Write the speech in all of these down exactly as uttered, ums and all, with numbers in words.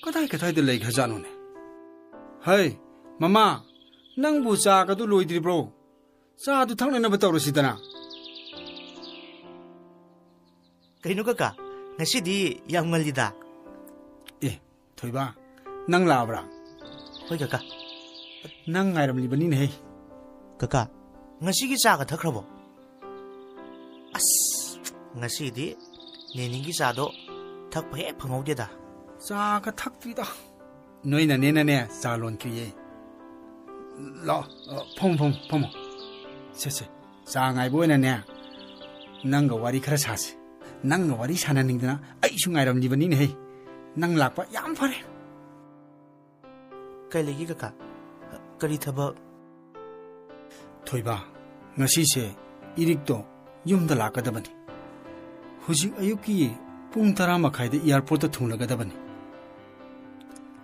ꯀꯗꯥꯏ ꯀꯗꯥꯏꯗ ꯂꯩꯈ꯭ꯔꯖꯥꯠꯅꯣꯅꯦ? ꯍꯩ, ꯃꯃꯥ, ꯅꯪꯕꯨ ꯆꯥꯒꯗꯨ ꯂꯣꯏꯗ꯭ꯔꯤꯕ꯭ꯔꯣ? ꯆꯥꯗꯨ ꯊꯛꯅꯅꯕ ꯇꯧꯔꯁꯤꯗꯅ꯫ ꯀꯩꯅꯣ ꯀꯀꯥ, ꯉꯁꯤꯗꯤ ꯌꯥꯝ ꯉꯜꯂꯤꯗ꯫ ꯑꯦ, ꯊꯣꯏꯕ, ꯅꯪ ꯂꯥꯛꯑꯕ꯭ꯔꯥ? ꯍꯣꯏ ꯀꯀꯥ꯫ ꯅꯪ ꯉꯥꯏꯔꯝꯂꯤꯕꯅꯤꯅꯦꯍꯦ꯫ ꯀꯀꯥ, ꯉꯁꯤꯒꯤ ꯆꯥꯒ ꯊꯛꯈ꯭ꯔꯕꯣ? ꯑꯁ, ꯉꯁꯤꯗꯤ ꯅꯦꯅꯤꯒꯤ ꯆꯥꯗꯣ ꯊꯛꯄ ꯍꯦꯛ ꯐꯪꯍꯧꯗꯦꯗ꯫ ꯆꯥꯒ ꯊꯛꯇ꯭ꯔꯤꯗ꯫ ꯅꯣꯏꯅꯅꯦꯅꯅꯦ ꯆꯥ ꯂꯣꯟꯈꯤꯌꯦ꯫ ꯂꯥꯛꯑꯣ, ꯐꯝꯃꯣ, ꯐꯝꯃꯣ, ꯐꯝꯃꯣ꯫ ꯁꯦ, ꯁꯦ, ꯆꯥ ꯉꯥꯏꯕ ꯑꯣꯏꯅꯅꯦ ꯅꯪꯒ ꯋꯥꯔꯤ ꯈꯔ ꯁꯥꯁꯤ꯫ ꯅꯪꯒ ꯋꯥꯔꯤ ꯁꯥꯟꯅꯅꯤꯡꯗꯅ ꯑꯩꯁꯨ ꯉꯥꯏꯔꯝꯂꯤꯕꯅꯤꯅꯦꯍꯦ꯫ ꯅꯪ ꯂꯥꯛꯄ ꯌꯥꯝ ꯐꯔꯦ꯫ ꯀꯩ ꯂꯩꯒꯦ ꯀꯀꯥ? ꯀꯔꯤ ꯊꯕꯛ? ꯊꯣꯏꯕ, ꯉꯁꯤꯁꯦ ꯏꯔꯤꯛꯇꯣ ꯌꯨꯝꯗ ꯂꯥꯛꯀꯗꯕꯅꯤ꯫ ꯍꯧꯖꯤꯛ ꯑꯌꯨꯛꯀꯤ ꯄꯨꯡ ꯇꯔꯥ ꯃꯈꯥꯏꯗ ꯑꯦꯌꯥꯔꯄꯣꯔꯠꯇ ꯊꯨꯡꯂꯒꯗꯕꯅꯤ꯫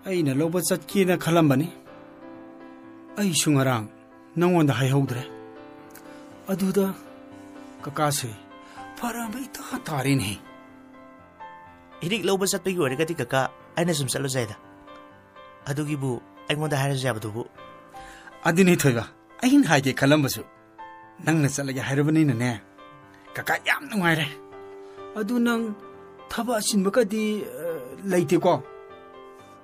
ꯑꯩꯅ ꯂꯧꯕ ꯆꯠꯀꯦꯅ ꯈꯜꯂꯝꯕꯅꯤ꯫ ꯑꯩꯁꯨ ꯉꯔꯥꯡ ꯅꯪꯉꯣꯟꯗ ꯍꯥꯏꯍꯧꯗ꯭ꯔꯦ꯫ ꯑꯗꯨꯗ ꯀꯀꯥꯁꯦ ꯐꯔꯛ ꯑꯃ ꯏꯇꯥ ꯇꯥꯔꯦꯅꯦꯍꯦ꯫ ꯏꯔꯤꯛ ꯂꯧꯕ ꯆꯠꯄꯒꯤ ꯑꯣꯏꯔꯒꯗꯤ ꯀꯀꯥ, ꯑꯩꯅ ꯁꯨꯝ ꯆꯠꯂꯨ ꯌꯥꯏꯗ꯫ ꯑꯗꯨꯒꯤꯕꯨ ꯑꯩꯉꯣꯟꯗ ꯍꯥꯏꯔꯁꯨ ꯌꯥꯕꯗꯨꯕꯨ꯫ ꯑꯗꯨꯅꯤ ꯊꯣꯏꯕ, ꯑꯩꯅ ꯍꯥꯏꯒꯦ ꯈꯜꯂꯝꯕꯁꯨ꯫ ꯅꯪꯅ ꯆꯠꯂꯒꯦ ꯍꯥꯏꯔꯕꯅꯤꯅꯅꯦ, ꯀꯀꯥ ꯌꯥꯝ ꯅꯨꯡꯉꯥꯏꯔꯦ꯫ ꯑꯗꯨ ꯅꯪ ꯊꯕꯛ ꯑꯆꯤꯟꯕꯒꯗꯤ, ꯑ, ꯂꯩꯇꯦꯀꯣ?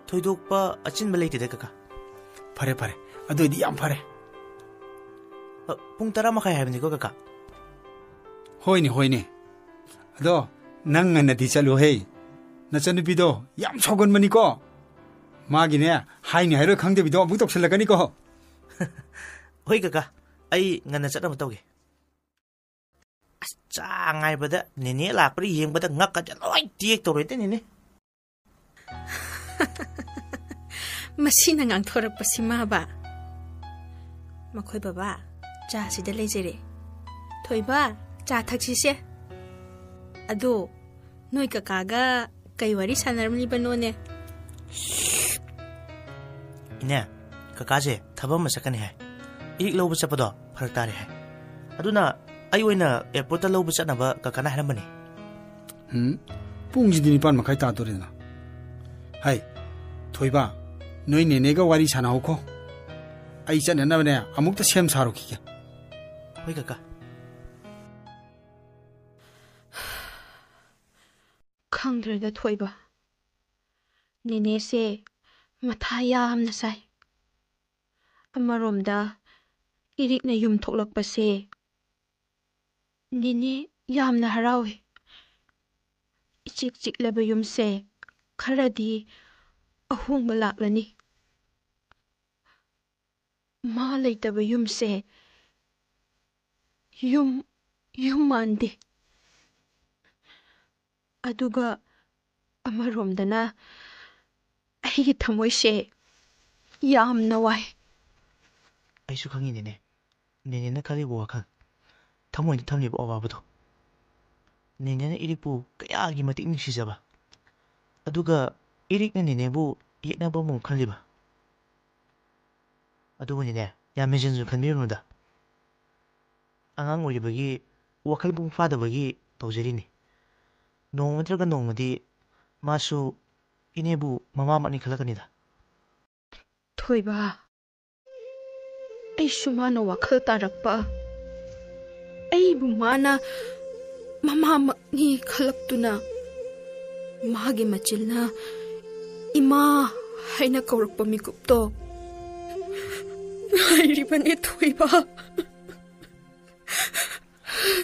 ꯊꯣꯏꯗꯣꯛꯄ ꯑꯆꯤꯟꯕ ꯂꯩꯇꯦꯗ ꯀꯀꯥ꯫ ꯐꯔꯦ, ꯐꯔꯦ꯫ ꯑꯗꯨ ꯑꯣꯏꯗꯤ ꯌꯥꯝ ꯐꯔꯦ꯫ ꯑ, ꯄꯨꯡ ꯇꯔꯥ ꯃꯈꯥꯏ ꯍꯥꯏꯕꯅꯤꯀꯣ ꯀꯀꯥ? ꯍꯣꯏꯅꯦ, ꯍꯣꯏꯅꯦ꯫ ꯑꯗꯣ ꯅꯪ ꯉꯟꯅꯗꯤ ꯆꯠꯂꯨꯍꯦ꯫ ꯅꯆꯟꯅꯨꯄꯤꯗꯣ ꯌꯥꯝ ꯁꯥꯎꯒꯟꯕꯅꯤꯀꯣ꯫ ꯃꯥꯒꯤꯅꯦ, ꯍꯥꯏꯅꯤ ꯍꯥꯏꯔꯣꯏ ꯈꯪꯗꯕꯤꯗꯣ ꯑꯃꯨꯛ ꯇꯧꯁꯜꯂꯛꯀꯅꯤꯀꯣ꯫ ꯍꯣꯏ ꯀꯀꯥ, ꯑꯩ ꯉꯟꯅ ꯆꯠꯅꯕ ꯇꯧꯒꯦ꯫ ꯑꯁ, ꯆꯥ ꯉꯥꯏꯕꯗ ꯅꯦꯅꯦ ꯂꯥꯛꯄ꯭ꯔꯥ ꯌꯦꯡꯕꯗ ꯉꯛꯀꯗꯤ ꯂꯣꯏ ꯇꯦꯛ ꯇꯧꯔꯣꯏꯗ ꯅꯦꯅꯦ꯫ ꯃꯁꯤꯅ ꯉꯥꯡꯊꯣꯔꯛꯄꯁꯤ ꯃꯥꯕ꯫ ꯃꯈꯣꯏ ꯕꯕꯥ, ꯆꯥꯁꯤꯗ ꯂꯩꯖꯔꯦ꯫ ꯊꯣꯏꯕ, ꯆꯥ ꯊꯛꯁꯤꯁꯦ꯫ ꯑꯗꯣ, ꯅꯣꯏ ꯀꯀꯥꯒ ꯀꯩ ꯋꯥꯔꯤ ꯁꯥꯟꯅꯔꯝꯂꯤꯕꯅꯣꯅꯦ? ꯏꯅꯦ, ꯀꯀꯥꯁꯦ ꯊꯕꯛ ꯑꯃ ꯆꯠꯀꯅꯤ ꯍꯥꯏ꯫ ꯏꯔꯤꯛ ꯂꯧꯕ ꯆꯠꯄꯗꯣ ꯐꯔꯛ ꯇꯥꯔꯦ ꯍꯥꯏ꯫ ꯑꯗꯨꯅ ꯑꯩ ꯑꯣꯏꯅ ꯑꯦꯌꯥꯔꯄꯣꯔꯠꯇ ꯂꯧꯕ ꯆꯠꯅꯕ ꯀꯀꯥꯅ ꯍꯥꯏꯔꯝꯕꯅꯤ꯫ ꯎꯝ, ꯄꯨꯡꯁꯤꯗꯤ ꯅꯤꯄꯥꯟ ꯃꯈꯥꯏ ꯇꯥꯗꯣꯔꯦꯗꯅ꯫ ꯍꯩ, ꯊꯣꯏꯕ, ꯅꯣꯏ ꯅꯦꯅꯦꯒ ꯋꯥꯔꯤ ꯁꯥꯟꯅꯍꯧꯈꯣ꯫ ꯑꯩ ꯆꯠꯅꯅꯕꯅꯦ ꯑꯃꯨꯛꯇ ꯁꯦꯝ ꯁꯥꯔꯨꯈꯤꯒꯦ꯫ ꯍꯣꯏ ꯀꯀꯥ꯫ ꯈꯪꯗ꯭ꯔꯦꯗ ꯊꯣꯏꯕ, ꯅꯦꯅꯦꯁꯦ ꯃꯊꯥ ꯌꯥꯝꯅ ꯁꯥꯏ꯫ ꯑꯃꯔꯣꯝꯗ ꯏꯔꯤꯛꯅ ꯌꯨꯝ ꯊꯣꯛꯂꯛꯄꯁꯦ ꯅꯦꯅꯦ ꯌꯥꯝꯅ ꯍꯔꯥꯎꯏ꯫ ꯏꯆꯤꯛ ꯆꯤꯛꯂꯕ ꯌꯨꯝꯁꯦ ꯈꯔꯗꯤ ꯑꯍꯣꯡꯕ ꯂꯥꯛꯂꯅꯤ꯫ ꯃꯥ ꯂꯩꯇꯕ ꯌꯨꯝꯁꯦ ꯌꯨꯝ, ꯌꯨꯝ ꯃꯥꯟꯗꯦ꯫ ꯑꯗꯨꯒ ꯑꯃꯔꯣꯝꯗꯅ ꯑꯩꯒꯤ ꯊꯃꯣꯏꯁꯦ ꯌꯥꯝꯅ ꯋꯥꯏ꯫ ꯑꯩꯁꯨ ꯈꯪꯉꯤꯅꯦꯅꯦ, ꯅꯦꯅꯦꯅ ꯈꯜꯂꯤꯕ ꯋꯥꯈꯜ, ꯊꯃꯣꯏꯗ ꯊꯝꯂꯤꯕ ꯑꯋꯥꯕꯗꯣ꯫ ꯅꯦꯅꯦꯅ ꯏꯔꯤꯛꯄꯨ ꯀꯌꯥꯒꯤ ꯃꯇꯤꯛ ꯅꯨꯡꯁꯤꯖꯕ, ꯑꯗꯨꯒ ꯏꯔꯤꯛꯅ ꯅꯦꯅꯦꯕꯨ ꯌꯦꯛꯅꯕ ꯑꯃꯨꯛ ꯈꯜꯂꯤꯕ꯫ ꯑꯗꯨꯕꯨꯅꯤꯅꯦ, ꯌꯥꯝ ꯍꯦꯟꯖꯤꯟꯁꯨ ꯈꯟꯕꯤꯔꯨꯅꯨꯗ꯫ ꯑꯉꯥꯡ ꯑꯣꯏꯔꯤꯕꯒꯤ, ꯋꯥꯈꯜ ꯃꯄꯨꯡ ꯐꯥꯗꯕꯒꯤ ꯇꯧꯖꯔꯤꯅꯤ꯫ ꯅꯣꯡꯃ ꯅꯠꯇ꯭ꯔꯒ ꯅꯣꯡꯃꯗꯤ ꯃꯥꯁꯨ ꯏꯅꯦꯕꯨ ꯃꯃꯥꯃꯛꯅꯤ ꯈꯜꯂꯛꯀꯅꯤꯗ꯫ ꯊꯣꯏꯕ, ꯑꯩꯁꯨ ꯃꯥꯅ ꯋꯥꯈꯜ ꯇꯥꯔꯛꯄ, ꯑꯩꯕꯨ ꯃꯥꯅ ꯃꯃꯥꯃꯛꯅꯤ ꯈꯜꯂꯛꯇꯨꯅ, ꯃꯥꯒꯤ ꯃꯆꯤꯜꯅ "ꯏꯃꯥ" ꯍꯥꯏꯅ ꯀꯧꯔꯛꯄ ꯃꯤꯀꯨꯞꯇꯣ ꯉꯥꯏꯔꯤꯕꯅꯦ ꯊꯣꯏꯕ꯫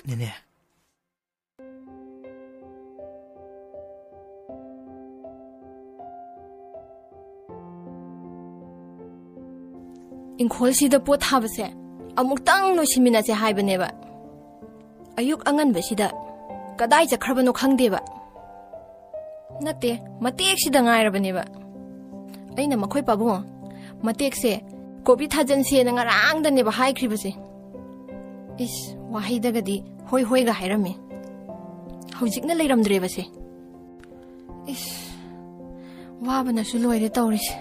ꯅꯦꯅꯦ, ꯏꯪꯈꯣꯜꯁꯤꯗ ꯄꯣꯠ ꯊꯥꯕꯁꯦ ꯑꯃꯨꯛꯇꯪ ꯂꯣꯏꯁꯤꯟꯃꯤꯟꯅꯁꯦ ꯍꯥꯏꯕꯅꯦꯕ꯫ ꯑꯌꯨꯛ ꯑꯉꯟꯕꯁꯤꯗ ꯀꯗꯥꯏ ꯆꯠꯈ꯭ꯔꯕꯅꯣ ꯈꯪꯗꯦꯕ꯫ ꯅꯠꯇꯦ, ꯃꯇꯦꯛꯁꯤꯗ ꯉꯥꯏꯔꯕꯅꯦꯕ꯫ ꯑꯩꯅ ꯃꯈꯣꯏ ꯄꯥꯕꯨꯡ, ꯃꯇꯦꯛꯁꯦ ꯀꯣꯕꯤ ꯊꯥꯖꯟꯁꯦꯅ ꯉꯔꯥꯡꯗꯅꯦꯕ ꯍꯥꯏꯈ꯭ꯔꯤꯕꯁꯦ꯫ ꯏꯁ, ꯋꯥꯍꯩꯗꯒꯗꯤ ꯍꯣꯏ ꯍꯣꯏꯒ ꯍꯥꯏꯔꯝꯃꯤ꯫ ꯍꯧꯖꯤꯛꯅ ꯂꯩꯔꯝꯗ꯭ꯔꯦꯕꯁꯦ꯫ ꯏꯁ, ꯋꯥꯕꯅꯁꯨ ꯂꯣꯏꯔꯦ ꯇꯧꯔꯤꯁꯦ꯫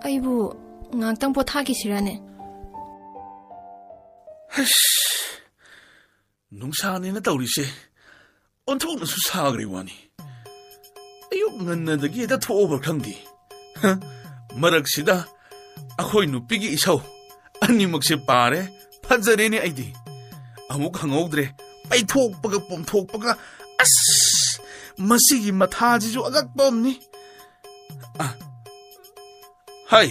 ꯑꯩꯕꯨ ꯉꯥꯛꯇꯪ ꯄꯣꯊꯥꯈꯤꯁꯤꯔꯅꯦ? ꯍꯁ! ꯅꯨꯡꯁꯥꯅꯦꯅ ꯇꯧꯔꯤꯁꯦ ꯑꯣꯟꯊꯣꯛꯅꯁꯨ ꯁꯥꯈ꯭ꯔꯦ ꯋꯥꯅꯤ꯫ ꯑꯌꯨꯛ ꯉꯟꯅꯗꯒꯤ ꯍꯦꯛꯇ ꯊꯣꯛꯑꯕ꯭ꯔꯥ ꯈꯪꯗꯦ꯫ ꯍ, ꯃꯔꯛꯁꯤꯗ ꯑꯩꯈꯣꯏ ꯅꯨꯄꯤꯒꯤ ꯏꯁꯧ ꯑꯅꯤꯃꯛꯁꯦ ꯄꯥꯔꯦ꯫ ꯐꯖꯔꯦꯅꯦ ꯑꯩꯗꯤ꯫ ꯑꯃꯨꯛ ꯈꯪꯍꯧꯗ꯭ꯔꯦ꯫ ꯄꯩꯊꯣꯛꯄꯒ ꯄꯣꯝꯊꯣꯛꯄꯒ꯫ ꯑꯁ! ꯃꯁꯤꯒꯤ ꯃꯊꯥꯁꯤꯁꯨ ꯑꯉꯛꯄ ꯑꯃꯅꯤ꯫ ꯑ, ꯍꯥꯏ,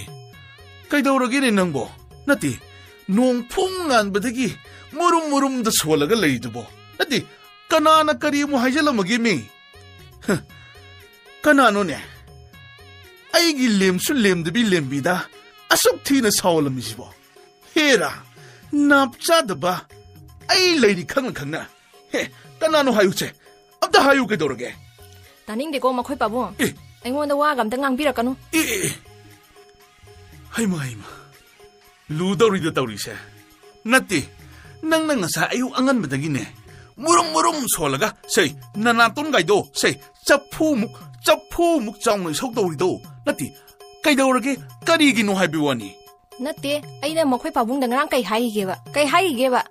ꯀꯩꯗꯧꯔꯒꯦꯅꯦ ꯅꯪꯕꯣ? ꯅꯠꯇꯦ, ꯅꯣꯡ ꯐꯨꯡ ꯉꯥꯟꯕꯗꯒꯤ ꯃꯨꯔꯨꯝ ꯃꯨꯔꯨꯝꯗ ꯁꯣꯜꯂꯒ ꯂꯩꯔꯤꯗꯨꯕꯣ? ꯅꯠꯇꯦ, ꯀꯅꯥꯅ ꯀꯔꯤ ꯑꯃꯨꯛ ꯍꯥꯏꯖꯜꯂꯝꯃꯒꯦ ꯃꯤ? ꯍ, ꯀꯅꯥꯅꯣꯅꯦ? ꯑꯩꯒꯤ ꯂꯦꯝꯁꯨ ꯂꯦꯝꯗꯕꯤ ꯂꯦꯝꯕꯤꯗ ꯑꯁꯨꯛ ꯊꯤꯅ ꯁꯥꯎꯍꯜꯂꯝꯃꯤꯁꯤꯕꯣ? ꯍꯦꯔꯥ, ꯅꯥꯞ ꯆꯥꯗꯕ ꯑꯩ ꯂꯩꯔꯤ ꯈꯪꯅ ꯈꯪꯅ꯫ ꯍꯦ, ꯀꯅꯥꯅꯣ ꯍꯥꯏꯌꯨꯁꯦ? ꯑꯝꯇ ꯍꯥꯏꯌꯨ ꯀꯩꯗꯧꯔꯒꯦ? ꯇꯥꯅꯤꯡꯗꯦꯀꯣ ꯃꯈꯣꯏ ꯄꯥꯕꯨꯡ꯫ ꯑꯦ꯫ ꯑꯩꯉꯣꯟꯗ ꯋꯥꯒ ꯑꯝꯇ ꯉꯥꯡꯕꯤꯔꯛꯀꯅꯨ꯫ ꯑꯦ, ꯑꯦ, ꯑꯦ꯫ ꯍꯩꯃ, ꯍꯩꯃ꯫ ꯂꯨꯗꯧꯔꯤꯗ ꯇꯧꯔꯤꯁꯦ꯫ ꯅꯠꯇꯦ, ꯅꯪꯅ ꯉꯁꯥꯏ ꯑꯌꯨꯛ ꯑꯉꯟꯕꯗꯒꯤꯅꯦ, ꯃꯨꯔꯨꯝ ꯃꯨꯔꯨꯝ ꯁꯣꯜꯂꯒ, ꯁꯦ, ꯅꯅꯥꯇꯣꯟꯒꯥꯏꯗꯣ, ꯁꯦ, ꯆꯐꯨꯃꯨꯛ, ꯆꯐꯨꯃꯨꯛ ꯆꯥꯎꯅ ꯏꯁꯧ ꯇꯧꯔꯤꯗꯣ꯫ ꯅꯠꯇꯦ, ꯀꯩꯗꯧꯔꯒꯦ? ꯀꯔꯤꯒꯤꯅꯣ ꯍꯥꯏꯕ ꯋꯥꯅꯤ꯫ ꯅꯠꯇꯦ, ꯑꯩꯅ ꯃꯈꯣꯏ ꯄꯥꯕꯨꯡꯗ ꯉꯔꯥꯡ ꯀꯩ ꯍꯥꯏꯈꯤꯒꯦꯕ? ꯀꯩ ꯍꯥꯏꯈꯤꯒꯦꯕ?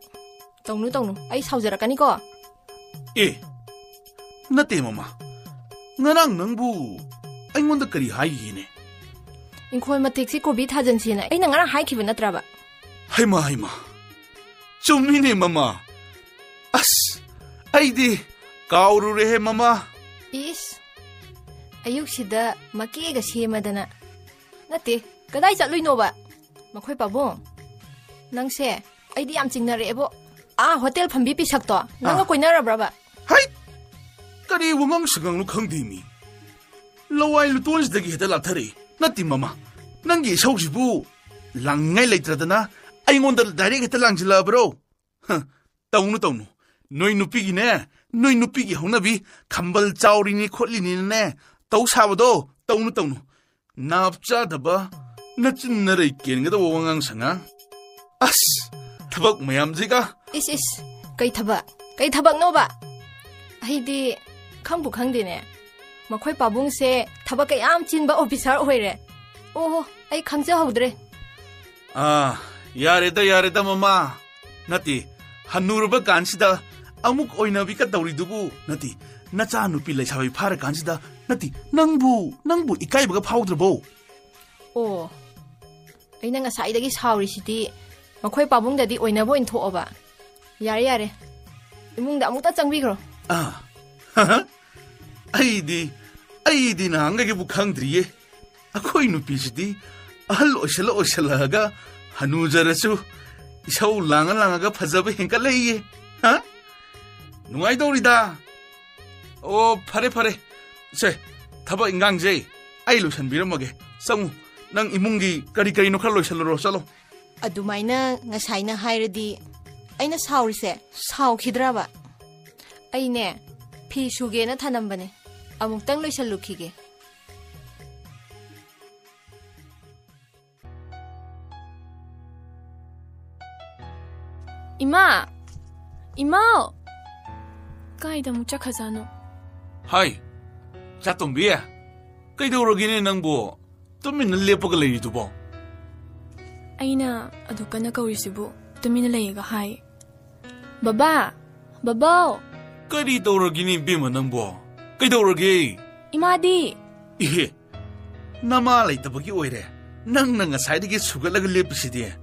ꯇꯧꯅꯨ, ꯇꯧꯅꯨ, ꯑꯩ ꯁꯥꯎꯖꯔꯛꯀꯅꯤꯀꯣ꯫ ꯑꯦ, ꯅꯠꯇꯦ ꯃꯃꯥ, ꯉꯔꯥꯡ ꯅꯪꯕꯨ ꯑꯩꯉꯣꯟꯗ ꯀꯔꯤ ꯍꯥꯏꯈꯤꯒꯦꯅꯦ? ꯏꯪꯈꯣꯜ ꯃꯇꯦꯛꯁꯤ ꯀꯣꯕꯤ ꯊꯥꯖꯟꯁꯦꯅ ꯑꯩꯅ ꯉꯔꯥꯡ ꯍꯥꯏꯈꯤꯕ ꯅꯠꯇ꯭ꯔꯕ? ꯍꯩꯃꯥ, ꯍꯩꯃꯥ, ꯆꯨꯝꯃꯤꯅꯦ ꯃꯃꯥ꯫ ꯑꯁ, ꯑꯩꯗꯤ ꯀꯥꯎꯔꯨꯔꯦꯍꯦ ꯃꯃꯥ꯫ ꯏꯁ, ꯑꯌꯨꯛꯁꯤꯗ ꯃꯀꯦꯒ ꯁꯦꯝꯃꯗꯅ꯫ ꯅꯠꯇꯦ, ꯀꯗꯥꯏ ꯆꯠꯂꯨꯏꯅꯣꯕ? ꯃꯈꯣꯏ ꯄꯥꯕꯨꯡ, ꯅꯪꯁꯦ ꯑꯩꯗꯤ ꯌꯥꯝ ꯆꯤꯡꯅꯔꯛꯑꯦꯕꯣ꯫ ꯑꯥ, ꯍꯣꯇꯦꯜ ꯐꯝꯕꯤ ꯄꯤꯁꯛꯇꯣ ꯅꯪꯒ ꯑꯥ꯫ ꯀꯣꯏꯅꯔꯕ꯭ꯔꯕ? ꯍꯩ! ꯀꯔꯤ ꯋꯥꯉꯥꯡ ꯁꯉꯥꯡꯅꯣ ꯈꯪꯗꯦ ꯃꯤ꯫ ꯂꯋꯥꯏ ꯂꯨꯇꯣꯟꯁꯤꯗꯒꯤ ꯍꯦꯛꯇ ꯂꯥꯞꯊꯔꯛꯏ꯫ ꯅꯠꯇꯦ ꯃꯃꯥ, ꯅꯪꯒꯤ ꯏꯁꯧꯁꯤꯕꯨ ꯂꯥꯡꯅꯤꯡꯉꯥꯏ ꯂꯩꯇ꯭ꯔꯗꯅ ꯑꯩꯉꯣꯟꯗ ꯗꯥꯏꯔꯦꯛ ꯍꯦꯛꯇ ꯂꯥꯡꯁꯤꯜꯂꯛꯑꯕ꯭ꯔꯣ? ꯍ, ꯇꯧꯅꯨ, ꯇꯧꯅꯨ꯫ ꯅꯣꯏ ꯅꯨꯄꯤꯒꯤꯅꯦ, ꯅꯣꯏ ꯅꯨꯄꯤꯒꯤ ꯍꯧꯅꯕꯤ ꯈꯝꯕꯜ ꯆꯥꯎꯔꯤꯅꯤ ꯈꯣꯠꯂꯤꯅꯤꯅꯅꯦ ꯇꯧ ꯁꯥꯕꯗꯣ ꯇꯧꯅꯨ, ꯇꯧꯅꯨ꯫ ꯅꯥꯞ ꯆꯥꯗꯕ, ꯅꯆꯤꯟ ꯅꯔꯩ ꯀꯦꯟꯒꯗꯧꯕ ꯋꯥꯉꯥꯡ ꯁꯉꯥꯡ꯫ ꯑꯁ, ꯊꯕꯛ ꯃꯌꯥꯝꯁꯤꯒ꯫ ꯏꯁ, ꯏꯁ, ꯀꯩ ꯊꯕꯛ? ꯀꯩ ꯊꯕꯛꯅꯣꯕ? ꯑꯩꯗꯤ ꯈꯪꯕꯨ ꯈꯪꯗꯦꯅꯦ꯫ ꯃꯈꯣꯏ ꯄꯥꯕꯨꯡꯁꯦ ꯊꯕꯛ ꯀꯌꯥꯝ ꯆꯤꯟꯕ ꯑꯣꯐꯤꯁꯥꯔ ꯑꯣꯏꯔꯦ꯫ ꯑꯣꯍꯣ, ꯑꯩ ꯈꯪꯖꯍꯧꯗ꯭ꯔꯦ꯫ ꯑꯥ, ꯌꯥꯔꯦꯗ, ꯌꯥꯔꯦꯗ, ꯃꯃꯥ꯫ ꯅꯠꯇꯦ, ꯍꯟꯅꯨꯔꯕ ꯀꯥꯟꯁꯤꯗ ꯑꯃꯨꯛ ꯑꯣꯏꯅꯕꯤꯒ ꯇꯧꯔꯤꯗꯨꯕꯨ? ꯅꯠꯇꯦ, ꯅꯆꯥꯅꯨꯄꯤ ꯂꯩꯁꯥꯕꯤ ꯐꯥꯔꯀꯥꯟꯁꯤꯗ, ꯅꯠꯇꯦ, ꯅꯪꯕꯨ, ꯅꯪꯕꯨ ꯏꯀꯥꯏꯕꯒ ꯐꯥꯎꯗ꯭ꯔꯕꯣ? ꯑꯣ, ꯑꯩꯅ ꯉꯁꯥꯏꯗꯒꯤ ꯁꯥꯎꯔꯤꯁꯤꯗꯤ ꯃꯈꯣꯏ ꯄꯥꯕꯨꯡꯗꯗꯤ ꯑꯣꯏꯅꯕ ꯑꯣꯏꯅ ꯊꯣꯛꯑꯕ꯫ ꯌꯥꯔꯦ, ꯌꯥꯔꯦ, ꯏꯃꯨꯡꯗ ꯑꯃꯨꯛꯇ ꯆꯪꯕꯤꯈ꯭ꯔꯣ꯫ ꯑꯥ, ꯑꯩꯗꯤ, ꯑꯩꯗꯤ ꯅꯍꯥꯟꯈꯩꯒꯤꯕꯨ ꯈꯪꯗ꯭ꯔꯤꯌꯦ꯫ ꯑꯩꯈꯣꯏ ꯅꯨꯄꯤꯁꯤꯗꯤ ꯑꯍꯜ ꯑꯣꯏꯁꯜꯂ ꯑꯣꯏꯁꯜꯂꯛꯑꯒ ꯍꯅꯨꯖꯔꯁꯨ ꯏꯁꯧ ꯂꯥꯡꯉ ꯂꯥꯡꯉꯒ ꯐꯖꯕ ꯍꯦꯟꯀꯠꯂꯛꯏꯌꯦ꯫ ꯍꯥ? ꯅꯨꯡꯉꯥꯏꯗꯧꯔꯤꯗ꯫ ꯑꯣ, ꯐꯔꯦ, ꯐꯔꯦ꯫ ꯁꯦ, ꯊꯕꯛ ꯏꯟꯈꯥꯡꯁꯦ ꯑꯩ ꯂꯣꯏꯁꯟꯕꯤꯔꯝꯃꯒꯦ꯫ ꯆꯪꯉꯨ, ꯅꯪ ꯏꯃꯨꯡꯒꯤ ꯀꯔꯤ ꯀꯔꯤꯅꯣ ꯈꯔ ꯂꯣꯏꯁꯜꯂꯨꯔꯣ, ꯆꯠꯂꯣ꯫ ꯑꯗꯨꯃꯥꯏꯅ ꯉꯁꯥꯏꯅ ꯍꯥꯏꯔꯗꯤ ꯑꯩꯅ ꯁꯥꯎꯔꯤꯁꯦ ꯁꯥꯎꯈꯤꯗ꯭ꯔꯕ? ꯑꯩꯅꯦ, ꯐꯤ ꯁꯨꯒꯦꯅ ꯊꯅꯝꯕꯅꯦ꯫ ꯑꯃꯨꯛꯇꯪ ꯂꯣꯏꯁꯜꯂꯨꯈꯤꯒꯦ꯫ ꯏꯃꯥ! ꯏꯃꯥꯎ! ꯀꯥꯏꯗ ꯑꯃꯨꯛ ꯆꯠꯈ꯭ꯔꯖꯥꯠꯅꯣ? ꯍꯥꯏ, ꯆꯥꯇꯣꯝꯕꯤ, ꯀꯩꯗꯧꯔꯒꯦꯅꯦ ꯅꯪꯕꯨ? ꯇꯨꯃꯤꯟꯅ ꯂꯦꯞꯄꯒ ꯂꯩꯔꯤꯗꯨꯕꯣ? ꯑꯩꯅ ꯑꯗꯨ ꯀꯟꯅ ꯀꯧꯔꯤꯁꯤꯕꯨ ꯇꯨꯃꯤꯟꯅ ꯂꯩꯌꯦꯒ ꯍꯥꯏ꯫ ꯕꯕꯥ! ꯕꯕꯥꯎ! ꯀꯔꯤ ꯇꯧꯔꯒꯦꯅꯦ ꯏꯕꯦꯝꯃ ꯅꯪꯕꯣ? ꯀꯩꯗꯧꯔꯒꯦ? ꯏꯃꯥꯗꯤ? ꯏꯍꯦ, ꯅꯃꯥ ꯂꯩꯇꯕꯒꯤ ꯑꯣꯏꯔꯦ ꯅꯪꯅ ꯉꯁꯥꯏꯗꯒꯤ ꯁꯨꯒꯠꯂꯒ ꯂꯦꯞꯄꯤꯁꯤꯗꯤ꯫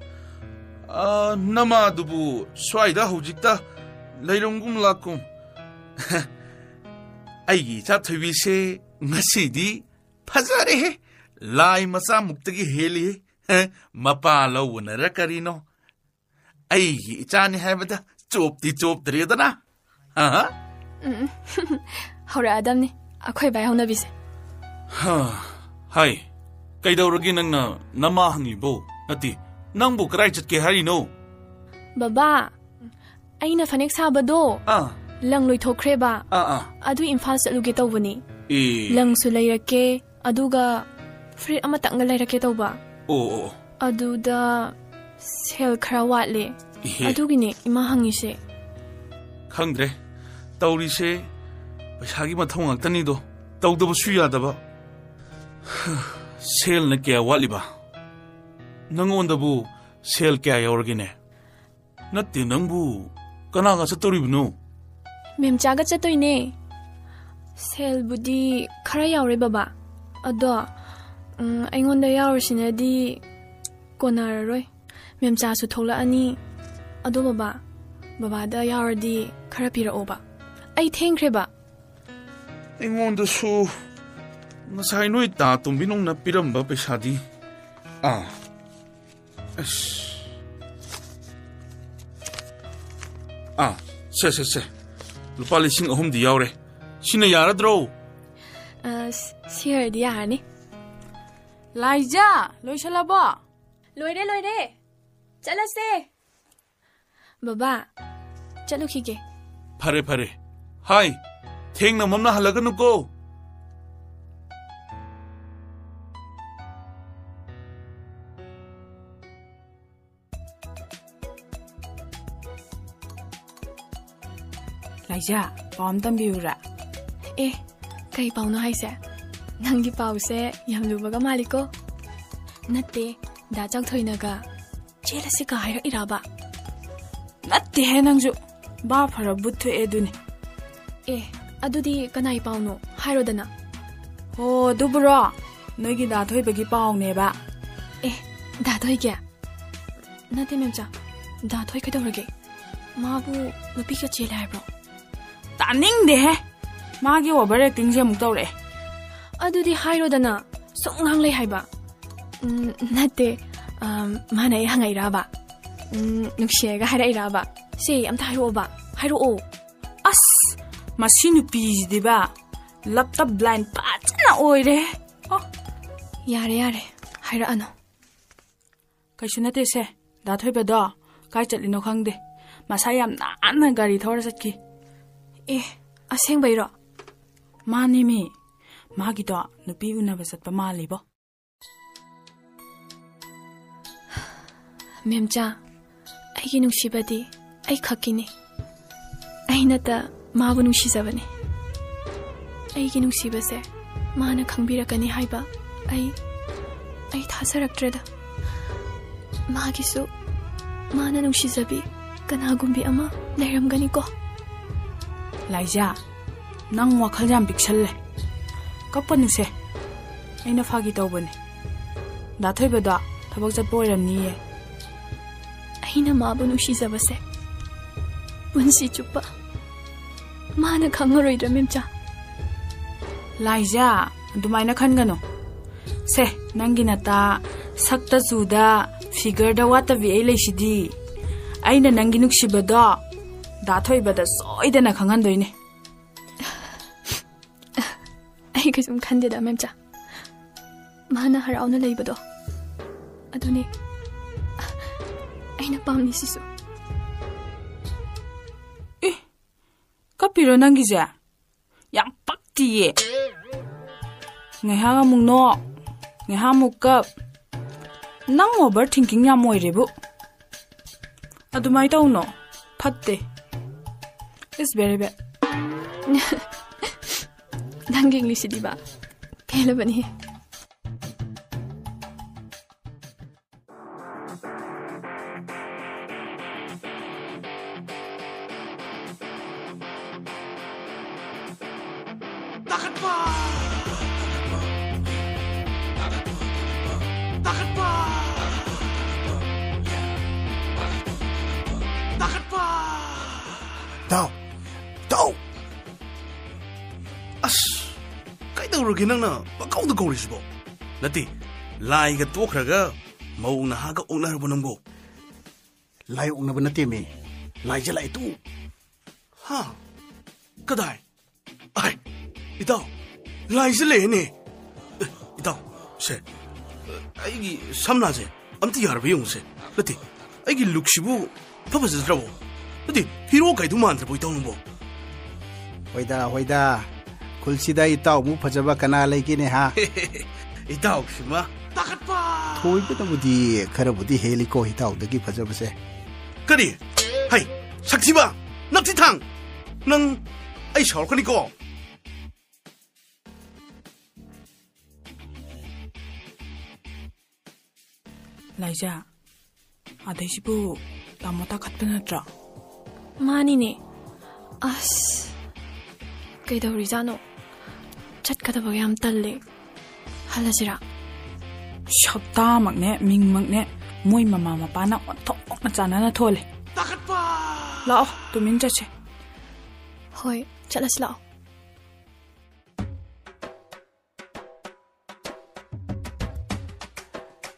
ꯑ, ꯅꯃꯥꯗꯨꯕꯨ ꯁ꯭ꯋꯥꯏꯗ ꯍꯧꯖꯤꯛꯇ ꯂꯩꯔꯝꯒꯨꯝ ꯂꯥꯛꯀꯨꯝ꯫ ꯑꯩꯒꯤ ꯏꯆꯥ ꯊꯣꯏꯕꯤꯁꯦ ꯉꯁꯤꯗꯤ ꯐꯖꯔꯦꯍꯦ꯫ ꯂꯥꯏ ꯃꯆꯥꯃꯨꯛꯇꯒꯤ ꯍꯦꯜꯂꯤꯍꯦ꯫ ꯃꯄꯥ ꯂꯧꯕꯅꯔ ꯀꯔꯤꯅꯣ? ꯑꯩꯒꯤ ꯏꯆꯥꯅꯤ ꯍꯥꯏꯕꯗ ꯆꯣꯞꯇꯤ ꯆꯣꯞꯇ꯭ꯔꯦꯗꯅ꯫ ꯑꯍ꯫ ꯎꯝ꯫ ꯍꯧꯔꯛꯑꯗꯝꯅꯤ ꯑꯩꯈꯣꯏ ꯕꯥꯏ ꯍꯧꯅꯕꯤꯁꯦ꯫ ꯍꯥ, ꯍꯥꯏ, ꯀꯩꯗꯧꯔꯒꯦ ꯅꯪꯅ ꯅꯃꯥ ꯍꯪꯉꯤꯕꯣ? ꯅꯠꯇꯦ, ꯅꯪꯕꯨ ꯀꯗꯥꯏ ꯆꯠꯀꯦ ꯍꯥꯏꯔꯤꯅꯣ? ꯕꯕꯥ, ꯑꯩꯅ ꯐꯅꯦꯛ ꯁꯥꯕꯗꯣ ꯑꯥ꯫ ꯂꯪ ꯂꯣꯏꯊꯣꯛꯈ꯭ꯔꯦꯕ꯫ ꯑꯥ, ꯑꯥ꯫ ꯑꯗꯨ ꯏꯝꯐꯥꯜ ꯆꯠꯂꯨꯒꯦ ꯇꯧꯕꯅꯤ꯫ ꯑꯦ꯫ ꯂꯪꯁꯨ ꯂꯩꯔꯛꯀꯦ, ꯑꯗꯨꯒ ꯐꯨꯔꯤꯠ ꯑꯃꯇꯪꯒ ꯂꯩꯔꯛꯀꯦ ꯇꯧꯕ꯫ ꯑꯣ, ꯑꯣ, ꯑꯣ꯫ ꯑꯗꯨꯗ ꯁꯦꯜ ꯈꯔ ꯋꯥꯠꯂꯦ꯫ ꯏꯍꯦ꯫ ꯑꯗꯨꯒꯤꯅꯦ ꯏꯃꯥ ꯍꯪꯉꯤꯁꯦ꯫ ꯈꯪꯗ꯭ꯔꯦ꯫ ꯇꯧꯔꯤꯁꯦ ꯄꯩꯁꯥꯒꯤ ꯃꯊꯧ ꯉꯥꯛꯇꯅꯤꯗꯣ꯫ ꯇꯧꯗꯕꯁꯨ ꯌꯥꯗꯕ꯫ ꯁꯦꯜꯅ ꯀꯌꯥ ꯋꯥꯠꯂꯤꯕ? ꯅꯪꯉꯣꯟꯗꯕꯨ ꯁꯦꯜ ꯀꯌꯥ ꯌꯥꯎꯔꯒꯦꯅꯦ? ꯅꯠꯇꯦ, ꯅꯪꯕꯨ ꯀꯅꯥꯒ ꯆꯠꯇꯧꯔꯤꯕꯅꯣ? ꯃꯦꯝꯆꯥꯒ ꯆꯠꯇꯣꯏꯅꯦ꯫ ꯁꯦꯜꯕꯨꯗꯤ ꯈꯔ ꯌꯥꯎꯔꯦ ꯕꯕꯥ꯫ ꯑꯗꯣ, ꯎꯝ, ꯑꯩꯉꯣꯟꯗ ꯌꯥꯎꯔꯤꯁꯤꯅꯗꯤ ꯀꯣꯟꯅꯔꯔꯣꯏ꯫ ꯃꯦꯝꯆꯥꯁꯨ ꯊꯣꯛꯂꯛꯑꯅꯤ꯫ ꯑꯗꯣ ꯕꯕꯥ, ꯕꯕꯥꯗ ꯌꯥꯎꯔꯗꯤ ꯈꯔ ꯄꯤꯔꯛꯑꯣꯕ꯫ ꯑꯩ ꯊꯦꯡꯈ꯭ꯔꯦꯕ꯫ ꯑꯩꯉꯣꯟꯗꯁꯨ ꯉꯁꯥꯏ ꯅꯣꯏ ꯇꯥ ꯇꯣꯝꯕꯤꯅꯨꯡꯅ ꯄꯤꯔꯝꯕ ꯄꯩꯁꯥꯗꯤ꯫ ꯑꯥ꯫ ꯑꯁ꯫ ꯑꯥ, ꯁꯦ, ꯁꯦ, ꯁꯦ꯫ ꯂꯨꯄꯥ ꯂꯤꯁꯤꯡ ꯑꯍꯨꯝꯗꯤ ꯌꯥꯎꯔꯦ꯫ ꯁꯤꯅ ꯌꯥꯔꯗ꯭ꯔꯣ? ꯑ, ꯁꯤ ꯑꯣꯏꯔꯗꯤ ꯌꯥꯔꯅꯤ꯫ ꯂꯥꯏꯖꯥ, ꯂꯣꯏꯁꯜꯂꯕꯣ? ꯂꯣꯏꯔꯦ, ꯂꯣꯏꯔꯦ꯫ ꯆꯠꯂꯁꯦ꯫ ꯕꯕꯥ, ꯆꯠꯂꯨꯈꯤꯒꯦ꯫ ꯐꯔꯦ, ꯐꯔꯦ꯫ ꯍꯥꯏ, ꯊꯦꯡꯅ ꯃꯝꯅ ꯍꯜꯂꯒꯅꯨꯀꯣ꯫ ꯂꯥꯏꯖꯥ, ꯄꯥꯎ ꯑꯃ ꯇꯝꯕꯤꯌꯨꯔꯥ? ꯑꯦ, ꯀꯩ ꯄꯥꯎꯅꯣ ꯍꯥꯏꯁꯦ? ꯅꯪꯒꯤ ꯄꯥꯎꯁꯦ ꯌꯥꯝ ꯂꯨꯕꯒ ꯃꯥꯜꯂꯤꯀꯣ꯫ ꯅꯠꯇꯦ, ꯗꯥ ꯆꯥꯎꯊꯣꯏꯅꯒ ꯆꯦꯜꯂꯁꯤꯒ ꯍꯥꯏꯔꯛꯏꯔꯕ? ꯅꯠꯇꯦꯍꯦ ꯅꯪꯁꯨ, ꯕꯥ ꯐꯔ ꯕꯨꯠ ꯊꯣꯛꯑꯦ ꯑꯗꯨꯅꯤ꯫ ꯑꯦ, ꯑꯗꯨꯗꯤ ꯀꯅꯥꯏ ꯄꯥꯎꯅꯣ? ꯍꯥꯏꯔꯣꯗꯅ꯫ ꯑꯣ, ꯑꯗꯨꯕꯨꯔꯣ? ꯅꯣꯏꯒꯤ ꯗꯥ ꯊꯣꯏꯕꯒꯤ ꯄꯥꯎꯅꯦꯕ꯫ ꯑꯦ, ꯗꯥ ꯊꯣꯏꯒꯤ? ꯅꯠꯇꯦ ꯃꯦꯝꯆꯥ, ꯗꯥ ꯊꯣꯏ ꯀꯩꯗꯧꯔꯒꯦ? ꯃꯥꯕꯨ ꯅꯨꯄꯤꯒ ꯆꯦꯜꯂꯦ ꯍꯥꯏꯕ꯭ꯔꯣ? ꯇꯥꯅꯤꯡꯗꯦꯍꯦ! ꯃꯥꯒꯤ over actingꯁꯦ ꯑꯃꯨꯛ ꯇꯧꯔꯛꯑꯦ꯫ ꯑꯗꯨꯗꯤ ꯍꯥꯏꯔꯣꯗꯅ, ꯁꯨꯝ ꯉꯥꯡ ꯂꯩ ꯍꯥꯏꯕ꯫ ꯎꯝ, ꯅꯠꯇꯦ, ꯑꯝ, ꯃꯥꯅ ꯑꯩ ꯍꯪꯉꯛꯏꯔꯕ? ꯎꯝ, ꯅꯨꯡꯁꯤꯌꯦꯒ ꯍꯥꯏꯔꯛꯏꯔꯕ? ꯁꯦ, ꯑꯝꯇ ꯍꯥꯏꯔꯛꯑꯣꯕ, ꯍꯥꯏꯔꯛꯑꯣ꯫ ꯑꯁ, ꯃꯁꯤ ꯅꯨꯄꯤꯁꯤꯗꯤꯕ, loveꯇ blind ꯐꯖꯅ ꯑꯣꯏꯔꯦ꯫ ꯑꯣ꯫ ꯌꯥꯔꯦ, ꯌꯥꯔꯦ, ꯍꯥꯏꯔꯛꯑꯅꯨ꯫ ꯀꯩꯁꯨ ꯅꯠꯇꯦꯁꯦ, ꯗꯥ ꯊꯣꯏꯕꯗꯣ ꯀꯥꯏ ꯆꯠꯂꯤꯅꯣ ꯈꯪꯗꯦ, ꯃꯁꯥ ꯌꯥꯝ ꯅꯥꯟꯅ ꯒꯥꯔꯤ ꯊꯧꯔ ꯆꯠꯈꯤ꯫ ꯑꯦ, ꯑꯁꯦꯡꯕꯩꯔꯣ? ꯃꯥꯅꯦꯃꯤ, ꯃꯥꯒꯤꯗꯣ ꯅꯨꯄꯤ ꯎꯅꯕ ꯆꯠꯄ ꯃꯥꯜꯂꯤꯕꯣ꯫ ꯃꯦꯝꯆꯥ, ꯑꯩꯒꯤ ꯅꯨꯡꯁꯤꯕꯗꯤ ꯑꯩ ꯈꯛꯀꯤꯅꯤ꯫ ꯑꯩꯅꯇ ꯃꯥꯕꯨ ꯅꯨꯡꯁꯤꯖꯕꯅꯤ꯫ ꯑꯩꯒꯤ ꯅꯨꯡꯁꯤꯕꯁꯦ ꯃꯥꯅ ꯈꯪꯕꯤꯔꯛꯀꯅꯤ ꯍꯥꯏꯕ ꯑꯩ, ꯑꯩ ꯊꯥꯖꯔꯛꯇ꯭ꯔꯦꯗ꯫ ꯃꯥꯒꯤꯁꯨ ꯃꯥꯅ ꯅꯨꯡꯁꯤꯖꯕꯤ ꯀꯅꯥꯒꯨꯝꯕꯤ ꯑꯃ ꯂꯩꯔꯝꯒꯅꯤꯀꯣ꯫ ꯂꯥꯏꯖꯥ, ꯅꯪ ꯋꯥꯈꯜ ꯌꯥꯝ ꯄꯤꯛꯁꯜꯂꯦ꯫ ꯀꯞꯀꯅꯨꯁꯦ, ꯑꯩꯅ ꯐꯥꯒꯤ ꯇꯧꯕꯅꯦ꯫ ꯗꯥ ꯊꯣꯏꯕꯗꯣ ꯊꯕꯛ ꯆꯠꯄ ꯑꯣꯏꯔꯝꯅꯤꯌꯦ꯫ ꯑꯩꯅ ꯃꯥꯕꯨ ꯅꯨꯡꯁꯤꯖꯕꯁꯦ ꯄꯨꯟꯁꯤ ꯆꯨꯞꯄ ꯃꯥꯅ ꯈꯪꯉꯔꯣꯏꯗ꯭ꯔꯥ, ꯃꯦꯝꯆꯥ? ꯂꯥꯏꯖꯥ, ꯑꯗꯨꯃꯥꯏꯅ ꯈꯟꯒꯅꯨ꯫ ꯁꯦ, ꯅꯪꯒꯤ ꯅꯇꯥ ꯁꯛꯇ ꯆꯨꯗ, ꯐꯤꯒꯔꯗ ꯋꯥꯠꯇꯕꯤ ꯑꯩ ꯂꯩꯁꯤꯗꯤ꯫ ꯑꯩꯅ ꯅꯪꯒꯤ ꯅꯨꯡꯁꯤꯕꯗꯣ ꯗꯥ ꯊꯣꯏꯕꯗ ꯁꯣꯏꯗꯅ ꯈꯪꯍꯟꯗꯣꯏꯅꯦ꯫ ꯑꯩ ꯀꯩꯁꯨꯝ ꯈꯟꯗꯦꯗ, ꯃꯦꯝꯆꯥ꯫ ꯃꯥꯅ ꯍꯔꯥꯎꯅ ꯂꯩꯕꯗꯣ ꯑꯗꯨꯅꯦ ꯑꯩꯅ ꯄꯥꯝꯃꯤꯁꯤꯁꯨ꯫ ꯑꯦ, ꯀꯞꯄꯤꯔꯣ ꯅꯪꯒꯤꯁꯦ? ꯌꯥꯝ ꯄꯛꯇꯤꯌꯦ꯫ ꯉꯥꯏꯍꯥꯛ ꯑꯃꯨꯛ ꯅꯣꯛ, ꯉꯥꯏꯍꯥꯛ ꯑꯃꯨꯛ ꯀꯞ꯫ ꯅꯪ over thinking ꯌꯥꯝ ꯑꯣꯏꯔꯦꯕꯨ꯫ ꯑꯗꯨꯃꯥꯏ ꯇꯧꯅꯣ, ꯐꯠꯇꯦ꯫ It's very bad꯫ ꯅꯪꯒꯤ ꯏꯪꯂꯤꯁꯁꯤꯗꯤꯕ ꯄꯦꯜꯂꯕꯅꯤ꯫ ꯇꯥꯈꯠꯄ! ꯇꯥꯈꯠꯄ! ꯇꯥꯈꯠꯄ! ꯏꯇꯥꯎ! ꯏꯇꯥꯎ! ꯑꯁ! ꯀꯩꯗꯧꯔꯒꯦ ꯅꯪꯅ ꯄꯪꯀꯧꯗ ꯀꯧꯔꯤꯁꯤꯕꯣ? ꯅꯠꯇꯦ, ꯂꯥꯏꯒ ꯇꯣꯛꯈ꯭ꯔꯒ ꯃꯧ ꯅꯍꯥꯒ ꯑꯣꯛꯅꯔꯕꯣ ꯅꯪꯕꯣ? ꯂꯥꯏ ꯑꯣꯛꯅꯕ ꯅꯠꯇꯦꯃꯤ, ꯂꯥꯏꯖ ꯂꯥꯛꯑꯦ ꯇꯨ꯫ ꯍꯥ? ꯀꯗꯥꯏ? ꯑꯥꯏ, ꯏꯇꯥꯎ, ꯂꯥꯏꯖ ꯂꯩꯌꯦꯅꯦ꯫ ꯑꯦ, ꯏꯇꯥꯎ, ꯁꯦ, ꯑꯩꯒꯤ ꯁꯝꯂꯥꯁꯦ ꯑꯝꯇ ꯌꯥꯔꯕ ꯌꯦꯡꯉꯨꯁꯦ꯫ ꯅꯠꯇꯦ, ꯑꯩꯒꯤ ꯂꯨꯛꯁꯤꯕꯨ ꯏꯐ ꯐꯖꯗ꯭ꯔꯕꯣ? ꯅꯠꯇꯦ, ꯍꯤꯔꯣ ꯀꯥꯏꯗꯨ ꯃꯥꯟꯗ꯭ꯔꯕꯣ ꯏꯇꯥꯎ ꯅꯪꯕꯣ? ꯍꯣꯏꯗ, ꯍꯣꯏꯗ, ꯈꯨꯜꯁꯤꯗ ꯏꯇꯥꯎꯃꯨꯛ ꯐꯖꯕ ꯀꯅꯥ ꯂꯩꯒꯦꯅꯦ, ꯍꯥ? ꯏꯇꯥꯎꯁꯤꯃ꯫ ꯊꯣꯏꯕꯅꯕꯨꯗꯤ ꯈꯔꯕꯨꯗꯤ ꯍꯦꯜꯂꯤꯀꯣ ꯏꯇꯥꯎꯗꯒꯤ ꯐꯖꯕꯁꯦ꯫ ꯀꯔꯤ? ꯍꯩ, ꯁꯛꯊꯤꯕ! ꯅꯛꯊꯤ ꯊꯥꯡ! ꯅꯪ ꯑꯩ ꯁꯥꯎꯔꯛꯀꯅꯤꯀꯣ꯫ ꯂꯥꯏꯖꯥ, ꯑꯗꯩꯁꯤꯕꯨ ꯇꯥꯃꯣ ꯇꯥꯈꯠꯄ ꯅꯠꯇ꯭ꯔꯣ? ꯃꯥꯅꯤꯅꯦ꯫ ꯑꯁ꯫ ꯀꯩꯗꯧꯔꯤꯖꯥꯠꯅꯣ? ꯆꯠꯀꯗꯕ ꯌꯥꯝ ꯇꯜꯂꯦ꯫ ꯍꯜꯂꯁꯤꯔꯥ? ꯁꯛꯇꯥꯃꯛꯅꯦ, ꯃꯤꯡꯃꯛꯅꯦ, ꯃꯣꯏ ꯃꯃꯥ ꯃꯄꯥꯅ ꯑꯣꯟꯊꯣꯛꯅ ꯆꯥꯟꯅꯅ ꯊꯣꯜꯂꯦ꯫ ꯂꯥꯛꯑꯣ, ꯇꯨꯃꯤꯟ ꯆꯠꯁꯦ꯫ ꯍꯣꯏ, ꯆꯠꯂꯁꯤ ꯂꯥꯛꯑꯣ꯫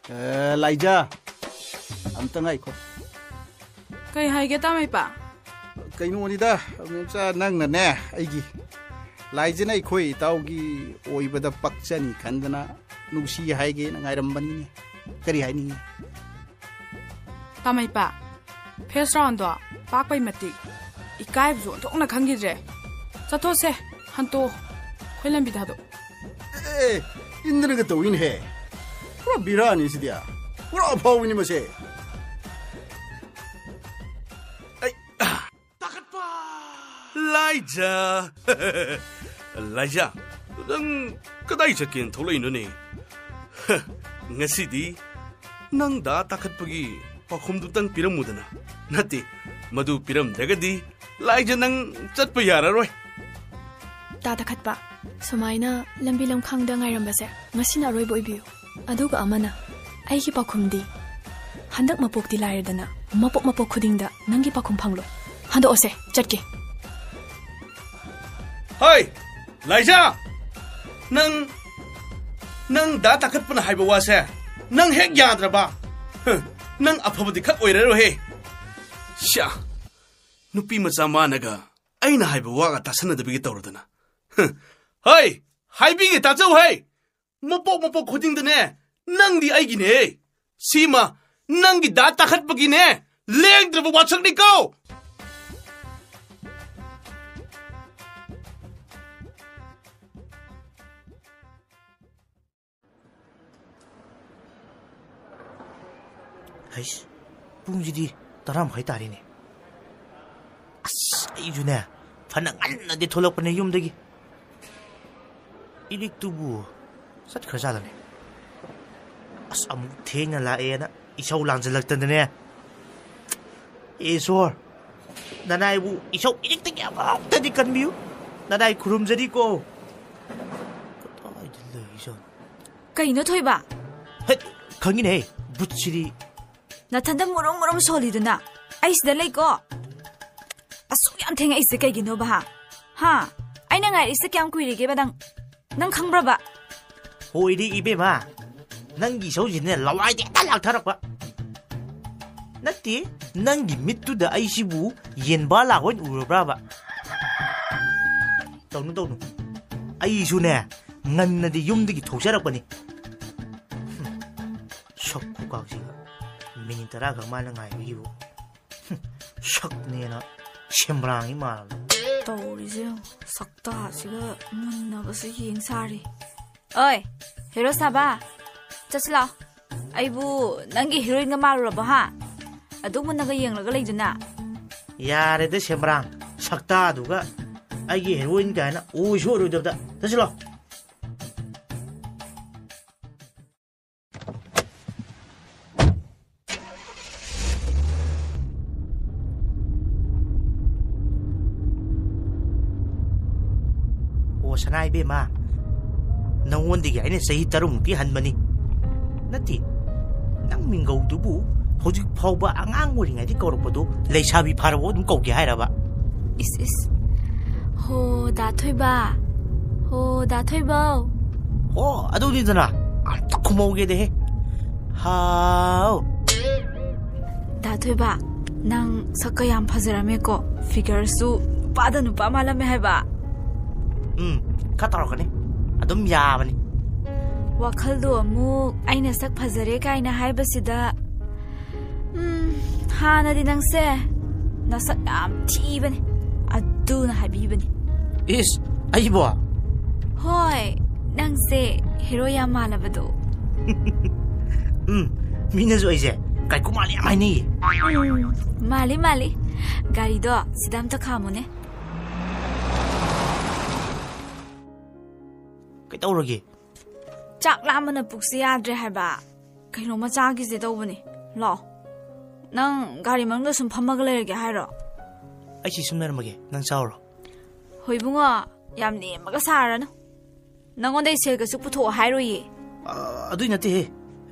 ꯑꯦ, ꯂꯥꯏꯖꯥ, ꯑꯝꯇ ꯉꯥꯏꯈꯣ꯫ ꯀꯩ ꯍꯥꯏꯒꯦ, ꯇꯥꯃꯩꯄꯥ? ꯀꯩꯅꯣꯅꯤꯗ, ꯃꯦꯝꯆꯥ, ꯅꯪꯅꯅꯦ, ꯑꯩꯒꯤ ꯂꯥꯏꯖꯅ ꯑꯩꯈꯣꯏ ꯏꯇꯥꯎꯒꯤ ꯑꯣꯏꯕꯗ ꯄꯛꯆꯅꯤ ꯈꯟꯗꯅ ꯅꯨꯡꯁꯤ ꯍꯥꯏꯒꯦꯅ ꯉꯥꯏꯔꯝꯕꯅꯤꯅꯦ꯫ ꯀꯔꯤ ꯍꯥꯏꯅꯤꯡꯉꯤ? ꯇꯥꯃꯩꯄꯥ, ꯐꯦꯁ ꯔꯥꯎꯟꯗꯣ ꯄꯥꯛꯄꯩ ꯃꯇꯤꯛ ꯏꯀꯥꯏꯕꯁꯨ ꯑꯣꯟꯊꯣꯛꯅ ꯈꯪꯈꯤꯗ꯭ꯔꯦ꯫ ꯆꯠꯊꯣꯛꯁꯦ, ꯍꯟꯇꯣꯛꯑꯣ, ꯑꯩꯈꯣꯏ ꯂꯝꯕꯤ ꯊꯥꯗꯣꯛ꯫ ꯑꯦ, ꯏꯟꯗ꯭ꯔꯒ ꯇꯧꯏꯅꯦꯍꯦ꯫ ꯄꯨꯔꯥ ꯕꯤꯔꯥꯅꯤ ꯁꯤꯗꯤ꯫ ꯄꯨꯔꯥ ꯑꯐꯥꯎꯕꯤꯅꯤ ꯃꯁꯦ꯫ ꯑꯩ, ꯂꯥꯏꯖꯥ꯫ ꯂꯥꯏꯖꯥ, ꯅꯪ ꯀꯗꯥꯏ ꯆꯠꯀꯦꯅ ꯊꯣꯛꯂꯛꯏꯅꯣꯅꯦ? ꯉꯁꯤꯗꯤ ꯅꯪ ꯗꯥ ꯇꯥꯈꯠꯄꯒꯤ ꯄꯥꯎꯈꯨꯝꯗꯨꯇꯪ ꯄꯤꯔꯝꯃꯨꯗꯅ꯫ ꯅꯠꯇꯦ, ꯃꯗꯨ ꯄꯤꯔꯝꯗ꯭ꯔꯒꯗꯤ ꯂꯥꯏꯖ ꯅꯪ ꯆꯠꯄ ꯌꯥꯔꯔꯣꯏ꯫ ꯗꯥ ꯇꯥꯈꯠꯄ, ꯁꯨꯃꯥꯏꯅ ꯂꯝꯕꯤ ꯂꯝꯈꯥꯡꯗ ꯉꯥꯏꯔꯝꯕꯁꯦ ꯉꯁꯤꯅ ꯑꯔꯣꯏꯕ ꯑꯣꯏꯕꯤꯌꯨ꯫ ꯑꯗꯨꯒ ꯑꯃꯅ, ꯑꯩꯒꯤ ꯄꯥꯎꯈꯨꯝꯗꯤ ꯍꯟꯗꯛ ꯃꯄꯣꯛꯇꯤ ꯂꯥꯏꯔꯗꯅ, ꯃꯄꯣꯛ ꯃꯄꯣꯛ ꯈꯨꯗꯤꯡꯗ ꯅꯪꯒꯤ ꯄꯥꯎꯈꯨꯝ ꯐꯪꯂꯣꯏ꯫ ꯍꯟꯗꯣꯛꯑꯁꯦ, ꯆꯠꯀꯦ꯫ ꯍꯣꯏ, ꯂꯥꯏꯖꯥ! ꯅꯪ, ꯅꯪ ꯗꯥ ꯇꯥꯈꯠꯄꯅ ꯍꯥꯏꯕ ꯋꯥꯁꯦ ꯅꯪ ꯍꯦꯛ ꯌꯥꯗ꯭ꯔꯕ, ꯍ, ꯅꯪ ꯑꯐꯕꯗꯤ ꯈꯛ ꯑꯣꯏꯔꯔꯣꯏꯍꯦ꯫ ꯁ꯭ꯌꯥ, ꯅꯨꯄꯤ ꯃꯆꯥ ꯃꯥꯅꯒ ꯑꯩꯅ ꯍꯥꯏꯕ ꯋꯥꯒ ꯇꯥꯁꯟꯅꯗꯕꯤꯒ ꯇꯧꯔꯗꯅ꯫ ꯍ, ꯍꯣꯏ, ꯍꯥꯏꯕꯤꯒꯦ, ꯇꯥꯖꯧ ꯍꯩ! ꯃꯄꯣꯛ ꯃꯄꯣꯛ ꯈꯨꯗꯤꯡꯗꯅꯦ, ꯅꯪꯗꯤ ꯑꯩꯒꯤꯅꯦ꯫ ꯁꯤꯃ ꯅꯪꯒꯤ ꯗꯥ ꯇꯥꯈꯠꯄꯒꯤꯅꯦ, ꯂꯦꯡꯗ꯭ꯔꯕ ꯋꯥꯁꯛꯅꯤꯀꯣ꯫ ꯍꯩꯁ, ꯄꯨꯡꯁꯤꯗꯤ ꯇꯔꯥ ꯃꯈꯥꯏ ꯇꯥꯔꯦꯅꯦ꯫ ꯑꯁ, ꯑꯩꯁꯨꯅꯦ, ꯐꯅ ꯉꯟꯅꯗꯤ ꯊꯣꯛꯂꯛꯄꯅꯦ ꯌꯨꯝꯗꯒꯤ꯫ ꯏꯔꯤꯛꯇꯨꯕꯨ ꯆꯠꯈ꯭ꯔꯖꯥꯠꯂꯅꯦ? ꯑꯁ, ꯑꯃꯨꯛ ꯊꯦꯡꯅ ꯂꯥꯛꯑꯦꯅ ꯏꯁꯧ ꯂꯥꯡꯁꯤꯜꯂꯛꯇꯅꯅꯦ꯫ ꯑꯦ ꯏꯁꯣꯔ, ꯅꯅꯥꯏꯕꯨ ꯏꯁꯧ ꯏꯔꯤꯛꯇꯒꯤ ꯑꯃꯨꯛꯇꯗꯤ ꯀꯟꯕꯤꯌꯨ꯫ ꯅꯅꯥꯏ ꯈꯨꯔꯨꯝꯖꯔꯤꯀꯣ꯫ ꯀꯗꯥꯏꯗ ꯂꯩꯖꯥꯠꯅꯣ? ꯀꯩꯅꯣ ꯊꯣꯏꯕ? ꯍꯦꯠ, ꯈꯪꯉꯤꯅꯦ, ꯕꯨꯠꯁꯤꯗꯤ꯫ ꯅꯊꯟꯗ ꯃꯨꯔꯨꯝ ꯃꯨꯔꯨꯝ ꯁꯣꯜꯂꯤꯗꯨꯅ꯫ ꯑꯩ ꯁꯤꯗ ꯂꯩꯀꯣ꯫ ꯑꯁꯨꯛ ꯌꯥꯝ ꯊꯦꯡꯉꯛꯏꯁꯦ ꯀꯩꯒꯤꯅꯣꯕ, ꯍꯥ? ꯍꯥ? ꯑꯩꯅ ꯉꯥꯏꯔꯤꯁꯦ ꯀꯌꯥꯝ ꯀꯨꯏꯔꯒꯦꯕ ꯅꯪ? ꯅꯪ ꯈꯪꯕ꯭ꯔꯕ? ꯍꯣꯏꯗꯤ ꯏꯕꯦꯝꯃ, ꯅꯪꯒꯤ ꯏꯁꯧꯁꯤꯅꯦ ꯂꯋꯥꯏꯗ ꯍꯦꯛꯇ ꯂꯥꯛꯊꯔꯛꯄ꯫ ꯅꯠꯇꯦ, ꯅꯪꯒꯤ ꯃꯤꯠꯇꯨꯗ ꯑꯩꯁꯤꯕꯨ ꯌꯦꯟꯕꯥ ꯂꯥꯛꯄ ꯑꯣꯏꯅ ꯎꯔꯕ꯭ꯔꯕ? ꯇꯧꯅꯨ, ꯇꯧꯅꯨ꯫ ꯑꯩꯁꯨꯅꯦ, ꯉꯟꯅꯗꯤ ꯌꯨꯝꯗꯒꯤ ꯊꯣꯛꯆꯔꯛꯄꯅꯤ꯫ ꯍꯨꯝ, ꯁꯛ ꯈꯨꯀꯥꯛꯁꯤꯒ꯫ ꯃꯤꯅꯤꯠ ꯇꯔꯥ ꯈꯛ ꯃꯥꯅ ꯉꯥꯏꯕꯒꯤꯕꯨ꯫ ꯍꯨꯝ, ꯁꯛꯅꯦꯅ ꯁꯦꯝꯕ꯭ꯔꯥꯡꯒꯤ ꯃꯥꯜꯂꯦ꯫ ꯇꯧꯔꯤꯁꯦ ꯌꯦꯡꯉꯨ, ꯁꯛꯇꯥꯁꯤꯒ ꯃꯨꯟꯅꯕꯁꯨ ꯌꯦꯡ ꯁꯥꯔꯤ꯫ ꯑꯣꯏ, ꯍꯦꯔꯣ ꯁꯥꯕ, ꯆꯠꯁꯤ ꯂꯥꯛꯑꯣ꯫ ꯑꯩꯕꯨ ꯅꯪꯒꯤ ꯍꯦꯔꯣꯏꯟꯒ ꯃꯥꯜꯂꯨꯔꯕꯣ, ꯍꯥ? ꯑꯗꯨꯛ ꯃꯨꯟꯅꯒ ꯌꯦꯡꯂꯒ ꯂꯩꯗꯨꯅ꯫ ꯌꯥꯔꯦꯗ ꯁꯦꯝꯕ꯭ꯔꯥꯡ, ꯁꯛꯇꯥꯗꯨꯒ ꯑꯩꯒꯤ ꯍꯦꯔꯣꯏꯟ ꯀꯥꯏꯅ ꯑꯣꯏꯁꯨ ꯑꯣꯏꯔꯣꯏꯗꯕꯗ꯫ ꯆꯠꯁꯤ ꯂꯥꯛꯑꯣ꯫ ꯑꯣ ꯁꯅꯥ ꯏꯕꯦꯝꯃ, ꯅꯉꯣꯟꯗꯒꯤ ꯑꯩꯅ ꯆꯍꯤ ꯇꯔꯨꯛꯃꯨꯛꯇꯤ ꯍꯟꯕꯅꯤ꯫ ꯅꯠꯇꯦ, ꯅꯪ ꯃꯤꯡꯒꯧꯗꯨꯕꯨ ꯍꯧꯖꯤꯛ ꯐꯥꯎꯕ ꯑꯉꯥꯡ ꯑꯣꯏꯔꯤꯉꯩꯗꯤ ꯀꯧꯔꯛꯄꯗꯨ ꯂꯩꯁꯥꯕꯤ ꯐꯥꯔꯕ ꯑꯗꯨꯝ ꯀꯧꯒꯦ ꯍꯥꯏꯔꯕ? ꯏꯁ, ꯏꯁ꯫ ꯍꯣ, ꯗꯥ ꯊꯣꯏꯕ꯫ ꯍꯣ, ꯗꯥ ꯊꯣꯏꯕꯧ꯫ ꯑꯣ, ꯑꯗꯨꯅꯤꯗꯅ꯫ ꯑꯝꯇ ꯈꯨꯝꯍꯧꯒꯦꯗꯦꯍꯦ꯫ ꯍꯥꯎ꯫ ꯗꯥ ꯊꯣꯏꯕ, ꯅꯪ ꯁꯛꯀ ꯌꯥꯝ ꯐꯖꯔꯝꯃꯦꯀꯣ꯫ ꯐꯤꯒꯔꯁꯨ ꯅꯨꯄꯥꯗ ꯅꯨꯄꯥ ꯃꯥꯜꯂꯝꯃꯦ ꯍꯥꯏꯕ꯫ ꯎꯝ, ꯈꯔ ꯇꯧꯔꯛꯀꯅꯤ꯫ ꯑꯗꯨꯝ ꯌꯥꯕꯅꯤ꯫ ꯋꯥꯈꯜꯗꯣ ꯑꯃꯨꯛ ꯑꯩꯅ ꯁꯛ ꯐꯖꯔꯦ ꯀꯥꯏꯅ ꯍꯥꯏꯕꯁꯤꯗ, ꯎꯝ, ꯍꯥꯟꯅꯗꯤ ꯅꯪꯁꯦ ꯅꯁꯛ ꯌꯥꯝ ꯊꯤꯕꯅꯤ, ꯑꯗꯨꯅ ꯍꯥꯏꯕꯤꯕꯅꯤ꯫ ꯏꯁ, ꯑꯩꯕꯣ? ꯍꯣꯏ, ꯅꯪꯁꯦ ꯍꯦꯔꯣ ꯌꯥꯝ ꯃꯥꯜꯂꯕꯗꯣ꯫ ꯎꯝ, ꯃꯤꯅꯁꯨ ꯑꯩꯁꯦ ꯀꯥꯏꯀꯨ ꯃꯥꯜꯂꯦ ꯌꯥꯝ ꯍꯥꯏꯅꯩꯌꯦ꯫ ꯎꯝ, ꯃꯥꯜꯂꯤ, ꯃꯥꯜꯂꯤ꯫ ꯒꯥꯔꯤꯗꯣ ꯁꯤꯗ ꯑꯝꯇ ꯈꯥꯝꯃꯨꯅꯦ꯫ ꯀꯩꯗꯧꯔꯒꯦ? ꯆꯥꯛ ꯂꯥꯝꯕꯅ ꯄꯨꯛꯁꯦ ꯌꯥꯗ꯭ꯔꯦ ꯍꯥꯏꯕ꯫ ꯀꯩꯅꯣꯝꯃ ꯆꯥꯈꯤꯁꯦ ꯇꯧꯕꯅꯦ꯫ ꯂꯥꯛꯑꯣ꯫ ꯅꯪ ꯒꯥꯔꯤ ꯃꯅꯨꯡꯗ ꯁꯨꯝ ꯐꯝꯃꯒ ꯂꯩꯔꯒꯦ ꯍꯥꯏꯔꯣ? ꯑꯩ ꯁꯤ ꯁꯨꯝ ꯂꯩꯔꯝꯃꯒꯦ, ꯅꯪ ꯆꯥꯎꯔꯣ꯫ ꯍꯣꯏ ꯏꯕꯨꯡꯉꯣ, ꯌꯥꯝ ꯅꯦꯝꯃꯒ ꯁꯥꯔꯅꯨ꯫ ꯅꯪꯉꯣꯟꯗ ꯑꯩ ꯁꯦꯜ ꯀꯩꯁꯨ ꯄꯨꯊꯣꯛꯑꯣ ꯍꯥꯏꯔꯣꯏꯌꯦ꯫ ꯑ, ꯑꯗꯨꯏ ꯅꯠꯇꯦꯍꯦ꯫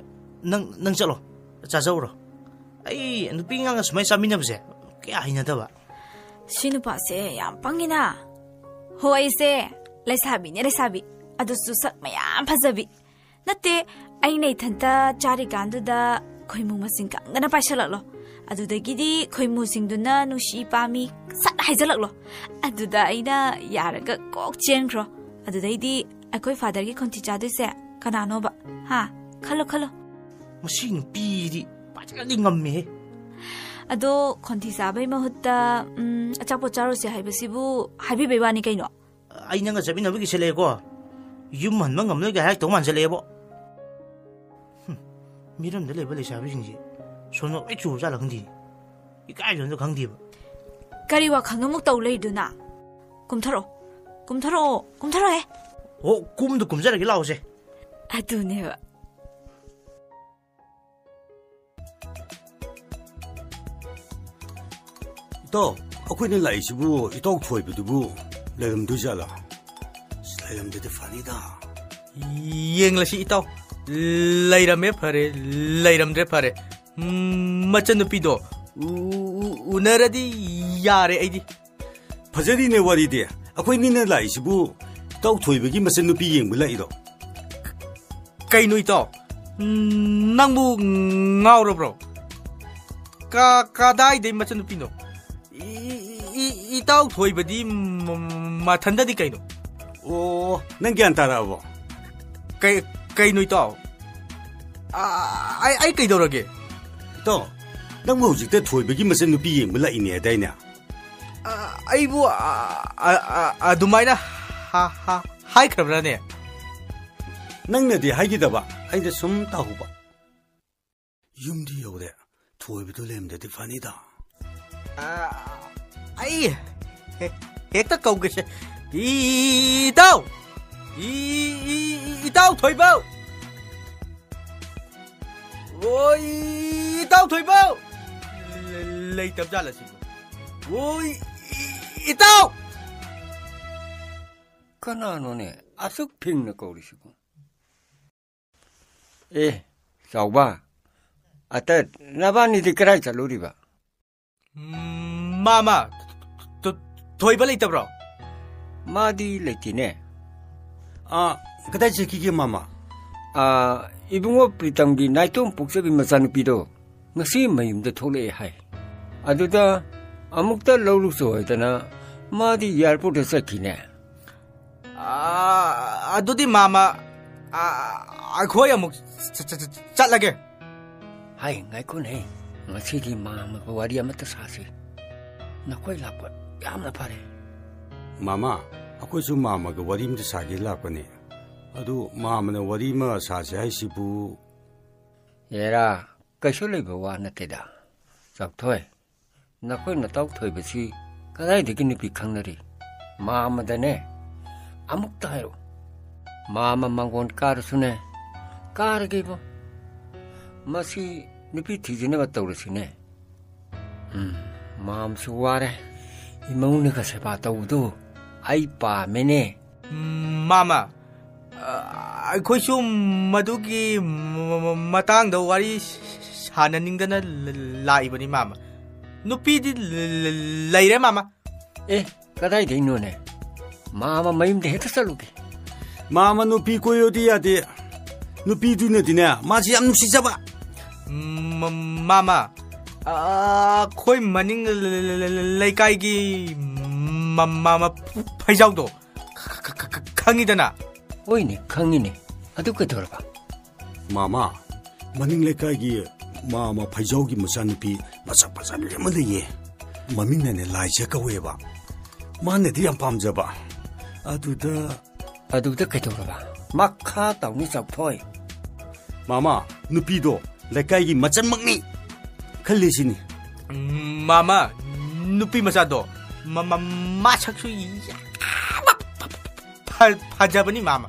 ꯅꯪ, ꯅꯪ ꯆꯠꯂꯣ꯫ ꯆꯥꯖꯧꯔꯣ꯫ ꯑꯩ ꯅꯨꯄꯤ ꯑꯉꯥꯡꯒ ꯁꯨꯃꯥꯏꯅ ꯆꯥꯃꯤꯟꯅꯕꯁꯦ ꯀꯌꯥ ꯍꯩꯅꯗꯕ꯫ ꯁꯤ ꯅꯨꯄꯥꯁꯦ ꯌꯥꯝ ꯄꯪꯉꯤꯅ꯫ ꯍꯣ, ꯑꯩꯁꯦ ꯂꯩꯁꯥꯕꯤꯅꯦ, ꯂꯩꯁꯥꯕꯤ꯫ ꯑꯗꯨꯁꯨ ꯁꯛ ꯃꯌꯥꯝ ꯐꯖꯕꯤ꯫ ꯅꯠꯇꯦ, ꯑꯩꯅ ꯏꯊꯟꯇ ꯆꯥꯔꯤꯀꯥꯟꯗꯨꯗ ꯈꯣꯏꯃꯨ ꯃꯁꯤꯡ ꯀꯪꯗꯅ ꯄꯥꯏꯁꯜꯂꯛꯂꯣ꯫ ꯑꯗꯨꯗꯒꯤꯗꯤ ꯈꯣꯏꯃꯨꯁꯤꯡꯗꯨꯅ ꯅꯨꯡꯁꯤ ꯄꯥꯝꯃꯤ ꯁꯠ ꯍꯥꯏꯖꯜꯂꯛꯂꯣ꯫ ꯑꯗꯨꯗ ꯑꯩꯅ ꯌꯥꯔꯒ ꯀꯣꯛ ꯆꯦꯟꯈ꯭ꯔꯣ꯫ ꯑꯗꯨꯗꯩꯗꯤ ꯑꯩꯈꯣꯏ ꯐꯥꯗꯔꯒꯤ ꯈꯣꯟꯊꯤ ꯆꯥꯗꯣꯏꯁꯦ ꯀꯅꯥꯅꯣꯕ? ꯍꯥ? ꯈꯜꯂꯣ, ꯈꯜꯂꯣ꯫ ꯃꯁꯤ ꯅꯨꯄꯤꯗꯤ ꯐꯖꯅꯗꯤ ꯉꯝꯃꯦꯍꯦ꯫ ꯑꯗꯣ ꯈꯣꯟꯊꯤ ꯆꯥꯕꯩ ꯃꯍꯨꯠꯇ, ꯎꯝ, ꯑꯆꯥꯄꯣꯠ ꯆꯥꯔꯨꯁꯦ ꯍꯥꯏꯕꯁꯤꯕꯨ ꯍꯥꯏꯕꯤꯕꯩ ꯋꯥꯅꯤ ꯀꯩꯅꯣ꯫ ꯑꯩ ꯅꯪꯒ ꯆꯠꯃꯤꯟꯅꯕ ꯀꯤꯁꯜꯂꯛꯑꯦꯀꯣ꯫ ꯌꯨꯝ ꯍꯟꯕ ꯉꯝꯂꯣꯏꯒ ꯍꯥꯏꯔꯛꯇꯧ ꯃꯥꯟꯁꯤꯜꯂꯛꯑꯦꯕꯣ꯫ ꯍꯨꯝ, ꯃꯤꯔꯝꯗ ꯂꯩꯕ ꯂꯩꯁꯥꯕꯤꯁꯤꯡꯁꯦ ꯁꯣꯝꯗ ꯂꯣꯏ ꯆꯨꯕ ꯖꯥꯠꯂ ꯈꯪꯗꯦ꯫ ꯏꯀꯥꯏꯕꯁꯨ ꯑꯝꯇ ꯈꯪꯗꯦꯕ꯫ ꯀꯔꯤ ꯋꯥꯈꯜꯅꯣ ꯑꯃꯨꯛ ꯇꯧ ꯂꯩꯗꯨꯅ? ꯀꯨꯝꯊꯔꯛꯑꯣ, ꯀꯨꯝꯊꯔꯛꯑꯣ, ꯀꯨꯝꯊꯔꯛꯑꯣꯍꯦ꯫ ꯑꯣ, ꯀꯨꯝꯗ ꯀꯨꯝꯖꯔꯒꯦ ꯂꯥꯛꯑꯣꯁꯦ꯫ ꯑꯗꯨꯅꯦꯕ꯫ ꯏꯇꯥꯎ, ꯑꯩꯈꯣꯏꯅ ꯂꯥꯛꯏꯁꯤꯕꯨ ꯏꯇꯥꯎ ꯊꯣꯏꯕꯗꯨꯕꯨ ꯂꯩꯔꯝꯗꯣꯏꯖꯥꯠꯂꯥ? ꯑꯁ, ꯂꯩꯔꯝꯗ꯭ꯔꯗꯤ ꯐꯅꯤꯗ꯫ ꯌꯦꯡꯂꯁꯤ ꯏꯇꯥꯎ꯫ ꯂꯩꯔꯝꯃꯦ ꯐꯔꯦ, ꯂꯩꯔꯝꯗ꯭ꯔꯦ ꯐꯔꯦ꯫ ꯎꯝ, ꯃꯆꯟꯅꯨꯄꯤꯗꯣ ꯎ-, ꯎ-, ꯎꯅꯔꯗꯤ ꯌꯥꯔꯦ ꯑꯩꯗꯤ꯫ ꯐꯖꯔꯤꯅꯦ ꯋꯥꯔꯤꯗꯤ꯫ ꯑꯩꯈꯣꯏꯅꯤꯅ ꯂꯥꯛꯏꯁꯤꯕꯨ ꯏꯇꯥꯎ ꯊꯣꯏꯕꯒꯤ ꯃꯆꯟꯅꯨꯄꯤ ꯌꯦꯡꯕ ꯂꯥꯛꯏꯔꯣ? ꯀꯩꯅꯣ ꯏꯇꯥꯎ? ꯎꯝ, ꯅꯪꯕꯨ ꯉꯥꯎꯔꯕ꯭ꯔꯣ? ꯀ-, ꯀꯗꯥꯏꯗꯩ ꯃꯆꯟꯅꯨꯄꯤꯅꯣ? ꯏ-, ꯏ-, ꯏ-, ꯏꯇꯥꯎ ꯊꯣꯏꯕꯗꯤ ꯃ-, ꯃꯊꯟꯗꯗꯤ ꯀꯩꯅꯣ? ꯑꯣ, ꯅꯪ ꯒ꯭ꯌꯥꯟ ꯇꯥꯔꯛꯑꯕꯣ? ꯀꯩ-, ꯀꯩꯅꯣ ꯏꯇꯥꯎ? ꯑ-, ꯑꯩ, ꯑꯩ ꯀꯩꯗꯧꯔꯒꯦ? ꯏꯇꯥꯎ, ꯅꯪꯕꯨ ꯍꯧꯖꯤꯛꯇ ꯊꯣꯏꯕꯒꯤ ꯃꯆꯟꯅꯨꯄꯤ ꯌꯦꯡꯕ ꯂꯥꯛꯏꯅꯦ ꯍꯥꯏꯗꯥꯏꯅꯦ? ꯑ, ꯑꯩꯕꯨ, ꯑ, ꯑ, ꯑ, ꯑꯗꯨꯃꯥꯏꯅ ꯍꯥ-, ꯍꯥ-, ꯍꯥꯏꯈ꯭ꯔꯕ꯭ꯔꯥꯅꯦ? ꯅꯪꯅꯗꯤ ꯍꯥꯏꯈꯤꯗꯕ, ꯑꯩꯅ ꯁꯨꯝ ꯇꯥꯍꯧꯕ꯫ ꯌꯨꯝꯗꯤ ꯌꯧꯔꯦ꯫ ꯊꯣꯏꯕꯗꯨ ꯂꯩꯔꯝꯗ꯭ꯔꯗꯤ ꯐꯅꯤꯗ꯫ ꯑ, ꯑꯩ ꯍꯦ-, ꯍꯦꯛꯇ ꯀꯧꯒꯦꯁꯦ꯫ ꯏ-, ꯏꯇꯥꯎ! ꯏ-, ꯏ-, ꯏ-, ꯏꯇꯥꯎ ꯊꯣꯏꯕꯧ! ꯑꯣ, ꯏ-, ꯏꯇꯥꯎ ꯊꯣꯏꯕꯧ! ꯂꯩ-, ꯂꯩꯇꯕ ꯖꯥꯠꯂ ꯁꯤꯕꯨ? ꯑꯣ, ꯏ-, ꯏ-, ꯏꯇꯥꯎ! ꯀꯅꯥꯅꯣꯅꯦ ꯑꯁꯨꯛ ꯐꯤꯡꯅ ꯀꯧꯔꯤꯁꯤꯕꯨ? ꯑꯦ, ꯆꯥꯎꯕ, ꯑꯇ, ꯅꯕꯥꯅꯤꯗꯤ ꯀꯗꯥꯏ ꯆꯠꯂꯨꯔꯤꯕ? ꯎꯝ, ꯃꯥꯃ, ꯊ-, ꯊ-, ꯊꯣꯏꯕ ꯂꯩꯇꯕ꯭ꯔꯣ? ꯃꯥꯗꯤ ꯂꯩꯇꯦꯅꯦ꯫ ꯑꯥ, ꯀꯗꯥꯏ ꯆꯠꯈꯤꯒꯦ, ꯃꯥꯃ? ꯑꯥ, ꯏꯕꯨꯡꯉꯣ ꯄ꯭ꯔꯤꯇꯝꯒꯤ ꯅꯥꯏꯇꯣꯝ ꯄꯣꯛꯆꯕꯤ ꯃꯆꯥꯅꯨꯄꯤꯗꯣ ꯉꯁꯤ ꯃꯌꯨꯝꯗ ꯊꯣꯛꯂꯛꯑꯦ ꯍꯥꯏ꯫ ꯑꯗꯨꯗ ꯑꯃꯨꯛꯇ ꯂꯧꯔꯨꯆꯣ ꯍꯥꯏꯗꯅ ꯃꯥꯗꯤ ꯑꯦꯌꯥꯔꯄꯣꯔꯠꯇ ꯆꯠꯈꯤꯅꯦ꯫ ꯑꯥ, ꯑꯗꯨꯗꯤ ꯃꯥꯃ, ꯑꯥ, ꯑꯩꯈꯣꯏ ꯑꯃꯨꯛ ꯆ-, ꯆ-, ꯆ-, ꯆꯠꯂꯒꯦ꯫ ꯍꯥꯏ, ꯉꯥꯏꯈꯣꯅꯦ꯫ ꯉꯁꯤꯗꯤ ꯃꯥꯃꯒ ꯋꯥꯔꯤ ꯑꯃꯠꯇ ꯁꯥꯁꯤ꯫ ꯅꯈꯣꯏ ꯂꯥꯛꯄ ꯌꯥꯝꯅ ꯐꯔꯦ꯫ ꯃꯥꯃ, ꯑꯩꯈꯣꯏꯁꯨ ꯃꯥꯃꯒ ꯋꯥꯔꯤ ꯑꯃꯇ ꯁꯥꯒꯦ ꯂꯥꯛꯄꯅꯦ꯫ ꯑꯗꯨ ꯃꯥꯃꯅ ꯋꯥꯔꯤ ꯑꯃ ꯁꯥꯁꯦ ꯍꯥꯏꯁꯤꯕꯨ? ꯑꯦꯔꯥ, ꯀꯩꯁꯨ ꯂꯩꯕ ꯋꯥ ꯅꯠꯇꯦꯗ꯫ ꯆꯥꯎꯊꯣꯏ, ꯅꯈꯣꯏ ꯅꯇꯥꯎ ꯊꯣꯏꯕꯁꯤ ꯀꯗꯥꯏꯗꯒꯤ ꯅꯨꯄꯤ ꯈꯪꯅꯔꯤ? ꯃꯥꯃꯗꯅꯦ, ꯑꯃꯨꯛꯇ ꯍꯥꯏꯔꯛꯎ꯫ ꯃꯥꯃ ꯃꯉꯣꯟ ꯀꯥꯔꯁꯨꯅꯦ, ꯀꯥꯔꯒꯦꯕꯣ꯫ ꯃꯁꯤ ꯅꯨꯄꯤ ꯊꯤꯖꯅꯕ ꯇꯧꯔꯁꯤꯅꯦ꯫ ꯎꯝ, ꯃꯥꯃꯁꯨ ꯋꯥꯔꯦ꯫ ꯏꯃꯧꯅꯒ ꯁꯦꯕꯥ ꯇꯧꯕꯗꯨ ꯑꯩ ꯄꯥꯝꯃꯦꯅꯦ꯫ ꯃꯥꯃ, ꯑ, ꯑꯩꯈꯣꯏꯁꯨ ꯃꯗꯨꯒꯤ ꯃ-, ꯃ-, ꯃꯇꯥꯡꯗ ꯋꯥꯔꯤ ꯁꯥꯟꯅꯅꯤꯡꯗꯅ ꯂ-, ꯂꯥꯛꯏꯕꯅꯤ, ꯃꯥꯃ꯫ ꯅꯨꯄꯤꯗꯤ ꯂ-, ꯂ-, ꯂꯩꯔꯦ, ꯃꯥꯃ꯫ ꯑꯦ, ꯀꯗꯥꯏꯗꯩꯅꯣꯅꯦ? ꯃꯥꯃ ꯃꯌꯨꯝꯗ ꯍꯦꯛꯇ ꯆꯠꯂꯨꯒꯦ꯫ ꯃꯥꯃ ꯅꯨꯄꯤ ꯀꯣꯏꯌꯣꯗꯤ ꯌꯥꯗꯦ꯫ ꯅꯨꯄꯤꯗꯨꯅꯗꯤꯅꯦ, ꯃꯥꯁꯤ ꯌꯥꯝ ꯅꯨꯡꯁꯤꯖꯕ꯫ ꯃ-, ꯃꯥꯃ, ꯑ, ꯑꯩꯈꯣꯏ ꯃꯅꯤꯡ ꯂ-, ꯂ-, ꯂ-, ꯂ-, ꯂꯩꯀꯥꯏꯒꯤ ꯃ-, ꯃꯥꯃ ꯐꯩꯖꯥꯎꯗꯣ꯫ ꯈ-, ꯈ-, ꯈ-, ꯈ-, ꯈꯪꯉꯤꯗꯅ? ꯍꯣꯏꯅꯦ, ꯈꯪꯉꯤꯅꯦ꯫ ꯑꯗꯨ ꯀꯩꯗꯧꯔꯕ? ꯃꯥꯃ, ꯃꯅꯤꯡ ꯂꯩꯀꯥꯏꯒꯤ ꯃꯥꯃ ꯐꯩꯖꯥꯎꯒꯤ ꯃꯆꯥꯅꯨꯄꯤ ꯃꯁꯛ ꯐꯖꯕꯤ ꯑꯃ ꯂꯩꯌꯦ꯫ ꯃꯃꯤꯡꯅꯅꯦ ꯂꯥꯏꯖ ꯀꯧꯋꯦꯕ꯫ ꯃꯥꯅꯗꯤ ꯌꯥꯝ ꯄꯥꯝꯖꯕ꯫ ꯑꯗꯨꯗ ꯑꯗꯨꯗ ꯀꯩꯗꯧꯔꯕ? ꯃꯈꯥ ꯇꯧꯅꯤ, ꯆꯥꯎꯊꯣꯏ꯫ ꯃꯥꯃ, ꯅꯨꯄꯤꯗꯣ ꯂꯩꯀꯥꯏꯒꯤ ꯃꯆꯟꯃꯛꯅꯤ ꯈꯜꯂꯤꯁꯤꯅꯤ꯫ ꯎꯝ, ꯃꯥꯃ, ꯅꯨꯄꯤ ꯃꯆꯥꯗꯣ ꯃ-, ꯃ-, ꯃꯁꯛꯁꯨ ꯌꯥꯝꯅ ꯐ-, ꯐꯖꯕꯅꯤ, ꯃꯥꯃ꯫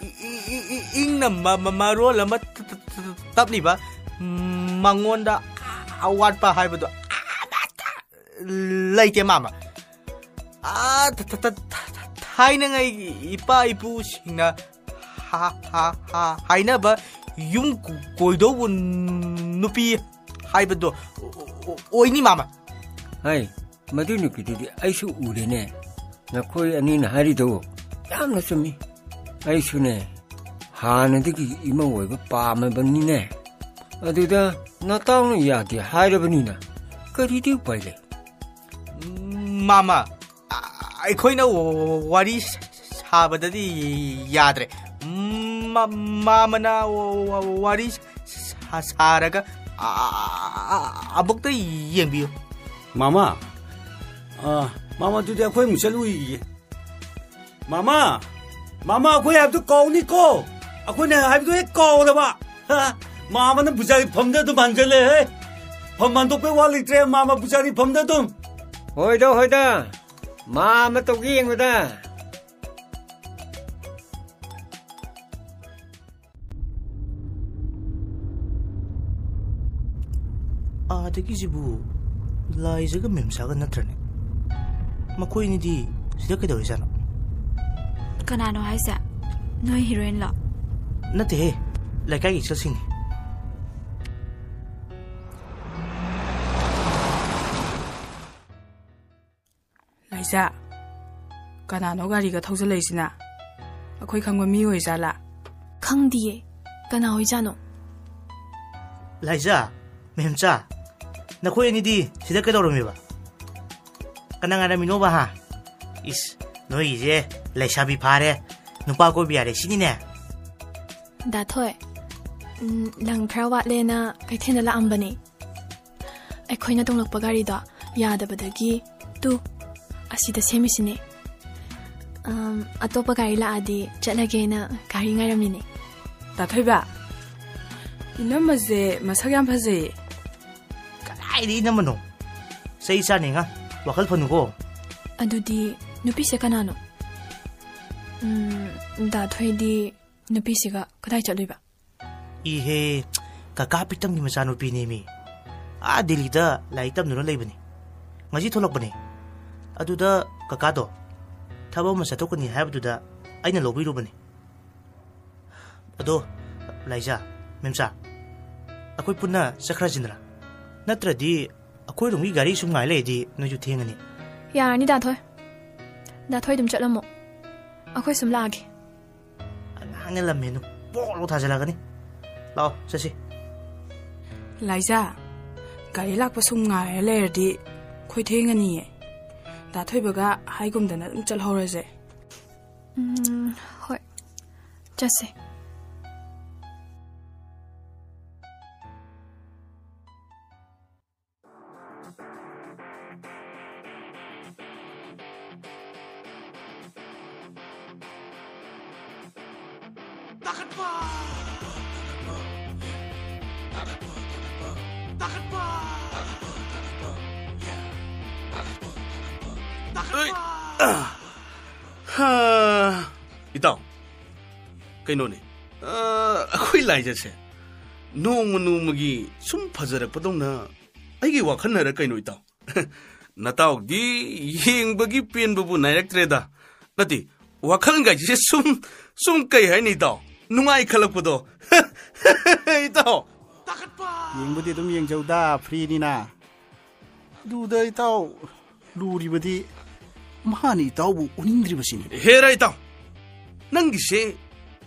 ꯏ-, ꯏ-, ꯏ-, ꯏ-, ꯏꯪꯅ ꯃ-, ꯃ-, ꯃꯔꯣꯜ ꯑꯃ ꯇ-, ꯇ-, ꯇ-, ꯇꯞꯂꯤꯕ, ꯃꯉꯣꯟꯗ ꯑꯋꯥꯠꯄ ꯍꯥꯏꯕꯗꯣ ꯑꯃꯠꯇ ꯂꯩꯇꯦ, ꯃꯥꯃ꯫ ꯑꯥ, ꯊ-, ꯊ-, ꯊ-, ꯊ-, ꯊ-, ꯊꯥꯏꯅꯉꯩ ꯏꯄꯥ ꯏꯄꯨꯁꯤꯡꯅ ꯍꯥ- ꯍꯥ- ꯍꯥ- ꯍꯥꯏꯅꯕ ꯌꯨꯝ ꯀꯣꯏꯗꯧꯕ ꯅꯨꯄꯤ ꯍꯥꯏꯕꯗꯣ ꯑꯣꯏꯅꯤ, ꯃꯥꯃ꯫ ꯍꯥꯏ, ꯃꯗꯨ ꯅꯨꯄꯤꯗꯨꯗꯤ ꯑꯩꯁꯨ ꯎꯔꯦꯅꯦ꯫ ꯅꯈꯣꯏ ꯑꯅꯤꯅ ꯍꯥꯏꯔꯤꯗꯣ ꯌꯥꯝꯅ ꯆꯨꯝꯃꯤ꯫ ꯑꯩꯁꯨꯅꯦ, ꯍꯥꯟꯅꯗꯒꯤ ꯏꯃꯧ ꯑꯣꯏꯕ ꯄꯥꯝꯃꯕꯅꯤꯅꯦ꯫ ꯑꯗꯨꯗ ꯅꯇꯥꯎꯅ ꯌꯥꯗꯦ ꯍꯥꯏꯔꯕꯅꯤꯅ ꯀꯔꯤꯗꯤ ꯎꯄꯥꯏ ꯂꯩ? ꯃꯥꯃ, ꯑꯩꯈꯣꯏꯅ ꯋꯥꯔꯤ ꯁꯥꯕꯗꯗꯤ ꯌꯥꯗ꯭ꯔꯦ꯫ ꯃꯥ- ꯃꯥꯃꯅ ꯋꯥꯔꯤ ꯁꯥ- ꯁꯥꯔꯒ ꯑꯃꯨꯛꯇ ꯌꯦꯡꯕꯤꯌꯨ꯫ ꯃꯥꯃ, ꯑ, ꯃꯥꯃ, ꯑꯗꯨꯗꯤ ꯑꯩꯈꯣꯏ ꯑꯃꯨꯛ ꯆꯠꯂꯨꯈꯤꯒꯦ꯫ ꯃꯥꯃ, ꯃꯥꯃ, ꯑꯩꯈꯣꯏ ꯍꯥꯏꯕꯗꯨ ꯀꯥꯎꯅꯤꯀꯣ꯫ ꯑꯩꯈꯣꯏꯅ ꯍꯥꯏꯕꯗꯨ ꯍꯦꯛ ꯀꯥꯎꯔꯕ꯫ ꯍ, ꯃꯥꯃꯅ ꯄꯨꯖꯥꯔꯤ ꯐꯝꯗ ꯑꯗꯨꯝ ꯍꯟꯖꯜꯂꯦ, ꯍꯦ꯫ ꯐꯝ ꯍꯟꯗꯣꯛꯄꯩ ꯋꯥ ꯂꯩꯇ꯭ꯔꯦ, ꯃꯥꯃ ꯄꯨꯖꯥꯔꯤ ꯐꯝꯗ ꯑꯗꯨꯝ꯫ ꯍꯣꯏꯗ, ꯍꯣꯏꯗ꯫ ꯃꯥꯃ ꯇꯧꯒꯦ ꯌꯦꯡꯕꯗ꯫ ꯑꯥꯗꯒꯤꯁꯤꯕꯨ ꯂꯥꯏꯖꯒ ꯃꯦꯝꯆꯥꯒ ꯅꯠꯇ꯭ꯔꯅꯦ? ꯃꯈꯣꯏꯅꯤꯗꯤ ꯁꯤꯗ ꯀꯩꯗꯧꯔꯤꯖꯥꯠꯅꯣ? ꯀꯅꯥꯅꯣ ꯍꯥꯏꯁꯦ? ꯅꯣꯏ ꯍꯤꯔꯣꯏꯟꯂꯣ? ꯅꯠꯇꯦꯍꯦ, ꯂꯩꯀꯥꯏꯒꯤ ꯏꯆꯜꯁꯤꯡꯅꯤ꯫ ꯂꯥꯏꯖꯥ, ꯀꯅꯥꯅꯣ ꯒꯥꯔꯤꯒ ꯊꯧꯖꯜꯂꯛꯏꯁꯤꯅ? ꯑꯩꯈꯣꯏ ꯈꯪꯕ ꯃꯤ ꯑꯣꯏꯖꯥꯠꯂꯥ? ꯈꯪꯗꯤꯌꯦ, ꯀꯅꯥ ꯑꯣꯏꯖꯥꯠꯅꯣ? ꯂꯥꯏꯖꯥ, ꯃꯦꯝꯆꯥ, ꯅꯈꯣꯏ ꯑꯅꯤꯗꯤ ꯁꯤꯗ ꯀꯩꯗꯧꯔꯝꯃꯤꯕ? ꯀꯅꯥ ꯉꯥꯏꯔꯝꯃꯤꯅꯣꯕ, ꯍꯥ? ꯏꯁ, ꯅꯣꯏꯒꯤꯁꯦ ꯂꯩꯁꯥꯕꯤ ꯐꯥꯔꯦ, ꯅꯨꯄꯥ ꯀꯣꯏꯕ ꯌꯥꯔꯦ ꯁꯤꯅꯤꯅꯦ꯫ ꯗꯥ ꯊꯣꯏ, ꯎꯝ, ꯂꯪ ꯈꯔ ꯋꯥꯠꯂꯦꯅ ꯀꯩꯊꯦꯜꯗ ꯂꯥꯛꯑꯝꯕꯅꯦ꯫ ꯑꯩꯈꯣꯏꯅ ꯇꯣꯡꯂꯛꯄ ꯒꯥꯔꯤꯗꯣ ꯌꯥꯗꯕꯗꯒꯤ ꯇꯨ ꯑꯁꯤꯗ ꯁꯦꯝꯃꯤꯁꯤꯅꯦ꯫ ꯑꯝ, ꯑꯇꯣꯞꯄ ꯒꯥꯔꯤ ꯂꯥꯛꯑꯗꯤ ꯆꯠꯂꯒꯦꯅ ꯒꯥꯔꯤ ꯉꯥꯏꯔꯝꯃꯤꯅꯦ꯫ ꯗꯥ ꯊꯣꯏꯕ, ꯏꯅꯝꯃꯁꯦ ꯃꯁꯛ ꯌꯥꯝ ꯐꯖꯩꯌꯦ꯫ ꯀꯗꯥꯏꯗ ꯏꯅꯝꯃꯅꯣ? ꯆꯩ ꯆꯥꯅꯤ ꯉꯥ, ꯋꯥꯈꯜ ꯐꯅꯨꯀꯣ꯫ ꯑꯗꯨꯗꯤ ꯅꯨꯄꯤꯁꯦ ꯀꯅꯥꯅꯣ? ꯎꯝ, ꯗꯥ ꯊꯣꯏꯗꯤ ꯅꯨꯄꯤꯁꯤꯒ ꯀꯗꯥꯏ ꯆꯠꯂꯨꯏꯕ? ꯏꯍꯦ, ꯀꯀꯥ ꯄꯤꯇꯝꯒꯤ ꯃꯆꯥꯅꯨꯄꯤꯅꯦꯃꯤ꯫ ꯑꯥ ꯗꯤꯜꯂꯤꯗ ꯂꯥꯏꯔꯤꯛ ꯇꯝꯗꯨꯅ ꯂꯩꯕꯅꯤ꯫ ꯉꯁꯤ ꯊꯣꯛꯂꯛꯄꯅꯦ꯫ ꯑꯗꯨꯗ ꯀꯀꯥꯗꯣ, ꯊꯕꯛ ꯑꯃ ꯆꯠꯊꯣꯛꯀꯅꯤ ꯍꯥꯏꯕꯗꯨꯗ ꯑꯩꯅ ꯂꯧꯕꯤꯔꯨꯕꯅꯤ꯫ ꯑꯗꯣ, ꯂꯥꯏꯖꯥ, ꯃꯦꯝꯆꯥ, ꯑꯩꯈꯣꯏ ꯄꯨꯟꯅ ꯆꯠꯈ꯭ꯔꯁꯤꯗꯅ꯫ ꯅꯠꯇ꯭ꯔꯗꯤ ꯑꯩꯈꯣꯏ ꯔꯨꯝꯒꯤ ꯒꯥꯔꯤ ꯁꯨꯝ ꯉꯥꯏ ꯂꯩꯔꯗꯤ ꯅꯣꯏꯁꯨ ꯊꯦꯡꯉꯅꯤ꯫ ꯌꯥꯔꯅꯤ, ꯗꯥꯊꯣꯏ꯫ ꯗꯥꯊꯣꯏ ꯑꯗꯨꯝ ꯆꯠꯂꯝꯃꯣ꯫ ꯑꯩꯈꯣꯏ ꯁꯨꯝ ꯂꯥꯛꯑꯒꯦ꯫ ꯑꯉꯥꯡꯅ ꯂꯝꯍꯦꯟꯗꯨ ꯄꯣꯛ ꯂꯥꯎ ꯊꯥꯖꯤꯜꯂꯛꯀꯅꯤ꯫ ꯂꯥꯛꯑꯣ, ꯆꯠꯁꯤ꯫ ꯂꯥꯏꯖꯥ, ꯒꯥꯔꯤ ꯂꯥꯛꯄ ꯁꯨꯝ ꯉꯥꯏꯔ ꯂꯩꯔꯗꯤ ꯑꯩꯈꯣꯏ ꯊꯦꯡꯉꯅꯤꯌꯦ꯫ ꯗꯥ ꯊꯣꯏꯕꯒ ꯍꯥꯏꯒꯨꯝꯗꯅ ꯑꯗꯨꯝ ꯆꯠꯍꯧꯔꯁꯦ꯫ ꯎꯝ, ꯍꯣꯏ꯫ ꯆꯠꯁꯦ꯫ ꯑꯩ, ꯑ, ꯍꯥ, ꯏꯇꯥꯎ, ꯀꯩꯅꯣꯅꯦ, ꯑ, ꯑꯩꯈꯣꯏ ꯂꯥꯏꯖꯠꯁꯦ ꯅꯣꯡꯃ ꯅꯣꯡꯃꯒꯤ ꯁꯨꯝ ꯐꯖꯔꯛꯄꯗꯧꯅ ꯑꯩꯒꯤ ꯋꯥꯈꯜꯅꯔ ꯀꯩꯅꯣ, ꯏꯇꯥꯎ? ꯅꯇꯥꯎꯗꯤ ꯌꯦꯡꯕꯒꯤ ꯄꯦꯟꯕꯕꯨ ꯅꯥꯏꯔꯛꯇ꯭ꯔꯦꯗ꯫ ꯅꯠꯇꯦ, ꯋꯥꯈꯜꯒꯥꯏꯁꯦ ꯁꯨꯝ, ꯁꯨꯝ ꯀꯩ ꯍꯥꯏꯅꯤ, ꯏꯇꯥꯎ? ꯅꯨꯡꯉꯥꯏꯈꯠꯂꯛꯄꯗꯣ꯫ ꯏꯇꯥꯎ꯫ ꯌꯦꯡꯕꯗꯤ ꯑꯗꯨꯝ ꯌꯦꯡꯖꯧꯗ, ꯐ꯭ꯔꯤꯅꯤꯅ꯫ ꯑꯗꯨꯗ ꯏꯇꯥꯎ ꯂꯨꯔꯤꯕꯗꯤ ꯃꯥꯅ ꯏꯇꯥꯎꯕꯨ ꯎꯅꯤꯡꯗ꯭ꯔꯤꯕꯁꯤꯅꯤ꯫ ꯍꯦꯔꯥ ꯏꯇꯥꯎ, ꯅꯪꯒꯤꯁꯦ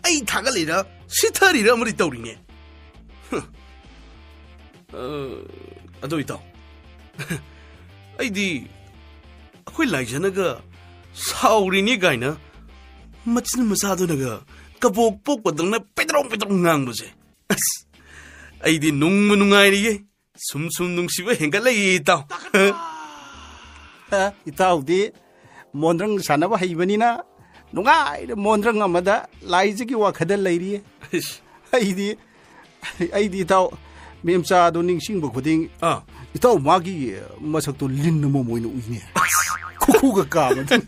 ꯑꯩ ꯊꯥꯒꯠꯂꯤꯔ ꯁꯤꯊꯔꯤꯔ ꯑꯃꯗꯤ ꯇꯧꯔꯤꯅꯦ꯫ ꯍ꯫ ꯑ, ꯑꯗꯣ ꯏꯇꯥꯎ, ꯑꯩꯗꯤ ꯑꯩꯈꯣꯏ ꯂꯥꯏꯖꯅꯒ ꯁꯥꯎꯔꯤꯅꯤ ꯀꯥꯏꯅ ꯃꯆꯤꯟ ꯃꯆꯥꯗꯨꯅꯒ ꯀꯕꯣꯛ ꯄꯣꯛꯄꯗꯧꯅ ꯄꯦꯗ꯭ꯔꯣꯡ ꯄꯦꯗ꯭ꯔꯣꯡ ꯉꯥꯡꯕꯁꯦ, ꯑꯁ, ꯑꯩꯗꯤ ꯅꯨꯡꯕꯨ ꯅꯨꯡꯉꯥꯏꯔꯤꯌꯦ꯫ ꯁꯨꯝ ꯁꯨꯝ ꯅꯨꯡꯁꯤꯕ ꯍꯦꯟꯒꯠꯂꯛꯏ, ꯏꯇꯥꯎ꯫ ꯑ, ꯏꯇꯥꯎꯗꯤ ꯃꯣꯟꯗ꯭ꯔꯪ ꯁꯥꯟꯅꯕ ꯍꯩꯕꯅꯤꯅ ꯅꯨꯡꯉꯥꯏꯅ ꯃꯣꯟꯗ꯭ꯔꯪ ꯑꯃꯗ ꯂꯥꯏꯖꯒꯤ ꯋꯥꯈꯜꯗ ꯂꯩꯔꯤꯌꯦ꯫ ꯏꯁ꯫ ꯑꯩꯗꯤ, ꯑꯩꯗꯤ ꯏꯇꯥꯎ ꯃꯦꯝꯆꯥꯗꯣ ꯅꯤꯡꯁꯤꯡꯕ ꯈꯨꯗꯤꯡ ꯑꯥ꯫ ꯏꯇꯥꯎ ꯃꯥꯒꯤ ꯃꯁꯛꯇꯣ ꯂꯤꯟ ꯑꯃꯃꯝ ꯑꯣꯏꯅ ꯎꯏꯅꯦ꯫ ꯈꯨꯈꯨꯒ ꯀꯥꯕꯗ꯫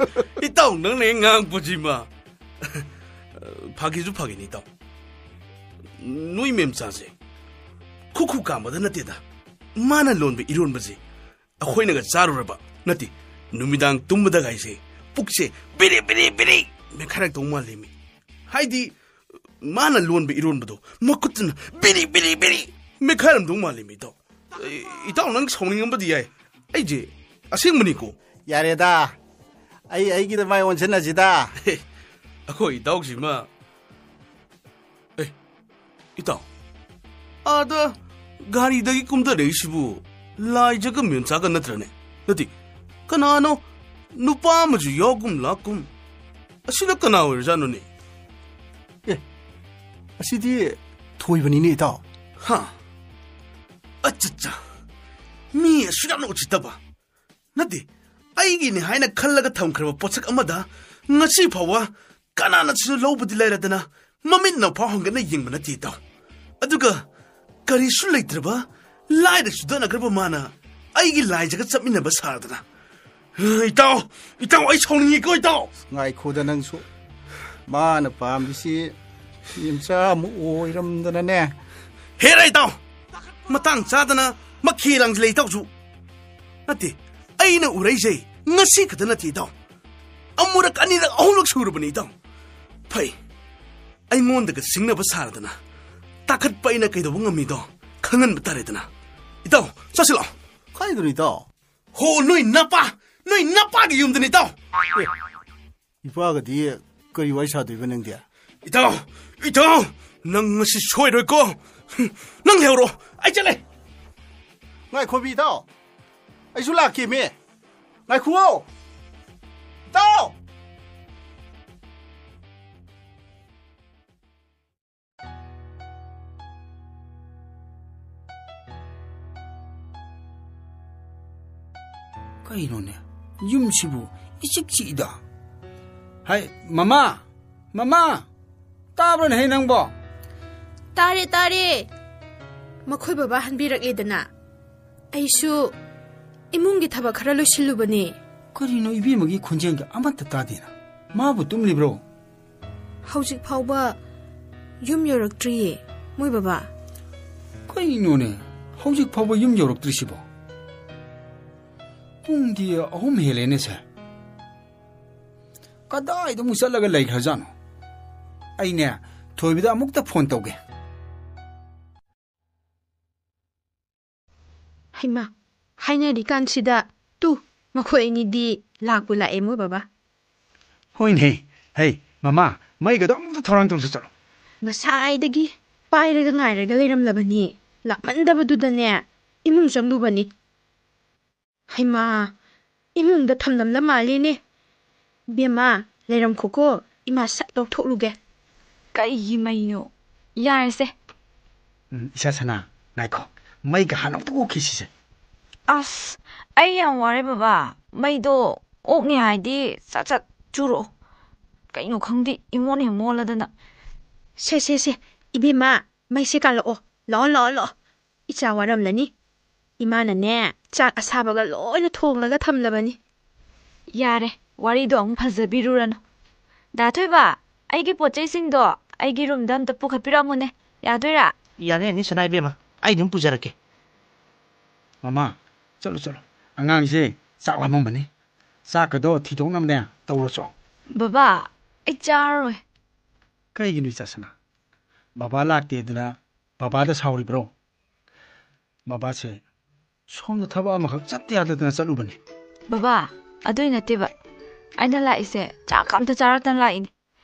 ꯏꯇꯥꯎ ꯅꯪꯅ ꯍꯦꯛ ꯉꯥꯡꯉꯛꯄꯁꯤꯃ꯫ ꯐꯥꯒꯤꯁꯨ ꯐꯥꯒꯤꯅꯤ, ꯏꯇꯥꯎ꯫ ꯅꯣꯏ ꯃꯦꯝꯆꯥꯁꯦ ꯈꯨꯈꯨ ꯀꯥꯝꯕꯗ ꯅꯠꯇꯦꯗ, ꯃꯥꯅ ꯂꯣꯟꯕ ꯏꯔꯣꯟꯕꯁꯦ ꯑꯩꯈꯣꯏꯅꯒ ꯆꯥꯔꯨꯔꯕ ꯅꯠꯇꯦ, ꯅꯨꯃꯤꯗꯥꯡ ꯇꯨꯝꯕꯗꯒꯥꯏꯁꯦ ꯄꯨꯛꯁꯦ ꯕꯤꯔꯤ ꯕꯤꯔꯤ ꯕꯤꯔꯤ ꯃꯦꯠꯈꯥꯏꯔꯛꯇꯧ ꯃꯥꯜꯂꯤꯃꯤ꯫ ꯍꯥꯏꯗꯤ, ꯃꯥꯅ ꯂꯣꯟꯕ ꯏꯔꯣꯟꯕꯗꯣ ꯃꯈꯨꯠꯇꯨꯅ ꯕꯤꯔꯤ ꯕꯤꯔꯤ ꯕꯤꯔꯤ ꯃꯦꯠꯈꯥꯏꯔꯝꯗꯧ ꯃꯥꯜꯂꯤꯃꯤ, ꯏꯇꯥꯎ꯫ ꯑꯦ, ꯏꯇꯥꯎ, ꯅꯪ ꯁꯥꯎꯅꯤꯡꯉꯝꯕꯗꯤ ꯌꯥꯏ, ꯑꯩꯁꯦ ꯑꯁꯦꯡꯕꯅꯤꯀꯣ꯫ ꯌꯥꯔꯦꯗ, ꯑꯩ ꯑꯩꯒꯤꯗ ꯃꯥꯏ ꯑꯣꯟꯁꯤꯟꯅꯁꯤꯗ꯫ ꯑꯩꯈꯣꯏ ꯏꯇꯥꯎꯁꯤꯃ꯫ ꯑꯦ, ꯏꯇꯥꯎ, ꯑꯥꯗ ꯒꯥꯔꯤꯗꯒꯤ ꯀꯨꯝꯊꯔꯛꯏꯁꯤꯕꯨ ꯂꯥꯏꯖꯒ ꯃꯦꯝꯆꯥꯒ ꯅꯠꯇ꯭ꯔꯅꯦ? ꯅꯠꯇꯦ, ꯀꯅꯥꯅꯣ? ꯅꯨꯄꯥ ꯑꯃꯁꯨ ꯌꯥꯎꯒꯨꯝ ꯂꯥꯛꯀꯨꯝ꯫ ꯑꯁꯤꯅ ꯀꯅꯥ ꯑꯣꯏꯔꯖꯥꯠꯅꯣꯅꯦ? ꯑꯦ, ꯑꯁꯤꯗꯤ ꯊꯣꯏꯕꯅꯤꯅꯦ, ꯏꯇꯥꯎ꯫ ꯍꯥ? ꯑꯠꯆꯥ, ꯃꯤ ꯑꯁꯨꯛ ꯌꯥꯝꯅ ꯎꯁꯤꯠꯇꯕ꯫ ꯅꯠꯇꯦ, ꯑꯩꯒꯤꯅꯤ ꯍꯥꯏꯅ ꯈꯜꯂꯒ ꯊꯝꯈ꯭ꯔꯕ ꯄꯣꯠꯁꯛ ꯑꯃꯗ ꯉꯁꯤ ꯐꯥꯎꯕ ꯀꯅꯥꯅꯁꯨ ꯂꯧꯕꯗꯤ ꯂꯩꯔꯗꯅ, ꯃꯃꯤꯠꯅ ꯐꯥꯎ ꯍꯪꯒꯠꯅ ꯌꯦꯡꯕ ꯅꯠꯇꯦ, ꯏꯇꯥꯎ꯫ ꯑꯗꯨꯒ ꯀꯔꯤꯁꯨ ꯂꯩꯇ꯭ꯔꯕ, ꯂꯥꯏꯔ ꯆꯨꯗꯅꯈ꯭ꯔꯕ ꯃꯥꯅ ꯑꯩꯒꯤ ꯂꯥꯏꯖꯒ ꯆꯠꯃꯤꯟꯅꯕ ꯁꯥꯗꯅ꯫ ꯏꯇꯥꯎ, ꯏꯇꯥꯎ, ꯑꯩ ꯁꯥꯎꯅꯤꯡꯉꯤꯀꯣ, ꯏꯇꯥꯎ꯫ ꯉꯥꯏꯈꯣꯗ ꯅꯪꯁꯨ꯫ ꯃꯥꯅ ꯄꯥꯝꯃꯤꯁꯤ ꯃꯦꯝꯆꯥ ꯑꯃ ꯑꯣꯏꯔꯝꯗꯅꯅꯦ꯫ ꯍꯦꯔꯥ, ꯏꯇꯥꯎ! ꯃꯇꯥꯡ ꯆꯥꯗꯅ ꯃꯈꯦꯜ ꯂꯥꯡꯁꯤꯜꯂꯦ, ꯏꯇꯥꯎꯁꯨ꯫ ꯅꯠꯇꯦ, ꯑꯩꯅ ꯎꯔꯛꯏꯁꯦ ꯉꯁꯤ ꯈꯛꯇ ꯅꯠꯇꯦ, ꯏꯇꯥꯎ꯫ ꯑꯃꯨꯔꯛ, ꯑꯅꯤꯔꯛ, ꯑꯍꯨꯝꯂꯛ ꯁꯨꯔꯕꯅꯤ, ꯏꯇꯥꯎ꯫ ꯐꯩ, ꯑꯩꯉꯣꯟꯗꯒ ꯁꯤꯡꯅꯕ ꯁꯥꯔꯗꯅ ꯇꯥꯈꯠꯄ ꯑꯩꯅ ꯀꯩꯗꯧꯕ ꯉꯝꯃꯤꯗꯣ ꯈꯪꯍꯟꯕ ꯇꯥꯔꯦꯗꯅ꯫ ꯏꯇꯥꯎ, ꯆꯠꯁꯤꯜꯂꯣ꯫ ꯀꯥꯏꯗꯅꯣ, ꯏꯇꯥꯎ? ꯍꯣ, ꯅꯣꯏ ꯅꯄꯥ, ꯅꯣꯏ ꯅꯄꯥꯒꯤ ꯌꯨꯝꯗꯅꯤ, ꯏꯇꯥꯎ꯫ ꯑꯦ, ꯏꯄꯥꯒꯗꯤ ꯀꯔꯤ ꯋꯥꯔꯤ ꯁꯥꯗꯣꯏꯕ ꯅꯪꯗꯤ? ꯏꯇꯥꯎ, ꯏꯇꯥꯎ, ꯅꯪ ꯉꯁꯤ ꯁꯣꯏꯔꯣꯏꯀꯣ꯫ ꯅꯪ ꯂꯩꯍꯧꯔꯣ, ꯑꯩ ꯆꯠꯂꯦ꯫ ꯉꯥꯏꯈꯣꯃꯤ, ꯏꯇꯥꯎ, ꯑꯩꯁꯨ ꯂꯥꯛꯀꯦꯃꯤ꯫ ꯉꯥꯏꯈꯨꯑꯣ, ꯏꯇꯥꯎ꯫ ꯀꯩꯅꯣꯅꯦ, ꯌꯨꯝꯁꯤꯕꯨ ꯏꯆꯤꯛ ꯆꯤꯛꯏꯗ꯫ ꯍꯥꯏ, ꯃꯃꯥ! ꯃꯃꯥ! ꯇꯥꯕ꯭ꯔꯣꯅꯦ ꯍꯦ ꯅꯪꯕꯣ? ꯇꯥꯔꯦ, ꯇꯥꯔꯦ꯫ ꯃꯈꯣꯏ ꯕꯕꯥ ꯍꯟꯕꯤꯔꯛꯂꯦꯗꯅ꯫ ꯑꯩꯁꯨ ꯏꯃꯨꯡꯒꯤ ꯊꯕꯛ ꯈꯔ ꯂꯣꯏꯁꯤꯜꯂꯨꯕꯅꯦ꯫ ꯀꯔꯤꯅꯣ ꯏꯕꯦꯝꯃꯒꯤ ꯈꯣꯟꯖꯦꯜꯒ ꯑꯃꯠꯇ ꯇꯥꯗꯦꯅ? ꯃꯥꯕꯨ ꯇꯨꯝꯂꯤꯕ꯭ꯔꯣ? ꯍꯧꯖꯤꯛ ꯐꯥꯎꯕ ꯌꯨꯝ ꯌꯧꯔꯛꯇ꯭ꯔꯤꯌꯦ, ꯃꯣꯏ ꯕꯕꯥ꯫ ꯀꯩꯅꯣꯅꯦ, ꯍꯧꯖꯤꯛ ꯐꯥꯎꯕ ꯌꯨꯝ ꯌꯧꯔꯛꯇ꯭ꯔꯤꯁꯤꯕꯣ? ꯄꯨꯡꯗꯤ ꯑꯍꯨꯝ ꯍꯦꯜꯂꯦꯅꯦ, ꯁꯥꯔ꯫ ꯀꯗꯥꯏꯗ ꯑꯃꯨꯛ ꯆꯠꯂꯒ ꯂꯩꯈ꯭ꯔꯖꯥꯠꯅꯣ? ꯑꯩꯅꯦ, ꯊꯣꯏꯕꯤꯗ ꯑꯃꯨꯛꯇ ꯐꯣꯟ ꯇꯧꯒꯦ꯫ ꯍꯩꯃꯥ, ꯍꯥꯏꯅꯔꯤꯀꯥꯟꯁꯤꯗ, ꯇꯨ, ꯃꯈꯣꯏ ꯑꯅꯤꯗꯤ ꯂꯥꯛꯄꯨ ꯂꯥꯛꯑꯦ ꯃꯣꯏ ꯕꯕꯥ꯫ ꯍꯣꯏꯅꯦ꯫ ꯍꯩ, ꯃꯃꯥ, ꯃꯩꯒꯗꯣ ꯑꯃꯨꯛꯇ ꯊꯧꯔꯥꯡ ꯇꯧꯁꯤ ꯆꯠꯂꯣ꯫ ꯉꯁꯥꯏꯗꯒꯤ ꯄꯥꯏꯔꯒ ꯉꯥꯏꯔꯒ ꯂꯩꯔꯝꯂꯕꯅꯤ꯫ ꯂꯥꯛꯃꯟꯗꯕꯗꯨꯗꯅꯦ, ꯏꯃꯨꯡ ꯆꯪꯂꯨꯕꯅꯤ꯫ ꯍꯩꯃꯥ, ꯏꯃꯨꯡꯗ ꯊꯝꯂꯝꯂ ꯃꯥꯜꯂꯤꯅꯦ꯫ ꯕꯦꯝꯃ, ꯂꯩꯔꯝꯈꯣꯀꯣ, ꯏꯃꯥ ꯁꯠ ꯂꯧꯊꯣꯛꯂꯨꯒꯦ꯫ ꯀꯩꯒꯤ ꯃꯩꯅꯣ? ꯌꯥꯔꯦꯁꯦ꯫ ꯎꯝ, ꯏꯆꯥ ꯁꯅꯥ, ꯉꯥꯏꯈꯣ꯫ ꯃꯩꯒ ꯍꯥꯟꯅ ꯑꯝꯇ ꯑꯣꯛꯈꯤꯁꯤꯁꯦ꯫ ꯑꯁ, ꯑꯩ ꯌꯥꯝ ꯋꯥꯔꯦ ꯕꯕꯥ꯫ ꯃꯩꯗꯣ ꯑꯣꯛꯅꯤ ꯍꯥꯏꯗꯤ ꯁꯠ ꯁꯠ ꯆꯨꯔꯛꯑꯣ꯫ ꯀꯩꯅꯣ ꯈꯪꯗꯦ, ꯏꯃꯣꯠ ꯍꯦꯛ ꯃꯣꯠꯂꯗꯅ꯫ ꯁꯦ, ꯁꯦ, ꯁꯦ, ꯏꯕꯦꯝꯃ, ꯃꯩꯁꯦ ꯀꯥꯜꯂꯛꯑꯣ꯫ ꯂꯥꯛꯑꯣ, ꯂꯥꯛꯑꯣ, ꯂꯥꯛꯑꯣ꯫ ꯏꯆꯥ ꯋꯥꯔꯝꯂꯅꯤ꯫ ꯏꯃꯥꯅꯅꯦ, ꯆꯥꯛ ꯑꯁꯥꯕꯒ ꯂꯣꯏꯅ ꯊꯣꯡꯂꯒ ꯊꯝꯂꯕꯅꯤ꯫ ꯌꯥꯔꯦ, ꯋꯥꯔꯤꯗꯣ ꯑꯃꯨꯛ ꯐꯖꯕꯤꯔꯨꯔꯅꯨ꯫ ꯗꯥ ꯊꯣꯏꯕ, ꯑꯩꯒꯤ ꯄꯣꯠ ꯆꯩꯁꯤꯡꯗꯣ ꯑꯩꯒꯤ ꯔꯨꯝꯗ ꯑꯝꯇ ꯄꯨꯈꯠꯄꯤꯔꯝꯃꯨꯅꯦ꯫ ꯌꯥꯗꯣꯏꯔꯥ? ꯌꯥꯅꯤ, ꯌꯥꯅꯤ, ꯁꯅꯥ ꯏꯕꯦꯝꯃ꯫ ꯑꯩ ꯑꯗꯨꯝ ꯄꯨꯖꯔꯛꯀꯦ꯫ ꯃꯃꯥ, ꯆꯠꯂꯣ, ꯆꯠꯂꯣ꯫ ꯑꯉꯥꯡꯁꯦ ꯆꯥꯛ ꯂꯥꯝꯃꯝꯃꯅꯤ꯫ ꯆꯥꯛꯀꯗꯣ ꯊꯤꯗꯣꯛꯅꯕꯅꯦ ꯇꯧꯔꯣ ꯆꯣ꯫ ꯕꯕꯥ, ꯑꯩ ꯆꯥꯔꯔꯣꯏ꯫ ꯀꯩꯒꯤꯅꯣ ꯏꯆꯥ ꯁꯅꯥ? ꯕꯕꯥ ꯂꯥꯛꯇꯦꯗꯅ ꯕꯕꯥꯗ ꯁꯥꯎꯔꯤꯕ꯭ꯔꯣ? ꯕꯕꯥꯁꯦ ꯁꯣꯝꯗ ꯊꯕꯛ ꯑꯃꯈꯛ ꯆꯠꯇ ꯌꯥꯗꯗꯅ ꯆꯠꯂꯨꯕꯅꯤ꯫ ꯕꯕꯥ, ꯑꯗꯨꯏ ꯅꯠꯇꯦꯕ꯫ ꯑꯩꯅ ꯂꯥꯛꯏꯁꯦ ꯆꯥꯛ ꯑꯝꯇ ꯆꯥꯔꯛꯇꯅ ꯂꯥꯛꯏꯅꯤ꯫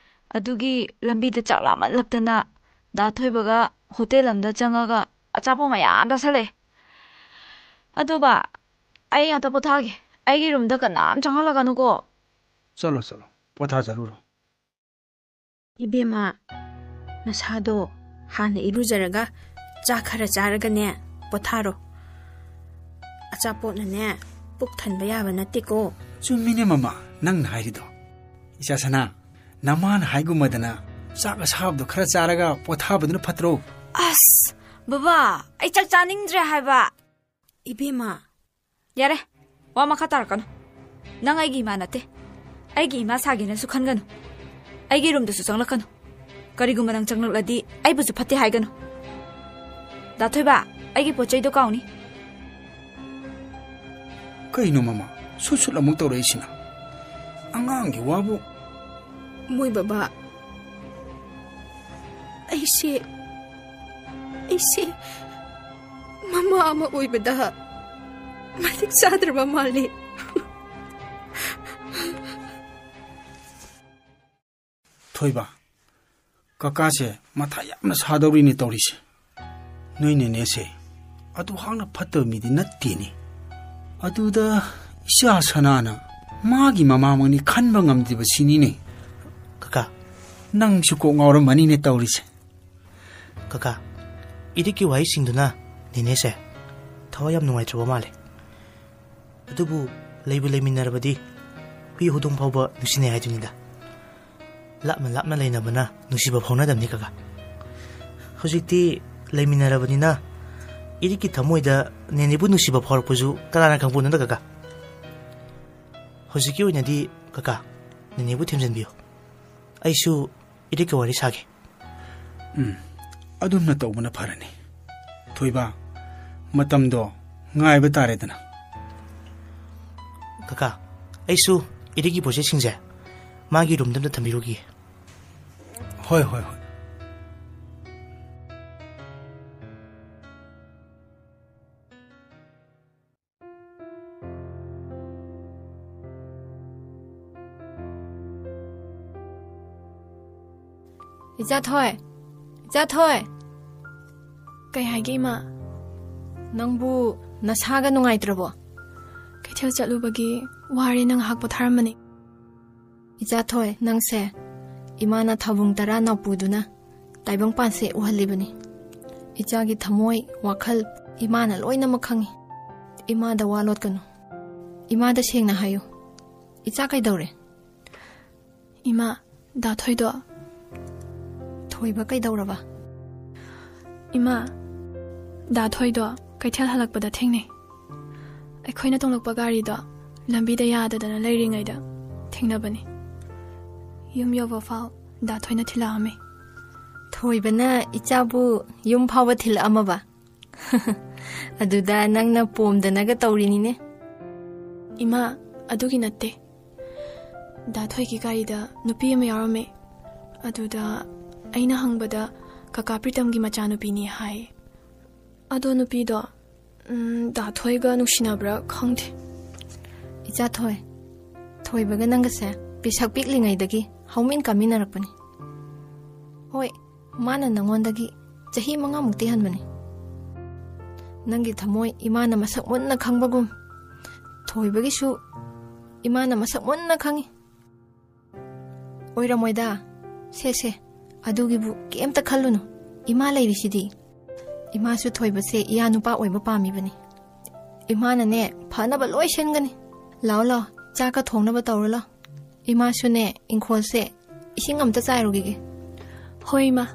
ꯑꯗꯨꯒꯤ ꯂꯝꯕꯤꯗ ꯆꯥꯛ ꯂꯥꯝꯃꯜꯂꯛꯇꯅ ꯗꯥ ꯊꯣꯏꯕꯒ ꯍꯣꯇꯦꯜ ꯑꯃꯗ ꯆꯪꯉꯒ ꯑꯆꯥꯄꯣꯠ ꯃꯌꯥꯝ ꯆꯥꯁꯜꯂꯛꯑꯦ꯫ ꯑꯗꯣ ꯕꯥ, ꯑꯩ ꯉꯥꯛꯇ ꯄꯣꯊꯥꯒꯦ꯫ ꯑꯩꯒꯤ ꯔꯨꯝꯗ ꯀꯅꯥꯝ ꯆꯪꯍꯜꯂꯛꯀꯅꯨꯀꯣ꯫ ꯆꯠꯂꯣ, ꯆꯠꯂꯣ꯫ ꯄꯣꯊꯥꯖꯔꯨꯔꯣ꯫ ꯏꯕꯦꯝꯃ, ꯅꯁꯥꯗꯣ ꯍꯥꯟꯅ ꯏꯔꯨꯖꯔꯒ ꯆꯥꯛ ꯈꯔ ꯆꯥꯔꯒꯅꯦ, ꯄꯣꯊꯥꯔꯣ꯫ ꯑꯆꯥꯄꯣꯠꯅꯅꯦ, ꯄꯨꯛ ꯊꯟꯕ ꯌꯥꯕ ꯅꯠꯇꯦꯀꯣ꯫ ꯆꯨꯝꯃꯤꯅꯦ ꯃꯃꯥ, ꯅꯪꯅ ꯍꯥꯏꯔꯤꯗꯣ꯫ ꯏꯆꯥ ꯁꯅꯥ, ꯅꯃꯥꯅ ꯍꯥꯏꯒꯨꯝꯃꯗꯅ ꯆꯥꯛ ꯑꯁꯥꯕꯗꯣ ꯈꯔ ꯆꯥꯔꯒ ꯄꯣꯊꯥꯕꯗꯨꯅ ꯐꯠꯇ꯭ꯔꯣ? ꯑꯁ, ꯕꯕꯥ, ꯑꯩ ꯆꯥꯛ ꯆꯥꯅꯤꯡꯗ꯭ꯔꯦ ꯍꯥꯏꯕ꯫ ꯏꯕꯦꯝꯃ, ꯌꯥꯔꯦ, ꯋꯥ ꯃꯈꯥ ꯇꯥꯔꯛꯀꯅꯨ꯫ ꯅꯪ ꯑꯩꯒꯤ ꯏꯃꯥ ꯅꯠꯇꯦ꯫ ꯑꯩꯒꯤ ꯏꯃꯥ ꯁꯥꯒꯦꯅꯁꯨ ꯈꯟꯒꯅꯨ꯫ ꯑꯩꯒꯤ ꯔꯨꯝꯗꯁꯨ ꯆꯪꯂꯛꯀꯅꯨ꯫ ꯀꯔꯤꯒꯨꯝꯕ ꯅꯪ ꯆꯪꯂꯛꯂꯗꯤ ꯑꯩꯕꯨꯁꯨ ꯐꯠꯇꯦ ꯍꯥꯏꯒꯅꯨ꯫ ꯗꯥ ꯊꯣꯏꯕ, ꯑꯩꯒꯤ ꯄꯣꯠ ꯆꯩꯗꯣ ꯀꯥꯎꯅꯤ꯫ ꯀꯩꯅꯣ ꯃꯃꯥ, ꯁꯨꯠ ꯁꯨꯠ ꯑꯃꯨꯛ ꯇꯧꯔꯛꯏꯁꯤꯅ? ꯑꯉꯥꯡꯒꯤ ꯋꯥꯕꯨ꯫ ꯃꯣꯏ ꯕꯕꯥ, ꯑꯩꯁꯦ ꯑꯩꯁꯦ ꯃꯃꯥ ꯑꯃ ꯑꯣꯏꯕꯗ ꯃꯇꯤꯛ ꯆꯥꯗ꯭ꯔꯕ ꯃꯥꯜꯂꯤ꯫ ꯊꯣꯏꯕ, ꯀꯀꯥꯁꯦ ꯃꯊꯥ ꯌꯥꯝꯅ ꯁꯥꯗꯧꯔꯤꯅꯦ ꯇꯧꯔꯤꯁꯦ꯫ ꯅꯣꯏ ꯅꯦꯅꯦꯁꯦ ꯑꯗꯨ ꯍꯥꯛꯅ ꯐꯠꯇꯕ ꯃꯤꯗꯤ ꯅꯠꯇꯦꯅꯦ꯫ ꯑꯗꯨꯗ ꯏꯆꯥ ꯁꯅꯥꯅ ꯃꯥꯒꯤ ꯃꯃꯥꯃꯛꯅꯤ ꯈꯟꯕ ꯉꯝꯗ꯭ꯔꯤꯕ ꯁꯤꯅꯤꯅꯦ꯫ ꯀꯀꯥ, ꯅꯪꯁꯨ ꯀꯣꯛ ꯉꯥꯎꯔꯝꯃꯅꯤꯅꯦ ꯇꯧꯔꯤꯁꯦ꯫ ꯀꯀꯥ, ꯏꯔꯤꯛꯀꯤ ꯋꯥꯍꯩꯁꯤꯡꯗꯨꯅ ꯅꯦꯅꯦꯁꯦ ꯊꯋꯥꯏ ꯌꯥꯝ ꯅꯨꯡꯉꯥꯏꯇ꯭ꯔꯕ ꯃꯥꯜꯂꯦ꯫ ꯑꯗꯨꯕꯨ ꯂꯩꯕꯨ ꯂꯩꯃꯤꯟꯅꯔꯕꯗꯤ ꯍꯨꯏ ꯍꯧꯗꯣꯡ ꯐꯥꯎꯕ ꯅꯨꯡꯁꯤꯅꯩ ꯍꯥꯏꯗꯨꯅꯤꯗ꯫ ꯂꯥꯞꯅ ꯂꯥꯞꯅ ꯂꯩꯅꯕꯅ ꯅꯨꯡꯁꯤꯕ ꯐꯥꯎꯅꯗꯕꯅꯤ ꯀꯀꯥ꯫ ꯍꯧꯖꯤꯛꯇꯤ ꯂꯩꯃꯤꯟꯅꯔꯕꯅꯤꯅ ꯏꯔꯤꯛꯀꯤ ꯊꯃꯣꯏꯗ ꯅꯦꯅꯦꯕꯨ ꯅꯨꯡꯁꯤꯕ ꯐꯥꯎꯔꯛꯄꯁꯨ ꯀꯅꯥꯅ ꯈꯪꯄꯣꯠꯅꯣꯗ ꯀꯀꯥ꯫ ꯍꯧꯖꯤꯛꯀꯤ ꯑꯣꯏꯅꯗꯤ ꯀꯀꯥ, ꯅꯦꯅꯦꯕꯨ ꯊꯦꯝꯖꯤꯟꯕꯤꯌꯨ꯫ ꯑꯩꯁꯨ ꯏꯔꯤꯛꯀ ꯋꯥꯔꯤ ꯁꯥꯒꯦ꯫ ꯎꯝ, ꯑꯗꯨꯝꯅ ꯇꯧꯕꯅ ꯐꯔꯅꯤ꯫ ꯊꯣꯏꯕ, ꯃꯇꯝꯗꯣ ꯉꯥꯏꯕ ꯇꯥꯔꯦꯗꯅ꯫ ꯀꯀꯥ, ꯑꯩꯁꯨ ꯏꯔꯤꯛꯀꯤ ꯄꯣꯠꯆꯩꯁꯤꯡꯁꯦ ꯃꯥꯒꯤ ꯔꯨꯝꯗ ꯑꯝꯇ ꯊꯝꯕꯤꯔꯨꯈꯤꯒꯦ꯫ ꯍꯣꯏ, ꯍꯣꯏ, ꯍꯣꯏ꯫ ꯏꯆꯥꯊꯣꯏ, ꯏꯆꯥꯊꯣꯏ꯫ ꯀꯩ ꯍꯥꯏꯒꯦ, ꯏꯃꯥ? ꯅꯪꯕꯨ ꯅꯁꯥꯒ ꯅꯨꯡꯉꯥꯏꯇ꯭ꯔꯕꯣ? ꯀꯩꯊꯦꯜ ꯆꯠꯂꯨꯕꯒꯤ ꯋꯥꯔꯦꯅ ꯉꯥꯏꯍꯥꯛ ꯄꯣꯊꯥꯔꯝꯕꯅꯤ꯫ ꯏꯆꯥꯊꯣꯏ, ꯅꯪꯁꯦ ꯏꯃꯥꯅ ꯊꯥꯕꯨꯡ ꯇꯔꯥ ꯅꯥꯎꯄꯨꯗꯨꯅ ꯇꯥꯏꯕꯪꯄꯥꯟꯁꯦ ꯎꯍꯜꯂꯤꯕꯅꯤ꯫ ꯏꯆꯥꯒꯤ ꯊꯃꯣꯏ, ꯋꯥꯈꯜ ꯏꯃꯥꯅ ꯂꯣꯏꯅꯃꯛ ꯈꯪꯉꯤ꯫ ꯏꯃꯥꯗ ꯋꯥ ꯂꯣꯠꯀꯅꯨ꯫ ꯏꯃꯥꯗ ꯁꯦꯡꯅ ꯍꯥꯏꯌꯨ꯫ ꯏꯆꯥ ꯀꯩꯗꯧꯔꯦ? ꯏꯃꯥ, ꯗꯥ ꯊꯣꯏꯗꯣ꯫ ꯊꯣꯏꯕ ꯀꯩꯗꯧꯔꯕ? ꯏꯃꯥ, ꯗꯥ ꯊꯣꯏꯗꯣ ꯀꯩꯊꯦꯜ ꯍꯜꯂꯛꯄꯗ ꯊꯦꯡꯅꯩ꯫ ꯑꯩꯈꯣꯏꯅ ꯇꯣꯡꯂꯛꯄ ꯒꯥꯔꯤꯗꯣ ꯂꯝꯕꯤꯗ ꯌꯥꯗꯗꯅ ꯂꯩꯔꯤꯉꯩꯗ ꯊꯦꯡꯅꯕꯅꯤ꯫ ꯌꯨꯝ ꯌꯧꯕ ꯐꯥꯎ ꯗꯥ ꯊꯣꯏꯅ ꯊꯤꯜꯂꯛꯑꯝꯃꯤ꯫ ꯊꯣꯏꯕꯅ ꯏꯆꯥꯕꯨ ꯌꯨꯝ ꯐꯥꯎꯕ ꯊꯤꯜꯂꯛꯑꯝꯃꯕ? ꯑꯗꯨꯗ ꯅꯪꯅ ꯄꯣꯝꯗꯅꯒ ꯇꯧꯔꯤꯅꯤꯅꯦ꯫ ꯏꯃꯥ, ꯑꯗꯨꯒꯤ ꯅꯠꯇꯦ꯫ ꯗꯥ ꯊꯣꯏꯒꯤ ꯒꯥꯔꯤꯗ ꯅꯨꯄꯤ ꯑꯃ ꯌꯥꯎꯔꯝꯃꯦ꯫ ꯑꯗꯨꯗ ꯑꯩꯅ ꯍꯪꯕꯗ ꯀꯀꯥ ꯄ꯭ꯔꯤꯇꯝꯒꯤ ꯃꯆꯥꯅꯨꯄꯤꯅꯤ ꯍꯥꯏ꯫ ꯑꯗꯣ ꯅꯨꯄꯤꯗꯣ, ꯎꯝ, ꯗꯥ ꯊꯣꯏꯒ ꯅꯨꯡꯁꯤꯅꯕ꯭ꯔꯥ ꯈꯪꯗꯦ꯫ ꯏꯆꯥ ꯊꯣꯏ, ꯊꯣꯏꯕꯒ ꯅꯪꯒꯁꯦ ꯄꯤꯁꯛ ꯄꯤꯛꯂꯤꯉꯩꯗꯒꯤ ꯍꯧꯃꯤꯟ ꯀꯥꯃꯤꯟꯅꯔꯛꯄꯅꯤ꯫ ꯍꯣꯏ, ꯃꯥꯅ ꯅꯪꯉꯣꯟꯗꯒꯤ ꯆꯍꯤ ꯃꯉꯥꯃꯨꯛꯇꯤ ꯍꯟꯕꯅꯤ꯫ ꯅꯪꯒꯤ ꯊꯃꯣꯏ ꯏꯃꯥꯅ ꯃꯁꯛ ꯃꯨꯟꯅ ꯈꯪꯕꯒꯨꯝ, ꯊꯣꯏꯕꯒꯤꯁꯨ ꯏꯃꯥꯅ ꯃꯁꯛ ꯃꯨꯟꯅ ꯈꯪꯉꯤ꯫ ꯑꯣꯏꯔꯝꯃꯣꯏꯗ꯫ ꯁꯦ, ꯁꯦ, ꯑꯗꯨꯒꯤꯕꯨ ꯀꯩꯝꯇ ꯈꯜꯂꯨꯅꯨ꯫ ꯏꯃꯥ ꯂꯩꯔꯤꯁꯤꯗꯤ꯫ ꯏꯃꯥꯁꯨ ꯊꯣꯏꯕꯁꯦ ꯏꯌꯥ ꯅꯨꯄꯥ ꯑꯣꯏꯕ ꯄꯥꯝꯃꯤꯕꯅꯤ꯫ ꯏꯃꯥꯅꯅꯦ, ꯐꯅꯕ ꯂꯣꯏ ꯁꯤꯟꯒꯅꯤ꯫ ꯂꯥꯛꯑꯣ, ꯂꯥꯛꯑꯣ, ꯆꯥꯛꯀ ꯊꯣꯡꯅꯕ ꯇꯧꯔꯣ, ꯂꯥꯛꯑꯣ꯫ ꯏꯃꯥꯁꯨꯅꯦ, ꯏꯪꯈꯣꯜꯁꯦ ꯏꯁꯤꯡ ꯑꯝꯇ ꯆꯥꯏꯔꯨꯈꯤꯒꯦ꯫ ꯍꯣꯏ, ꯏꯃꯥ꯫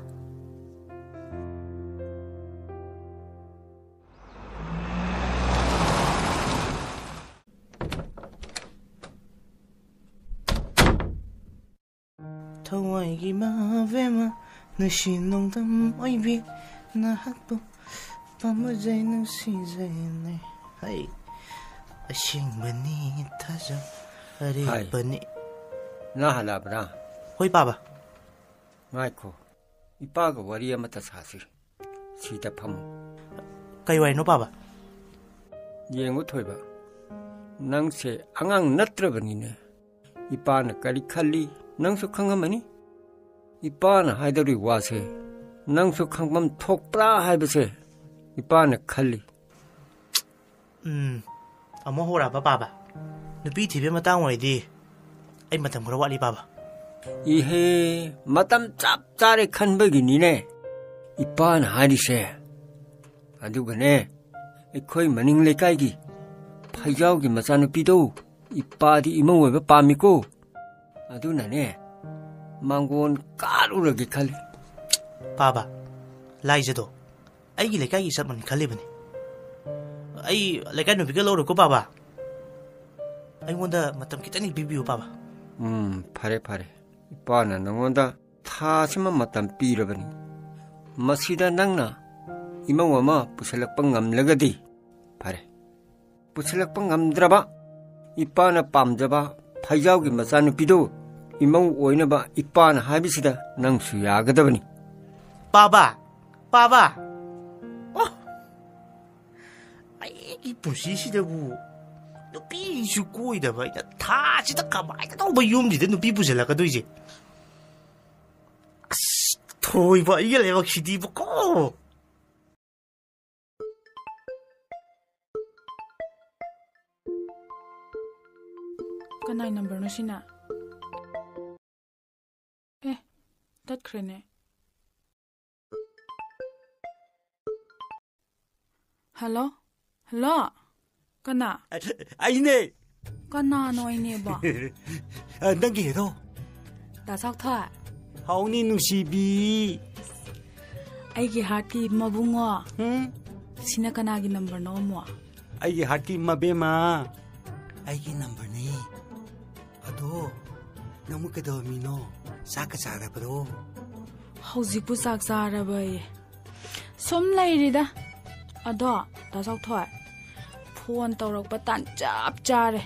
ꯊꯋꯥꯏꯒꯤ ꯃꯥꯕꯦꯝꯃ, ꯅꯨꯡꯁꯤ ꯅꯣꯡꯗꯝ ꯑꯣꯏꯕꯤ, ꯅꯍꯥꯛꯄꯨ ꯄꯥꯝꯖꯩ ꯅꯨꯡꯁꯤꯖꯩꯅꯦ꯫ ꯍꯩ, ꯑꯁꯦꯡꯕꯅꯤ ꯊꯥꯖ ꯑꯔꯦꯞꯄꯅꯤ꯫ ꯅꯪ ꯍꯜꯂꯛꯑꯕ꯭ꯔꯥ? ꯍꯣꯏ ꯄꯥꯕ꯫ ꯉꯥꯏꯈꯣ, ꯏꯄꯥꯒ ꯋꯥꯔꯤ ꯑꯃꯇ ꯁꯥꯁꯤ꯫ ꯁꯤꯗ ꯐꯝꯃꯨ꯫ ꯀꯩ ꯋꯥꯔꯤꯅꯣ ꯄꯥꯕ? ꯌꯦꯡꯉꯨ ꯊꯣꯏꯕ, ꯅꯪꯁꯦ ꯑꯉꯥꯡ ꯅꯠꯇ꯭ꯔꯕꯅꯤꯅꯦ꯫ ꯏꯄꯥꯅ ꯀꯔꯤ ꯈꯜꯂꯤ ꯅꯪꯁꯨ ꯈꯪꯉꯝꯃꯅꯤ꯫ ꯏꯄꯥꯅ ꯍꯥꯏꯗꯧꯔꯤ ꯋꯥꯁꯦ ꯅꯪꯁꯨ ꯈꯪꯐꯝ ꯊꯣꯛꯄ꯭ꯔꯥ ꯍꯥꯏꯕꯁꯦ ꯏꯄꯥꯅ ꯈꯜꯂꯤ꯫ ꯎꯝ, ꯑꯃꯨꯛ ꯍꯧꯔꯛꯑꯕ ꯄꯥꯕ? ꯅꯨꯄꯤ ꯊꯤꯕꯒꯤ ꯃꯇꯥꯡ ꯑꯣꯏꯔꯗꯤ ꯑꯩ ꯃꯇꯝ ꯈꯔ ꯋꯥꯠꯂꯤ ꯄꯥꯕ꯫ ꯏꯍꯦ, ꯃꯇꯝ ꯆꯞ ꯆꯥꯔꯦ ꯈꯟꯕꯒꯤꯅꯤꯅꯦ ꯏꯄꯥꯅ ꯍꯥꯏꯔꯤꯁꯦ꯫ ꯑꯗꯨꯒꯅꯦ, ꯑꯩꯈꯣꯏ ꯃꯅꯤꯡ ꯂꯩꯀꯥꯏꯒꯤ ꯐꯩꯖꯥꯎꯒꯤ ꯃꯆꯥꯅꯨꯄꯤꯗꯣ ꯏꯄꯥꯗꯤ ꯏꯃꯧ ꯑꯣꯏꯕ ꯄꯥꯝꯃꯤꯀꯣ꯫ ꯑꯗꯨꯅꯅꯦ, ꯃꯥꯡꯒꯣꯟ ꯀꯥꯔꯨꯔꯒꯦ ꯈꯜꯂꯤ꯫ ꯄꯥꯕ, ꯂꯥꯏꯖꯗꯣ ꯑꯩꯒꯤ ꯂꯩꯀꯥꯏꯒꯤ ꯆꯞ ꯃꯥꯟꯅꯩ ꯈꯜꯂꯤꯕꯅꯤ꯫ ꯑꯩ ꯂꯩꯀꯥꯏ ꯅꯨꯄꯤꯒ ꯂꯧꯔꯣꯏꯀꯣ ꯄꯥꯕ꯫ ꯑꯩꯉꯣꯟꯗ ꯃꯇꯝ ꯈꯤꯇꯪꯗꯤ ꯄꯤꯕꯤꯌꯨ ꯄꯥꯕ꯫ ꯎꯝ, ꯐꯔꯦ ꯐꯔꯦ, ꯏꯄꯥꯅ ꯅꯉꯣꯟꯗ ꯊꯥꯁꯤꯃ ꯃꯇꯝ ꯄꯤꯔꯕꯅꯤ꯫ ꯃꯁꯤꯗ ꯅꯪꯅ ꯏꯃꯧ ꯑꯃ ꯄꯨꯁꯜꯂꯛꯄ ꯉꯝꯂꯒꯗꯤ ꯐꯔꯦ꯫ ꯄꯨꯁꯜꯂꯛꯄ ꯉꯝꯗ꯭ꯔꯕ, ꯏꯄꯥꯅ ꯄꯥꯝꯖꯕ ꯐꯩꯖꯥꯎꯒꯤ ꯃꯆꯥꯅꯨꯄꯤꯗꯣ ꯏꯃꯧ ꯑꯣꯏꯅꯕ ꯏꯄꯥꯅ ꯍꯥꯏꯕꯁꯤꯗ ꯅꯪꯁꯨ ꯌꯥꯒꯗꯕꯅꯤ꯫ ꯄꯥꯕ! ꯄꯥꯕ! ꯑꯣ! ꯑꯩꯒꯤ ꯄꯨꯟꯁꯤꯁꯤꯗꯕꯨ ꯅꯨꯄꯤꯁꯨ ꯀꯣꯏꯗꯕ ꯑꯩꯅ ꯊꯥꯁꯤꯗ ꯀꯃꯥꯏꯅ ꯇꯧꯕ ꯌꯨꯝꯁꯤꯗ ꯅꯨꯄꯤ ꯄꯨꯁꯤꯜꯂꯛꯀꯗꯣꯏꯁꯦ? ꯑꯁ, ꯊꯣꯏꯕ ꯑꯩꯒꯤ ꯂꯥꯏꯕꯛꯁꯤꯗꯤꯕꯀꯣ꯫ ꯀꯅꯥꯏ ꯅꯝꯕꯔꯅꯣ ꯁꯤꯅ? ꯑꯦ, ꯇꯠꯈ꯭ꯔꯦꯅꯦ꯫ ꯍꯜꯂꯣ? ꯍꯜꯂꯣ? ꯀꯅꯥ? ꯑꯩꯅꯦ꯫ ꯀꯅꯥꯅꯣ ꯑꯩꯅꯦꯕꯣ? ꯑ, ꯅꯪꯒꯤ ꯍꯦꯔꯣ꯫ ꯗꯥ ꯆꯥꯎꯊꯣꯏ꯫ ꯍꯥꯎꯅꯤ ꯅꯨꯡꯁꯤꯕꯤ꯫ ꯑꯩꯒꯤ ꯍꯥꯔꯠꯀꯤ ꯃꯕꯨꯡꯉꯣ꯫ ꯍꯨꯝ? ꯁꯤꯅ ꯀꯅꯥꯒꯤ ꯅꯝꯕꯔꯅꯣ ꯑꯃꯨꯛ? ꯑꯩꯒꯤ ꯍꯥꯔꯠꯀꯤ ꯃꯕꯦꯝꯃ꯫ ꯑꯩꯒꯤ ꯅꯝꯕꯔꯅꯤ꯫ ꯑꯗꯣ, ꯅꯪꯕꯨ ꯀꯩꯗꯧꯔꯝꯃꯤꯅꯣ? ꯆꯥꯛꯀ ꯆꯥꯔꯕ꯭ꯔꯣ? ꯍꯧꯖꯤꯛꯄꯨ ꯆꯥꯛ ꯆꯥꯔꯕꯌꯦ? ꯁꯨꯝ ꯂꯩꯔꯤꯗ꯫ ꯑꯗꯣ, ꯗꯥ ꯆꯥꯎꯊꯣꯏ, ꯐꯣꯟ ꯇꯧꯔꯛꯄ ꯇꯥꯟ ꯆꯞ ꯆꯥꯔꯦ꯫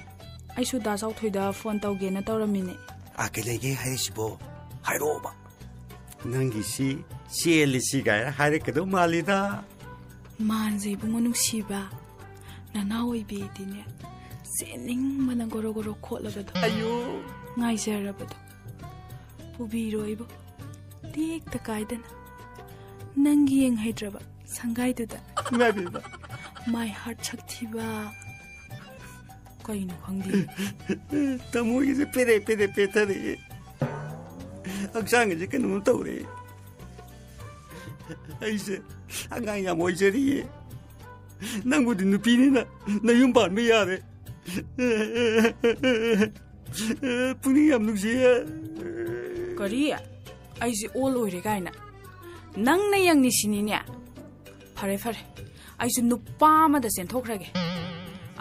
ꯑꯩꯁꯨ ꯗꯥ ꯆꯥꯎꯊꯣꯏꯗ ꯐꯣꯟ ꯇꯧꯒꯦꯅ ꯇꯧꯔꯝꯃꯤꯅꯦ꯫ ꯑꯥ, ꯀꯩ ꯂꯩꯒꯦ ꯍꯥꯏꯔꯤꯁꯤꯕꯣ? ꯍꯥꯏꯔꯛꯑꯣꯕ꯫ ꯅꯪꯒꯤꯁꯤ ꯆꯦꯜꯂꯤꯁꯤ ꯀꯥꯏꯅ ꯍꯥꯏꯔꯛꯀꯗꯧ ꯃꯥꯜꯂꯤꯗ꯫ ꯃꯥꯟꯁꯦ ꯏꯕꯨꯡꯉꯣ ꯅꯨꯡꯁꯤꯕ, ꯅꯅꯥꯎ ꯑꯣꯏꯕꯤꯗꯤꯅꯦ, ꯆꯦꯟꯅꯤꯡꯕꯅ ꯒꯣꯔꯣ ꯒꯣꯔꯣ ꯈꯣꯠꯂꯕꯗꯣ꯫ ꯑꯌꯣ꯫ ꯉꯥꯏꯖꯔꯕꯗꯣ꯫ ꯄꯨꯕꯤꯔꯣ ꯏꯕꯨꯡ, ꯇꯦꯛꯇ ꯀꯥꯏꯗꯅ꯫ ꯅꯪꯒꯤ ꯌꯦꯡ ꯍꯩꯇ꯭ꯔꯕ ꯁꯪꯒꯥꯏꯗꯨꯗ꯫ ꯏꯃꯥ ꯏꯕꯦꯝꯃ꯫ My heart ꯁꯛꯊꯤꯕ꯫ ꯀꯩꯅꯣ ꯈꯪꯗꯦ꯫ ꯊꯃꯣꯏꯒꯤꯁꯦ ꯄꯦꯔꯦ ꯄꯦꯔꯦ ꯄꯦꯊꯔꯛꯑꯦ꯫ ꯍꯛꯆꯥꯡꯒꯤꯁꯦ ꯀꯩꯅꯣꯝ ꯇꯧꯔꯦ꯫ ꯑꯩꯁꯦ ꯑꯉꯥꯡ ꯌꯥꯝ ꯑꯣꯏꯖꯔꯤꯌꯦ꯫ ꯅꯪꯕꯨꯗꯤ ꯅꯨꯄꯤꯅꯤꯅ ꯅꯌꯨꯝ ꯄꯥꯟꯕ ꯌꯥꯔꯦ꯫ ꯄꯨꯛꯅꯤꯡ ꯌꯥꯝ ꯅꯨꯡꯁꯤꯌꯦ꯫ ꯀꯔꯤ? ꯑꯩꯁꯦ ꯑꯣꯜ ꯑꯣꯏꯔꯦ ꯀꯥꯏꯅ? ꯅꯪꯅ ꯌꯦꯡꯅꯤꯁꯤꯅꯤꯅꯦ꯫ ꯐꯔꯦ, ꯐꯔꯦ꯫ ꯑꯩꯁꯨ ꯅꯨꯄꯥ ꯑꯃꯗ ꯆꯦꯟꯊꯣꯛꯈ꯭ꯔꯒꯦ꯫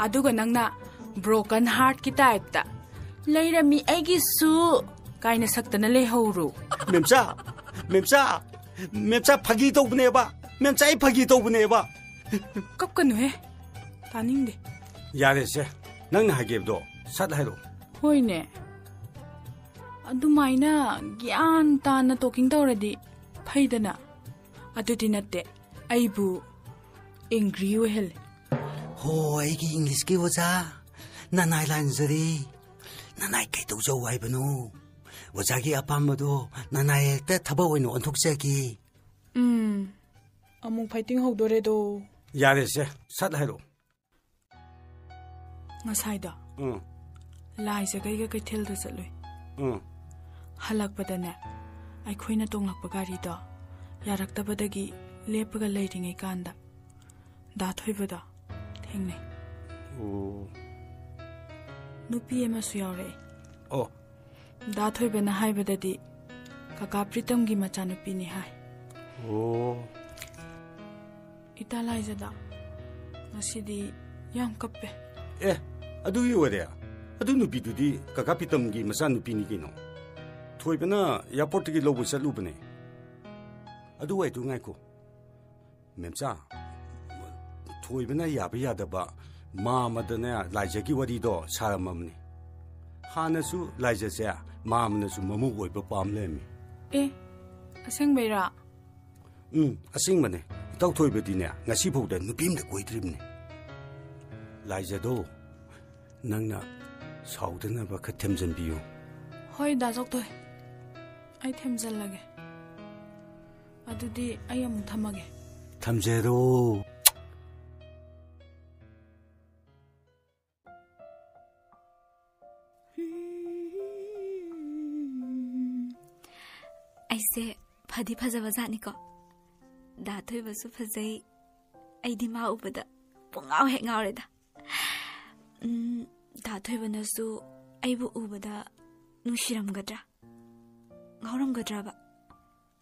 ꯑꯗꯨꯒ ꯅꯪꯅ broken heartꯀꯤ typeꯇ "ꯂꯩꯔꯝꯃꯤ ꯑꯩꯒꯤꯁꯨ" ꯀꯥꯏꯅ ꯁꯛꯇꯅ ꯂꯩꯍꯧꯔꯣ꯫ ꯃꯦꯝꯆꯥ, ꯃꯦꯝꯆꯥ, ꯃꯦꯝꯆꯥ, ꯐꯥꯒꯤ ꯇꯧꯕꯅꯦꯕ꯫ ꯃꯦꯝꯆꯥ, ꯑꯩ ꯐꯥꯒꯤ ꯇꯧꯕꯅꯦꯕ꯫ ꯀꯞꯀꯅꯨꯍꯦ꯫ ꯇꯥꯅꯤꯡꯗꯦ꯫ ꯌꯥꯔꯦꯁꯦ, ꯅꯪꯅ ꯍꯥꯏꯒꯦꯕꯗꯣ ꯁꯠ ꯍꯥꯏꯔꯛꯑꯣ꯫ ꯍꯣꯏꯅꯦ, ꯑꯗꯨꯃꯥꯏꯅ ꯒ꯭ꯌꯥꯟ ꯇꯥꯅ ꯇꯣꯀꯤꯡ ꯇꯧꯔꯗꯤ ꯐꯩꯗꯅ꯫ ꯑꯗꯨꯗꯤ ꯅꯠꯇꯦ, ꯑꯩꯕꯨ ꯑꯦꯡꯒ꯭ꯔꯤ ꯑꯣꯏꯍꯜꯂꯦ꯫ ꯍꯣ, ꯑꯩꯒꯤ ꯏꯪꯂꯤꯁꯀꯤ ꯑꯣꯖꯥ, ꯅꯅꯥꯏ ꯂꯥꯟꯖꯔꯦ꯫ ꯅꯅꯥꯏ ꯀꯩꯗꯧꯖꯧ ꯍꯥꯏꯕꯅꯣ? ꯑꯣꯖꯥꯒꯤ ꯑꯄꯥꯝꯕꯗꯣ ꯅꯅꯥꯏ ꯍꯦꯛꯇ ꯊꯕꯛ ꯑꯣꯏꯅ ꯑꯣꯟꯊꯣꯛꯆꯒꯦ꯫ ꯎꯝ, ꯑꯃꯨꯛ ꯐꯥꯏꯇꯤꯡ ꯍꯧꯗꯣꯔꯦꯗꯣ꯫ ꯌꯥꯔꯦꯁꯦ, ꯁꯠ ꯍꯥꯏꯔꯛꯑꯣ꯫ ꯉꯁꯥꯏꯗꯣ ꯎꯝ꯫ ꯂꯥꯏꯖꯒꯩꯒ ꯀꯩꯊꯦꯜꯗ ꯆꯠꯂꯨꯏ꯫ ꯎꯝ꯫ ꯍꯜꯂꯛꯄꯗꯅꯦ, ꯑꯩꯈꯣꯏꯅ ꯇꯣꯡꯂꯛꯄ ꯒꯥꯔꯤꯗꯣ ꯌꯥꯔꯛꯇꯕꯗꯒꯤ ꯂꯦꯞꯄꯒ ꯂꯩꯔꯤꯉꯩ ꯀꯥꯟꯗ ꯗꯥ ꯊꯣꯏꯕꯗꯣ ꯊꯦꯡꯅꯩ꯫ ꯑꯣ꯫ ꯅꯨꯄꯤ ꯑꯃꯁꯨ ꯌꯥꯎꯔꯛꯑꯦ꯫ ꯑꯣ꯫ ꯗꯥ ꯊꯣꯏꯕꯅ ꯍꯥꯏꯕꯗꯗꯤ ꯀꯀꯥ ꯄ꯭ꯔꯤꯇꯝꯒꯤ ꯃꯆꯥꯅꯨꯄꯤꯅꯤ ꯍꯥꯏ꯫ ꯑꯣ꯫ ꯏꯇꯥ ꯂꯥꯏꯖꯗ, ꯉꯁꯤꯗꯤ ꯌꯥꯝ ꯀꯞꯄꯦ꯫ ꯑꯦ, ꯑꯗꯨꯒꯤ ꯑꯣꯏꯔꯦ꯫ ꯑꯗꯨ ꯅꯨꯄꯤꯗꯨꯗꯤ ꯀꯀꯥ ꯄ꯭ꯔꯤꯇꯝꯒꯤ ꯃꯆꯥꯅꯨꯄꯤꯅꯤ ꯀꯩꯅꯣ꯫ ꯊꯣꯏꯕꯅ ꯑꯦꯌꯥꯔꯄꯣꯔꯠꯇꯒꯤ ꯂꯧꯕ ꯆꯠꯂꯨꯕꯅꯦ꯫ ꯑꯗꯨ ꯋꯥꯏꯗꯨ ꯉꯥꯏꯈꯣ꯫ ꯃꯦꯝꯆꯥ, ꯊꯣꯏꯕꯅ ꯌꯥꯕ ꯌꯥꯗꯕ ꯃꯥꯃꯗꯅꯦ ꯂꯥꯏꯖꯒꯤ ꯋꯥꯔꯤꯗꯣ ꯁꯥꯔꯝꯃꯕꯅꯤ꯫ ꯍꯥꯟꯅꯁꯨ ꯂꯥꯏꯖꯁꯦ ꯃꯥꯃꯅꯁꯨ ꯃꯃꯧ ꯑꯣꯏꯕ ꯄꯥꯝ ꯂꯩꯔꯝꯃꯤ꯫ ꯑꯦ, ꯑꯁꯦꯡꯕꯩꯔꯥ? ꯎꯝ, ꯑꯁꯦꯡꯕꯅꯦ꯫ ꯏꯇꯥꯎ ꯊꯣꯏꯕꯗꯤꯅꯦ, ꯉꯁꯤꯐꯥꯎꯗ ꯅꯨꯄꯤ ꯑꯝꯇ ꯀꯣꯏꯗ꯭ꯔꯤꯕꯅꯦ꯫ ꯂꯥꯏꯖꯗꯣ, ꯅꯪꯅ ꯁꯥꯎꯗꯅꯕ ꯈꯔ ꯊꯦꯝꯖꯟꯕꯤꯌꯨ꯫ ꯍꯣꯏ, ꯗꯥ ꯆꯧꯊꯣꯏ, ꯑꯩ ꯊꯦꯝꯖꯜꯂꯒꯦ꯫ ꯑꯗꯨꯗꯤ ꯑꯩ ꯑꯃꯨꯛ ꯊꯝꯃꯒꯦ꯫ ꯊꯝꯖꯔꯣ꯫ ꯑꯩꯁꯦ ꯐꯗꯤ ꯐꯖꯕ ꯖꯥꯠꯅꯤꯀꯣ꯫ ꯗꯥ ꯊꯣꯏꯕꯁꯨ ꯐꯖꯩ꯫ ꯑꯩꯗꯤ ꯃꯥ ꯎꯕꯗ ꯄꯨꯡꯉꯥꯎ ꯍꯦꯛ ꯉꯥꯎꯔꯦꯗ꯫ ꯎꯝ, ꯗꯥ ꯊꯣꯏꯕꯅꯁꯨ ꯑꯩꯕꯨ ꯎꯕꯗ ꯅꯨꯡꯁꯤꯔꯝꯒꯗ꯭ꯔꯥ? ꯉꯥꯎꯔꯝꯒꯗ꯭ꯔꯕ?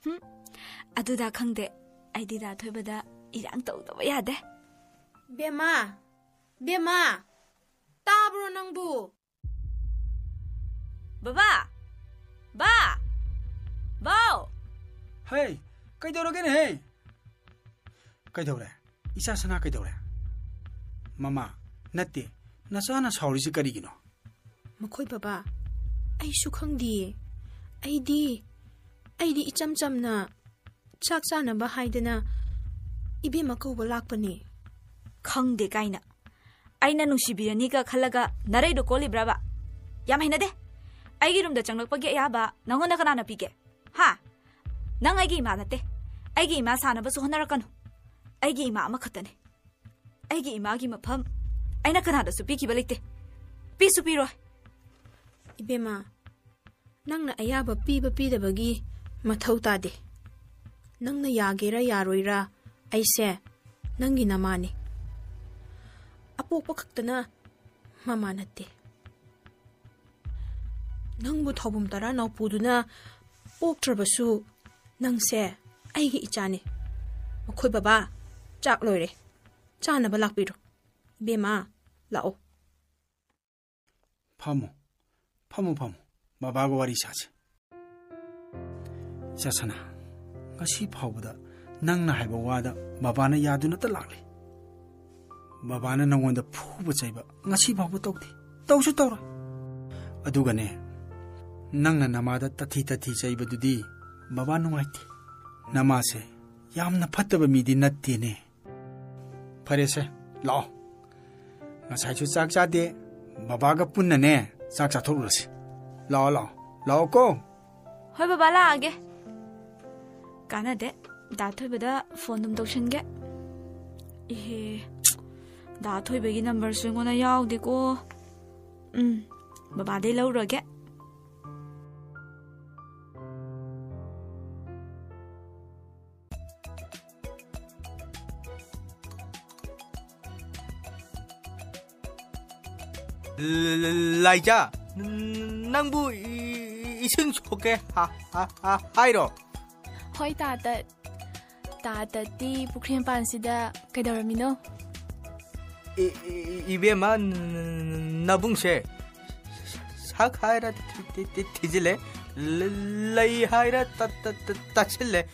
ꯍꯨꯝ? ꯑꯗꯨꯗ ꯈꯪꯗꯦ꯫ ꯑꯩꯗꯤ ꯗꯥ ꯊꯣꯏꯕꯗ ꯏꯔꯥꯡ ꯇꯧꯗꯕ ꯌꯥꯗꯦ꯫ ꯕꯦꯝꯃ! ꯕꯦꯝꯃ! ꯇꯥꯕ꯭ꯔꯣ ꯅꯪꯕꯨ? ꯕꯕꯥ! ꯕꯥ! ꯕꯥꯎ! ꯍꯩ, ꯀꯩꯗꯧꯔꯒꯦꯅꯦꯍꯦ? ꯀꯩꯗꯧꯔꯦ? ꯏꯆꯥ ꯁꯅꯥ ꯀꯩꯗꯧꯔꯦ? ꯃꯃꯥ, ꯅꯠꯇꯦ, ꯅꯆꯥꯅ ꯁꯥꯎꯔꯤꯁꯤ ꯀꯔꯤꯒꯤꯅꯣ? ꯃꯈꯣꯏ ꯕꯕꯥ, ꯑꯩꯁꯨ ꯈꯪꯗꯤꯌꯦ꯫ ꯑꯩꯗꯤ, ꯑꯩꯗꯤ ꯏꯆꯝ ꯆꯝꯅ ꯆꯥꯛ ꯆꯥꯅꯕ ꯍꯥꯏꯗꯅ ꯏꯕꯦꯝꯃ ꯀꯧꯕ ꯂꯥꯛꯄꯅꯦ꯫ ꯈꯪꯗꯦ ꯀꯥꯏꯅ꯫ ꯑꯩꯅ ꯅꯨꯡꯁꯤꯕꯤꯔꯅꯤꯒ ꯈꯜꯂꯒ ꯅꯔꯩꯗꯣ ꯀꯣꯜꯂꯤꯕ꯭ꯔꯕ? ꯌꯥꯝ ꯍꯩꯅꯗꯦ꯫ ꯑꯩꯒꯤ ꯔꯨꯝꯗ ꯆꯪꯂꯛꯄꯒꯤ ꯑꯌꯥꯕ ꯅꯪꯉꯣꯟꯗ ꯀꯅꯥꯅ ꯄꯤꯒꯦ? ꯍꯥ? ꯅꯪ ꯑꯩꯒꯤ ꯏꯃꯥ ꯅꯠꯇꯦ꯫ ꯑꯩꯒꯤ ꯏꯃꯥ ꯁꯥꯅꯕꯁꯨ ꯍꯣꯠꯅꯔꯛꯀꯅꯨ꯫ ꯑꯩꯒꯤ ꯏꯃꯥ ꯑꯃꯈꯛꯇꯅꯦ꯫ ꯑꯩꯒꯤ ꯏꯃꯥꯒꯤ ꯃꯐꯝ ꯑꯩꯅ ꯀꯅꯥꯗꯁꯨ ꯄꯤꯈꯤꯕ ꯂꯩꯇꯦ꯫ ꯄꯤꯁꯨ ꯄꯤꯔꯣꯏ꯫ ꯏꯕꯦꯝꯃ, ꯅꯪꯅ ꯑꯌꯥꯕ ꯄꯤꯕ ꯄꯤꯗꯕꯒꯤ ꯃꯊꯧ ꯇꯥꯗꯦ꯫ ꯅꯪꯅ ꯌꯥꯒꯦꯔꯥ ꯌꯥꯔꯣꯏꯔꯥ, ꯑꯩꯁꯦ ꯅꯪꯒꯤ ꯅꯃꯥꯅꯤ꯫ ꯑꯄꯣꯛꯄ ꯈꯛꯇꯅ ꯃꯃꯥ ꯅꯠꯇꯦ꯫ ꯅꯪꯕꯨ ꯊꯧꯕꯨꯝ ꯇꯔꯥ ꯅꯥꯎꯄꯨꯗꯨꯅ ꯄꯣꯛꯇ꯭ꯔꯕꯁꯨ ꯅꯪꯁꯦ ꯑꯩꯒꯤ ꯏꯆꯥꯅꯤ꯫ ꯃꯈꯣꯏ ꯕꯕꯥ, ꯆꯥꯛ ꯂꯣꯏꯔꯦ꯫ ꯆꯥꯅꯕ ꯂꯥꯛꯄꯤꯔꯣ꯫ ꯏꯕꯦꯝꯃ, ꯂꯥꯛꯑꯣ꯫ ꯐꯝꯃꯨ, ꯐꯝꯃꯨ, ꯐꯝꯃꯨ꯫ ꯕꯕꯥꯒ ꯋꯥꯔꯤ ꯁꯥꯁꯤ꯫ ꯏꯆꯥ ꯁꯅꯥ, ꯉꯁꯤ ꯐꯥꯎꯕꯗ ꯅꯪꯅ ꯍꯥꯏꯕ ꯋꯥꯗ ꯕꯕꯥꯅ ꯌꯥꯗꯨꯅꯇ ꯂꯥꯛꯂꯤ꯫ ꯕꯕꯥꯅ ꯅꯪꯉꯣꯟꯗ ꯐꯨꯕ ꯆꯩꯕ ꯉꯁꯤ ꯐꯥꯎꯕ ꯇꯧꯗꯦ, ꯇꯧꯁꯨ ꯇꯧꯔꯣꯏ꯫ ꯑꯗꯨꯒꯅꯦ, ꯅꯪꯅ ꯅꯃꯥꯗ ꯇꯊꯤ ꯇꯊꯤ ꯆꯩꯕꯗꯨꯗꯤ ꯕꯕꯥ ꯅꯨꯡꯉꯥꯏꯇꯦ꯫ ꯅꯃꯥꯁꯦ ꯌꯥꯝꯅ ꯐꯠꯇꯕ ꯃꯤꯗꯤ ꯅꯠꯇꯦꯅꯦ꯫ ꯐꯔꯦꯁꯦ, ꯂꯥꯛꯑꯣ꯫ ꯉꯁꯥꯏꯁꯨ ꯆꯥꯛ ꯆꯥꯗꯦ, ꯕꯕꯥꯒ ꯄꯨꯟꯅꯅꯦ ꯆꯥꯛ ꯆꯥꯊꯣꯛꯂꯨꯔꯁꯤ꯫ ꯂꯥꯛꯑꯣ, ꯂꯥꯛꯑꯣ, ꯂꯥꯛꯑꯣꯀꯣ꯫ ꯍꯣꯏ ꯕꯕꯥ, ꯂꯥꯛꯑꯒꯦ꯫ ꯀꯥꯟꯅꯗꯦ, ꯗꯥ ꯊꯣꯏꯕꯗ ꯐꯣꯟ ꯑꯗꯨꯝ ꯇꯧꯁꯟꯒꯦ꯫ ꯏꯍꯦ, ꯗꯥ ꯊꯣꯏꯕꯒꯤ ꯅꯝꯕꯔꯁꯨ ꯑꯩꯉꯣꯟꯗ ꯌꯥꯎꯗꯦꯀꯣ꯫ ꯎꯝ, ꯕꯕꯥꯗꯩ ꯂꯧꯔꯒꯦ꯫ ꯂꯥꯏꯖꯥ, ꯅꯪꯕꯨ ꯏꯁꯤꯡ ꯁꯣꯛꯀꯦ ꯍꯥꯏꯔꯣ? ꯍꯣꯏ ꯇꯥꯇ꯫ ꯇꯥꯇꯗꯤ ꯄꯨꯈ꯭ꯔꯤ ꯃꯄꯥꯟꯁꯤꯗ ꯀꯩꯗꯧꯔꯝꯃꯤꯅꯣ? ꯏꯕꯦꯝꯃ, ꯅꯕꯨꯡꯁꯦ ꯁꯛ ꯍꯥꯏꯔ ꯊꯤꯖꯤꯜꯂꯦ, ꯂꯩ ꯍꯥꯏꯔ ꯇꯠꯁꯤꯜꯂꯦ,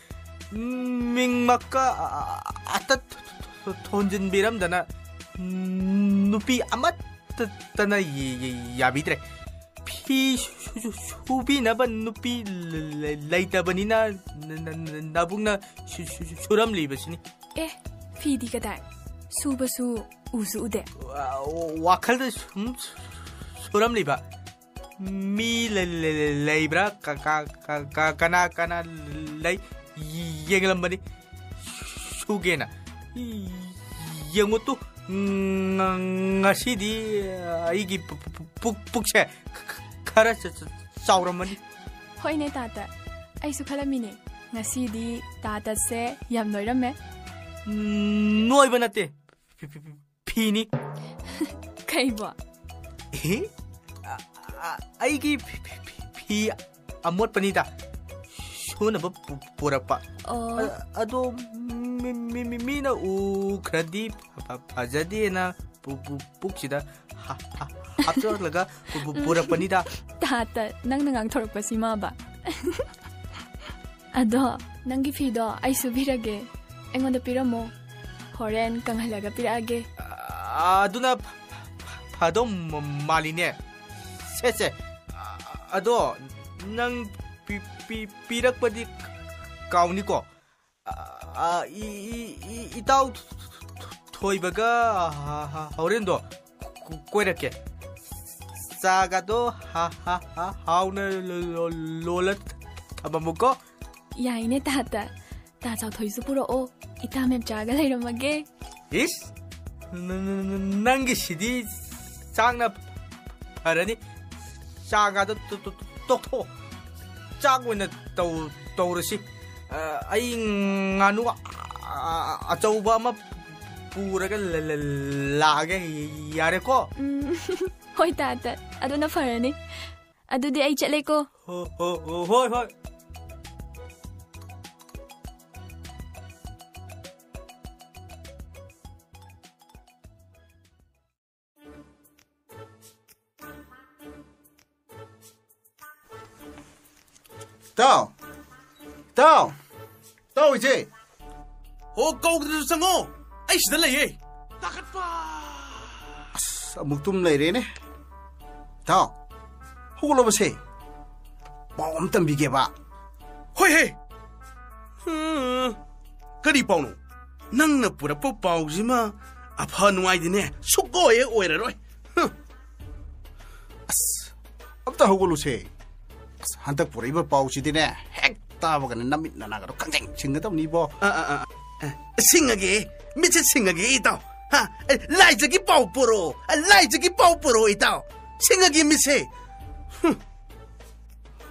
ꯃꯤꯡꯃꯛꯀ ꯑꯇ ꯊꯣꯟꯖꯤꯟꯕꯤꯔꯝꯗꯅ ꯅꯨꯄꯤ ꯑꯃꯠꯇꯅ ꯌꯥꯕꯤꯗ꯭ꯔꯦ꯫ ꯐꯤ ꯁꯨ-, ꯁꯨ-, ꯁꯨ-, ꯁꯨꯕꯤꯅꯕ ꯅꯨꯄꯤ ꯂ-, ꯂ-, ꯂꯩꯇꯕꯅꯤꯅ ꯅ-, ꯅ-, ꯅ-, ꯅꯕꯨꯡꯅ ꯁꯨ-, ꯁꯨ-, ꯁꯨ-, ꯁꯨꯔꯝꯂꯤꯕꯁꯤꯅꯤ꯫ ꯑꯦ, ꯐꯤꯗꯤ ꯀꯗꯥꯏ? ꯁꯨꯕꯁꯨ ꯎꯁꯨ ꯎꯗꯦ꯫ ꯋꯥ-, ꯋꯥꯈꯜꯗ ꯁꯨꯝ ꯁꯨꯔꯝꯂꯤꯕ꯫ ꯃꯤ ꯂ-, ꯂ-, ꯂ-, ꯂꯩꯕ꯭ꯔꯥ? ꯀ-, ꯀ-, ꯀ-, ꯀ-, ꯀꯅꯥ, ꯀꯅꯥ ꯂꯩ? ꯌꯦꯡꯂꯝꯕꯅꯤ꯫ ꯁꯨꯒꯦꯅ꯫ ꯌꯦꯡꯉꯨ ꯇꯨ, ꯉ-, ꯉꯁꯤꯗꯤ ꯑꯩꯒꯤ ꯄꯨ-, ꯄꯨ-, ꯄꯨ-, ꯄꯨꯛ-, ꯄꯨꯛꯁꯦ ꯈ-, ꯈ-, ꯈꯔ ꯆ-, ꯆ-, ꯆꯥꯎꯔꯝꯃꯅꯤ꯫ ꯍꯣꯏꯅꯦ, ꯇꯥꯇ꯫ ꯑꯩꯁꯨ ꯈꯜꯂꯝꯃꯤꯅꯦ꯫ ꯉꯁꯤꯗꯤ ꯇꯥꯇꯁꯦ ꯌꯥꯝ ꯅꯣꯏꯔꯝꯃꯦ꯫ ꯎꯝ, ꯅꯣꯏꯕ ꯅꯠꯇꯦ꯫ ꯐꯤ-, ꯐꯤ-, ꯐꯤ-, ꯐꯤꯅꯤ꯫ ꯀꯩꯕꯣ? ꯑꯦ? ꯑ-, ꯑ-, ꯑꯩꯒꯤ ꯐꯤ-, ꯐꯤ-, ꯐꯤ-, ꯐꯤ ꯑꯃꯣꯠꯄꯅꯤꯗ꯫ ꯁꯨꯅꯕ ꯄꯨ-, ꯄꯨꯔꯛꯄ꯫ ꯑꯣ꯫ ꯑ-, ꯑꯗꯣ ꯃꯤ-, ꯃꯤ-, ꯃꯤ-, ꯃꯤꯅ ꯎꯈ꯭ꯔꯗꯤ ꯐ-, ꯐ-, ꯐꯖꯗꯦꯅ ꯄꯨ-, ꯄꯨ-, ꯄꯨꯛꯁꯤꯗ ꯍꯥ-, ꯍꯥ-, ꯍꯥꯞꯆꯜꯂꯒ ꯄꯨ-, ꯄꯨ-, ꯄꯨꯔꯛꯄꯅꯤꯗ꯫ ꯇꯥꯇ, ꯅꯪꯅ ꯉꯥꯡꯊꯣꯔꯛꯄꯁꯤꯃꯕ꯫ ꯑꯗꯣ, ꯅꯪꯒꯤ ꯐꯤꯗꯣ ꯑꯩ ꯁꯨꯕꯤꯔꯒꯦ꯫ ꯑꯩꯉꯣꯟꯗ ꯄꯤꯔꯝꯃꯣ꯫ ꯍꯣꯔꯦꯟ ꯀꯪꯍꯜꯂꯒ ꯄꯤꯔꯛꯑꯒꯦ꯫ ꯑ-, ꯑꯗꯨꯅ ꯐ-, ꯐ-, ꯐꯗꯧ ꯃ-, ꯃꯥꯜꯂꯤꯅꯦ꯫ ꯁꯦ, ꯁꯦ꯫ ꯑ-, ꯑꯗꯣ, ꯅꯪ ꯄꯤ-, ꯄꯤ-, ꯄꯤꯔꯛꯄꯗꯤ ꯀꯥꯎꯅꯤꯀꯣ꯫ ꯑ, ꯑ, ꯏ-, ꯏ-, ꯏ-, ꯏꯇꯥꯎ ꯊꯣꯏꯕꯒ ꯍ-, ꯍ-, ꯍꯣꯔꯦꯟꯗꯣ ꯀꯣ-, ꯀꯣꯏꯔꯛꯀꯦ꯫ ꯆꯥꯒꯗꯣ ꯍ-, ꯍ-, ꯍ-, ꯍꯥꯎꯅ ꯂꯣ-, ꯂꯣ-, ꯂꯣꯜꯂ ꯊꯝꯃꯝꯃꯨꯀꯣ꯫ ꯌꯥꯏꯅꯦ, ꯇꯥꯇ꯫ ꯇꯥ ꯆꯥꯎꯊꯣꯏꯁꯨ ꯄꯨꯔꯛꯑꯣ꯫ ꯏꯇꯥ ꯃꯦꯝꯆꯥꯒ ꯂꯩꯔꯝꯃꯒꯦ꯫ ꯏꯁ! ꯅ-, ꯅ-, ꯅ-, ꯅ-, ꯅꯪꯒꯤꯁꯤꯗꯤ ꯆꯥꯛꯅ ꯐꯔꯅꯤ꯫ ꯆꯥꯒꯗꯣ ꯇꯣ-, ꯇꯣ-, ꯇꯣ-, ꯇꯣꯛꯊꯣꯛꯑꯣ꯫ ꯆꯥꯛ ꯑꯣꯏꯅ ꯇꯧ-, ꯇꯧꯔꯁꯤ꯫ ꯑ, ꯑꯩ ꯉꯥꯅꯨ ꯑ-, ꯑ-, ꯑꯆꯧꯕ ꯑꯃ ꯄꯨꯔꯒ ꯂ-, ꯂ-, ꯂꯥꯛꯑꯒꯦ꯫ ꯌꯥꯔꯦꯀꯣ? ꯎꯝ꯫ ꯍꯣꯏ, ꯇꯥꯇ꯫ ꯑꯗꯨꯅ ꯐꯔꯅꯤ꯫ ꯑꯗꯨꯗꯤ ꯑꯩ ꯆꯠꯂꯦꯀꯣ꯫ ꯍꯣ-, ꯍꯣ-, ꯍꯣ-, ꯍꯣꯏ, ꯍꯣꯏ꯫ ꯏꯇꯥꯎ! ꯏꯇꯥꯎ! ꯏꯇꯥꯎ, ꯏꯆꯦ! ꯍꯣ, ꯀꯧꯗ꯭ꯔꯁꯨ ꯆꯪꯉꯣ! ꯑꯩ ꯁꯤꯗ ꯂꯩꯌꯦ! ꯇꯥꯈꯠꯄ! ꯑꯁ, ꯑꯃꯨꯛ ꯇꯨꯝ ꯂꯩꯔꯦꯅꯦ꯫ ꯏꯇꯥꯎ! ꯍꯧꯒꯠꯂꯣꯕꯁꯦ꯫ ꯄꯥꯎ ꯑꯃ ꯇꯝꯕꯤꯒꯦꯕ꯫ ꯍꯣꯏ ꯍꯦ꯫ ꯎꯝ, ꯀꯔꯤ ꯄꯥꯎꯅꯣ? ꯅꯪꯅ ꯄꯨꯔꯛꯄ ꯄꯥꯎꯁꯤꯃ ꯑꯐ ꯅꯨꯡꯉꯥꯏꯗꯤꯅꯦ ꯁꯨꯛꯑꯣꯏ ꯍꯦꯛ ꯑꯣꯏꯔꯔꯣꯏ꯫ ꯍꯨꯝ꯫ ꯑꯁ, ꯑꯝꯇ ꯍꯧꯒꯠꯂꯨꯁꯦ꯫ ꯑꯁ, ꯍꯟꯗꯛ ꯄꯨꯔꯛꯏꯕ ꯄꯥꯎꯁꯤꯗꯤꯅꯦ, ꯍꯦꯛ ꯇꯥꯕꯒꯅꯦ ꯅꯃꯤꯠ ꯅꯅꯥꯒꯗꯣ ꯈꯪꯁꯤꯡ ꯁꯤꯡꯒꯗꯕꯅꯤꯕꯣ꯫ ꯑ, ꯑ, ꯑ, ꯑ, ꯁꯤꯡꯉꯒꯦ, ꯃꯤꯠꯁꯦ ꯁꯤꯡꯉꯒꯦ, ꯏꯇꯥꯎ꯫ ꯍꯥ? ꯑꯦ, ꯂꯥꯏꯖꯒꯤ ꯄꯥꯎ ꯄꯨꯔꯛꯑꯣ, ꯑ, ꯂꯥꯏꯖꯒꯤ ꯄꯥꯎ ꯄꯨꯔꯛꯑꯣ, ꯏꯇꯥꯎ꯫ ꯁꯤꯡꯉꯒꯦ ꯃꯤꯠꯁꯦ꯫ ꯍꯨꯝ꯫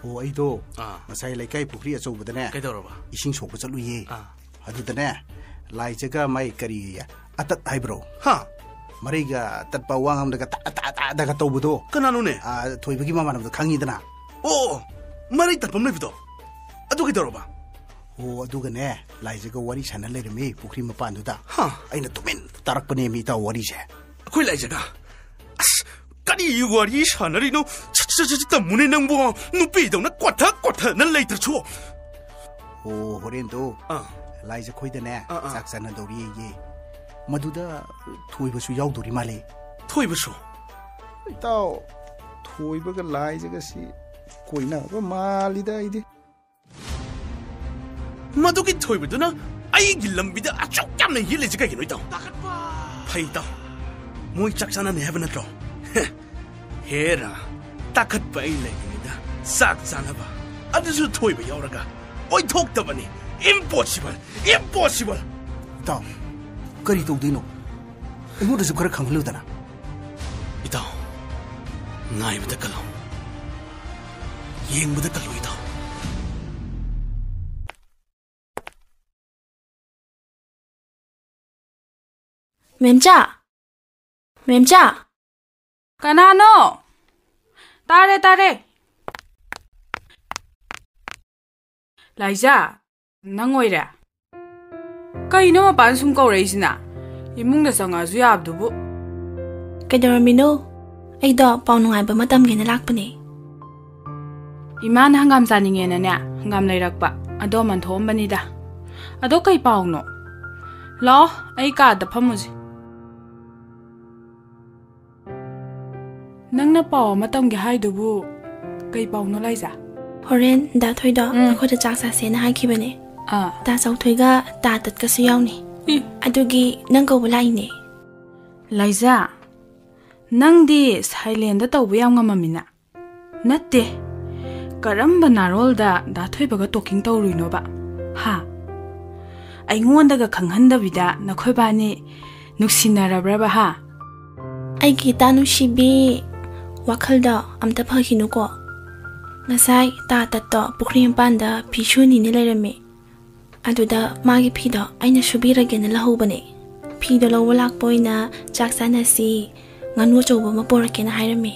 ꯑꯣ, ꯑꯩꯗꯣ ꯑꯥ꯫ ꯉꯁꯥꯏ ꯂꯩꯀꯥꯏ ꯄꯨꯈ꯭ꯔꯤ ꯑꯆꯧꯕꯗꯅꯦ ꯀꯩꯗꯧꯔꯕ? ꯏꯁꯤꯡ ꯁꯣꯛꯄ ꯆꯠꯂꯨꯏꯌꯦ꯫ ꯑꯥ꯫ ꯑꯗꯨꯗꯅꯦ, ꯂꯥꯏꯖꯒ ꯃꯥꯏ ꯀꯔꯤ ꯑꯇꯠ ꯍꯥꯏꯕ꯭ꯔꯣ? ꯍꯥ? ꯃꯔꯩꯒ ꯇꯠꯄ ꯋꯥ ꯉꯥꯡꯕꯗꯒ ꯇꯥ, ꯇꯥ, ꯇꯥꯗꯒ ꯇꯧꯕꯗꯣ꯫ ꯀꯅꯥꯅꯣꯅꯦ? ꯑꯥ, ꯊꯣꯏꯕꯒꯤ ꯃꯃꯥꯟꯅꯕꯗꯣ ꯈꯪꯉꯤꯗꯅ? ꯑꯣ, ꯑꯣ, ꯃꯔꯩ ꯇꯠꯄ ꯑꯃ ꯂꯩꯕꯗꯣ? ꯑꯗꯨ ꯀꯩꯗꯧꯔꯕ? ꯑꯣ, ꯑꯗꯨꯒꯅꯦ, ꯂꯥꯏꯖꯒ ꯋꯥꯔꯤ ꯁꯥꯟꯅ ꯂꯩꯔꯝꯃꯤ ꯄꯨꯈ꯭ꯔꯤ ꯃꯄꯥꯟꯗꯨꯗ꯫ ꯍꯥ? ꯑꯩꯅ ꯇꯨꯃꯤꯟ ꯇꯥꯔꯛꯄꯅꯦꯃꯤ, ꯏꯇꯥꯎ, ꯋꯥꯔꯤꯁꯦ꯫ ꯑꯩꯈꯣꯏ ꯂꯥꯏꯖꯒ? ꯑꯁ, ꯀꯔꯤ ꯋꯥꯔꯤ ꯁꯥꯟꯅꯔꯤꯅꯣ? ꯁꯠ, ꯁꯠ, ꯁꯠ, ꯁꯠ ꯇꯝꯃꯨꯅꯦ ꯅꯪꯕꯣ꯫ ꯅꯨꯄꯤꯗꯧꯅ ꯀꯣꯠꯊ ꯀꯣꯠꯊꯅ ꯂꯩꯇ꯭ꯔꯁꯨ꯫ ꯑꯣ, ꯍꯣꯔꯦꯟꯗꯣ ꯑꯥ꯫ ꯂꯥꯏꯖ ꯈꯣꯏꯗꯅꯦ ꯑꯥ, ꯑꯥ꯫ ꯆꯥꯛ ꯆꯥꯅꯗꯧꯔꯤꯌꯦ꯫ ꯃꯗꯨꯗ ꯊꯣꯏꯕꯁꯨ ꯌꯥꯎꯗꯣꯔꯤ ꯃꯥꯜꯂꯦ꯫ ꯊꯣꯏꯕꯁꯨ? ꯏꯇꯥꯎ, ꯊꯣꯏꯕꯒ ꯂꯥꯏꯖꯒꯁꯤ ꯀꯣꯏꯅꯕ ꯃꯥꯜꯂꯤꯗ ꯑꯩꯗꯤ꯫ ꯃꯗꯨꯒꯤ ꯊꯣꯏꯕꯗꯨꯅ ꯑꯩꯒꯤ ꯂꯝꯕꯤꯗ ꯑꯁꯨꯛ ꯌꯥꯝꯅ ꯌꯦꯠꯂꯤꯁꯤ ꯀꯩꯒꯤꯅꯣ, ꯏꯇꯥꯎ? ꯐꯩ, ꯏꯇꯥꯎ꯫ ꯃꯣꯏ ꯆꯥꯛ ꯆꯥꯅꯅꯤ ꯍꯥꯏꯕ ꯅꯠꯇ꯭ꯔꯣ? ꯍꯦꯔꯥ, ꯇꯥꯈꯠꯄ ꯑꯩ ꯂꯩꯔꯤꯉꯩꯗ ꯆꯥꯛ ꯆꯥꯅꯕ, ꯑꯗꯨꯁꯨ ꯊꯣꯏꯕ ꯌꯥꯎꯔꯒ? ꯑꯣꯏꯊꯣꯛꯇꯕꯅꯤ꯫ Impossible! Impossible! ꯏꯇꯥꯎ, ꯀꯔꯤ ꯇꯧꯗꯣꯏꯅꯣ? ꯑꯩꯉꯣꯟꯗꯁꯨ ꯈꯔ ꯈꯪꯍꯜꯂꯨꯗꯅ꯫ ꯏꯇꯥꯎ, ꯉꯥꯏꯕꯗ ꯀꯜꯂꯣ꯫ ꯌꯦꯡꯕꯗ ꯀꯜꯂꯣ, ꯏꯇꯥꯎ꯫ ꯃꯦꯝꯆꯥ! ꯃꯦꯝꯆꯥ! ꯀꯅꯥꯅꯣ? ꯇꯥꯔꯦ, ꯇꯥꯔꯦ꯫ ꯂꯥꯏꯖꯥ, ꯅꯪ ꯑꯣꯏꯔꯦ? ꯀꯩꯅꯣ ꯃꯄꯥꯟ ꯁꯨꯝ ꯀꯧꯔꯛꯏꯁꯤꯅ? ꯏꯃꯨꯡꯗ ꯆꯪꯉꯛꯑꯁꯨ ꯌꯥꯕꯗꯨꯕꯨ꯫ ꯀꯩꯗꯧꯔꯝꯃꯤꯅꯣ? ꯑꯩꯗꯣ ꯄꯥꯎ ꯅꯨꯡꯉꯥꯏꯕ ꯑꯃ ꯇꯝꯒꯦꯅ ꯂꯥꯛꯄꯅꯦ꯫ ꯏꯃꯥꯅ ꯍꯪꯒꯥꯝ ꯆꯥꯅꯤꯡꯉꯦꯅꯅꯦ, ꯍꯪꯒꯥꯝ ꯂꯩꯔꯛꯄ꯫ ꯑꯗꯣ ꯃꯟꯊꯣꯛꯑꯝꯕꯅꯤꯗ꯫ ꯑꯗꯣ ꯀꯩ ꯄꯥꯎꯅꯣ? ꯂꯥꯛꯑꯣ, ꯑꯩ ꯀꯥꯗ ꯐꯝꯃꯨꯁꯦ꯫ ꯅꯪꯅ ꯄꯥꯎ ꯑꯃ ꯇꯝꯒꯦ ꯍꯥꯏꯗꯨꯕꯨ ꯀꯩ ꯄꯥꯎꯅꯣ, ꯂꯥꯏꯖꯥ? ꯍꯣꯔꯦꯟ ꯗꯥ ꯊꯣꯏꯗꯣ ꯎꯝ꯫ ꯑꯩꯈꯣꯏꯗ ꯆꯥꯛ ꯆꯥꯁꯦꯅ ꯍꯥꯏꯈꯤꯕꯅꯦ꯫ ꯑꯥ꯫ ꯗꯥ ꯆꯥꯎꯊꯣꯏꯒ ꯇꯥ ꯇꯠꯀꯁꯨ ꯌꯥꯎꯅꯤ꯫ ꯏ꯫ ꯑꯗꯨꯒꯤ ꯅꯪ ꯀꯧꯕ ꯂꯥꯛꯏꯅꯦ꯫ ꯂꯥꯏꯖꯥ, ꯅꯪꯗꯤ ꯁꯥꯏꯂꯦꯟꯗ ꯇꯧꯕ ꯌꯥꯝ ꯉꯝꯃꯝꯃꯤꯅ꯫ ꯅꯠꯇꯦ, ꯀꯔꯝꯕ ꯅꯥꯔꯣꯜꯗ ꯗꯥ ꯊꯣꯏꯕꯒ ꯇꯣꯀꯤꯡ ꯇꯧꯔꯨꯏꯅꯣꯕ? ꯍꯥ? ꯑꯩꯉꯣꯟꯗꯒ ꯈꯪꯍꯟꯗꯕꯤꯗ ꯅꯈꯣꯏꯕꯥꯅꯤ ꯅꯨꯡꯁꯤꯅꯔꯕ꯭ꯔꯕ, ꯍꯥ? ꯑꯩꯒꯤ ꯏꯇꯥ ꯅꯨꯡꯁꯤꯕꯤ, ꯋꯥꯈꯜꯗ ꯑꯝꯇ ꯐꯈꯤꯅꯨꯀꯣ꯫ ꯉꯁꯥꯏ ꯇꯥ ꯇꯠꯇꯣ ꯄꯨꯈ꯭ꯔꯤ ꯃꯄꯥꯟꯗ ꯐꯤ ꯁꯨꯅꯤꯅ ꯂꯩꯔꯝꯃꯤ꯫ ꯑꯗꯨꯗ ꯃꯥꯒꯤ ꯐꯤꯗꯣ ꯑꯩꯅ ꯁꯨꯕꯤꯔꯒꯦꯅ ꯂꯧꯍꯧꯕꯅꯦ꯫ ꯐꯤꯗꯣ ꯂꯧꯕ ꯂꯥꯛꯄ ꯑꯣꯏꯅ ꯆꯥꯛ ꯆꯥꯅꯁꯤ, ꯉꯥꯅꯨ ꯑꯆꯧꯕ ꯑꯃ ꯄꯣꯔꯛꯀꯦꯅ ꯍꯥꯏꯔꯝꯃꯤ꯫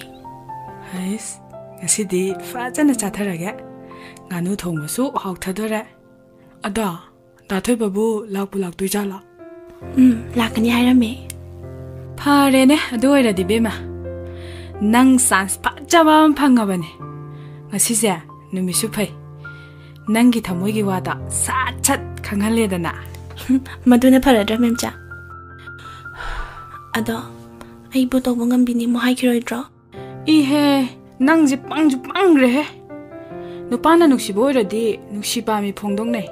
ꯍꯩꯁ, ꯉꯁꯤꯗꯤ ꯐꯖꯅ ꯆꯥꯊꯔꯒꯦ꯫ ꯉꯥꯅꯨ ꯊꯣꯡꯕꯁꯨ ꯍꯥꯎꯊꯗꯣꯔꯦ꯫ ꯑꯗꯣ, ꯗꯥ ꯊꯣꯏꯕꯕꯨ ꯂꯥꯛꯄꯨ ꯂꯥꯛꯇꯣꯏꯖꯥꯠꯂꯣ? ꯎꯝ, ꯂꯥꯛꯀꯅꯤ ꯍꯥꯏꯔꯝꯃꯦ꯫ ꯐꯔꯦꯅꯦ, ꯑꯗꯨ ꯑꯣꯏꯔꯗꯤ ꯕꯦꯝꯃ, ꯅꯪ ꯆꯥꯟꯁ ꯐꯖꯕ ꯑꯃ ꯐꯪꯉꯕꯅꯦ꯫ ꯉꯁꯤꯁꯦ ꯅꯨꯃꯤꯠꯁꯨ ꯐꯩ, ꯅꯪꯒꯤ ꯊꯃꯣꯏꯒꯤ ꯋꯥꯗꯣ ꯁꯠ ꯁꯠ ꯈꯪꯍꯜꯂꯦꯗꯅ꯫ ꯃꯗꯨꯅ ꯐꯔꯗ꯭ꯔꯥ, ꯃꯦꯝꯆꯥ? ꯑꯗꯣ ꯑꯩꯕꯨ ꯇꯧꯕ ꯉꯝꯕꯤꯅꯤ ꯑꯃꯨꯛ ꯍꯥꯏꯈꯤꯔꯣꯏꯗ꯭ꯔꯣ? ꯏꯍꯦ, ꯅꯪꯁꯦ ꯄꯪꯁꯨ ꯄꯪꯈ꯭ꯔꯦꯍꯦ꯫ ꯅꯨꯄꯥꯅ ꯅꯨꯡꯁꯤꯕ ꯑꯣꯏꯔꯗꯤ ꯅꯨꯡꯁꯤ ꯄꯥꯝꯃꯤ ꯐꯣꯡꯗꯣꯛꯅꯩ,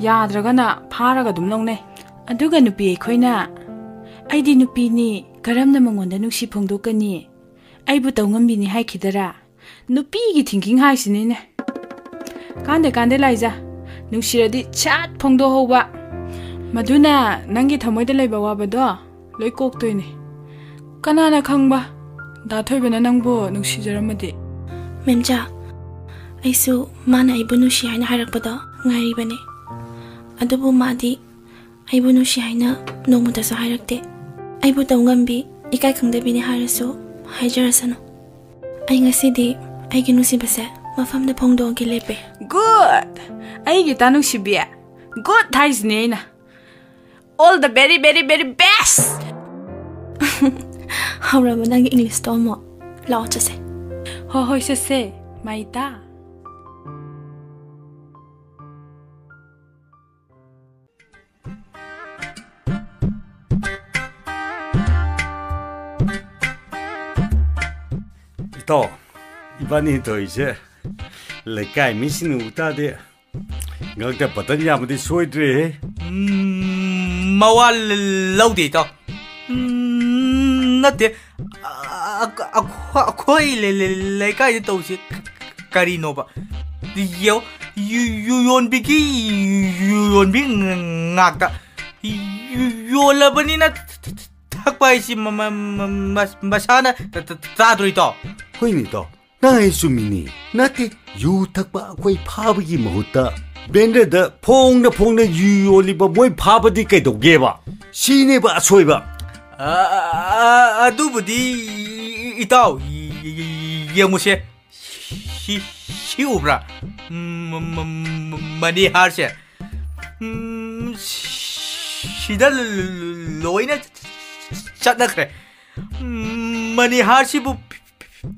ꯌꯥꯗ꯭ꯔꯒꯅ ꯐꯥꯔꯒ ꯑꯗꯨꯝ ꯂꯧꯅꯩ꯫ ꯑꯗꯨꯒ ꯅꯨꯄꯤ ꯑꯩꯈꯣꯏꯅ, "ꯑꯩꯗꯤ ꯅꯨꯄꯤꯅꯤ, ꯀꯔꯝꯅ ꯃꯉꯣꯟꯗ ꯅꯨꯡꯁꯤ ꯐꯣꯡꯗꯣꯛꯀꯅꯤ? ꯑꯩꯕꯨ ꯇꯧ ꯉꯝꯕꯤꯅꯤ" ꯍꯥꯏꯈꯤꯗꯔꯥ? ꯅꯨꯄꯤꯒꯤ ꯊꯤꯡꯀꯤꯡ ꯍꯥꯏꯁꯤꯅꯤꯅꯦ꯫ ꯀꯥꯟꯗꯦ, ꯀꯥꯟꯗꯦ ꯂꯥꯏꯖꯥ, ꯅꯨꯡꯁꯤꯔꯗꯤ ꯁꯠ ꯐꯣꯡꯗꯣꯛꯍꯧꯕ꯫ ꯃꯗꯨꯅ ꯅꯪꯒꯤ ꯊꯃꯣꯏꯗ ꯂꯩꯕ ꯑꯋꯥꯕꯗꯣ ꯂꯣꯏ ꯀꯣꯛꯇꯣꯏꯅꯦ꯫ ꯀꯅꯥꯅ ꯈꯪꯕ, ꯗꯥ ꯊꯣꯏꯕꯅ ꯅꯪꯕꯨ ꯅꯨꯡꯁꯤꯖꯔꯝꯃꯗꯤ? ꯃꯦꯝꯆꯥ, ꯑꯩꯁꯨ ꯃꯥꯅ ꯑꯩꯕꯨ ꯅꯨꯡꯁꯤ ꯍꯥꯏꯅ ꯍꯥꯏꯔꯛꯄꯗꯣ ꯉꯥꯏꯔꯤꯕꯅꯦ꯫ ꯑꯗꯨꯕꯨ ꯃꯥꯗꯤ ꯑꯩꯕꯨ ꯅꯨꯡꯁꯤ ꯍꯥꯏꯅ ꯅꯣꯡꯃꯇꯁꯨ ꯍꯥꯏꯔꯛꯇꯦ꯫ ꯑꯩꯕꯨ ꯇꯧ ꯉꯝꯕꯤ, ꯏꯀꯥꯏ ꯈꯪꯗꯕꯤꯅꯤ ꯍꯥꯏꯔꯁꯨ ꯍꯥꯏꯖꯔꯁꯅꯨ꯫ ꯑꯩ ꯉꯁꯤꯗꯤ ꯑꯩꯒꯤ ꯅꯨꯡꯁꯤꯕꯁꯦ ꯃꯐꯝꯗ ꯐꯣꯡꯗꯣꯛꯑꯒꯦ ꯂꯦꯞꯄꯦ꯫ Good! ꯑꯩꯒꯤ ꯏꯇꯥ ꯅꯨꯡꯁꯤꯕꯤ, good ꯍꯥꯏꯁꯤꯅꯦ ꯑꯩꯅ꯫ All the very, very, very best! ꯍꯧꯔꯕ ꯅꯪꯒꯤ ꯏꯪꯂꯤꯁꯇꯣ ꯑꯃꯨꯛ? ꯂꯥꯛꯑꯣ ꯆꯠꯁꯦ꯫ ꯍꯣꯏ, ꯍꯣꯏ, ꯆꯠꯁꯦ, ꯃꯥꯏꯇꯥ꯫ ꯏꯇꯥꯎ, ꯏꯕꯥꯅꯤ ꯇꯧꯔꯤꯁꯦ ꯂꯩꯀꯥꯏ ꯃꯤꯁꯤꯡꯅ ꯎ ꯇꯥꯔꯗꯤ ꯉꯛꯇ ꯕꯇꯟ ꯌꯥꯝꯕꯗꯤ ꯁꯣꯏꯗ꯭ꯔꯦꯍꯦ꯫ ꯎꯝ, ꯃꯋꯥ ꯂ-, ꯂꯧꯗꯦ, ꯏꯇꯥꯎ꯫ ꯎꯝ, ꯅꯠꯇꯦ꯫ ꯑ-, ꯑ-, ꯑ-, ꯑꯩꯈꯣꯏ ꯂꯩ-, ꯂꯩ-, ꯂꯩꯀꯥꯏꯗ ꯇꯧꯁꯤ ꯀꯔꯤꯅꯣꯕ? ꯌꯦꯡꯉꯣ, ꯌꯨ-, ꯌꯨ ꯌꯣꯟꯕꯤꯒꯤ ꯌꯨ ꯌꯣꯟꯕꯤ ꯉ-, ꯉꯥꯛꯇ꯫ ꯌꯨ-, ꯌꯣꯜꯂꯕꯅꯤꯅ ꯊꯛꯄ ꯍꯥꯏꯁꯤ ꯃ-, ꯃ-, ꯃ-, ꯃ-, ꯃꯁꯥꯅ ꯇ-, ꯇ-, ꯇꯥꯗ꯭ꯔꯣ, ꯏꯇꯥꯎ? ꯍꯣꯏꯅꯦ, ꯏꯇꯥꯎ꯫ ꯅꯪ ꯍꯥꯏ ꯆꯨꯝꯃꯤꯅꯤ꯫ ꯅꯠꯇꯦ, ꯌꯨ ꯊꯛꯄ ꯑꯩꯈꯣꯏ ꯐꯥꯕꯒꯤ ꯃꯍꯨꯠꯇ ꯕꯦꯟꯗ꯭ꯔꯗ ꯐꯣꯡꯅ ꯐꯣꯡꯅ ꯌꯨ ꯌꯣꯜꯂꯤꯕ ꯃꯣꯏ ꯐꯥꯕꯗꯤ ꯀꯩꯗꯧꯒꯦꯕ? ꯁꯤꯅꯦꯕ ꯑꯁꯣꯏꯕ꯫ ꯑ, ꯑ, ꯑ, ꯑꯗꯨꯕꯨꯗꯤ ꯏꯇꯥꯎ, ꯌꯦꯡꯉꯨꯁꯦ꯫ ꯁꯤ, ꯁꯤ ꯎꯕ꯭ꯔꯥ? ꯃ-, ꯃ-, ꯃ-, ꯃꯅꯤ ꯍꯥꯔꯁꯦ꯫ ꯎꯝ, ꯁꯤꯗ ꯂꯣꯏꯅ ꯆꯠꯅꯈ꯭ꯔꯦ꯫ ꯎꯝ, ꯃꯅꯤ ꯍꯥꯔꯁꯤꯕꯨ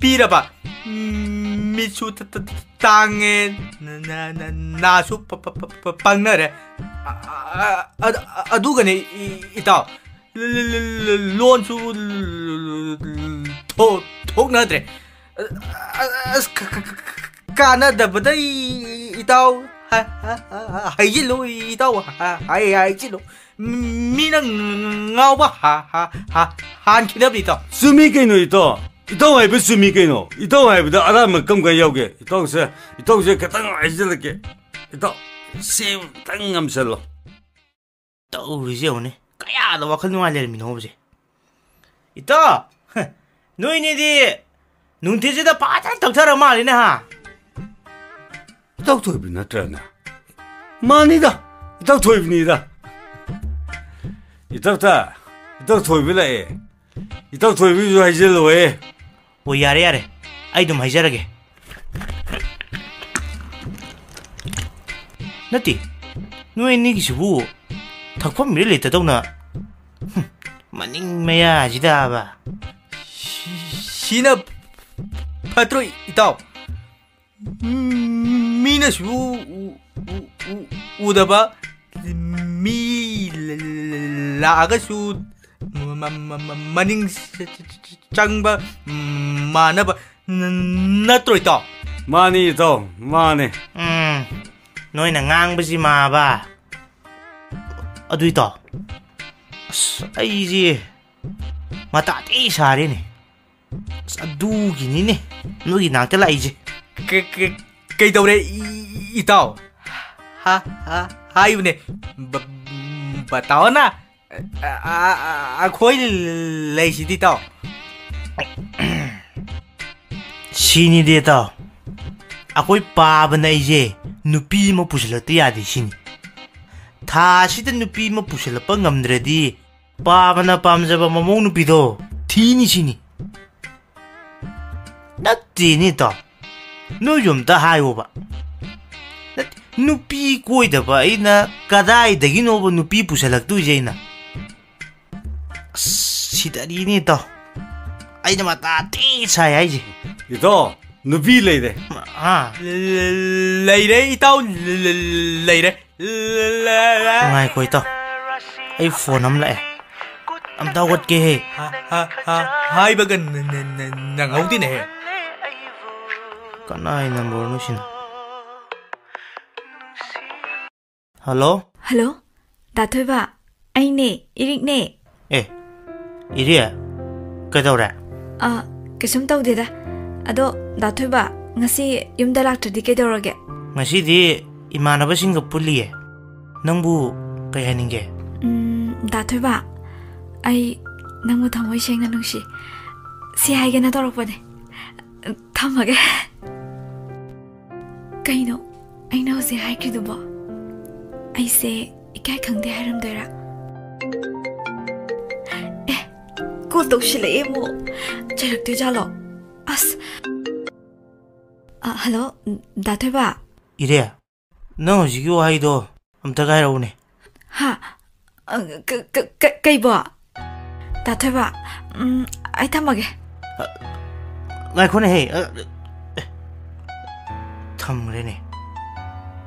ꯄꯤꯔꯕ? ꯎꯝ, ꯃꯤꯠꯁꯨ ꯇ-, ꯇ-, ꯇꯥꯡꯉꯦ, ꯅ-, ꯅ-, ꯅ-, ꯅꯥꯁꯨ ꯄ-, ꯄ-, ꯄ-, ꯄ-, ꯄꯪꯅꯔꯦ꯫ ꯑ-, ꯑ-, ꯑ-, ꯑ-, ꯑꯗꯨꯒꯅꯦ, ꯏ-, ꯏꯇꯥꯎ, ꯂ-, ꯂ-, ꯂ-, ꯂ-, ꯂꯣꯟꯁꯨ ꯊꯣ-, ꯊꯣꯛꯅꯗ꯭ꯔꯦ꯫ ꯑ-, ꯑ-, ꯑꯁ, ꯀ-, ꯀ-, ꯀ-, ꯀ-, ꯀꯥꯟꯅꯗꯕꯗ ꯏ-, ꯏꯇꯥꯎ ꯍ-, ꯍ-, ꯍ-, ꯍ-, ꯍꯩꯖꯤꯜꯂꯨ, ꯏꯇꯥꯎ ꯍ-, ꯍ-, ꯍꯩ-, ꯍꯩꯖꯤꯜꯂꯨ꯫ ꯃꯤꯅ ꯉꯥꯎꯕ ꯍ-, ꯍ-, ꯍ-, ꯍꯥꯟꯈꯤꯅꯕꯅꯤ, ꯏꯇꯥꯎ꯫ ꯆꯨꯝꯃꯤ ꯀꯩꯅꯣ, ꯏꯇꯥꯎ꯫ ꯏꯇꯥꯎ ꯍꯥꯏꯕ ꯆꯨꯝꯃꯤ ꯀꯩꯅꯣ꯫ ꯏꯇꯥꯎ ꯍꯥꯏꯕꯗ ꯑꯔꯥꯟꯕ ꯀꯝ ꯀꯥꯏ ꯌꯥꯎꯒꯦ? ꯏꯇꯥꯎꯁꯦ, ꯏꯇꯥꯎꯁꯦ ꯈꯤꯇꯪ ꯍꯥꯏꯖꯤꯜꯂꯛꯀꯦ꯫ ꯏꯇꯥꯎ, ꯁꯤ ꯑꯝꯇꯪ ꯉꯝꯁꯜꯂꯣ꯫ ꯇꯧꯔꯤꯁꯦ ꯌꯦꯡꯉꯨꯅꯦ, ꯀꯌꯥꯗ ꯋꯥꯈꯜ ꯅꯨꯡꯉꯥꯏ ꯂꯩꯔꯝꯃꯤꯅꯣꯕꯁꯦ? ꯏꯇꯥꯎ, ꯍ, ꯅꯣꯏꯅꯤꯗꯤ ꯅꯨꯡꯊꯤꯜꯁꯤꯗ ꯐꯖꯅ ꯇꯧꯊꯔ ꯃꯥꯜꯂꯤꯅꯦ, ꯍꯥ? ꯏꯇꯥꯎ ꯊꯣꯏꯕꯤ ꯅꯠꯇ꯭ꯔꯅꯦ? ꯃꯥꯅꯤꯗ, ꯏꯇꯥꯎ ꯊꯣꯏꯕꯤꯅꯤꯗ꯫ ꯏꯇꯥꯎꯇ, ꯏꯇꯥꯎ ꯊꯣꯏꯕꯤ ꯂꯥꯛꯑꯦ꯫ ꯏꯇꯥꯎ ꯊꯣꯏꯕꯤꯁꯨ ꯍꯥꯏꯖꯤꯜꯂꯣꯍꯦ꯫ ꯑꯣ, ꯌꯥꯔꯦ, ꯌꯥꯔꯦ, ꯑꯩ ꯑꯗꯨꯝ ꯍꯥꯏꯖꯔꯒꯦ꯫ ꯅꯠꯇꯦ, ꯅꯣꯏ ꯑꯅꯤꯒꯤꯁꯤꯕꯨ ꯊꯛꯐꯝ ꯏꯔꯩ ꯂꯩꯇꯗꯧꯅ, ꯍꯨꯝ, ꯃꯅꯤꯡ ꯃꯌꯥꯁꯤꯗꯕ꯫ ꯁꯤ-, ꯁꯤꯅ ꯐꯠꯇ꯭ꯔꯣ, ꯏꯇꯥꯎ? ꯃꯤꯅꯁꯨ ꯎ-, ꯎ-, ꯎ-, ꯎꯗꯕ, ꯃꯤ ꯂꯥꯛꯑꯒꯁꯨ ꯃ-, ꯃ-, ꯃ-, ꯃ-, ꯃꯅꯤꯡ ꯆ-, ꯆ-, ꯆ-, ꯆ-, ꯆꯪꯕ ꯃꯥꯟꯅꯕ ꯅ-, ꯅꯠꯇ꯭ꯔꯣ, ꯏꯇꯥꯎ? ꯃꯥꯅꯤ, ꯏꯇꯥꯎ, ꯃꯥꯅꯤ꯫ ꯎꯝ, ꯅꯣꯏꯅ ꯉꯥꯡꯕꯁꯤ ꯃꯥꯕ꯫ ꯑꯗꯨ, ꯏꯇꯥꯎ, ꯑꯁ, ꯑꯩꯁꯦ ꯃꯇꯥ ꯊꯤ ꯁꯥꯔꯦꯅꯦ꯫ ꯑꯁ, ꯑꯗꯨꯒꯤꯅꯤꯅꯦ ꯅꯣꯏꯒꯤ ꯅꯥꯛꯇ ꯂꯥꯛꯏꯁꯦ꯫ ꯀ-, ꯀ-, ꯀꯩꯗꯧꯔꯦ, ꯏ-, ꯏꯇꯥꯎ? ꯍꯥ, ꯍꯥ, ꯍꯥꯏꯌꯨꯅꯦ, ꯕ-, ꯕꯇꯥꯎꯅ꯫ ꯑ, ꯑ, ꯑ, ꯑꯩꯈꯣꯏ ꯂꯩꯁꯤꯗꯤ, ꯏꯇꯥꯎ꯫ ꯁꯤꯅꯤꯗꯤ, ꯏꯇꯥꯎ, ꯑꯩꯈꯣꯏ ꯄꯥꯕꯅ ꯑꯩꯁꯦ ꯅꯨꯄꯤ ꯑꯃ ꯄꯨꯁꯤꯜꯂꯛꯇ ꯌꯥꯗꯦ ꯁꯤꯅꯤ꯫ ꯊꯥ ꯑꯁꯤꯗ ꯅꯨꯄꯤ ꯑꯃ ꯄꯨꯁꯤꯜꯂꯛꯄ ꯉꯝꯗ꯭ꯔꯗꯤ ꯄꯥꯕꯅ ꯄꯥꯝꯖꯕ ꯃꯃꯧ ꯅꯨꯄꯤꯗꯣ ꯊꯤꯅꯤ ꯁꯤꯅꯤ꯫ ꯅꯠꯇꯦꯅꯦ, ꯏꯇꯥꯎ, ꯅꯣꯏꯁꯨ ꯑꯝꯇ ꯍꯥꯏꯌꯣꯕ꯫ ꯅꯠꯇꯦ, ꯅꯨꯄꯤ ꯀꯣꯏꯗꯕ ꯑꯩꯅ ꯀꯗꯥꯏꯗꯒꯤꯅꯣꯕ ꯅꯨꯄꯤ ꯄꯨꯁꯜꯂꯛꯇꯣꯏꯁꯦ ꯑꯩꯅ? ꯑꯁ, ꯁꯤꯗꯅꯤꯅꯦ, ꯏꯇꯥꯎ, ꯑꯩꯅ ꯃꯇꯥ ꯊꯤ ꯁꯥꯏ ꯍꯥꯏꯁꯦ꯫ ꯏꯇꯥꯎ, ꯅꯨꯄꯤ ꯂꯩꯔꯦ꯫ ꯑꯥ꯫ ꯂꯩꯔꯦ, ꯏꯇꯥꯎ, ꯂꯩꯔꯦ꯫ ꯉꯥꯏꯈꯣ, ꯏꯇꯥꯎ, ꯑꯩ ꯐꯣꯟ ꯑꯃ ꯂꯥꯛꯑꯦ, ꯑꯝꯇ ꯍꯧꯒꯠꯀꯦꯍꯦ꯫ ꯍꯥ, ꯍꯥ, ꯍꯥ, ꯍꯥꯏꯕꯒ ꯅ-, ꯅ-, ꯅ-, ꯅꯪꯍꯧꯗꯦꯅꯦꯍꯦ꯫ ꯀꯅꯥꯏ ꯅꯝꯕꯔꯅꯣ ꯁꯤꯅ? ꯍꯜꯂꯣ? ꯍꯜꯂꯣ, ꯗꯥ ꯊꯣꯏꯕ, ꯑꯩꯅꯦ, ꯏꯔꯤꯛꯅꯦ꯫ ꯑꯦ, ꯏꯔꯤꯛ? ꯀꯩꯗꯧꯔꯦ? ꯑ, ꯀꯩꯁꯨꯝ ꯇꯧꯗꯦꯗ꯫ ꯑꯗꯣ, ꯗꯥ ꯊꯣꯏꯕ, ꯉꯁꯤ ꯌꯨꯝꯗ ꯂꯥꯛꯇ꯭ꯔꯗꯤ ꯀꯩꯗꯧꯔꯒꯦ? ꯉꯁꯤꯗꯤ ꯏꯃꯥꯟꯅꯕꯁꯤꯡꯒ ꯄꯨꯜꯂꯤꯌꯦ꯫ ꯅꯪꯕꯨ ꯀꯩ ꯍꯥꯏꯅꯤꯡꯒꯦ? ꯎꯝ, ꯗꯥ ꯊꯣꯏꯕ, ꯑꯩ ꯅꯪꯕꯨ ꯊꯃꯣꯏ ꯁꯦꯡꯅ ꯅꯨꯡꯁꯤ꯫ ꯁꯤ ꯍꯥꯏꯒꯦꯅ ꯇꯧꯔꯛꯄꯅꯦ꯫ ꯊꯝꯃꯒꯦ꯫ ꯀꯩꯅꯣ ꯑꯩꯅ ꯍꯧꯖꯤꯛ ꯍꯥꯏꯈ꯭ꯔꯤꯗꯨꯕꯣ? ꯑꯩꯁꯦ ꯏꯀꯥꯏ ꯈꯪꯗꯦ ꯍꯥꯏꯔꯝꯗꯣꯏꯔꯥ? ꯑꯦ, ꯀꯣꯜ ꯇꯧꯁꯤꯜꯂꯛꯑꯦ ꯑꯃꯨꯛ꯫ ꯆꯩꯔꯛꯇꯣꯏꯖꯥꯠꯂꯣ? ꯑꯁ꯫ ꯑ, ꯍꯜꯂꯣ, ꯗꯥ ꯊꯣꯏꯕ꯫ ꯏꯔꯦ, ꯅꯪ ꯍꯧꯖꯤꯛꯀꯤ ꯋꯥꯍꯩꯗꯣ ꯑꯝꯇꯒ ꯍꯥꯏꯔꯛꯎꯅꯦ꯫ ꯍꯥ? ꯑ, ꯀ-, ꯀ-, ꯀ-, ꯀꯩꯕꯣ? ꯗꯥ ꯊꯣꯏꯕ, ꯎꯝ, ꯑꯩ ꯊꯝꯃꯒꯦ꯫ ꯑ, ꯉꯥꯏꯈꯣꯅꯦꯍꯦ꯫ ꯑ, ꯑꯦ, ꯊꯝꯈ꯭ꯔꯦꯅꯦ꯫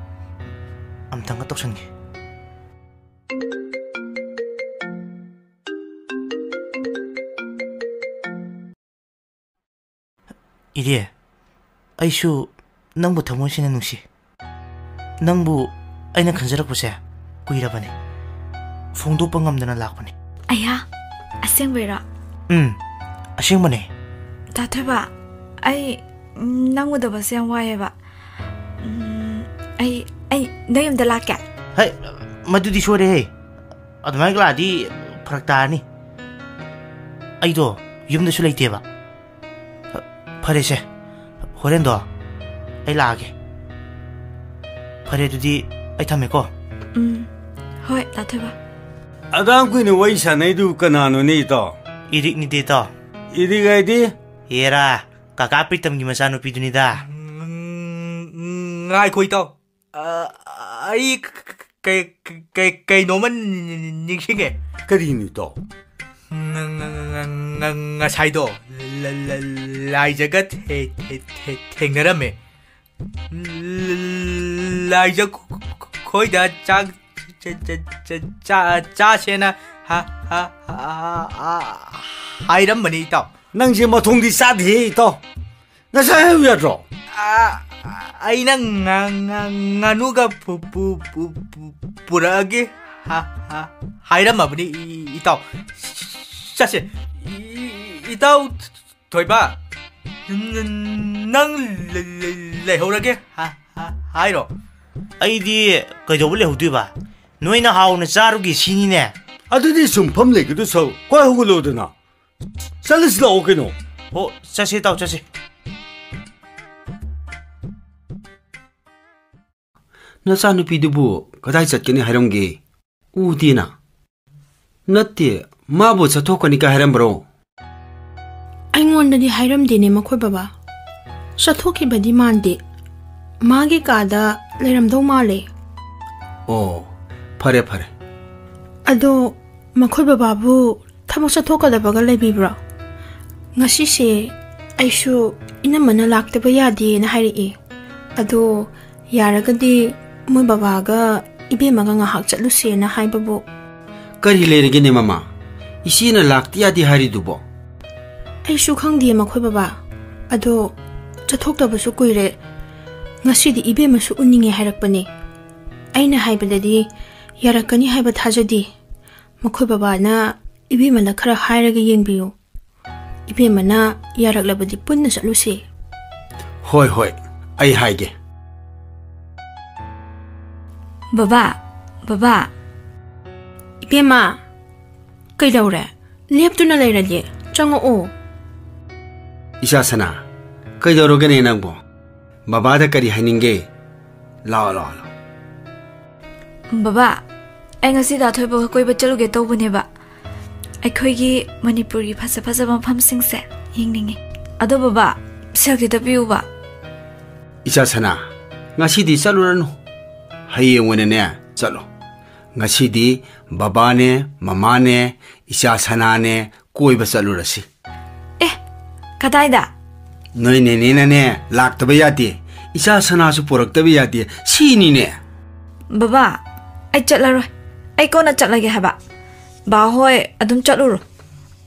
ꯑꯝꯇꯪꯒ ꯇꯧꯁꯟꯒꯦ꯫ ꯏꯔꯦ, ꯑꯩꯁꯨ ꯅꯪꯕꯨ ꯊꯃꯣꯏ ꯁꯦꯡꯅ ꯅꯨꯡꯁꯤ꯫ ꯅꯪꯕꯨ ꯑꯩꯅ ꯈꯟꯖꯔꯛꯄꯁꯦ ꯀꯨꯏꯔꯕꯅꯤ꯫ ꯐꯣꯡꯗꯣꯛꯄ ꯉꯝꯗꯅ ꯂꯥꯛꯄꯅꯤ꯫ ꯑꯌꯥ, ꯑꯁꯦꯡꯕꯩꯔꯣ? ꯎꯝ, ꯑꯁꯦꯡꯕꯅꯦ꯫ ꯇꯥꯊꯣꯏꯕ, ꯑꯩ, ꯎꯝ, ꯅꯪ ꯎꯗꯕꯁꯦ ꯌꯥꯝ ꯋꯥꯏꯑꯦꯕ꯫ ꯎꯝ, ꯑꯩ, ꯑꯩ ꯅꯣꯏ ꯌꯨꯝꯗ ꯂꯥꯛꯀꯦ꯫ ꯍꯩ, ꯃꯗꯨꯗꯤ ꯁꯣꯏꯔꯦꯍꯦ꯫ ꯑꯗꯨꯃꯥꯏꯅ ꯂꯥꯛꯑꯗꯤ ꯐꯔꯛ ꯇꯥꯔꯅꯤ꯫ ꯑꯩꯗꯣ ꯌꯨꯝꯗꯁꯨ ꯂꯩꯇꯦꯕ꯫ ꯐꯔꯦꯁꯦ, ꯍꯣꯔꯦꯟꯗꯣ ꯑꯩ ꯂꯥꯛꯑꯒꯦ꯫ ꯐꯔꯦ, ꯑꯗꯨꯗꯤ ꯑꯩ ꯊꯝꯃꯦꯀꯣ꯫ ꯎꯝ, ꯍꯣꯏ, ꯇꯥꯊꯣꯏꯕ꯫ ꯑꯗꯥꯝ ꯀꯨꯏꯅ ꯋꯥꯔꯤ ꯁꯥꯟꯅꯩꯗꯨ ꯀꯅꯥꯅꯣꯅꯦ, ꯏꯇꯥꯎ? ꯏꯔꯤꯛꯅꯤꯗꯦ, ꯏꯇꯥꯎ꯫ ꯏꯔꯤꯛ ꯍꯥꯏꯗꯤ? ꯑꯦꯔꯥ, ꯀꯀꯥ ꯄ꯭ꯔꯤꯇꯝꯒꯤ ꯃꯆꯥꯅꯨꯄꯤꯗꯨꯅꯤꯗ꯫ ꯎꯝ, ꯉꯥꯏꯈꯣ, ꯏꯇꯥꯎ꯫ ꯑ, ꯑꯩ ꯀ-, ꯀ-, ꯀ-, ꯀ-, ꯀꯩꯅꯣꯝꯃ ꯅꯤꯡꯁꯤꯡꯉꯦ꯫ ꯀꯔꯤꯅꯣ, ꯏꯇꯥꯎ? ꯉ-, ꯉ-, ꯉ-, ꯉ-, ꯉ-, ꯉꯁꯥꯏꯗꯣ ꯂ-, ꯂ-, ꯂꯥꯏꯖꯒ ꯊꯦ-, ꯊꯦ-, ꯊꯦ-, ꯊꯦꯡꯅꯔꯝꯃꯦ꯫ ꯂ-, ꯂꯥꯏꯖ ꯈꯣ-, ꯈꯣ-, ꯈꯣꯏꯗ ꯆꯥꯛ ꯆ-, ꯆ-, ꯆ-, ꯆꯥ-, ꯆꯥꯁꯦꯅ ꯍ-, ꯍ-, ꯍ-, ꯍ-, ꯍ-, ꯍꯥꯏꯔꯝꯕꯅꯤ, ꯏꯇꯥꯎ꯫ ꯅꯪꯁꯦ ꯃꯊꯣꯡꯗꯤ ꯆꯥꯗꯦꯍꯦ, ꯏꯇꯥꯎ꯫ ꯉꯁꯥꯏ ꯍꯥꯏꯌꯨ ꯌꯥꯗ꯭ꯔꯣ? ꯑ, ꯑꯩꯅ ꯉ-, ꯉ-, ꯉꯥꯅꯨꯒ ꯄꯨ-, ꯄꯨ-, ꯄꯨ-, ꯄꯨ-, ꯄꯨꯔꯛꯑꯒꯦ ꯍ-, ꯍ-, ꯍꯥꯏꯔꯝꯃꯕꯅꯤ, ꯏ-, ꯏꯇꯥꯎ꯫ ꯆꯠꯁꯦ꯫ ꯏ-, ꯏꯇꯥꯎ ꯊꯣꯏꯕ, ꯅ-, ꯅꯪ ꯂ-, ꯂ-, ꯂꯩꯍꯧꯔꯒꯦ ꯍ-, ꯍ-, ꯍꯥꯏꯔꯣ? ꯑꯩꯗꯤ ꯀꯩꯗꯧꯕ ꯂꯩꯍꯧꯗꯣꯏꯕ? ꯅꯣꯏꯅ ꯍꯥꯎꯅ ꯆꯥꯔꯨꯒꯦ ꯁꯤꯅꯤꯅꯦ꯫ ꯑꯗꯨꯗꯤ ꯁꯨꯝ ꯐꯝ ꯂꯩꯒꯗꯨ ꯁꯔꯨꯛ ꯀꯣꯏ ꯍꯧꯒꯠꯂꯛꯑꯣꯗꯅ꯫ ꯆꯠꯂꯁꯤ ꯂꯥꯛꯑꯣ ꯀꯩꯅꯣ꯫ ꯍꯣ, ꯆꯠꯁꯦ ꯏꯇꯥꯎ, ꯆꯠꯁꯦ꯫ ꯅꯆꯥꯅꯨꯄꯤꯗꯨꯕꯨ ꯀꯗꯥꯏ ꯆꯠꯀꯅꯤ ꯍꯥꯏꯔꯝꯒꯦ? ꯎꯗꯦꯅ꯫ ꯅꯠꯇꯦ, ꯃꯥꯕꯨ ꯆꯠꯊꯣꯛꯀꯅꯤ ꯀꯥꯏ ꯍꯥꯏꯔꯝꯕ꯭ꯔꯣ? ꯑꯩꯉꯣꯟꯗꯗꯤ ꯍꯥꯏꯔꯝꯗꯦꯅꯦ ꯃꯈꯣꯏ ꯕꯕꯥ꯫ ꯆꯠꯊꯣꯛꯈꯤꯕꯗꯤ ꯃꯥꯟꯗꯦ꯫ ꯃꯥꯒꯤ ꯀꯥꯗ ꯂꯩꯔꯝꯗꯧ ꯃꯥꯜꯂꯦ꯫ ꯑꯣ, ꯐꯔꯦ, ꯐꯔꯦ꯫ ꯑꯗꯣ ꯃꯈꯣꯏ ꯕꯕꯥꯕꯨ ꯊꯕꯛ ꯆꯠꯊꯣꯛꯀꯗꯕꯒ ꯂꯩꯕꯤꯕ꯭ꯔꯣ? ꯉꯁꯤꯁꯦ ꯑꯩꯁꯨ ꯏꯅꯝꯃꯅ ꯂꯥꯛꯇꯕ ꯌꯥꯗꯦꯅ ꯍꯥꯏꯔꯛꯑꯦ꯫ ꯑꯗꯣ ꯌꯥꯔꯒꯗꯤ ꯃꯣꯏ ꯕꯕꯥꯒ ꯏꯕꯦꯝꯃꯒ ꯉꯥꯏꯍꯥꯛ ꯆꯠꯂꯨꯁꯦꯅ ꯍꯥꯏꯕꯕꯨ꯫ ꯀꯔꯤ ꯂꯩꯔꯒꯦꯅꯦ ꯃꯃꯥ? ꯏꯆꯦꯅ ꯂꯥꯛꯇ ꯌꯥꯗꯦ ꯍꯥꯏꯔꯤꯗꯨꯕꯣ? ꯑꯩꯁꯨ ꯈꯪꯗꯦ ꯃꯈꯣꯏ ꯕꯕꯥ꯫ ꯑꯗꯣ ꯆꯠꯊꯣꯛꯇꯕꯁꯨ ꯀꯨꯏꯔꯦ꯫ ꯉꯁꯤꯗꯤ ꯏꯕꯦꯝꯃꯁꯨ ꯎꯅꯤꯡꯉꯦ ꯍꯥꯏꯔꯛꯄꯅꯦ꯫ ꯑꯩꯅ ꯍꯥꯏꯕꯗꯗꯤ ꯌꯥꯔꯛꯀꯅꯤ ꯍꯥꯏꯕ ꯊꯥꯖꯗꯦ꯫ ꯃꯈꯣꯏ ꯕꯕꯥꯅ ꯏꯕꯦꯝꯃꯗ ꯈꯔ ꯍꯥꯏꯔꯒ ꯌꯦꯡꯕꯤꯌꯨ꯫ ꯏꯕꯦꯝꯃꯅ ꯌꯥꯔꯛꯂꯕꯗꯤ ꯄꯨꯟꯅ ꯆꯠꯂꯨꯁꯦ꯫ ꯍꯣꯏ, ꯍꯣꯏ, ꯑꯩ ꯍꯥꯏꯒꯦ꯫ ꯕꯕꯥ, ꯕꯕꯥ꯫ ꯏꯕꯦꯝꯃ, ꯀꯩꯗꯧꯔꯦ? ꯂꯦꯞꯇꯨꯅ ꯂꯩꯔꯗꯤ ꯆꯪꯉꯛꯑꯣ꯫ ꯏꯆꯥ ꯁꯅꯥ, ꯀꯩꯗꯧꯔꯒꯦꯅꯦ ꯅꯪꯕꯣ? ꯕꯕꯥꯗ ꯀꯔꯤ ꯍꯥꯏꯅꯤꯡꯒꯦ? ꯂꯥꯛꯑꯣ, ꯂꯥꯛꯑꯣ, ꯂꯥꯛꯑꯣ꯫ ꯕꯕꯥ, ꯑꯩ ꯉꯁꯤ ꯗꯥ ꯊꯣꯏꯕꯒ ꯀꯣꯏꯕ ꯆꯠꯂꯨꯒꯦ ꯇꯧꯕꯅꯦꯕ꯫ ꯑꯩꯈꯣꯏꯒꯤ ꯃꯅꯤꯄꯨꯔꯒꯤ ꯐꯖ ꯐꯖꯕ ꯃꯐꯝꯁꯤꯡꯁꯦ ꯌꯦꯡꯅꯤꯡꯉꯤ꯫ ꯑꯗꯣ ꯕꯕꯥ, ꯁꯦꯜ ꯈꯤꯇ ꯄꯤꯌꯨꯕ꯫ ꯏꯆꯥ ꯁꯅꯥ, ꯉꯁꯤꯗꯤ ꯆꯠꯂꯨꯔꯅꯨ꯫ ꯍꯌꯦꯡ ꯑꯣꯏꯅꯅꯦ ꯆꯠꯂꯣ꯫ ꯉꯁꯤꯗꯤ ꯕꯕꯥꯅꯦ, ꯃꯃꯥꯅꯦ, ꯏꯆꯥ ꯁꯅꯥꯅꯦ ꯀꯣꯏꯕ ꯆꯠꯂꯨꯔꯁꯤ꯫ ꯑꯦ, ꯀꯗꯥꯏꯗ? ꯅꯣꯏ ꯅꯦꯅꯦꯅꯅꯦ ꯂꯥꯛꯇꯕ ꯌꯥꯗꯦ, ꯏꯆꯥ ꯁꯅꯥꯁꯨ ꯄꯨꯔꯛꯇꯕ ꯌꯥꯗꯦ, ꯁꯤꯅꯤꯅꯦ꯫ ꯕꯕꯥ, ꯑꯩ ꯆꯠꯂꯔꯣꯏ꯫ ꯑꯩ ꯀꯣꯟꯅ ꯆꯠꯂꯒꯦ ꯍꯥꯏꯕ꯫ ꯕꯥ ꯍꯣꯏ ꯑꯗꯨꯝ ꯆꯠꯂꯨꯔꯣ꯫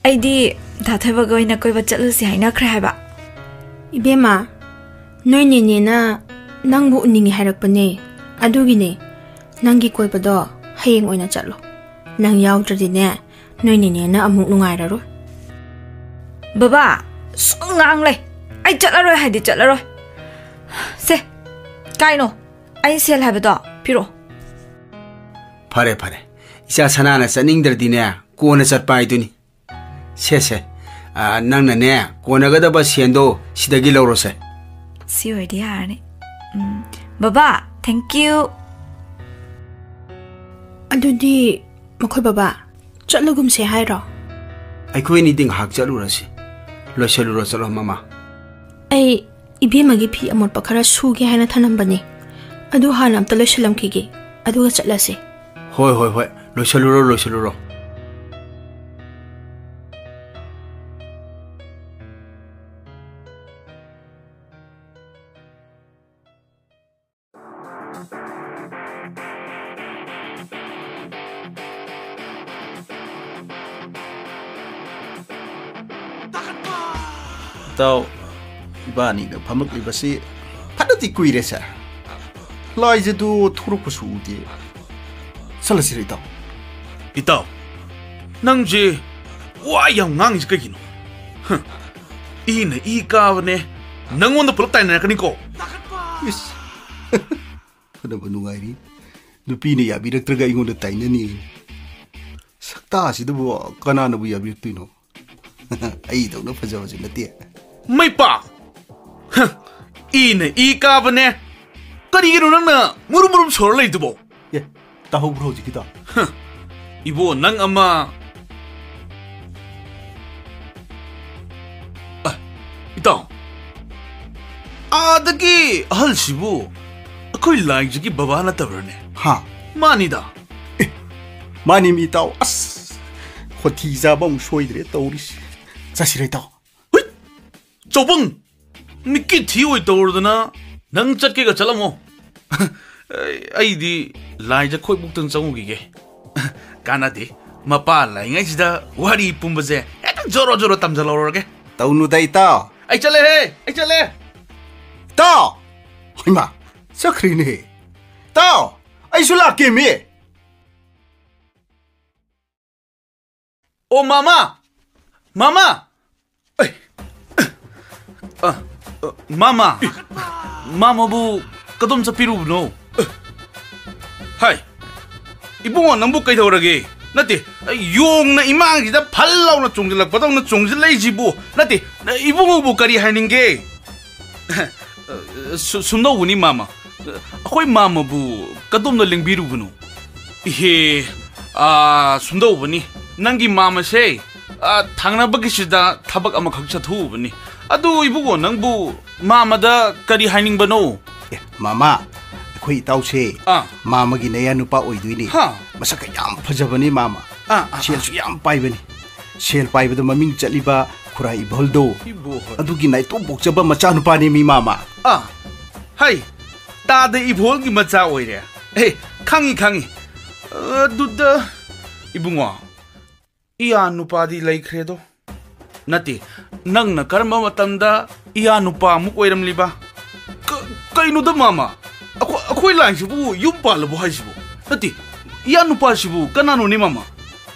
ꯑꯩꯗꯤ ꯗꯥ ꯊꯣꯏꯕꯒ ꯑꯣꯏꯅ ꯀꯣꯏꯕ ꯆꯠꯂꯨꯁꯤ ꯍꯥꯏꯅꯈ꯭ꯔꯦ ꯍꯥꯏꯕ꯫ ꯏꯕꯦꯝꯃ, ꯅꯣꯏ ꯅꯦꯅꯦꯅ ꯅꯪꯕꯨ ꯎꯅꯤꯡꯉꯦ ꯍꯥꯏꯔꯛꯄꯅꯦ꯫ ꯑꯗꯨꯒꯤꯅꯦ, ꯅꯪꯒꯤ ꯀꯣꯏꯕꯗꯣ ꯍꯌꯦꯡ ꯑꯣꯏꯅ ꯆꯠꯂꯣ꯫ ꯅꯪ ꯌꯥꯎꯗ꯭ꯔꯗꯤꯅꯦ, ꯅꯣꯏ ꯅꯦꯅꯦꯅ ꯑꯃꯨꯛ ꯅꯨꯡꯉꯥꯏꯔꯔꯣꯏ꯫ ꯕꯕꯥ, ꯁꯨꯝ ꯉꯥꯡ ꯂꯩ꯫ ꯑꯩ ꯆꯠꯂꯔꯣꯏ ꯍꯥꯏꯗꯤ ꯆꯠꯂꯔꯣꯏ꯫ ꯁꯦ, ꯀꯥꯏꯅꯣ? ꯑꯩ ꯁꯦꯜ ꯍꯥꯏꯕꯗꯣ ꯄꯤꯔꯛꯑꯣ꯫ ꯐꯔꯦ, ꯐꯔꯦ꯫ ꯏꯆꯥ ꯁꯅꯥꯅ ꯆꯠꯅꯤꯡꯗ꯭ꯔꯗꯤꯅꯦ, ꯀꯣꯟꯅ ꯆꯠꯄ ꯍꯥꯏꯗꯨꯅꯤ꯫ ꯁꯦ, ꯁꯦ꯫ ꯑ, ꯅꯪꯅꯅꯦ, ꯀꯣꯟꯅꯒꯗꯕ ꯁꯦꯟꯗꯣ ꯁꯤꯗꯒꯤ ꯂꯧꯔꯣꯁꯦ꯫ ꯁꯤ ꯑꯣꯏꯔꯗꯤ ꯌꯥꯔꯅꯤ꯫ ꯎꯝ, ꯕꯕꯥ, thank you꯫ ꯑꯗꯨꯗꯤ ꯃꯈꯣꯏ ꯕꯕꯥ, ꯆꯠꯂꯒꯨꯝꯁꯦ ꯍꯥꯏꯔꯣ? ꯑꯩꯈꯣꯏ ꯑꯅꯤꯗꯤ ꯉꯥꯏꯍꯥꯛ ꯆꯠꯂꯨꯔꯁꯤ꯫ ꯂꯣꯏꯁꯜꯂꯨꯔꯣ, ꯆꯠꯂꯣ, ꯃꯃꯥ꯫ ꯑꯩ ꯏꯕꯦꯝꯃꯒꯤ ꯐꯤ ꯑꯃꯣꯠꯄ ꯈꯔ ꯁꯨꯒꯦ ꯍꯥꯏꯅ ꯊꯅꯝꯕꯅꯦ꯫ ꯑꯗꯨ ꯍꯥꯟꯅ ꯑꯝꯇ ꯂꯣꯏꯁꯜꯂꯝꯈꯤꯒꯦ, ꯑꯗꯨꯒ ꯆꯠꯂꯁꯦ꯫ ꯍꯣꯏ, ꯍꯣꯏ, ꯍꯣꯏ, ꯂꯣꯏꯁꯜꯂꯨꯔꯣ, ꯂꯣꯏꯁꯜꯂꯨꯔꯣ꯫ ꯏꯇꯥꯎ, ꯏꯕꯥꯅꯤꯅ ꯐꯝꯃꯛꯂꯤꯕꯁꯤ ꯐꯅꯗꯤ ꯀꯨꯏꯔꯦꯁꯦ꯫ ꯂꯥꯏꯖꯗꯨ ꯊꯣꯔꯛꯄꯁꯨ ꯎꯗꯦ꯫ ꯆꯠꯂꯁꯤꯔ, ꯏꯇꯥꯎ? ꯏꯇꯥꯎ, ꯅꯪꯁꯦ ꯋꯥ ꯌꯥꯝ ꯉꯥꯡꯉꯤꯁꯤ ꯀꯩꯒꯤꯅꯣ? ꯍ, ꯏꯅ ꯏ ꯀꯥꯕꯅꯦ, ꯅꯪꯉꯣꯟꯗ ꯄꯨꯂꯞ ꯇꯥꯏꯅꯔꯛꯀꯅꯤꯀꯣ꯫ ꯏꯁ꯫ ꯐꯅꯕ ꯅꯨꯡꯉꯥꯏꯔꯤ꯫ ꯅꯨꯄꯤꯅ ꯌꯥꯕꯤꯔꯛꯇ꯭ꯔꯒ ꯑꯩꯉꯣꯟꯗ ꯇꯥꯏꯅꯅꯤ꯫ ꯁꯛꯇꯥꯁꯤꯗꯕꯨ ꯀꯅꯥꯅꯕꯨ ꯌꯥꯕꯤꯔꯛꯇꯣꯏꯅꯣ? ꯑꯩꯗꯧꯅ ꯐꯖꯕꯁꯨ ꯅꯠꯇꯦ꯫ ꯃꯩꯄꯥ! ꯍ! ꯏꯅ ꯏ ꯀꯥꯕꯅꯦ꯫ ꯀꯔꯤꯒꯤꯅꯣ ꯅꯪꯅ ꯃꯨꯔꯨꯝ ꯃꯨꯔꯨꯝ ꯁꯣꯔ ꯂꯩꯗꯨꯕꯣ? ꯑꯦ, ꯇꯥꯍꯧꯕ꯭ꯔꯣ ꯍꯧꯖꯤꯛꯀꯤꯗꯣ? ꯍ! ꯏꯕꯣ, ꯅꯪ ꯑꯃ꯫ ꯑ, ꯏꯇꯥꯎ, ꯑꯥꯗꯒꯤ ꯑꯍꯜꯁꯤꯕꯨ ꯑꯩꯈꯣꯏ ꯂꯥꯏꯖꯒꯤ ꯕꯕꯥ ꯅꯠꯇꯕ꯭ꯔꯅꯦ? ꯍꯥ? ꯃꯥꯅꯤꯗ꯫ ꯑꯦ, ꯃꯥꯅꯤ ꯃꯤ ꯏꯇꯥꯎ꯫ ꯑꯁ, ꯈꯣꯟꯊꯤ ꯆꯥꯕ ꯑꯃꯨꯛ ꯁꯣꯏꯗ꯭ꯔꯦ ꯇꯧꯔꯤꯁꯤ꯫ ꯆꯠꯁꯤꯔ ꯏꯇꯥꯎ? ꯍꯨꯏꯠ! ꯆꯧꯕꯪ! ꯃꯤꯠꯀꯤ ꯊꯤ ꯑꯣꯏ ꯇꯧꯔꯗꯅ ꯅꯪ ꯆꯠꯀꯦꯒ ꯆꯠꯂꯝꯃꯣ꯫ ꯑꯩ-, ꯑꯩꯗꯤ ꯂꯥꯏꯖ ꯈꯣꯏꯕꯨꯛꯇꯪ ꯆꯪꯉꯨꯈꯤꯒꯦ꯫ ꯀꯥꯟꯅꯗꯦ꯫ ꯃꯄꯥ ꯂꯩꯉꯩꯁꯤꯗ ꯋꯥꯔꯤ ꯄꯨꯝꯕꯁꯦ ꯍꯦꯛꯇ ꯖꯣꯔꯣ ꯖꯣꯔꯣ ꯇꯝꯖꯜꯍꯧꯔꯒꯦ꯫ ꯇꯧꯅꯨꯗ ꯏꯇꯥꯎ꯫ ꯑꯩ ꯆꯠꯂꯦꯍꯦ, ꯑꯩ ꯆꯠꯂꯦ꯫ ꯏꯇꯥꯎ! ꯍꯩꯃꯥ, ꯆꯠꯈ꯭ꯔꯦꯅꯦ꯫ ꯏꯇꯥꯎ! ꯑꯩꯁꯨ ꯂꯥꯛꯀꯦꯃꯤ꯫ ꯑꯣ, ꯃꯥꯃꯥ! ꯃꯥꯃꯥ! ꯑꯩ, ꯑ, ꯑ, ꯃꯥꯃꯥ! ꯃꯥꯃꯥꯕꯨ ꯀꯗꯣꯝ ꯆꯠꯄꯤꯔꯨꯕꯅꯣ? ꯍꯥꯏ! ꯏꯕꯨꯡꯉꯣ, ꯅꯪꯕꯨ ꯀꯩꯗꯧꯔꯒꯦ? ꯅꯠꯇꯦ, ꯌꯣꯡꯅ ꯏꯃꯥꯡꯁꯤꯗ ꯐꯜ ꯂꯥꯎꯅ ꯆꯣꯡꯁꯤꯜꯂꯛꯄꯗꯧꯅ ꯆꯣꯡꯁꯤꯜꯂꯛꯏꯁꯤꯕꯨ? ꯅꯠꯇꯦ, ꯏꯕꯨꯡꯉꯣꯕꯨ ꯀꯔꯤ ꯍꯥꯏꯅꯤꯡꯒꯦ? ꯁꯨ-, ꯁꯨꯝꯗꯧꯕꯅꯤ, ꯃꯥꯃ꯫ ꯑꯩꯈꯣꯏ ꯃꯥꯃꯕꯨ ꯀꯗꯣꯝꯗ ꯂꯦꯡꯕꯤꯔꯨꯕꯅꯣ? ꯏꯍꯦ, ꯑꯥ, ꯁꯨꯝꯗꯧꯕꯅꯤ꯫ ꯅꯪꯒꯤ ꯃꯥꯃꯁꯦ, ꯑꯥ, ꯊꯪꯅꯕꯒꯤꯁꯤꯗ ꯊꯕꯛ ꯑꯃꯈꯛ ꯆꯠꯊꯣꯛꯎꯕꯅꯤ꯫ ꯑꯗꯨ ꯏꯕꯨꯡꯉꯣ, ꯅꯪꯕꯨ ꯃꯥꯃꯗ ꯀꯔꯤ ꯍꯥꯏꯅꯤꯡꯕꯅꯣ? ꯑꯦ, ꯃꯥꯃ, ꯑꯩꯈꯣꯏ ꯏꯇꯥꯎꯁꯦ ꯑꯥ꯫ ꯃꯥꯃꯒꯤ ꯅꯌꯥ ꯅꯨꯄꯥ ꯑꯣꯏꯗꯣꯏꯅꯤ꯫ ꯍꯥ꯫ ꯃꯁꯛꯀ ꯌꯥꯝ ꯐꯖꯕꯅꯤ, ꯃꯥꯃ꯫ ꯑꯥ, ꯑꯥ, ꯑꯥ꯫ ꯁꯦꯜꯁꯨ ꯌꯥꯝ ꯄꯥꯏꯕꯅꯤ꯫ ꯁꯦꯜ ꯄꯥꯏꯕꯗ ꯃꯃꯤꯡ ꯆꯠꯂꯤꯕ ꯈꯨꯔꯥꯏ ꯏꯕꯣꯜꯗꯣ꯫ ꯏꯕꯣꯜ꯫ ꯑꯗꯨꯒꯤ ꯅꯥꯏꯇꯣꯝ ꯄꯣꯛꯆꯕ ꯃꯆꯥꯅꯨꯄꯥꯅꯤ ꯃꯤ ꯃꯥꯃ꯫ ꯑꯥ, ꯍꯩ, ꯇꯥꯗ ꯏꯕꯣꯜꯒꯤ ꯃꯆꯥ ꯑꯣꯏꯔꯦ꯫ ꯑꯦ, ꯈꯪꯉꯤ, ꯈꯪꯉꯤ꯫ ꯑꯗꯨꯗ, ꯏꯕꯨꯡꯉꯣ, ꯏꯌꯥ ꯅꯨꯄꯥꯗꯤ ꯂꯩꯈ꯭ꯔꯦꯗꯣ꯫ ꯅꯠꯇꯦ, ꯅꯪꯅ ꯀꯔꯝꯕ ꯃꯇꯝꯗ ꯏꯌꯥ ꯅꯨꯄꯥ ꯑꯃꯨꯛ ꯑꯣꯏꯔꯝꯂꯤꯕ꯫ ꯀ-, ꯀꯩꯅꯣꯗ ꯃꯥꯃ? ꯑꯩꯈꯣꯏ, ꯑꯩꯈꯣꯏ ꯂꯥꯏꯁꯤꯕꯨ ꯌꯨꯝ ꯄꯥꯜꯂꯕꯣ ꯍꯥꯏꯁꯤꯕꯨ? ꯅꯠꯇꯦ, ꯏꯌꯥ ꯅꯨꯄꯥꯁꯤꯕꯨ ꯀꯅꯥꯅꯣꯅꯦ ꯃꯥꯃ?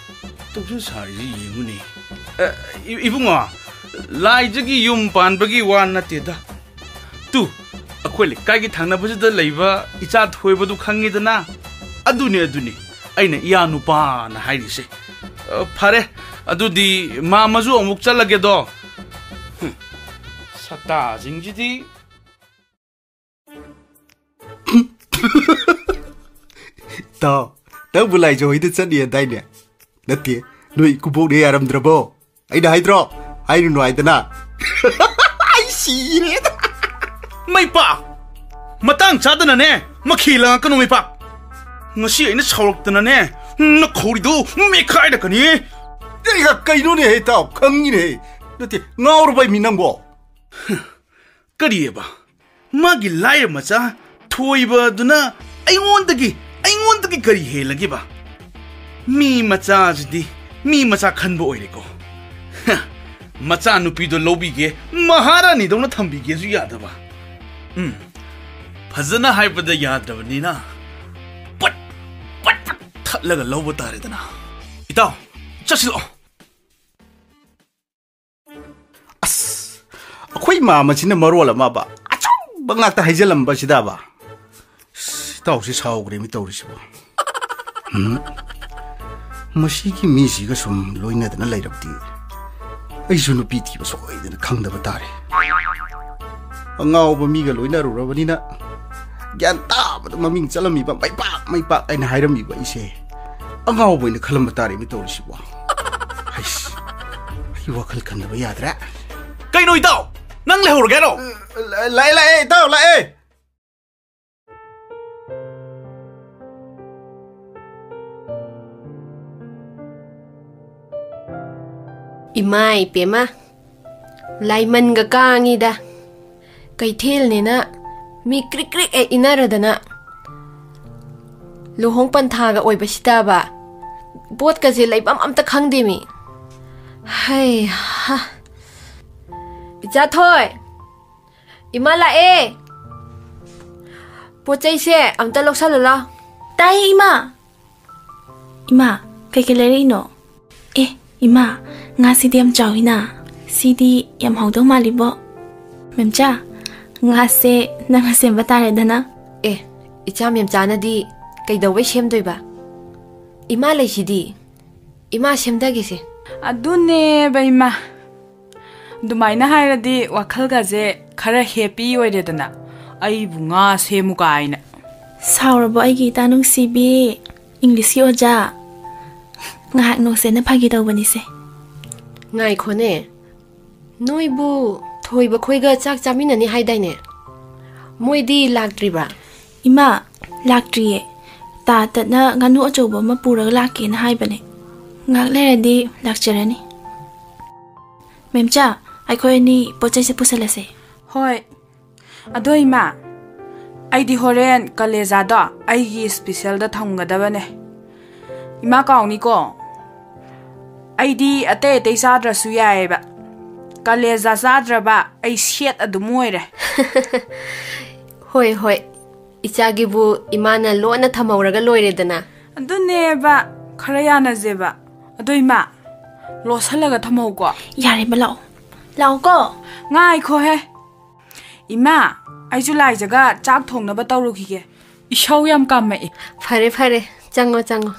ꯇꯧꯖ ꯁꯥꯔꯤꯁꯤ ꯌꯦꯡꯉꯨꯅꯦ꯫ ꯑ, ꯏ-, ꯏꯕꯨꯡꯉꯣ, ꯂꯥꯏꯖꯒꯤ ꯌꯨꯝ ꯄꯥꯟꯕꯒꯤ ꯋꯥ ꯅꯠꯇꯦꯗ꯫ ꯇꯨ, ꯑꯩꯈꯣꯏ ꯂꯩꯀꯥꯏꯒꯤ ꯊꯪꯅꯕꯁꯤꯗ ꯂꯩꯕ ꯏꯆꯥ ꯊꯣꯏꯕꯗꯨ ꯈꯪꯉꯤꯗꯅ? ꯑꯗꯨꯅꯤ, ꯑꯗꯨꯅꯤ ꯑꯩꯅ ꯏꯌꯥ ꯅꯨꯄꯥꯅ ꯍꯥꯏꯔꯤꯁꯦ꯫ ꯑ, ꯐꯔꯦ, ꯑꯗꯨꯗꯤ ꯃꯥꯃꯁꯨ ꯑꯃꯨꯛ ꯆꯠꯂꯒꯦꯗꯣ꯫ ꯍꯨꯝ, ꯁꯛꯇꯥꯁꯤꯡꯁꯤꯗꯤ꯫ ꯏꯇꯥꯎ, ꯅꯪꯕꯨ ꯂꯥꯏꯖ ꯍꯣꯏꯗ ꯆꯠꯅꯤ ꯍꯥꯏꯗꯥꯏꯅꯦ? ꯅꯠꯇꯦ, ꯅꯣꯏ ꯏꯀꯨꯕꯣꯛꯅ ꯌꯥꯔꯝꯗ꯭ꯔꯕꯣ? ꯑꯩꯅ ꯍꯥꯏꯗ꯭ꯔꯣ? ꯍꯥꯏꯔꯨꯅꯨ ꯍꯥꯏꯗꯅ꯫ ꯑꯩ ꯁꯤꯔꯦꯗ꯫ ꯃꯩꯄꯥ! ꯃꯇꯥꯡ ꯆꯥꯗꯅꯅꯦ, ꯃꯈꯤ ꯂꯥꯡꯉꯛꯀꯅꯨ, ꯃꯩꯄꯥ꯫ ꯉꯁꯤ ꯑꯩꯅ ꯁꯥꯎꯔꯛꯇꯅꯅꯦ, ꯅꯈꯧꯔꯤꯗꯣ ꯃꯦꯠꯈꯥꯏꯔꯛꯀꯅꯤ꯫ ꯑꯩꯒ ꯀꯩꯅꯣꯅꯦꯍꯦ, ꯏꯇꯥꯎ? ꯈꯪꯉꯤꯅꯦꯍꯦ꯫ ꯅꯠꯇꯦ, ꯉꯥꯎꯔꯕ ꯃꯤ ꯅꯪꯕꯣ? ꯀꯔꯤꯑꯕ? ꯃꯥꯒꯤ ꯂꯥꯏꯔ ꯃꯆꯥ ꯊꯣꯏꯕꯗꯨꯅ ꯑꯩꯉꯣꯟꯗꯒꯤ, ꯑꯩꯉꯣꯟꯗꯒꯤ ꯀꯔꯤ ꯍꯦꯜꯂꯒꯦꯕ? ꯃꯤ ꯃꯆꯥꯁꯤꯗꯤ ꯃꯤ ꯃꯆꯥ ꯈꯟꯕ ꯑꯣꯏꯔꯦꯀꯣ꯫ ꯍ, ꯃꯆꯥꯅꯨꯄꯤꯗꯣ ꯂꯧꯕꯤꯒꯦ, ꯃꯍꯥꯔꯥꯅꯤꯗꯧꯅ ꯊꯝꯕꯤꯒꯦꯁꯨ ꯌꯥꯗꯕ꯫ ꯎꯝ, ꯐꯖꯅ ꯍꯥꯏꯕꯗ ꯌꯥꯗ꯭ꯔꯕꯅꯤꯅ ꯄꯠ, ꯄꯠ, ꯄꯠ ꯊꯠꯂꯒ ꯂꯧꯕ ꯇꯥꯔꯦꯗꯅ꯫ ꯏꯇꯥꯎ, ꯆꯠꯁꯤꯜꯂꯛꯑꯣ꯫ ꯑꯁ, ꯑꯩꯈꯣꯏ ꯃꯥꯃꯁꯤꯅ ꯃꯔꯣꯜ ꯑꯃꯕ, ꯑꯆꯨꯝꯕ ꯉꯥꯛꯇ ꯍꯥꯏꯖꯜꯂꯝꯕꯁꯤꯗꯕ꯫ ꯑꯁ, ꯏꯇꯥꯎꯁꯤ ꯁꯥꯎꯈ꯭ꯔꯦꯃꯤ ꯇꯧꯔꯤꯁꯤꯕꯣ꯫ ꯎꯝ, ꯃꯁꯤꯒꯤ ꯃꯤꯁꯤꯒ ꯁꯨꯝ ꯂꯣꯏꯅꯗꯅ ꯂꯩꯔꯕꯗꯤ ꯑꯩꯁꯨ ꯅꯨꯄꯤ ꯊꯤꯕ ꯁꯣꯏꯗꯅ ꯈꯪꯗꯕ ꯇꯥꯔꯦ꯫ ꯑꯉꯥꯎꯕ ꯃꯤꯒ ꯂꯣꯏꯅꯔꯨꯔꯕꯅꯤꯅ ꯒ꯭ꯌꯥꯟ ꯇꯥꯕꯗ ꯃꯃꯤꯡ ꯆꯠꯂꯝꯃꯤꯕ ꯃꯩꯄꯥꯛ ꯃꯩꯄꯥꯛ ꯍꯥꯏꯅ ꯍꯥꯏꯔꯝꯃꯤꯕ ꯑꯩꯁꯦ ꯑꯉꯥꯎꯕ ꯑꯣꯏꯅ ꯈꯜꯂꯝꯕ ꯇꯥꯔꯦꯃꯤ ꯇꯧꯔꯤꯁꯤꯕꯣ꯫ ꯍꯩꯁ, ꯑꯩ ꯋꯥꯈꯜ ꯈꯟꯗꯕ ꯌꯥꯗ꯭ꯔꯦ꯫ ꯀꯩꯅꯣ ꯏꯇꯥꯎ? ꯅꯪ ꯂꯩꯍꯧꯔꯒꯦ ꯍꯥꯏꯔꯣ? ꯂꯥꯛꯑꯦ, ꯂꯥꯛꯑꯦ, ꯏꯇꯥꯎ, ꯂꯥꯛꯑꯦ꯫ ꯏꯃꯥ ꯏꯄꯦꯝꯃ, ꯂꯥꯏꯃꯟꯒ ꯀꯥꯡꯉꯤꯗ꯫ ꯀꯩꯊꯦꯜꯅꯦꯅ ꯃꯤ ꯀ꯭ꯔꯤꯛ ꯀ꯭ꯔꯤꯛ ꯍꯦꯛ ꯏꯟꯅꯔꯗꯅ ꯂꯨꯍꯣꯡ ꯄꯟꯊꯥꯒ ꯑꯣꯏꯕꯁꯤꯗꯕ ꯄꯣꯠꯀꯁꯦ ꯂꯩꯐꯝ ꯑꯝꯇ ꯈꯪꯗꯦꯃꯤ꯫ ꯍꯩ ꯍꯥ꯫ ꯏꯆꯥꯊꯣꯏ! ꯏꯃꯥ ꯂꯥꯛꯑꯦ꯫ ꯄꯣꯠ ꯆꯩꯁꯦ ꯑꯝꯇ ꯂꯧꯁꯜꯂꯨ ꯂꯥꯎ꯫ ꯇꯥꯏꯌꯦ, ꯏꯃꯥ꯫ ꯏꯃꯥ, ꯀꯩꯀꯩ ꯂꯩꯔꯛꯏꯅꯣ? ꯑꯦ, ꯏꯃꯥ, ꯉꯥꯁꯤꯗꯤ ꯌꯥꯝ ꯆꯥꯎꯏꯅ꯫ ꯁꯤꯗꯤ ꯌꯥꯝ ꯍꯥꯎꯗꯧ ꯃꯥꯜꯂꯤꯕꯣ꯫ ꯃꯦꯝꯆꯥ, ꯉꯥꯁꯦ ꯅꯪꯅ ꯁꯦꯝꯕ ꯇꯥꯔꯦꯗꯅ꯫ ꯑꯦ, ꯏꯆꯥ ꯃꯦꯝꯆꯥꯅꯗꯤ ꯀꯩꯗꯧꯕꯩ ꯁꯦꯝꯗꯣꯏꯕ? ꯏꯃꯥ ꯂꯩꯁꯤꯗꯤ꯫ ꯏꯃꯥ ꯁꯦꯝꯗꯒꯤꯁꯦ꯫ ꯑꯗꯨꯅꯦꯕ, ꯏꯃꯥ꯫ ꯑꯗꯨꯃꯥꯏꯅ ꯍꯥꯏꯔꯗꯤ ꯋꯥꯈꯜꯒꯁꯦ ꯈꯔ ꯍꯦꯄꯤ ꯑꯣꯏꯔꯦꯗꯅ꯫ ꯑꯩꯕꯨ ꯉꯥ ꯁꯦꯝꯃꯨ ꯀꯥꯏꯅ꯫ ꯁꯥꯎꯔꯕꯣ ꯑꯩꯒꯤ ꯏꯇꯥ ꯅꯨꯡꯁꯤꯕꯤ? ꯏꯪꯂꯤꯁꯀꯤ ꯑꯣꯖꯥ꯫ ꯉꯥꯏꯍꯥꯛ ꯅꯣꯛꯁꯦꯅ ꯐꯥꯒꯤ ꯇꯧꯕꯅꯤꯁꯦ꯫ ꯉꯥꯏꯈꯣꯅꯦ꯫ ꯅꯣꯏꯕꯨ ꯊꯣꯏꯕ ꯈꯣꯏꯒ ꯆꯥꯛ ꯆꯥꯃꯤꯟꯅꯅꯤ ꯍꯥꯏꯗꯥꯏꯅꯦ? ꯃꯣꯏꯗꯤ ꯂꯥꯛꯇ꯭ꯔꯤꯕ꯭ꯔꯥ? ꯏꯃꯥ, ꯂꯥꯛꯇ꯭ꯔꯤꯌꯦ꯫ ꯇꯥ ꯇꯠꯅ ꯉꯥꯅꯨ ꯑꯆꯧꯕ ꯑꯃ ꯄꯨꯔꯒ ꯂꯥꯛꯀꯦꯅ ꯍꯥꯏꯕꯅꯦ꯫ ꯉꯥꯏꯍꯥꯛ ꯂꯩꯔꯗꯤ ꯂꯥꯛꯆꯔꯅꯤ꯫ ꯃꯦꯝꯆꯥ, ꯑꯩꯈꯣꯏ ꯑꯅꯤ ꯄꯣꯠ ꯆꯩꯁꯦ ꯄꯨꯁꯜꯂꯁꯦ꯫ ꯍꯣꯏ꯫ ꯑꯗꯣ ꯏꯃꯥ, ꯑꯩꯗꯤ ꯍꯣꯔꯦꯟ ꯀꯂꯦꯖꯥꯗꯣ ꯑꯩꯒꯤ ꯏꯁꯄꯤꯁꯦꯜꯗ ꯊꯝꯒꯗꯕꯅꯦ꯫ ꯏꯃꯥ ꯀꯥꯎꯅꯤꯀꯣ꯫ ꯑꯩꯗꯤ ꯑꯇꯩ ꯑꯇꯩ ꯆꯥꯗ꯭ꯔꯁꯨ ꯌꯥꯏꯌꯦꯕ꯫ ꯀꯂꯦꯖꯥ ꯆꯥꯗ꯭ꯔꯕ ꯑꯩ ꯁꯦꯠ ꯑꯗꯨꯝ ꯑꯣꯏꯔꯦ꯫ ꯍꯣꯏ, ꯍꯣꯏ꯫ ꯏꯆꯥꯒꯤꯕꯨ ꯏꯃꯥꯅ ꯂꯣꯟꯅ ꯊꯝꯍꯧꯔꯒ ꯂꯣꯏꯔꯦꯗꯅ꯫ ꯑꯗꯨꯅꯦꯕ, ꯈꯔ ꯌꯥꯅꯁꯦꯕ꯫ ꯑꯗꯣ ꯏꯃꯥ, ꯂꯣꯠꯁꯜꯂꯒ ꯊꯝꯍꯧꯀꯣ꯫ ꯌꯥꯔꯦꯕ, ꯂꯥꯛꯑꯣ꯫ ꯂꯥꯛꯑꯣꯀꯣ꯫ ꯉꯥꯏꯈꯣꯍꯦ꯫ ꯏꯃꯥ, ꯑꯩꯁꯨ ꯂꯥꯏꯖꯒ ꯆꯥꯛ ꯊꯣꯡꯅꯕ ꯇꯧꯔꯨꯈꯤꯒꯦ꯫ ꯏꯁꯧ ꯌꯥꯝ ꯀꯥꯝꯃꯛꯑꯦ꯫ ꯐꯔꯦ, ꯐꯔꯦ꯫ ꯆꯪꯉꯣ, ꯆꯪꯉꯣ꯫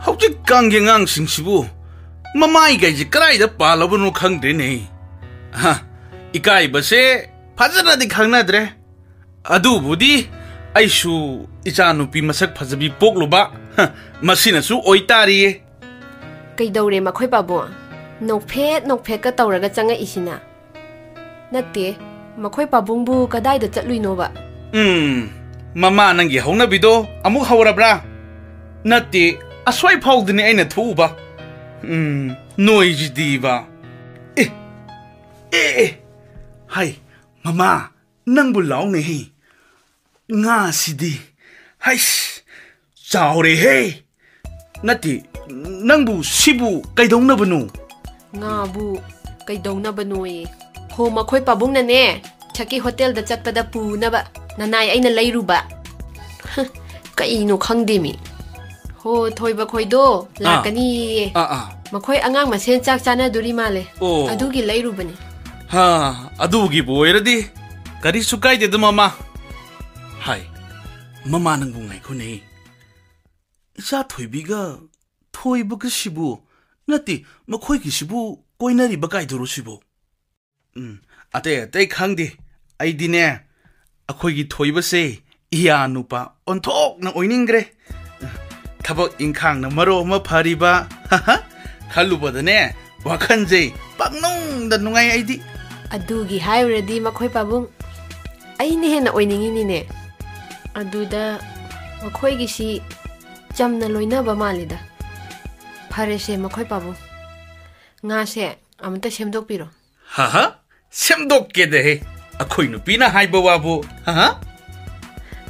ꯍꯧꯖꯤꯛꯀꯥꯟꯒꯤ ꯑꯉꯥꯡꯁꯤꯡꯁꯤꯕꯨ ꯃꯃꯥꯏꯈꯩꯁꯦ ꯀꯗꯥꯏꯗ ꯄꯥꯜꯂꯕꯅꯣ ꯈꯪꯗ꯭ꯔꯦꯅꯦ꯫ ꯍ, ꯏꯀꯥꯏꯕꯁꯦ ꯐꯖꯅꯗꯤ ꯈꯪꯅꯗ꯭ꯔꯦ꯫ ꯑꯗꯨꯕꯨꯗꯤ ꯑꯩꯁꯨ ꯏꯆꯥꯅꯨꯄꯤ ꯃꯁꯛ ꯐꯖꯕꯤ ꯄꯣꯛꯂꯨꯕ, ꯍ, ꯃꯁꯤꯅꯁꯨ ꯑꯣꯏꯇꯥꯔꯤꯌꯦ꯫ ꯀꯩꯗꯧꯔꯦ ꯃꯈꯣꯏ ꯄꯥꯕꯨꯡ? ꯅꯣꯛꯐꯦꯠ ꯅꯣꯛꯐꯦꯠꯀ ꯇꯧꯔꯒ ꯆꯪꯉꯛꯏꯁꯤꯅ? ꯅꯠꯇꯦ, ꯃꯈꯣꯏ ꯄꯥꯕꯨꯡꯕꯨ ꯀꯗꯥꯏꯗ ꯆꯠꯂꯨꯏꯅꯣꯕ? ꯎꯝ, ꯃꯃꯥ ꯅꯪꯒꯤ ꯍꯧꯅꯕꯤꯗꯣ ꯑꯃꯨꯛ ꯍꯧꯔꯕ꯭ꯔꯥ? ꯅꯠꯇꯦ, ꯑꯁ꯭ꯋꯥꯏ ꯐꯥꯎꯗꯅꯤ ꯑꯩꯅ ꯊꯣꯛꯎꯕ꯫ ꯎꯝ, ꯅꯣꯏꯁꯤꯗꯤꯕ꯫ ꯑꯦ, ꯑꯦ, ꯑꯦ, ꯍꯥꯏ, ꯃꯃꯥ, ꯅꯪꯕꯨ ꯂꯥꯎꯅꯦꯍꯦ꯫ ꯉꯥꯁꯤꯗꯤ, ꯍꯩꯁ, ꯆꯥꯎꯔꯦꯍꯦ꯫ ꯅꯠꯇꯦ, ꯅꯪꯕꯨ ꯁꯤꯕꯨ ꯀꯩꯗꯧꯅꯕꯅꯣ? ꯉꯥꯕꯨ ꯀꯩꯗꯧꯅꯕꯅꯣꯌꯦ? ꯍꯣ, ꯃꯈꯣꯏ ꯄꯥꯕꯨꯡꯅꯅꯦ, ꯁꯛꯀꯤ ꯍꯣꯇꯦꯜꯗ ꯆꯠꯄꯗ ꯄꯨꯅꯕ ꯅꯅꯥꯏ ꯑꯩꯅ ꯂꯩꯔꯨꯕ꯫ ꯀꯩꯅꯣ ꯈꯪꯗꯦꯃꯤ꯫ ꯍꯣ, ꯊꯣꯏꯕ ꯈꯣꯏꯗꯣ ꯂꯥꯛꯀꯅꯤꯌꯦ꯫ ꯑꯥ, ꯑꯥ꯫ ꯃꯈꯣꯏ ꯑꯉꯥꯡ ꯃꯁꯦꯟ ꯆꯥꯛ ꯆꯥꯅꯗꯣꯔꯤ ꯃꯥꯜꯂꯦ꯫ ꯑꯣ꯫ ꯑꯗꯨꯒꯤ ꯂꯩꯔꯨꯕꯅꯤ꯫ ꯍꯥ, ꯑꯗꯨꯒꯤꯕꯨ ꯑꯣꯏꯔꯗꯤ ꯀꯔꯤꯁꯨ ꯀꯥꯏꯗꯦꯗ, ꯃꯃꯥ꯫ ꯍꯥꯏ, ꯃꯃꯥ, ꯅꯪꯕꯨ ꯉꯥꯏꯈꯣꯅꯦ꯫ ꯏꯆꯥ ꯊꯣꯏꯕꯤꯒ ꯊꯣꯏꯕꯒꯁꯤꯕꯨ, ꯅꯠꯇꯦ, ꯃꯈꯣꯏꯒꯤꯁꯤꯕꯨ ꯀꯣꯏꯅꯔꯤꯕ ꯀꯥꯏꯗꯨꯔꯣ ꯁꯤꯕꯨ? ꯎꯝ, ꯑꯇꯩ ꯑꯇꯩ ꯈꯪꯗꯦ꯫ ꯑꯩꯗꯤꯅꯦ, ꯑꯩꯈꯣꯏꯒꯤ ꯊꯣꯏꯕꯁꯦ ꯏꯌꯥ ꯅꯨꯄꯥ ꯑꯣꯟꯊꯣꯛꯅ ꯑꯣꯏꯅꯤꯡꯈ꯭ꯔꯦ꯫ ꯊꯕꯛ ꯏꯪꯈꯥꯡꯅ ꯃꯔꯣ ꯑꯃ ꯐꯔꯤꯕ, ꯈꯜꯂꯨꯕꯗꯅꯦ, ꯋꯥꯈꯜꯁꯦ ꯄꯪꯅꯨꯡꯗ ꯅꯨꯡꯉꯥꯏ ꯑꯩꯗꯤ꯫ ꯑꯗꯨꯒꯤ ꯍꯥꯏꯔꯨꯔꯗꯤ, ꯃꯈꯣꯏ ꯄꯥꯕꯨꯡ, ꯑꯩꯅ ꯍꯦꯟꯅ ꯑꯣꯏꯅꯤꯡꯉꯤꯅꯤꯅꯦ꯫ ꯑꯗꯨꯗ ꯃꯈꯣꯏꯒꯤꯁꯤ ꯆꯝꯅ ꯂꯣꯏꯅꯕ ꯃꯥꯜꯂꯤꯗ꯫ ꯐꯔꯦꯁꯦ, ꯃꯈꯣꯏ ꯄꯥꯕꯨꯡ, ꯉꯥꯁꯦ ꯑꯃꯨꯛꯇ ꯁꯦꯝꯗꯣꯛꯄꯤꯔꯣ꯫ ꯍꯥꯍꯥ, ꯁꯦꯝꯗꯣꯛꯀꯦꯗꯍꯦ꯫ ꯑꯩꯈꯣꯏ ꯅꯨꯄꯤꯅ ꯍꯥꯏꯕ ꯋꯥꯕꯨ, ꯍꯥꯍꯥ꯫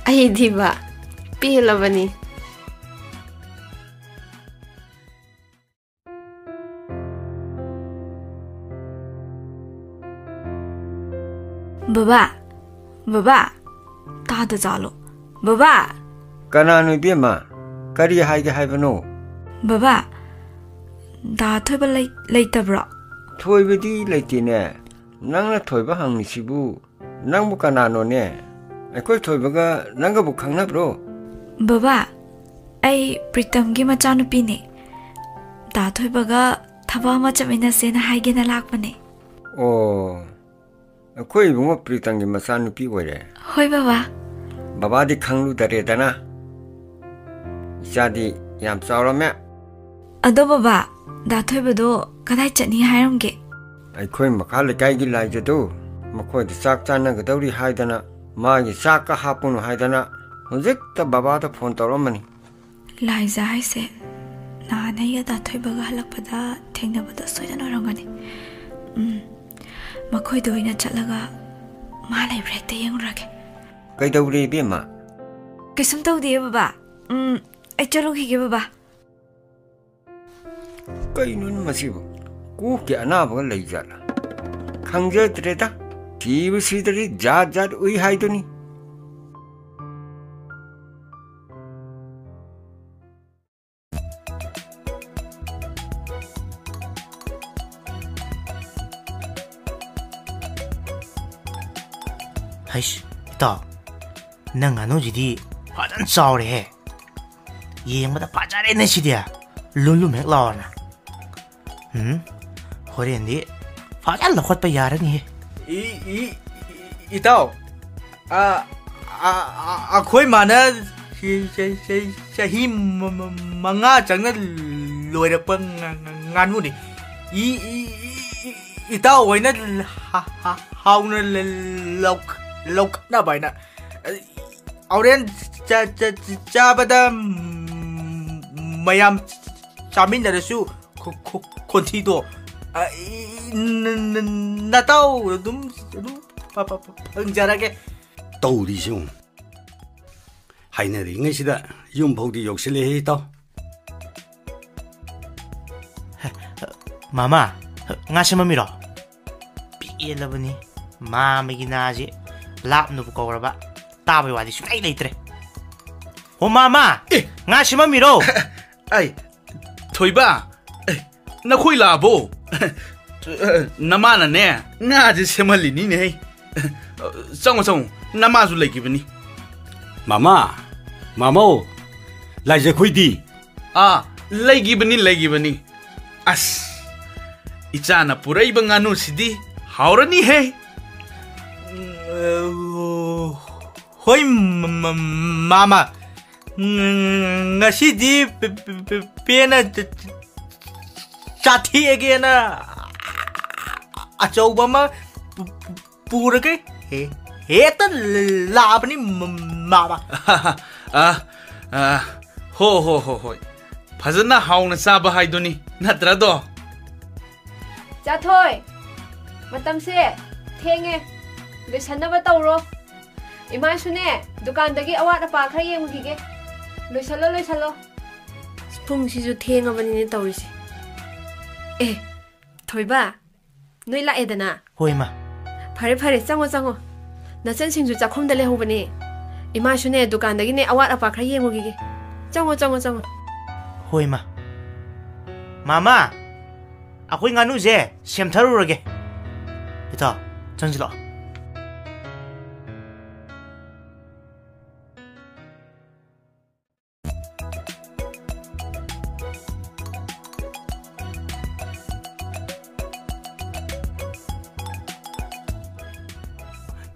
ꯑꯩꯗꯤꯕ ꯄꯦꯜꯂꯕꯅꯤ꯫ ꯕꯕꯥ, ꯕꯕꯥ, ꯇꯥꯗ ꯖꯥꯠꯂꯣ? ꯕꯕꯥ! ꯀꯅꯥꯅꯣ ꯏꯕꯦꯝꯃ? ꯀꯔꯤ ꯍꯥꯏꯒꯦ ꯍꯥꯏꯕꯅꯣ? ꯕꯕꯥ, ꯗꯥ ꯊꯣꯏꯕ ꯂꯩ-, ꯂꯩꯇꯕ꯭ꯔꯣ? ꯊꯣꯏꯕꯗꯤ ꯂꯩꯇꯦꯅꯦ꯫ ꯅꯪꯅ ꯊꯣꯏꯕ ꯍꯪꯉꯤꯁꯤꯕꯨ? ꯅꯪꯕꯨ ꯀꯅꯥꯅꯣꯅꯦ? ꯑꯩꯈꯣꯏ ꯊꯣꯏꯕꯒ ꯅꯪꯒꯕꯨ ꯈꯪꯅꯕ꯭ꯔꯣ? ꯕꯕꯥ, ꯑꯩ ꯄ꯭ꯔꯤꯇꯝꯒꯤ ꯃꯆꯥꯅꯨꯄꯤꯅꯦ꯫ ꯗꯥ ꯊꯣꯏꯕꯒ ꯊꯕꯛ ꯑꯃ ꯆꯠꯃꯤꯟꯅꯁꯦꯅ ꯍꯥꯏꯒꯦꯅ ꯂꯥꯛꯄꯅꯦ꯫ ꯑꯣ, ꯑꯩꯈꯣꯏ ꯏꯕꯨꯡꯉꯣ ꯄ꯭ꯔꯤꯇꯝꯒꯤ ꯃꯆꯥꯅꯨꯄꯤ ꯑꯣꯏꯔꯦ꯫ ꯍꯣꯏ, ꯕꯕꯥ꯫ ꯕꯕꯥꯗꯤ ꯈꯪꯂꯨꯗꯔꯦꯗꯅ꯫ ꯏꯆꯥꯗꯤ ꯌꯥꯝ ꯆꯥꯎꯔꯝꯃꯦ꯫ ꯑꯗꯣ ꯕꯕꯥ, ꯗꯥ ꯊꯣꯏꯕꯗꯣ ꯀꯗꯥꯏ ꯆꯠꯅꯤ ꯍꯥꯏꯔꯝꯒꯦ? ꯑꯩꯈꯣꯏ ꯃꯈꯥ ꯂꯩꯀꯥꯏꯒꯤ ꯂꯥꯏꯖꯗꯨ ꯃꯈꯣꯏꯗ ꯆꯥꯛ ꯆꯥꯅꯒꯗꯧꯔꯤ ꯍꯥꯏꯗꯅ ꯃꯥꯒꯤ ꯆꯥꯛꯀ ꯍꯥꯞꯄꯨꯅꯨ ꯍꯥꯏꯗꯅ ꯍꯧꯖꯤꯛꯇ ꯕꯕꯥꯗ ꯐꯣꯟ ꯇꯧꯔꯝꯕꯅꯤ꯫ ꯂꯥꯏꯖ ꯍꯥꯏꯁꯦ ꯅꯍꯥꯟ ꯑꯩꯒ ꯗꯥ ꯊꯣꯏꯕꯒ ꯍꯜꯂꯛꯄꯗ ꯊꯦꯡꯅꯕꯗꯣ ꯁꯣꯏꯗꯅ ꯑꯣꯏꯔꯝꯒꯅꯤ꯫ ꯎꯝ, ꯃꯈꯣꯏꯗ ꯑꯣꯏꯅ ꯆꯠꯂꯒ ꯃꯥ ꯂꯩꯕ꯭ꯔꯥ ꯍꯦꯛꯇ ꯌꯦꯡꯉꯨꯔꯒꯦ꯫ ꯀꯩꯗꯧꯔꯦ ꯏꯕꯦꯝꯃ? ꯀꯩꯁꯨꯝ ꯇꯧꯗꯤꯌꯦ ꯕꯕꯥ꯫ ꯎꯝ, ꯑꯩ ꯆꯠꯂꯨꯈꯤꯒꯦ ꯕꯕꯥ꯫ ꯀꯩꯅꯣꯅꯦ ꯃꯁꯤꯕꯨ? ꯀꯣꯛꯀꯤ ꯑꯅꯥꯕꯒ ꯂꯩꯖꯥꯠꯂꯥ? ꯈꯪꯖꯗ꯭ꯔꯦꯗ꯫ ꯁꯤꯕ ꯁꯤꯗ꯭ꯔꯗꯤ ꯖꯥꯠ ꯖꯥꯠ ꯎꯏ ꯍꯥꯏꯗꯨꯅꯤ꯫ ꯍꯩꯁ, ꯏꯇꯥꯎ, ꯅꯪ ꯉꯥꯅꯨꯁꯤꯗꯤ ꯐꯖꯅ ꯆꯥꯎꯔꯦꯍꯦ꯫ ꯌꯦꯡꯕꯗ ꯐꯖꯔꯦꯅꯦ ꯁꯤꯗꯤ꯫ ꯂꯨꯝ ꯂꯨꯝ ꯍꯦꯛ ꯂꯥꯎꯔꯅ꯫ ꯎꯝ, ꯍꯣꯔꯦꯟꯗꯤ ꯐꯖꯅ ꯂꯧꯈꯠꯄ ꯌꯥꯔꯅꯤꯍꯦ꯫ ꯏ, ꯏ, ꯏ, ꯏꯇꯥꯎ, ꯑ, ꯑ, ꯑ, ꯑꯩꯈꯣꯏ ꯃꯥꯅ ꯆ-, ꯆ-, ꯆ-, ꯆꯍꯤ ꯃ-, ꯃ-, ꯃꯉꯥ ꯆꯪꯅ ꯂꯣꯏꯔꯛꯄ ꯉ-, ꯉ-, ꯉꯥꯅꯨꯅꯤ꯫ ꯏ, ꯏ, ꯏ, ꯏ, ꯏꯇꯥꯎ ꯍꯣꯏꯅ ꯍ-, ꯍ-, ꯍꯥꯎꯅ ꯂ-, ꯂꯧ-, ꯂꯧꯈꯠꯅꯕ ꯍꯥꯏꯅ꯫ ꯍꯣꯔꯦꯟ ꯆ-, ꯆ-, ꯆ-, ꯆꯥꯕꯗ, ꯎꯝ, ꯃꯌꯥꯝ ꯆꯥꯃꯤꯟꯅꯔꯁꯨ ꯈꯣ-, ꯈꯣ-, ꯈꯣꯟꯊꯤꯗꯣ, ꯑ, ꯏ-, ꯏ-, ꯅ-, ꯅ-, ꯅꯇꯥꯎ ꯑꯗꯨꯝ, ꯑꯗꯨꯝ ꯐ-, ꯐ-, ꯐ-, ꯐꯪꯖꯔꯒꯦ꯫ ꯇꯧꯔꯤꯁꯤ ꯌꯦꯡꯉꯨ꯫ ꯍꯥꯏꯅꯔꯤꯉꯩꯁꯤꯗ ꯌꯨꯝ ꯐꯥꯎꯗꯤ ꯌꯧꯁꯤꯜꯂꯛꯑꯦ, ꯏꯇꯥꯎ꯫ ꯃꯃꯥ, ꯉꯥ ꯁꯦꯝꯃꯝꯃꯤꯔꯣ? ꯄꯤꯛꯑꯦꯂꯕꯅꯤ꯫ ꯃꯥꯃꯒꯤ ꯅꯥꯁꯦ ꯂꯥꯞꯅꯕꯨ ꯀꯧꯔꯕ ꯇꯥꯕꯩ ꯋꯥꯗꯤ ꯁꯨꯡꯂꯩ ꯂꯩꯇ꯭ꯔꯦ꯫ ꯍꯣ ꯃꯥꯃ! ꯑꯦ! ꯉꯥ ꯁꯦꯝꯃꯝꯃꯤꯔꯣ? ꯑꯩ, ꯊꯣꯏꯕ! ꯑꯦ, ꯅꯈꯣꯏ ꯂꯥꯛꯑꯕꯣ? ꯅꯃꯥꯅꯅꯦ ꯉꯥꯁꯦ ꯁꯦꯝꯍꯜꯂꯤꯅꯤꯅꯦ꯫ ꯆꯪꯉꯣ, ꯆꯪꯉꯣ, ꯅꯃꯥꯁꯨ ꯂꯩꯈꯤꯕꯅꯤ꯫ ꯃꯃꯥ! ꯃꯃꯧ! ꯂꯥꯏꯖꯈꯣꯏꯗꯤ? ꯑꯥ, ꯂꯩꯈꯤꯕꯅꯤ, ꯂꯩꯈꯤꯕꯅꯤ꯫ ꯑꯁ, ꯏꯆꯥꯅ ꯄꯨꯔꯛꯏꯕ ꯉꯥꯅꯨꯁꯤꯗꯤ ꯍꯥꯎꯔꯅꯤꯍꯦ꯫ ꯎꯝ, ꯍꯣꯏ, ꯃ-, ꯃ-, ꯃꯥꯃ꯫ ꯎꯝ, ꯉꯁꯤꯗꯤ ꯄꯦ-, ꯄꯦ-, ꯄꯦ-, ꯄꯦꯟꯅ ꯆ-, ꯆ-, ꯆꯥꯊꯦꯛꯑꯒꯦꯅ ꯑꯆꯧꯕ ꯑꯃ ꯄꯨ-, ꯄꯨ-, ꯄꯨꯔꯒ ꯍꯦ-, ꯍꯦꯛꯇ ꯂꯥꯛꯑꯕꯅꯤ, ꯃ-, ꯃꯥꯃ꯫ ꯑ, ꯑ, ꯍꯣ, ꯍꯣ, ꯍꯣ, ꯍꯣꯏ꯫ ꯐꯖꯅ ꯍꯥꯎꯅ ꯆꯥꯕ ꯍꯥꯏꯗꯨꯅꯤ, ꯅꯠꯇ꯭ꯔꯗꯣ? ꯆꯥꯊꯣꯏ, ꯃꯇꯝꯁꯦ ꯊꯦꯡꯉꯦ, ꯂꯣꯏꯁꯟꯅꯕ ꯇꯧꯔꯣ꯫ ꯏꯃꯥꯁꯨꯅꯦ, ꯗꯨꯀꯥꯟꯗꯒꯤ ꯑꯋꯥꯠ ꯑꯄꯥ ꯈꯔ ꯌꯦꯡꯉꯨꯈꯤꯒꯦ꯫ ꯂꯣꯏꯁꯜꯂꯣ, ꯂꯣꯏꯁꯜꯂꯣ꯫ ꯄꯨꯡꯁꯤꯁꯨ ꯊꯦꯡꯉꯕꯅꯤꯅꯦ ꯇꯧꯔꯤꯁꯦ꯫ ꯑꯦ, ꯊꯣꯏꯕ, ꯅꯣꯏ ꯂꯥꯛꯑꯦꯗꯅ? ꯍꯣꯏ, ꯏꯃꯥ꯫ ꯐꯔꯦ, ꯐꯔꯦ, ꯆꯪꯉꯣ, ꯆꯪꯉꯣ꯫ ꯅꯆꯟꯁꯤꯡꯁꯨ ꯆꯥꯛꯈꯨꯝꯗ ꯂꯩꯍꯧꯕꯅꯦ꯫ ꯏꯃꯥꯁꯨꯅꯦ, ꯗꯨꯀꯥꯟꯗꯒꯤꯅꯦ, ꯑꯋꯥꯠ ꯑꯄꯥ ꯈꯔ ꯌꯦꯡꯉꯨꯈꯤꯒꯦ꯫ ꯆꯪꯉꯣ, ꯆꯪꯉꯣ, ꯆꯪꯉꯣ꯫ ꯍꯣꯏ, ꯏꯃꯥ꯫ ꯃꯥꯃꯥ, ꯑꯩꯈꯣꯏ ꯉꯥꯅꯨꯁꯦ ꯁꯦꯝꯊꯔꯨꯔꯒꯦ꯫ ꯏꯇꯥꯎ, ꯆꯪꯁꯤꯜꯂꯛꯑꯣ꯫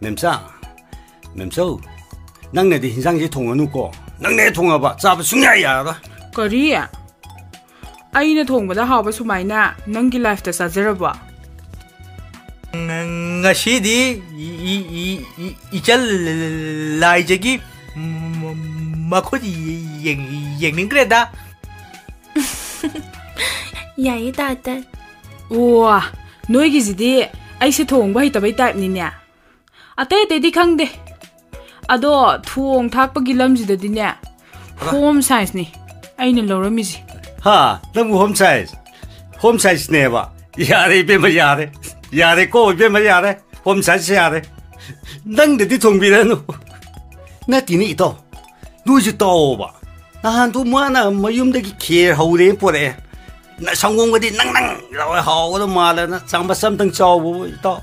ꯃꯦꯝꯆꯥ, ꯃꯦꯝꯆꯧ, ꯅꯪꯅꯗꯤ ꯍꯤꯟꯖꯥꯡꯁꯦ ꯊꯣꯡꯉꯅꯨꯀꯣ꯫ ꯅꯪꯅ ꯍꯦꯛ ꯊꯣꯡꯉꯕ ꯆꯥꯕ ꯁꯨꯡꯌꯥ ꯌꯥꯔꯔꯣꯏ꯫ ꯀꯔꯤ? ꯑꯩꯅ ꯊꯣꯡꯕꯗ ꯍꯥꯎꯕ ꯁꯨꯃꯥꯏꯅ ꯅꯪꯒꯤ ꯂꯥꯏꯐꯇ ꯆꯥꯖꯔꯕꯣ? ꯉ-, ꯉꯁꯤꯗꯤ ꯏ-, ꯏ-, ꯏ-, ꯏ-, ꯏꯆꯜ ꯂꯥꯏꯖꯒꯤ ꯃ-, ꯃ-, ꯃꯈꯨꯠ ꯌꯦꯡ-, ꯌꯦꯡꯅꯤꯡꯈ꯭ꯔꯦꯗ꯫ ꯌꯥꯏꯌꯦ, ꯇꯥꯇꯟ꯫ ꯑꯣ, ꯅꯣꯏꯒꯤꯁꯤꯗꯤ ꯑꯩꯁꯦ ꯊꯣꯡꯕ ꯍꯩꯇꯕꯩ ꯇꯥꯏꯞꯅꯤꯅꯦ꯫ ꯑꯇꯩ ꯑꯇꯩꯗꯤ ꯈꯪꯗꯦ, ꯑꯗꯣ ꯊꯣꯡ ꯊꯥꯛꯄꯒꯤ ꯂꯝꯁꯤꯗꯗꯤꯅꯦ, ꯍꯣꯝ ꯁꯥꯏꯟꯁꯅꯤ ꯑꯩꯅ ꯂꯧꯔꯝꯃꯤꯁꯦ꯫ ꯍꯥ? ꯅꯪꯕꯨ ꯍꯣꯝ ꯁꯥꯏꯟꯁ? ꯍꯣꯝ ꯁꯥꯏꯟꯁꯅꯦꯕ? ꯌꯥꯔꯦ ꯏꯕꯦꯝꯃ, ꯌꯥꯔꯦ꯫ ꯌꯥꯔꯦꯀꯣ ꯏꯕꯦꯝꯃ, ꯌꯥꯔꯦ꯫ ꯍꯣꯝ ꯁꯥꯏꯟꯁ ꯌꯥꯔꯦ꯫ ꯅꯪꯗꯗꯤ ꯊꯣꯡꯕꯤꯔꯅꯨ꯫ ꯅꯠꯇꯦꯅꯦ ꯏꯇꯥꯎ, ꯅꯣꯏꯁꯨ ꯇꯥꯎꯑꯣꯕ꯫ ꯅꯍꯥꯟꯗꯣ ꯃꯥꯅ ꯃꯌꯨꯝꯗꯒꯤ ꯈꯦꯔ ꯍꯧꯔꯦ ꯄꯣꯔꯛꯑꯦ꯫ ꯅ-, ꯁꯪꯒꯣꯝꯒꯗꯤ ꯅꯪ ꯅꯪ ꯂꯥꯎꯔꯦ, ꯍꯥꯎꯒꯗꯕ ꯃꯥꯜꯂꯦꯅ ꯆꯥꯃꯁ ꯑꯝꯇꯪ ꯆꯥꯎꯕꯕꯨ ꯏꯇꯥꯎ꯫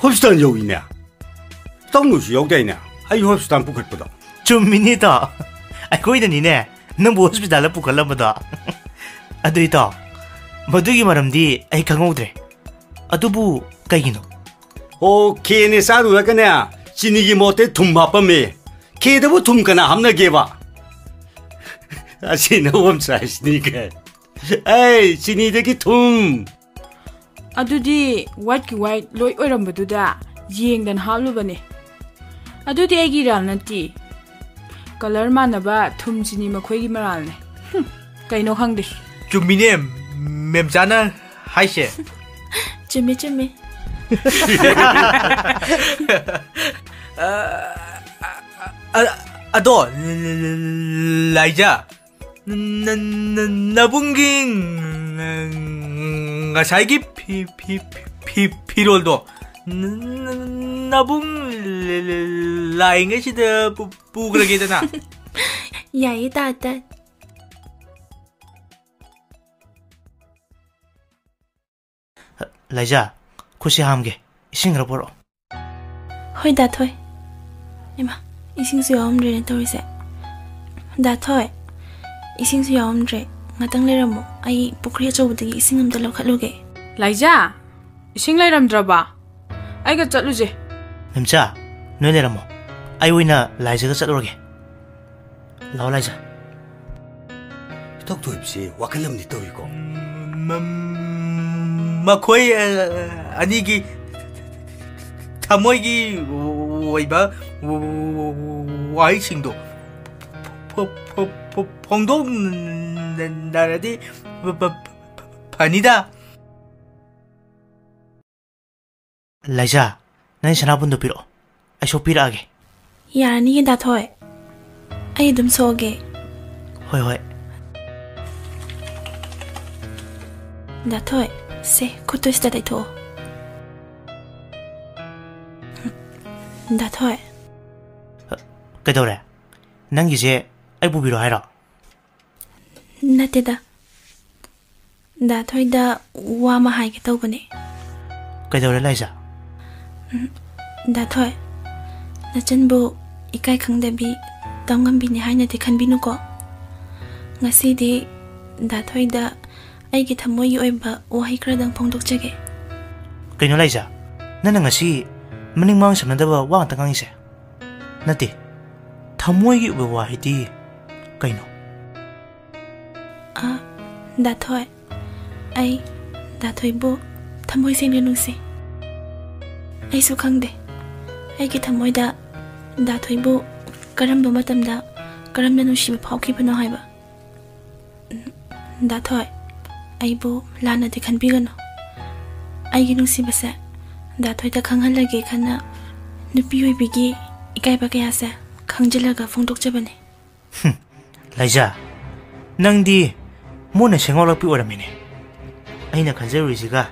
ꯍꯣꯁꯄꯤꯇꯥꯜ ꯌꯧꯏꯅꯦ꯫ ꯏꯇꯥꯎ ꯅꯣꯏꯁꯨ ꯌꯥꯎꯗꯥꯏꯅꯦ? ꯑꯩ ꯍꯣꯁꯄꯤꯇꯥꯜ ꯄꯨꯈꯠꯄꯗꯣ꯫ ꯆꯨꯝꯃꯤꯅꯦ ꯏꯇꯥꯎ꯫ ꯑꯩꯈꯣꯏꯅꯅꯤꯅꯦ ꯅꯪꯕꯨ ꯍꯣꯁꯄꯤꯇꯥꯜꯗ ꯄꯨꯈꯠꯂꯝꯕꯗꯣ꯫ ꯑꯗꯨ ꯏꯇꯥꯎ, ꯃꯗꯨꯒꯤ ꯃꯔꯝꯗꯤ ꯑꯩ ꯈꯪꯍꯧꯗ꯭ꯔꯦ꯫ ꯑꯗꯨꯕꯨ ꯀꯩꯒꯤꯅꯣ? ꯑꯣ, ꯈꯦꯔꯅꯦ ꯆꯥꯔꯨꯔꯒꯅꯦ, ꯆꯤꯅꯤꯒꯤ ꯃꯍꯨꯠꯇ ꯊꯨꯝ ꯍꯥꯞꯄꯝꯃꯦ꯫ ꯈꯦꯔꯗꯕꯨ ꯊꯨꯝ ꯀꯅꯥ ꯍꯥꯞꯅꯒꯦꯕ? ꯑꯁꯤꯅ ꯍꯣꯝ ꯁꯥꯏꯟꯁꯅꯤ ꯀꯥꯏ꯫ ꯑꯩ ꯆꯤꯅꯤꯗꯒꯤ ꯊꯨꯝ꯫ ꯑꯗꯨꯗꯤ ꯋꯥꯏꯠꯀꯤ ꯋꯥꯏꯠ ꯂꯣꯏ ꯑꯣꯏꯔꯝꯕꯗꯨꯗ ꯌꯦꯡꯗꯅ ꯍꯥꯞꯂꯨꯕꯅꯦ꯫ ꯑꯗꯨꯗꯤ ꯑꯩꯒꯤ ꯏꯔꯥꯜ ꯅꯠꯇꯦ꯫ ꯀꯂꯔ ꯃꯥꯟꯅꯕ ꯊꯨꯝ ꯆꯤꯅꯤ ꯃꯈꯣꯏꯒꯤ ꯃꯔꯥꯜꯅꯦ꯫ ꯍꯨꯝ, ꯀꯩꯅꯣ ꯈꯪꯗꯦ꯫ ꯆꯨꯝꯃꯤꯅꯦ, ꯃꯦꯝꯆꯥꯅ ꯍꯥꯏꯁꯦ꯫ ꯆꯨꯝꯃꯦ, ꯆꯨꯝꯃꯦ꯫ ꯑ, ꯑ, ꯑ, ꯑꯗꯣ, ꯂꯥꯏꯖꯥ, ꯅ-, ꯅ-, ꯅ-, ꯅꯕꯨꯡꯒꯤ ꯉꯁꯥꯏꯒꯤ ꯐꯤ ꯐꯤ ꯐꯤ ꯐꯤꯔꯣꯜꯗꯣ ꯅ- ꯅ- ꯅꯕꯨꯡ ꯂ- ꯂ- ꯂꯥꯛꯏꯉꯩꯁꯤꯗ ꯄꯨ- ꯄꯨꯈ꯭ꯔꯒꯦꯗꯅ꯫ ꯌꯥꯏꯌꯦ ꯇꯥꯇ꯫ ꯂꯥꯏꯖꯥ, ꯈꯨꯠꯁꯤ ꯍꯥꯝꯒꯦ, ꯏꯁꯤꯡ ꯈꯔ ꯄꯨꯔꯛꯑꯣ꯫ ꯍꯣꯏ ꯗꯥ ꯊꯣꯏ꯫ ꯏꯃꯥ, ꯏꯁꯤꯡꯁꯨ ꯌꯥꯎꯔꯝꯗ꯭ꯔꯦꯅꯦ ꯇꯧꯔꯤꯁꯦ꯫ ꯗꯥ ꯊꯣꯏ, ꯏꯁꯤꯡꯁꯨ ꯌꯥꯎꯔꯝꯗ꯭ꯔꯦ꯫ ꯉꯥꯛꯇꯪ ꯂꯩꯔꯝꯃꯣ, ꯑꯩ ꯄꯨꯈ꯭ꯔꯤ ꯑꯆꯧꯕꯗꯒꯤ ꯏꯁꯤꯡ ꯑꯝꯇ ꯂꯧꯈꯠꯂꯨꯒꯦ꯫ ꯂꯥꯏꯖꯥ, ꯏꯁꯤꯡ ꯂꯩꯔꯝꯗ꯭ꯔꯕ? ꯑꯩꯒ ꯆꯠꯂꯨꯁꯦ꯫ ꯃꯦꯝꯆꯥ, ꯅꯣꯏ ꯂꯩꯔꯝꯃꯣ, ꯑꯩ ꯑꯣꯏꯅ ꯂꯥꯏꯖꯥꯒ ꯆꯠꯂꯨꯔꯒꯦ꯫ ꯂꯥꯛꯑꯣ ꯂꯥꯏꯖꯥ꯫ ꯏꯇꯧ ꯊꯣꯏꯕꯁꯤ ꯋꯥꯈꯜ ꯑꯃꯗꯤ ꯇꯧꯏꯀꯣ꯫ ꯃ- ꯃꯈꯣꯏ ꯑ, ꯑꯅꯤꯒꯤ ꯊꯃꯣꯏꯒꯤ ꯑꯣꯏꯕ ꯋꯥꯍꯩꯁꯤꯡꯗꯣ ꯐ- ꯐ- ꯐ- ꯐꯣꯡꯗꯣꯛꯅꯔꯗꯤ ꯐ- ꯐ- ꯐ- ꯐꯅꯤꯗ꯫ ꯂꯥꯏꯖꯥ, ꯅꯪ ꯁꯅꯥꯕꯨꯟꯗꯣ ꯄꯤꯔꯛꯑꯣ, ꯑꯩ ꯁꯣꯛꯄꯤꯔꯛꯑꯒꯦ꯫ ꯌꯥꯔꯅꯤꯌꯦ ꯗꯥ ꯊꯣꯏ, ꯑꯩ ꯑꯗꯨꯝ ꯁꯣꯛꯑꯒꯦ꯫ ꯍꯣꯏ ꯍꯣꯏ꯫ ꯗꯥ ꯊꯣꯏ, ꯁꯦ ꯈꯨꯠꯇꯨ ꯁꯤꯗ ꯇꯩꯊꯣꯛꯑꯣ꯫ ꯗꯥ ꯊꯣꯏ꯫ ꯀꯩꯗꯧꯔꯦ? ꯅꯪꯒꯤꯁꯦ ꯑꯩ ꯄꯨꯕꯤꯔꯣ ꯍꯥꯏꯔꯣ? ꯅꯠꯇꯦꯗ, ꯗꯥ ꯊꯣꯏꯗ ꯋꯥ ꯑꯃ ꯍꯥꯏꯒꯦ ꯇꯧꯕꯅꯦ꯫ ꯀꯩꯗꯧꯔꯦ ꯂꯥꯏꯖꯥ? ꯎꯝ, ꯗꯥ ꯊꯣꯏ, ꯅꯆꯟꯕꯨ ꯏꯀꯥꯏ ꯈꯪꯗꯕꯤ, ꯇꯝ ꯉꯝꯕꯤꯅꯤ ꯍꯥꯏꯅꯗꯤ ꯈꯟꯕꯤꯅꯨꯀꯣ꯫ ꯉꯁꯤꯗꯤ ꯗꯥ ꯊꯣꯏꯗ ꯑꯩꯒꯤ ꯊꯃꯣꯏꯒꯤ ꯑꯣꯏꯕ ꯋꯥꯍꯩ ꯈꯔꯗꯪ ꯐꯣꯡꯗꯣꯛꯆꯒꯦ꯫ ꯀꯩꯅꯣ ꯂꯥꯏꯖꯥ, ꯅꯪꯅ ꯉꯁꯤ ꯃꯅꯤꯡ ꯃꯃꯥꯡ ꯁꯝꯅꯗꯕ ꯋꯥ ꯉꯥꯛꯇ ꯉꯥꯡꯉꯤꯁꯦ? ꯅꯠꯇꯦ, ꯊꯃꯣꯏꯒꯤ ꯑꯣꯏꯕ ꯋꯥ ꯍꯥꯏꯗꯤ ꯀꯩꯅꯣ? ꯑ, ꯗꯥ ꯊꯣꯏ, ꯑꯩ ꯗꯥ ꯊꯣꯏꯕꯨ ꯊꯃꯣꯏ ꯁꯦꯡꯅ ꯅꯨꯡꯁꯤ꯫ ꯑꯩꯁꯨ ꯈꯪꯗꯦ, ꯑꯩꯒꯤ ꯊꯃꯣꯏꯗ ꯗꯥ ꯊꯣꯏꯕꯨ ꯀꯔꯝꯕ ꯃꯇꯝꯗ ꯀꯔꯝꯅ ꯅꯨꯡꯁꯤꯕ ꯐꯥꯎꯈꯤꯕꯅꯣ ꯍꯥꯏꯕ꯫ ꯗꯥ ꯊꯣꯏ, ꯑꯩꯕꯨ ꯂꯥꯟꯅꯗꯤ ꯈꯟꯕꯤꯒꯅꯨ꯫ ꯑꯩꯒꯤ ꯅꯨꯡꯁꯤꯕꯁꯦ ꯗꯥ ꯊꯣꯏꯗ ꯈꯪꯍꯜꯂꯒꯦ ꯈꯟꯅ ꯅꯨꯄꯤ ꯑꯣꯏꯕꯤꯒꯤ ꯏꯀꯥꯏꯕ ꯀꯌꯥꯁꯦ ꯈꯪꯖꯤꯜꯂꯒ ꯐꯣꯡꯗꯣꯛꯆꯕꯅꯤ꯫ ꯍꯨꯝ, ꯂꯥꯏꯖꯥ, ꯅꯪꯗꯤ ꯃꯣꯏꯅ ꯁꯦꯡꯉꯥꯎꯂꯛꯄꯤ ꯑꯣꯏꯔꯝꯃꯤꯅꯦ꯫ ꯑꯩꯅ ꯈꯟꯖꯔꯨꯔꯤꯁꯤꯒ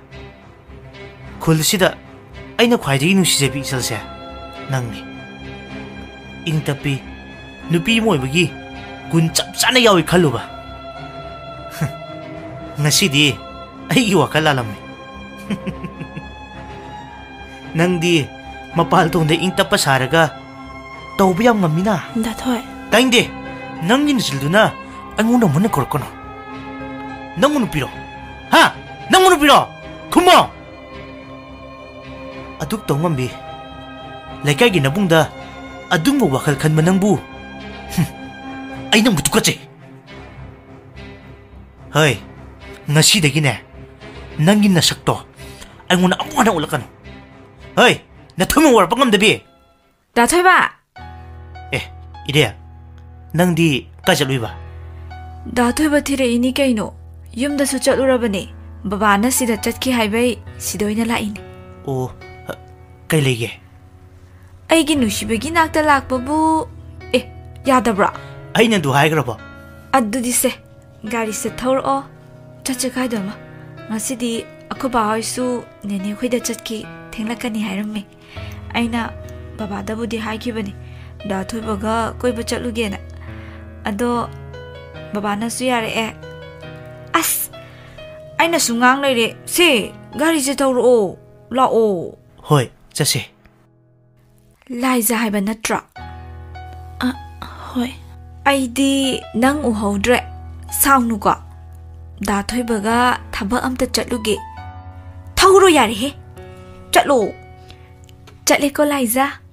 ꯈꯨꯜꯁꯤꯗ ꯑꯩꯅ ꯈ꯭ꯋꯥꯏꯗꯒꯤ ꯅꯨꯡꯁꯤꯖꯕꯤ ꯏꯆꯜꯁꯦ ꯅꯪꯅꯤ꯫ ꯏꯪ ꯇꯞꯄꯤ, ꯅꯨꯄꯤ ꯑꯃ ꯑꯣꯏꯕꯒꯤ ꯒꯨꯟ ꯆꯞ ꯆꯥꯅ ꯌꯥꯎꯏ ꯈꯜꯂꯨꯕ꯫ ꯉꯁꯤꯗꯤ ꯑꯩꯒꯤ ꯋꯥꯈꯜ ꯂꯥꯜꯂꯝꯃꯤ꯫ ꯅꯪꯗꯤ ꯃꯄꯥꯜ ꯊꯣꯡꯗ ꯏꯪ ꯇꯞꯄ ꯁꯥꯔꯒ ꯇꯧꯕ ꯌꯥꯝ ꯉꯝꯃꯤꯅ꯫ ꯗꯥꯊꯣꯏ꯫ ꯇꯥꯏꯡꯗꯦ, ꯅꯪꯒꯤ ꯅꯆꯤꯜꯗꯨꯅ ꯑꯩꯉꯣꯟꯗ ꯃꯨꯟꯅ ꯀꯧꯔꯛꯀꯅꯨ꯫ ꯅꯪꯕꯨ ꯅꯨꯄꯤꯔꯣ? ꯍꯥ? ꯅꯪꯕꯨ ꯅꯨꯄꯤꯔꯣ? ꯈꯨꯝꯃꯣ! ꯑꯗꯨꯛ ꯇꯧ ꯉꯝꯕꯤ ꯂꯩꯀꯥꯏꯒꯤ ꯅꯕꯨꯡꯗ ꯑꯗꯨꯝꯕ ꯋꯥꯈꯜ ꯈꯟꯕ ꯅꯪꯕꯨ, ꯍꯨꯝ, ꯑꯩ ꯅꯪꯕꯨ ꯇꯨꯀꯠꯆꯩ꯫ ꯍꯣꯏ, ꯉꯁꯤꯗꯒꯤꯅꯦ ꯅꯪꯒꯤ ꯅꯁꯛꯇꯣ ꯑꯩꯉꯣꯟꯗ ꯑꯃꯨꯛ ꯍꯟꯅ ꯎꯠꯂꯛꯀꯅꯨ꯫ ꯍꯣꯏ, ꯅꯊꯨꯝ ꯋꯥꯔꯛꯄ ꯉꯝꯗꯕꯤ꯫ ꯗꯥ ꯊꯣꯏꯕ! ꯑꯦ, ꯏꯔꯦ, ꯅꯪꯗꯤ ꯀꯥꯏ ꯆꯠꯂꯨꯏꯕ? ꯗꯥ ꯊꯣꯏꯕ ꯊꯤꯔꯛꯏꯅꯤ ꯀꯩꯅꯣ꯫ ꯌꯨꯝꯗꯁꯨ ꯆꯠꯂꯨꯔꯕꯅꯦ꯫ ꯕꯕꯥꯅ ꯁꯤꯗ ꯆꯠꯈꯤ ꯍꯥꯏꯕꯩ ꯁꯤꯗ ꯑꯣꯏꯅ ꯂꯥꯛꯏꯅꯦ꯫ ꯑꯣ, ꯀꯩ ꯂꯩꯒꯦ? ꯑꯩꯒꯤ ꯅꯨꯡꯁꯤꯕꯒꯤ ꯅꯥꯛꯇ ꯂꯥꯛꯄꯕꯨ, ꯑꯦ, ꯌꯥꯗꯕ꯭ꯔꯣ? ꯑꯩꯅ ꯑꯗꯨ ꯍꯥꯏꯈ꯭ꯔꯕꯣ? ꯑꯗꯨꯗꯤ ꯁꯦ, ꯒꯥꯔꯤꯁꯦ ꯊꯧꯔꯛꯑꯣ, ꯆꯠꯁꯦ ꯀꯥꯏꯗꯅꯣ꯫ ꯉꯁꯤꯗꯤ ꯑꯩꯈꯣꯏ ꯕꯥ ꯍꯣꯏꯁꯨ ꯅꯦꯅꯦ ꯈꯣꯏꯗ ꯆꯠꯈꯤ, ꯊꯦꯡꯂꯛꯀꯅꯤ ꯍꯥꯏꯔꯝꯃꯦ꯫ ꯑꯩꯅ ꯕꯕꯥꯗꯕꯨꯗꯤ ꯍꯥꯏꯈꯤꯕꯅꯤ, ꯗꯥ ꯊꯣꯏꯕꯒ ꯀꯣꯏꯕ ꯆꯠꯂꯨꯒꯦꯅ꯫ ꯑꯗꯣ ꯕꯕꯥꯅꯁꯨ ꯌꯥꯔꯛꯑꯦ꯫ ꯑꯁ, ꯑꯩꯅꯁꯨ ꯉꯥꯡ ꯂꯩꯔꯦ꯫ ꯁꯦ, ꯒꯥꯔꯤꯁꯦ ꯊꯧꯔꯛꯑꯣ, ꯂꯥꯛꯑꯣ꯫ ꯍꯣꯏ, ꯆꯠꯁꯦ꯫ ꯂꯥꯏꯖ ꯍꯥꯏꯕ ꯅꯠꯇ꯭ꯔꯣ? ꯑ, ꯍꯣꯏ꯫ ꯑꯩꯗꯤ ꯅꯪ ꯎꯍꯧꯗ꯭ꯔꯦ꯫ ꯁꯥꯎꯅꯨꯀꯣ꯫ ꯗꯥ ꯊꯣꯏꯕꯒ ꯊꯕꯛ ꯑꯝꯇ ꯆꯠꯂꯨꯒꯦ꯫ ꯊꯧꯔꯣ ꯌꯥꯔꯦꯍꯦ꯫ ꯆꯠꯂꯣ꯫ ꯆꯠꯂꯦꯀꯣ ꯂꯥꯏꯖ꯫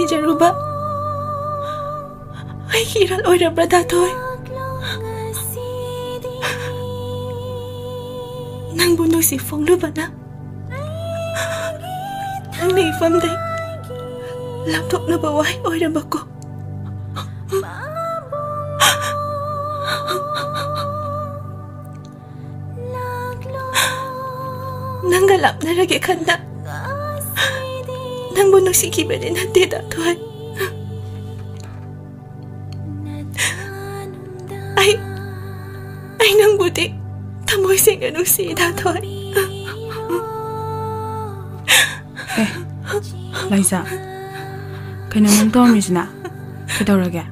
ꯊꯤꯖꯔꯨꯕ ꯑꯩꯒꯤ ꯏꯔꯥꯜ ꯑꯣꯏꯔꯕ꯭ꯔꯥ, ꯗꯥ ꯊꯣꯏ? ꯅꯪꯕꯨ ꯅꯨꯡꯁꯤ ꯐꯣꯡꯂꯨꯕꯅ ꯅꯪꯅ ꯏꯐꯝꯗꯩ ꯂꯥꯞꯊꯣꯛꯅꯕ ꯋꯥꯍꯩ ꯑꯣꯏꯔꯕꯀꯣ? ꯅꯪꯒ ꯂꯥꯞꯅꯔꯒꯦ ꯈꯟꯗ ꯅꯪꯕꯨ ꯅꯨꯡꯁꯤꯈꯤꯕꯗꯤ ꯅꯠꯇꯦ, ꯗꯥ ꯊꯣꯏ꯫ ꯑꯩ ꯑꯩ ꯅꯪꯕꯨꯗꯤ ꯊꯃꯣꯏ ꯁꯦꯡꯅ ꯅꯨꯡꯁꯤ, ꯗꯥ ꯊꯣꯏ꯫ ꯑꯦ, ꯂꯥꯏꯖꯥ, ꯀꯩꯅꯣ ꯅꯪ ꯇꯧꯔꯝꯃꯤꯁꯤꯅ? ꯀꯩꯗꯧꯔꯒꯦ?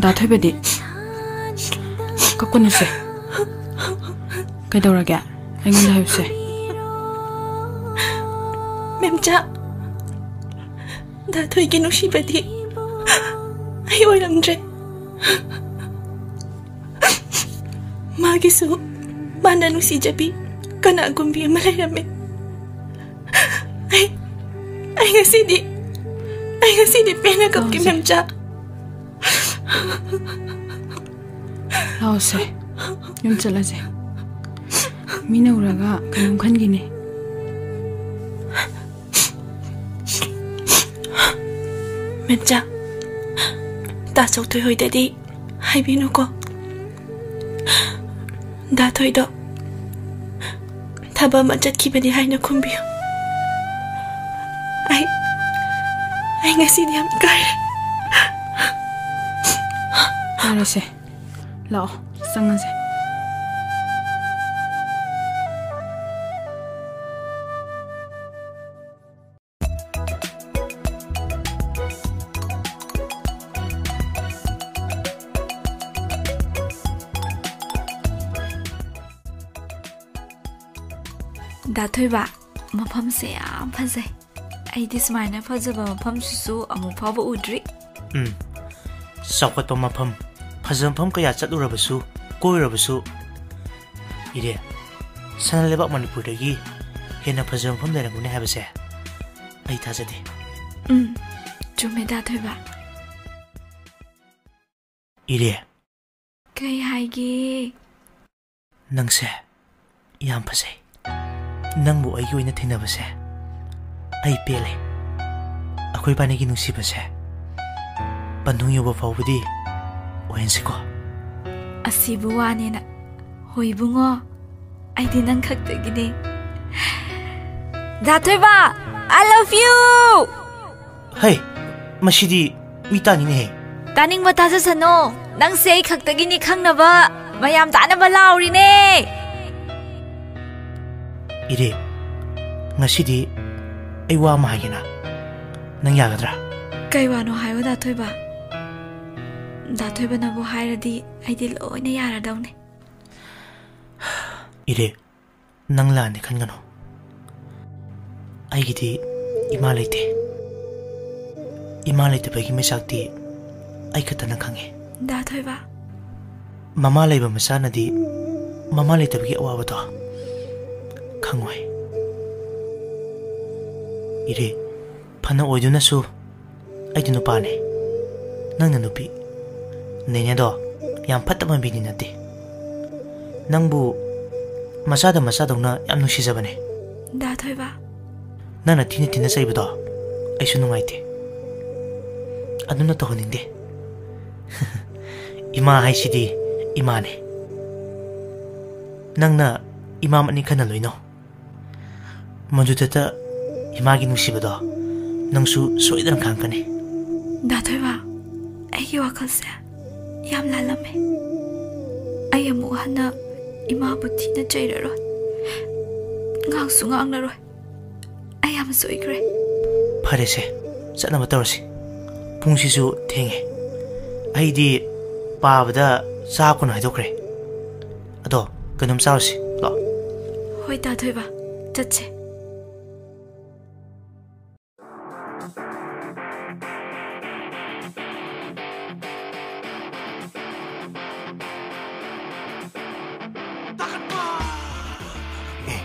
ꯗꯥ ꯊꯣꯏꯕꯗꯤ? ꯀꯞꯀꯅꯨꯁꯦ꯫ ꯀꯩꯗꯧꯔꯒꯦ? ꯑꯩꯉꯣꯟꯗ ꯍꯥꯏꯌꯨꯁꯦ꯫ ꯃꯦꯝꯆꯥ, ꯗꯥ ꯊꯣꯏꯒꯤ ꯅꯨꯡꯁꯤꯕꯗꯤ ꯑꯩ ꯑꯣꯏꯔꯝꯗ꯭ꯔꯦ꯫ ꯃꯥꯒꯤꯁꯨ ꯃꯥꯅ ꯅꯨꯡꯁꯤꯖꯕꯤ ꯀꯅꯥꯒꯨꯝꯕꯤ ꯑꯃ ꯂꯩꯔꯝꯃꯦ꯫ ꯑꯩ ꯑꯩ ꯉꯁꯤꯗꯤ ꯑꯩ ꯉꯁꯤꯗꯤ ꯄꯦꯟꯅ ꯀꯞꯀꯦ, ꯂꯥꯎꯁꯦ꯫ ꯃꯦꯝꯆꯥ꯫ ꯂꯥꯎꯁꯦ, ꯌꯨꯝ ꯆꯠꯂꯁꯦ꯫ ꯃꯤꯅ ꯎꯔꯒ ꯀꯩꯅꯣꯝ ꯈꯟꯈꯤꯅꯤ꯫ ꯃꯦꯝꯆꯥ, ꯇꯥ ꯆꯧꯊꯣꯏ ꯍꯣꯏꯗꯗꯤ ꯍꯥꯏꯕꯤꯅꯨꯀꯣ꯫ ꯗꯥ ꯊꯣꯏꯗꯣ ꯊꯕꯛ ꯑꯃ ꯆꯠꯈꯤꯕꯅꯤ ꯍꯥꯏꯅ ꯈꯨꯝꯕꯤꯌꯨ꯫ ꯑꯩ ꯑꯩ ꯉꯁꯤꯗꯤ ꯌꯥꯝ ꯏꯀꯥꯏꯔꯦ꯫ ꯌꯥꯔꯦꯁꯦ, ꯂꯥꯛꯑꯣ, ꯆꯪꯉꯁꯦ꯫ ꯗꯥ ꯊꯣꯏꯕ, ꯃꯐꯝꯁꯦ ꯌꯥꯝ ꯐꯖꯩ꯫ ꯑꯩꯗꯤ ꯁꯨꯃꯥꯏꯅ ꯐꯖꯕ ꯃꯐꯝꯁꯤꯁꯨ ꯑꯃꯨꯛ ꯐꯥꯎꯕ ꯎꯗ꯭ꯔꯤ꯫ ꯎꯝ, ꯆꯥꯎꯈꯠꯄ ꯃꯐꯝ, ꯐꯖꯕ ꯃꯐꯝ ꯀꯌꯥ ꯆꯠꯂꯨꯔꯕꯁꯨ, ꯀꯣꯏꯔꯨꯔꯕꯁꯨ, ꯏꯔꯦ, ꯁꯅꯥ ꯂꯩꯕꯥꯛ ꯃꯅꯤꯄꯨꯔꯗꯒꯤ ꯍꯦꯟꯅ ꯐꯖꯕ ꯃꯐꯝ ꯂꯩꯔꯝꯒꯅꯤ ꯍꯥꯏꯕꯁꯦ ꯑꯩ ꯊꯥꯖꯗꯦ꯫ ꯎꯝ, ꯆꯨꯝꯃꯦ, ꯗꯥ ꯊꯣꯏꯕ꯫ ꯏꯔꯦ꯫ ꯀꯩ ꯍꯥꯏꯒꯦ? ꯅꯪꯁꯦ ꯌꯥꯝ ꯐꯖꯩ꯫ ꯅꯪꯕꯨ ꯑꯩꯒꯤ ꯑꯣꯏꯅ ꯊꯦꯡꯅꯕꯁꯦ ꯑꯩ ꯄꯦꯜꯂꯦ꯫ ꯑꯩꯈꯣꯏ ꯏꯕꯥꯅꯤꯒꯤ ꯅꯨꯡꯁꯤꯕꯁꯦ ꯄꯟꯊꯨꯡ ꯌꯧꯕ ꯐꯥꯎꯕꯗꯤ ꯑꯣꯏꯍꯟꯁꯤꯀꯣ꯫ ꯑꯁꯤꯕꯨ ꯋꯥꯅꯦꯅ꯫ ꯍꯣꯏ ꯏꯕꯨꯡꯉꯣ, ꯑꯩꯗꯤ ꯅꯪ ꯈꯛꯇꯒꯤꯅꯦ꯫ ꯗꯥ ꯊꯣꯏꯕ, I love you! ꯍꯩ, ꯃꯁꯤꯗꯤ ꯃꯤ ꯇꯥꯅꯤꯅꯦꯍꯦ꯫ ꯇꯥꯅꯤꯡꯕ ꯇꯥꯖꯁꯅꯣ, ꯅꯪꯁꯦ ꯑꯩ ꯈꯛꯇꯒꯤꯅꯤ ꯈꯪꯅꯕ ꯃꯌꯥꯝ ꯇꯥꯅꯕ ꯂꯥꯎꯔꯤꯅꯦ꯫ ꯏꯔꯦ, ꯉꯁꯤꯗꯤ ꯑꯩ ꯋꯥ ꯑꯃ ꯍꯥꯏꯒꯦꯅ, ꯅꯪ ꯌꯥꯒꯗ꯭ꯔꯥ? ꯀꯩ ꯋꯥꯅꯣ ꯍꯥꯏꯌꯣ ꯗꯥ ꯊꯣꯏꯕ꯫ ꯗꯥ ꯊꯣꯏꯕꯅꯕꯨ ꯍꯥꯏꯔꯗꯤ ꯑꯩꯗꯤ ꯂꯣꯏꯅ ꯌꯥꯔꯗꯧꯅꯦ꯫ ꯏꯔꯦ, ꯅꯪ ꯂꯥꯟꯅ ꯈꯟꯒꯅꯨ꯫ ꯑꯩꯒꯤꯗꯤ ꯏꯃꯥ ꯂꯩꯇꯦ꯫ ꯏꯃꯥ ꯂꯩꯇꯕꯒꯤ ꯃꯩꯆꯥꯛꯇꯤ ꯑꯩ ꯈꯛꯇꯅ ꯈꯪꯉꯤ꯫ ꯗꯥ ꯊꯣꯏꯕ꯫ ꯃꯃꯥ ꯂꯩꯕ ꯃꯆꯥꯅꯗꯤ ꯃꯃꯥ ꯂꯩꯇꯕꯒꯤ ꯑꯋꯥꯕꯗꯣ ꯈꯪꯉꯣꯏ꯫ ꯏꯔꯦ, ꯐꯅ ꯑꯣꯏꯗꯨꯅꯁꯨ ꯑꯩꯗꯤ ꯅꯨꯄꯥꯅꯦ, ꯅꯪꯅ ꯅꯨꯄꯤ꯫ ꯅꯦꯅꯦꯗꯣ ꯌꯥꯝ ꯐꯠꯇꯕ ꯃꯤꯗꯤ ꯅꯠꯇꯦ꯫ ꯅꯪꯕꯨ ꯃꯆꯥꯗ ꯃꯆꯥꯗꯧꯅ ꯌꯥꯝ ꯅꯨꯡꯁꯤꯖꯕꯅꯦ꯫ ꯗꯥ ꯊꯣꯏꯕ꯫ ꯅꯪꯅ ꯊꯤꯅ ꯊꯤꯅ ꯆꯩꯕꯗꯣ ꯑꯩꯁꯨ ꯅꯨꯡꯉꯥꯏꯇꯦ꯫ ꯑꯗꯨꯝꯅ ꯇꯧꯍꯟꯅꯤꯡꯗꯦ꯫ ꯏꯃꯥ ꯍꯥꯏꯁꯤꯗꯤ ꯏꯃꯥꯅꯦ꯫ ꯅꯪꯅ ꯏꯃꯥꯃꯛꯅꯤ ꯈꯟꯅ ꯂꯣꯏꯅꯧ꯫ ꯃꯗꯨꯗꯇ ꯏꯃꯥꯒꯤ ꯅꯨꯡꯁꯤꯕꯗꯣ ꯅꯪꯁꯨ ꯁꯣꯏꯗꯅ ꯈꯪꯉꯛꯀꯅꯤ꯫ ꯗꯥ ꯊꯣꯏꯕ, ꯑꯩꯒꯤ ꯋꯥꯈꯜꯁꯦ ꯌꯥꯝ ꯂꯥꯜꯂꯝꯃꯦ꯫ ꯑꯩ ꯑꯃꯨꯛ ꯍꯟꯅ ꯏꯃꯥꯕꯨ ꯊꯤꯅ ꯆꯩꯔꯔꯣꯏ, ꯉꯥꯡꯁꯨ ꯉꯥꯡꯂꯔꯣꯏ꯫ ꯑꯩ ꯌꯥꯝ ꯁꯣꯏꯈ꯭ꯔꯦ꯫ ꯐꯔꯦꯁꯦ, ꯆꯠꯅꯕ ꯇꯧꯔꯁꯤ꯫ ꯄꯨꯡꯁꯤꯁꯨ ꯊꯦꯡꯉꯦ꯫ ꯑꯩꯗꯤ ꯄꯥꯕꯗ ꯆꯥ ꯀꯣꯟꯅ ꯍꯥꯏꯗꯣꯛꯈ꯭ꯔꯦ꯫ ꯑꯗꯣ ꯀꯩꯅꯣꯝ ꯆꯥꯔꯨꯁꯤ ꯂꯥꯛꯑꯣ꯫ ꯍꯣꯏ ꯗꯥ ꯊꯣꯏꯕ, ꯆꯠꯁꯦ꯫ ꯑꯦ,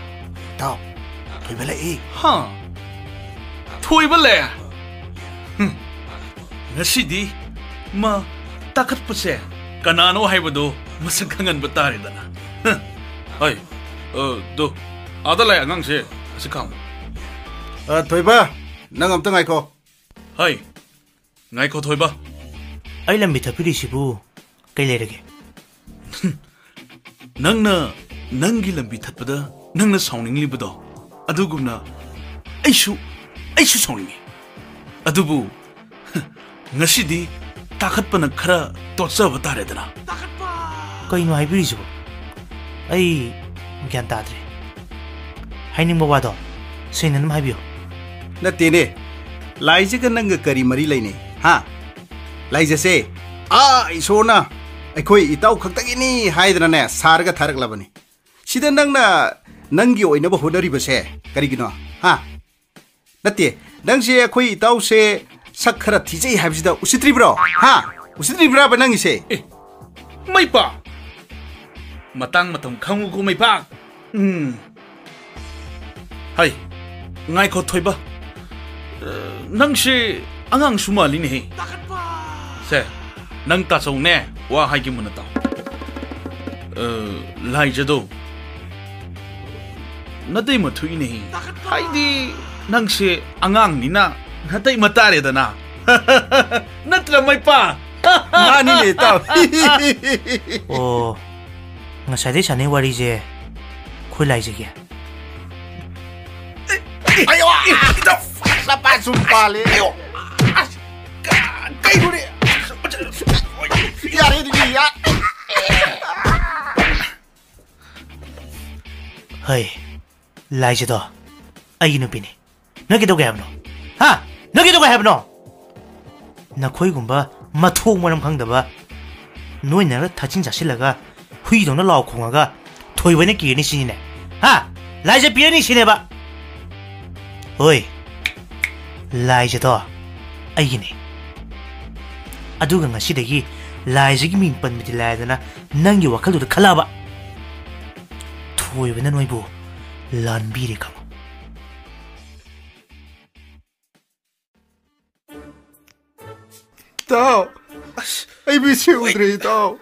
ꯏꯇꯥꯎ, ꯊꯣꯏꯕ ꯂꯥꯛꯏ꯫ ꯍꯥ? ꯊꯣꯏꯕ ꯂꯩ? ꯉꯁꯤꯗꯤ ꯃꯥ ꯇꯥꯈꯠꯄꯁꯦ ꯀꯅꯥꯅꯣ ꯍꯥꯏꯕꯗꯣ ꯃꯁꯛ ꯈꯪꯍꯟꯕ ꯇꯥꯔꯦꯗꯅ꯫ ꯍ, ꯍꯣꯏ, ꯑ, ꯗꯣ, ꯑꯥꯗ ꯂꯩ ꯑꯉꯥꯡꯁꯦ ꯑꯁꯤ ꯈꯥꯝꯃꯨ꯫ ꯑ, ꯊꯣꯏꯕ, ꯅꯪ ꯑꯝꯇ ꯉꯥꯏꯈꯣ꯫ ꯍꯣꯏ, ꯉꯥꯏꯈꯣ ꯊꯣꯏꯕ꯫ ꯑꯩ ꯂꯝꯕꯤ ꯊꯠꯄꯤꯔꯤꯁꯤꯕꯨ ꯀꯩ ꯂꯩꯔꯒꯦ? ꯅꯪꯅ ꯅꯪꯒꯤ ꯂꯝꯕꯤ ꯊꯠꯄꯗ ꯅꯪꯅ ꯁꯥꯎꯅꯤꯡꯂꯤꯕꯗꯣ, ꯑꯗꯨꯒꯨꯝꯅ ꯑꯩꯁꯨ, ꯑꯩꯁꯨ ꯁꯥꯎꯅꯤꯡꯉꯤ꯫ ꯑꯗꯨꯕꯨ ꯉꯁꯤꯗꯤ ꯇꯥꯈꯠꯄꯅ ꯈꯔ ꯇꯣꯠꯆꯕ ꯇꯥꯔꯦꯗꯅ꯫ ꯀꯩꯅꯣ ꯍꯥꯏꯕꯤꯔꯤꯁꯤꯕꯣ? ꯑꯩ ꯒ꯭ꯌꯥꯟ ꯇꯥꯗ꯭ꯔꯦ꯫ ꯍꯥꯏꯅꯤꯡꯕ ꯋꯥꯗꯣ ꯁꯦꯡꯅ ꯑꯗꯨꯝ ꯍꯥꯏꯕꯤꯌꯨ꯫ ꯅꯠꯇꯦꯅꯦ, ꯂꯥꯏꯖꯒ ꯅꯪꯒ ꯀꯔꯤ ꯃꯔꯤ ꯂꯩꯅꯩ? ꯍꯥ? ꯂꯥꯏꯖꯁꯦ, ꯑꯥ, ꯏꯁꯣꯔꯅ ꯑꯩꯈꯣꯏ ꯏꯇꯥꯎ ꯈꯛꯇꯒꯤꯅꯤ ꯍꯥꯏꯗꯅꯅꯦ ꯁꯥꯔꯒ ꯊꯥꯔꯛꯂꯕꯅꯤ꯫ ꯁꯤꯗ ꯅꯪꯅ ꯅꯪꯒꯤ ꯑꯣꯏꯅꯕ ꯍꯣꯠꯅꯔꯤꯕꯁꯦ ꯀꯔꯤꯒꯤꯅꯣ? ꯍꯥ? ꯅꯠꯇꯦ, ꯅꯪꯁꯦ ꯑꯩꯈꯣꯏ ꯏꯇꯥꯎꯁꯦ ꯁꯛ ꯈꯔ ꯊꯤꯖꯩ ꯍꯥꯏꯕꯁꯤꯗ ꯎꯁꯤꯠꯇ꯭ꯔꯤꯕ꯭ꯔꯣ? ꯍꯥ? ꯎꯁꯤꯠꯇ꯭ꯔꯤꯕ꯭ꯔꯥꯕ ꯅꯪꯒꯤꯁꯦ? ꯑꯦ, ꯃꯩꯄꯥ! ꯃꯇꯥꯡ ꯃꯇꯝ ꯈꯪꯉꯨꯀꯣ, ꯃꯩꯄꯥ! ꯎꯝ꯫ ꯍꯩ, ꯉꯥꯏꯈꯣ, ꯊꯣꯏꯕ꯫ ꯑ, ꯅꯪꯁꯦ ꯑꯉꯥꯡꯁꯨ ꯃꯥꯜꯂꯤꯅꯦꯍꯦ꯫ ꯁꯦ, ꯅꯪ ꯇꯥꯆꯧꯅꯦ, ꯋꯥ ꯍꯥꯏꯒꯦ ꯃꯨꯟꯅ ꯇꯥꯎ꯫ ꯑ, ꯂꯥꯏꯖꯗꯣ, ꯅꯇꯩꯃ ꯊꯣꯛꯏꯅꯦꯍꯦ꯫ ꯍꯥꯏꯗꯤ, ꯅꯪꯁꯦ ꯑꯉꯥꯡꯅꯤꯅ ꯅꯇꯩꯃ ꯇꯥꯔꯦꯗꯅ꯫ ꯅꯠꯇ꯭ꯔ, ꯃꯩꯄꯥ? ꯃꯥꯅꯤꯅꯦ, ꯏꯇꯥꯎ꯫ ꯑꯣ, ꯉꯁꯥꯏꯗꯩ ꯁꯥꯟꯅꯩ ꯋꯥꯔꯤꯁꯦ ꯑꯩꯈꯣꯏ ꯂꯥꯏꯖꯒꯦ꯫ ꯑꯌꯣ! ꯂꯄꯥ ꯁꯨꯝ ꯄꯥꯜꯂꯦ꯫ ꯑꯌꯣ! ꯑꯁ! ꯀ-, ꯀꯩꯅꯣꯅꯦ? ꯌꯥꯔꯦ ꯑꯗꯨꯗꯤ, ꯌꯥ-, ꯍꯩ, ꯂꯥꯏꯖꯗꯣ ꯑꯩꯒꯤ ꯅꯨꯄꯤꯅꯤ꯫ ꯅꯪ ꯀꯩꯗꯧꯒꯦ ꯍꯥꯏꯕꯅꯣ? ꯍꯥ? ꯅꯪ ꯀꯩꯗꯧꯒꯦ ꯍꯥꯏꯕꯅꯣ? ꯅꯈꯣꯏꯒꯨꯝꯕ ꯃꯊꯣꯡ ꯃꯔꯝ ꯈꯪꯗꯕ ꯅꯣꯏꯅ ꯊꯛꯆꯤꯟ ꯆꯥꯁꯤꯜꯂꯒ ꯍꯨꯏꯗꯧꯅ ꯂꯥꯎ ꯈꯣꯡꯉꯒ ꯊꯣꯏꯕꯅ ꯀꯤꯔꯅꯤ ꯁꯤꯅꯤꯅꯦ? ꯍꯥ? ꯂꯥꯏꯖ ꯄꯤꯔꯅꯤ ꯁꯤꯅꯦꯕ? ꯍꯣꯏ, ꯂꯥꯏꯖꯗꯣ ꯑꯩꯒꯤꯅꯦ꯫ ꯑꯗꯨꯒ ꯉꯁꯤꯗꯒꯤ ꯂꯥꯏꯖꯒꯤ ꯃꯤꯡ ꯄꯟꯕꯗꯤ ꯂꯥꯏꯗꯅ ꯅꯪꯒꯤ ꯋꯥꯈꯜꯗꯨꯗ ꯈꯜꯂꯛꯑꯕ? ꯊꯣꯏꯕꯅ ꯅꯣꯏꯕꯨ ꯂꯥꯟꯕꯤꯔꯦ ꯈꯪꯉꯨ꯫ ꯏꯇꯥꯎ, ꯑꯁ, ꯑꯩ ꯃꯤꯠꯁꯦ ꯎꯗ꯭ꯔꯦ, ꯏꯇꯥꯎ꯫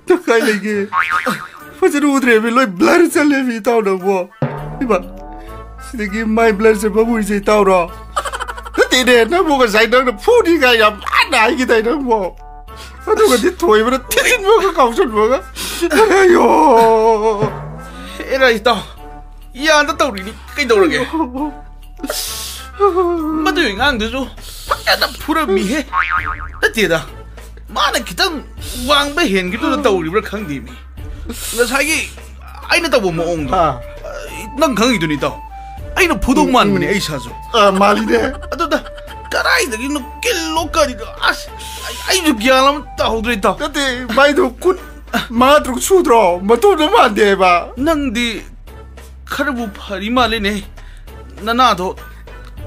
ꯅꯪ ꯀꯥꯏ ꯂꯩꯒꯦ? ꯐꯖꯅ ꯎꯗ꯭ꯔꯦꯃꯤ, ꯂꯣꯏ blur ꯆꯠꯂꯦꯃꯤ, ꯏꯇꯥꯎ, ꯅꯪꯕꯣ꯫ ꯏꯃꯥ, ꯁꯤꯗꯒꯤ ꯃꯥꯏ blur ꯆꯠꯄ ꯎꯔꯤꯁꯦ ꯏꯇꯥꯎꯔꯣ? ꯅꯠꯇꯦꯅꯦ, ꯅꯪꯕꯨ ꯉꯁꯥꯏ ꯅꯪꯅ ꯐꯨꯅꯤ ꯀꯥꯏ ꯌꯥꯝ ꯍꯥꯟꯅ ꯍꯥꯏꯈꯤꯗꯥꯏ ꯅꯪꯕꯣ? ꯑꯗꯨꯒꯗꯤ ꯊꯣꯏꯕꯅ ꯊꯤꯖꯤꯟꯕꯒ ꯀꯥꯎꯁꯟꯕꯒ꯫ ꯑꯌꯣ! ꯑꯦꯔꯥ, ꯏꯇꯥꯎ, ꯌꯥꯗ ꯇꯧꯔꯤꯅꯤ, ꯀꯩꯗꯧꯔꯒꯦ? ꯃꯗꯨꯒꯤ ꯑꯉꯥꯡꯗꯨꯁꯨ ꯐꯖꯅ ꯐꯨꯔꯝꯃꯤꯍꯦ꯫ ꯅꯠꯇꯦꯗ, ꯃꯥꯅ ꯈꯤꯇꯪ ꯋꯥꯡꯕ ꯍꯦꯟꯈꯤꯗꯨꯅ ꯇꯧꯔꯤꯕ꯭ꯔꯥ ꯈꯪꯗꯦꯃꯤ꯫ ꯉꯁꯥꯏꯒꯤ ꯑꯩꯅ ꯇꯧꯕ ꯃꯑꯣꯡꯗꯣ, ꯍꯥ꯫ ꯅꯪ ꯈꯪꯉꯤꯗꯨꯅꯤ, ꯏꯇꯥꯎ꯫ ꯑꯩꯅ ꯐꯨꯗꯧ ꯎꯝ, ꯃꯥꯟꯕꯅꯦ ꯎꯝ꯫ ꯑꯩ ꯏꯁꯥꯁꯨ꯫ ꯑ, ꯃꯥꯜꯂꯤꯅꯦ꯫ ꯑꯗꯨꯗ ꯀꯗꯥꯏꯗꯒꯤꯅꯣ ꯀꯤꯜꯂꯣ ꯀꯔꯤꯅꯣ? ꯑꯁ, ꯑꯩ, ꯑꯩꯁꯨ ꯒ꯭ꯌꯥꯟ ꯑꯃ ꯇꯥꯍꯧꯗ꯭ꯔꯦ, ꯏꯇꯥꯎ꯫ ꯅꯠꯇꯦ, ꯃꯥꯏꯗꯣ ꯈꯨꯠ ꯃꯉꯥ ꯇꯔꯨꯛ ꯁꯨꯗ꯭ꯔꯣ? ꯃꯇꯣꯝꯇ ꯃꯥꯟꯗꯦ ꯍꯥꯏꯕ꯫ ꯅꯪꯗꯤ ꯈꯔꯕꯨ ꯐꯔꯤ ꯃꯥꯜꯂꯤꯅꯦ꯫ ꯅꯅꯥꯗꯣ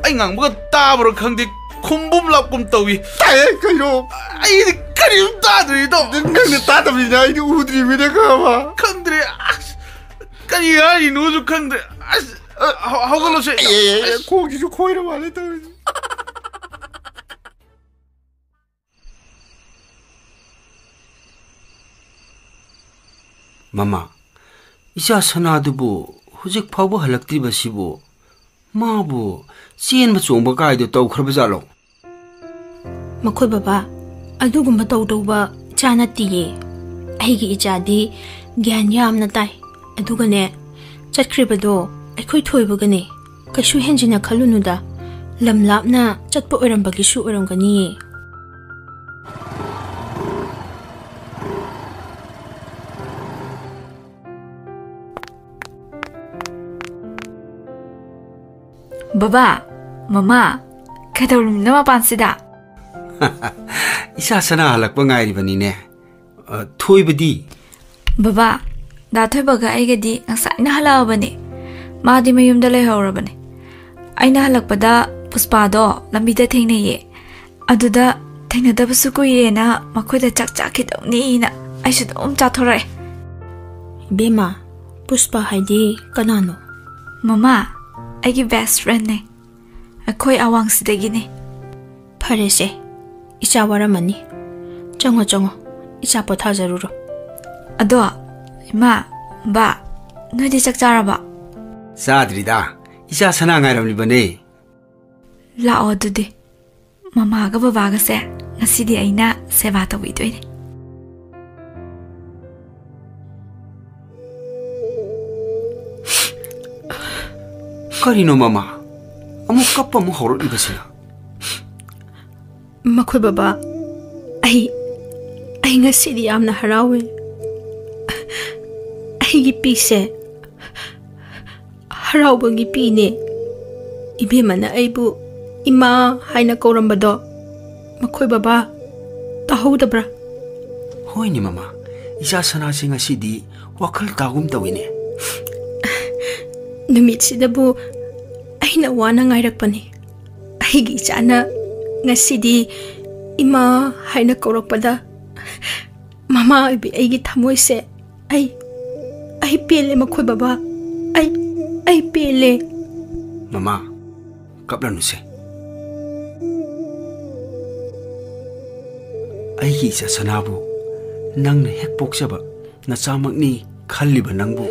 ꯑꯩ ꯉꯥꯡꯕꯒ ꯇꯥꯕ꯭ꯔꯥ ꯈꯪꯗꯦ, ꯈꯨꯝꯕꯨꯝ ꯂꯥꯛꯄꯨꯝ ꯇꯧꯏ꯫ ꯇꯥꯏꯌꯦ, ꯀꯩꯅꯣ? ꯑꯩꯗꯤ ꯀꯔꯤꯝ ꯇꯥꯗ꯭ꯔꯤꯗꯣ꯫ ꯅꯪꯅ ꯇꯥꯗꯕꯅꯤꯅ ꯑꯩꯗꯤ ꯎꯗ꯭ꯔꯤꯕꯅꯤꯅ ꯈꯪꯉꯕ? ꯈꯪꯗ꯭ꯔꯦ꯫ ꯑꯁ, ꯀꯔꯤ ꯍꯥꯏꯔꯤꯅꯣꯁꯨ ꯈꯪꯗ꯭ꯔꯦ꯫ ꯑꯁ, ꯍꯧ-, ꯍꯧꯒꯠꯂꯣꯁꯦ꯫ ꯑꯦ, ꯑꯦ, ꯑꯦ, ꯈꯣꯡꯁꯤꯁꯨ ꯈꯣꯏꯔ ꯃꯥꯜꯂꯦ ꯇꯧꯔꯤꯁꯦ꯫ ꯃꯃꯥ, ꯏꯆꯥ ꯁꯅꯥꯗꯨꯕꯨ ꯍꯧꯖꯤꯛ ꯐꯥꯎꯕ ꯍꯜꯂꯛꯇ꯭ꯔꯤꯕꯁꯤꯕꯨ, ꯃꯥꯕꯨ ꯆꯦꯟꯕ ꯆꯣꯡꯕ ꯀꯥꯏꯗꯣ ꯇꯧꯈ꯭ꯔꯕ ꯖꯥꯠꯂꯣ? ꯃꯈꯣꯏ ꯕꯕꯥ, ꯑꯗꯨꯒꯨꯝꯕ ꯇꯧꯗꯧꯕ ꯏꯆꯥ ꯅꯠꯇꯤꯌꯦ꯫ ꯑꯩꯒꯤ ꯏꯆꯥꯗꯤ ꯒ꯭ꯌꯥꯟ ꯌꯥꯝꯅ ꯇꯥꯏ꯫ ꯑꯗꯨꯒꯅꯦ, ꯆꯠꯈ꯭ꯔꯤꯕꯗꯣ ꯑꯩꯈꯣꯏ ꯊꯣꯏꯕꯒꯅꯦ꯫ ꯀꯩꯁꯨ ꯍꯦꯟꯖꯤꯟꯅ ꯈꯜꯂꯨꯅꯨꯗ꯫ ꯂꯝ ꯂꯥꯞꯅ ꯆꯠꯄ ꯑꯣꯏꯔꯝꯕꯒꯤꯁꯨ ꯑꯣꯏꯔꯝꯒꯅꯤꯌꯦ꯫ ꯕꯕꯥ, ꯃꯃꯥ, ꯀꯩꯗꯧꯔꯝꯃꯤꯅꯣ ꯃꯄꯥꯟꯁꯤꯗ? ꯏꯆꯥ ꯁꯅꯥ ꯍꯜꯂꯛꯄ ꯉꯥꯏꯔꯤꯕꯅꯤꯅꯦ꯫ ꯑ, ꯊꯣꯏꯕꯗꯤ? ꯕꯕꯥ, ꯗꯥ ꯊꯣꯏꯕꯒ ꯑꯩꯒꯗꯤ ꯉꯁꯥꯏꯅ ꯍꯜꯂꯛꯑꯕꯅꯦ꯫ ꯃꯥꯗꯤ ꯃꯌꯨꯝꯗ ꯂꯩꯍꯧꯔꯕꯅꯦ꯫ ꯑꯩꯅ ꯍꯜꯂꯛꯄꯗ ꯄꯨꯁꯄꯥꯗꯣ ꯂꯝꯕꯤꯗ ꯊꯦꯡꯅꯩꯌꯦ꯫ ꯑꯗꯨꯗ ꯊꯦꯡꯅꯗꯕꯁꯨ ꯀꯨꯏꯔꯦꯅ ꯃꯈꯣꯏꯗ ꯆꯥꯛ ꯆꯥꯈꯤꯗꯧꯅꯤꯅ ꯑꯩꯁꯨ ꯑꯗꯨꯝ ꯆꯥꯊꯣꯔꯛꯑꯦ꯫ ꯏꯕꯦꯝꯃ, ꯄꯨꯁꯄꯥ ꯍꯥꯏꯗꯤ ꯀꯅꯥꯅꯣ? ꯃꯃꯥ, ꯑꯩꯒꯤ best friendꯅꯦ꯫ ꯑꯩꯈꯣꯏ ꯑꯋꯥꯡꯁꯤꯗꯒꯤꯅꯦ꯫ ꯐꯔꯦꯁꯦ, ꯏꯆꯥ ꯋꯥꯔꯝꯃꯅꯤ꯫ ꯆꯪꯉꯣ, ꯆꯪꯉꯣ, ꯏꯆꯥ ꯄꯣꯊꯥꯖꯔꯨꯔꯣ꯫ ꯑꯗꯣ, ꯏꯃꯥ, ꯕꯥ, ꯅꯣꯏꯗꯤ ꯆꯥꯛ ꯆꯥꯔꯕ? ꯆꯥꯗ꯭ꯔꯤꯗ꯫ ꯏꯆꯥ ꯁꯅꯥ ꯉꯥꯏꯔꯝꯂꯤꯕꯅꯦ꯫ ꯂꯥꯛꯑꯣ ꯑꯗꯨꯗꯤ꯫ ꯃꯃꯥꯒ ꯕꯕꯥꯒꯁꯦ ꯉꯁꯤꯗꯤ ꯑꯩꯅ ꯁꯦꯕꯥ ꯇꯧꯕꯤꯗꯣꯏꯅꯦ꯫ ꯀꯔꯤꯅꯣ ꯃꯃꯥ? ꯑꯃꯨꯛ ꯀꯞꯄ ꯑꯃꯨꯛ ꯍꯧꯔꯛꯂꯤꯕꯁꯤꯅ? ꯃꯈꯣꯏ ꯕꯕꯥ, ꯑꯩ, ꯑꯩ ꯉꯁꯤꯗꯤ ꯌꯥꯝꯅ ꯍꯔꯥꯎꯋꯦ꯫ ꯑꯩꯒꯤ ꯄꯤꯁꯦ ꯍꯔꯥꯎꯕꯒꯤ ꯄꯤꯅꯦ꯫ ꯏꯕꯦꯝꯃꯅ ꯑꯩꯕꯨ ꯏꯃꯥ ꯍꯥꯏꯅ ꯀꯧꯔꯝꯕꯗꯣ ꯃꯈꯣꯏ ꯕꯕꯥ ꯇꯥꯍꯧꯗꯕ꯭ꯔꯥ? ꯍꯣꯏꯅꯦ ꯃꯃꯥ, ꯏꯆꯥ ꯁꯅꯥꯁꯦ ꯉꯁꯤꯗꯤ ꯋꯥꯈꯜ ꯇꯥꯒꯨꯝ ꯇꯧꯏꯅꯦ꯫ ꯅꯨꯃꯤꯠꯁꯤꯗꯕꯨ ꯑꯩꯅ ꯋꯥꯅ ꯉꯥꯏꯔꯛꯄꯅꯤ꯫ ꯑꯩꯒꯤ ꯏꯆꯥꯅ ꯉꯁꯤꯗꯤ ꯏꯃꯥ ꯍꯥꯏꯅ ꯀꯧꯔꯛꯄꯗ ꯃꯃꯥ ꯑꯣꯏꯕꯤ ꯑꯩꯒꯤ ꯊꯃꯣꯏꯁꯦ, ꯑꯩ, ꯑꯩ ꯄꯦꯜꯂꯦ ꯃꯈꯣꯏ ꯕꯕꯥ, ꯑꯩ, ꯑꯩ ꯄꯦꯜꯂꯦ꯫ ꯃꯃꯥ, ꯀꯞꯂꯅꯨꯁꯦ꯫ ꯑꯩꯒꯤ ꯏꯆꯥ ꯁꯅꯥꯕꯨ ꯅꯪꯅ ꯍꯦꯛ ꯄꯣꯛꯆꯕ ꯅꯆꯥꯃꯛꯅꯤ ꯈꯜꯂꯤꯕ ꯅꯪꯕꯨ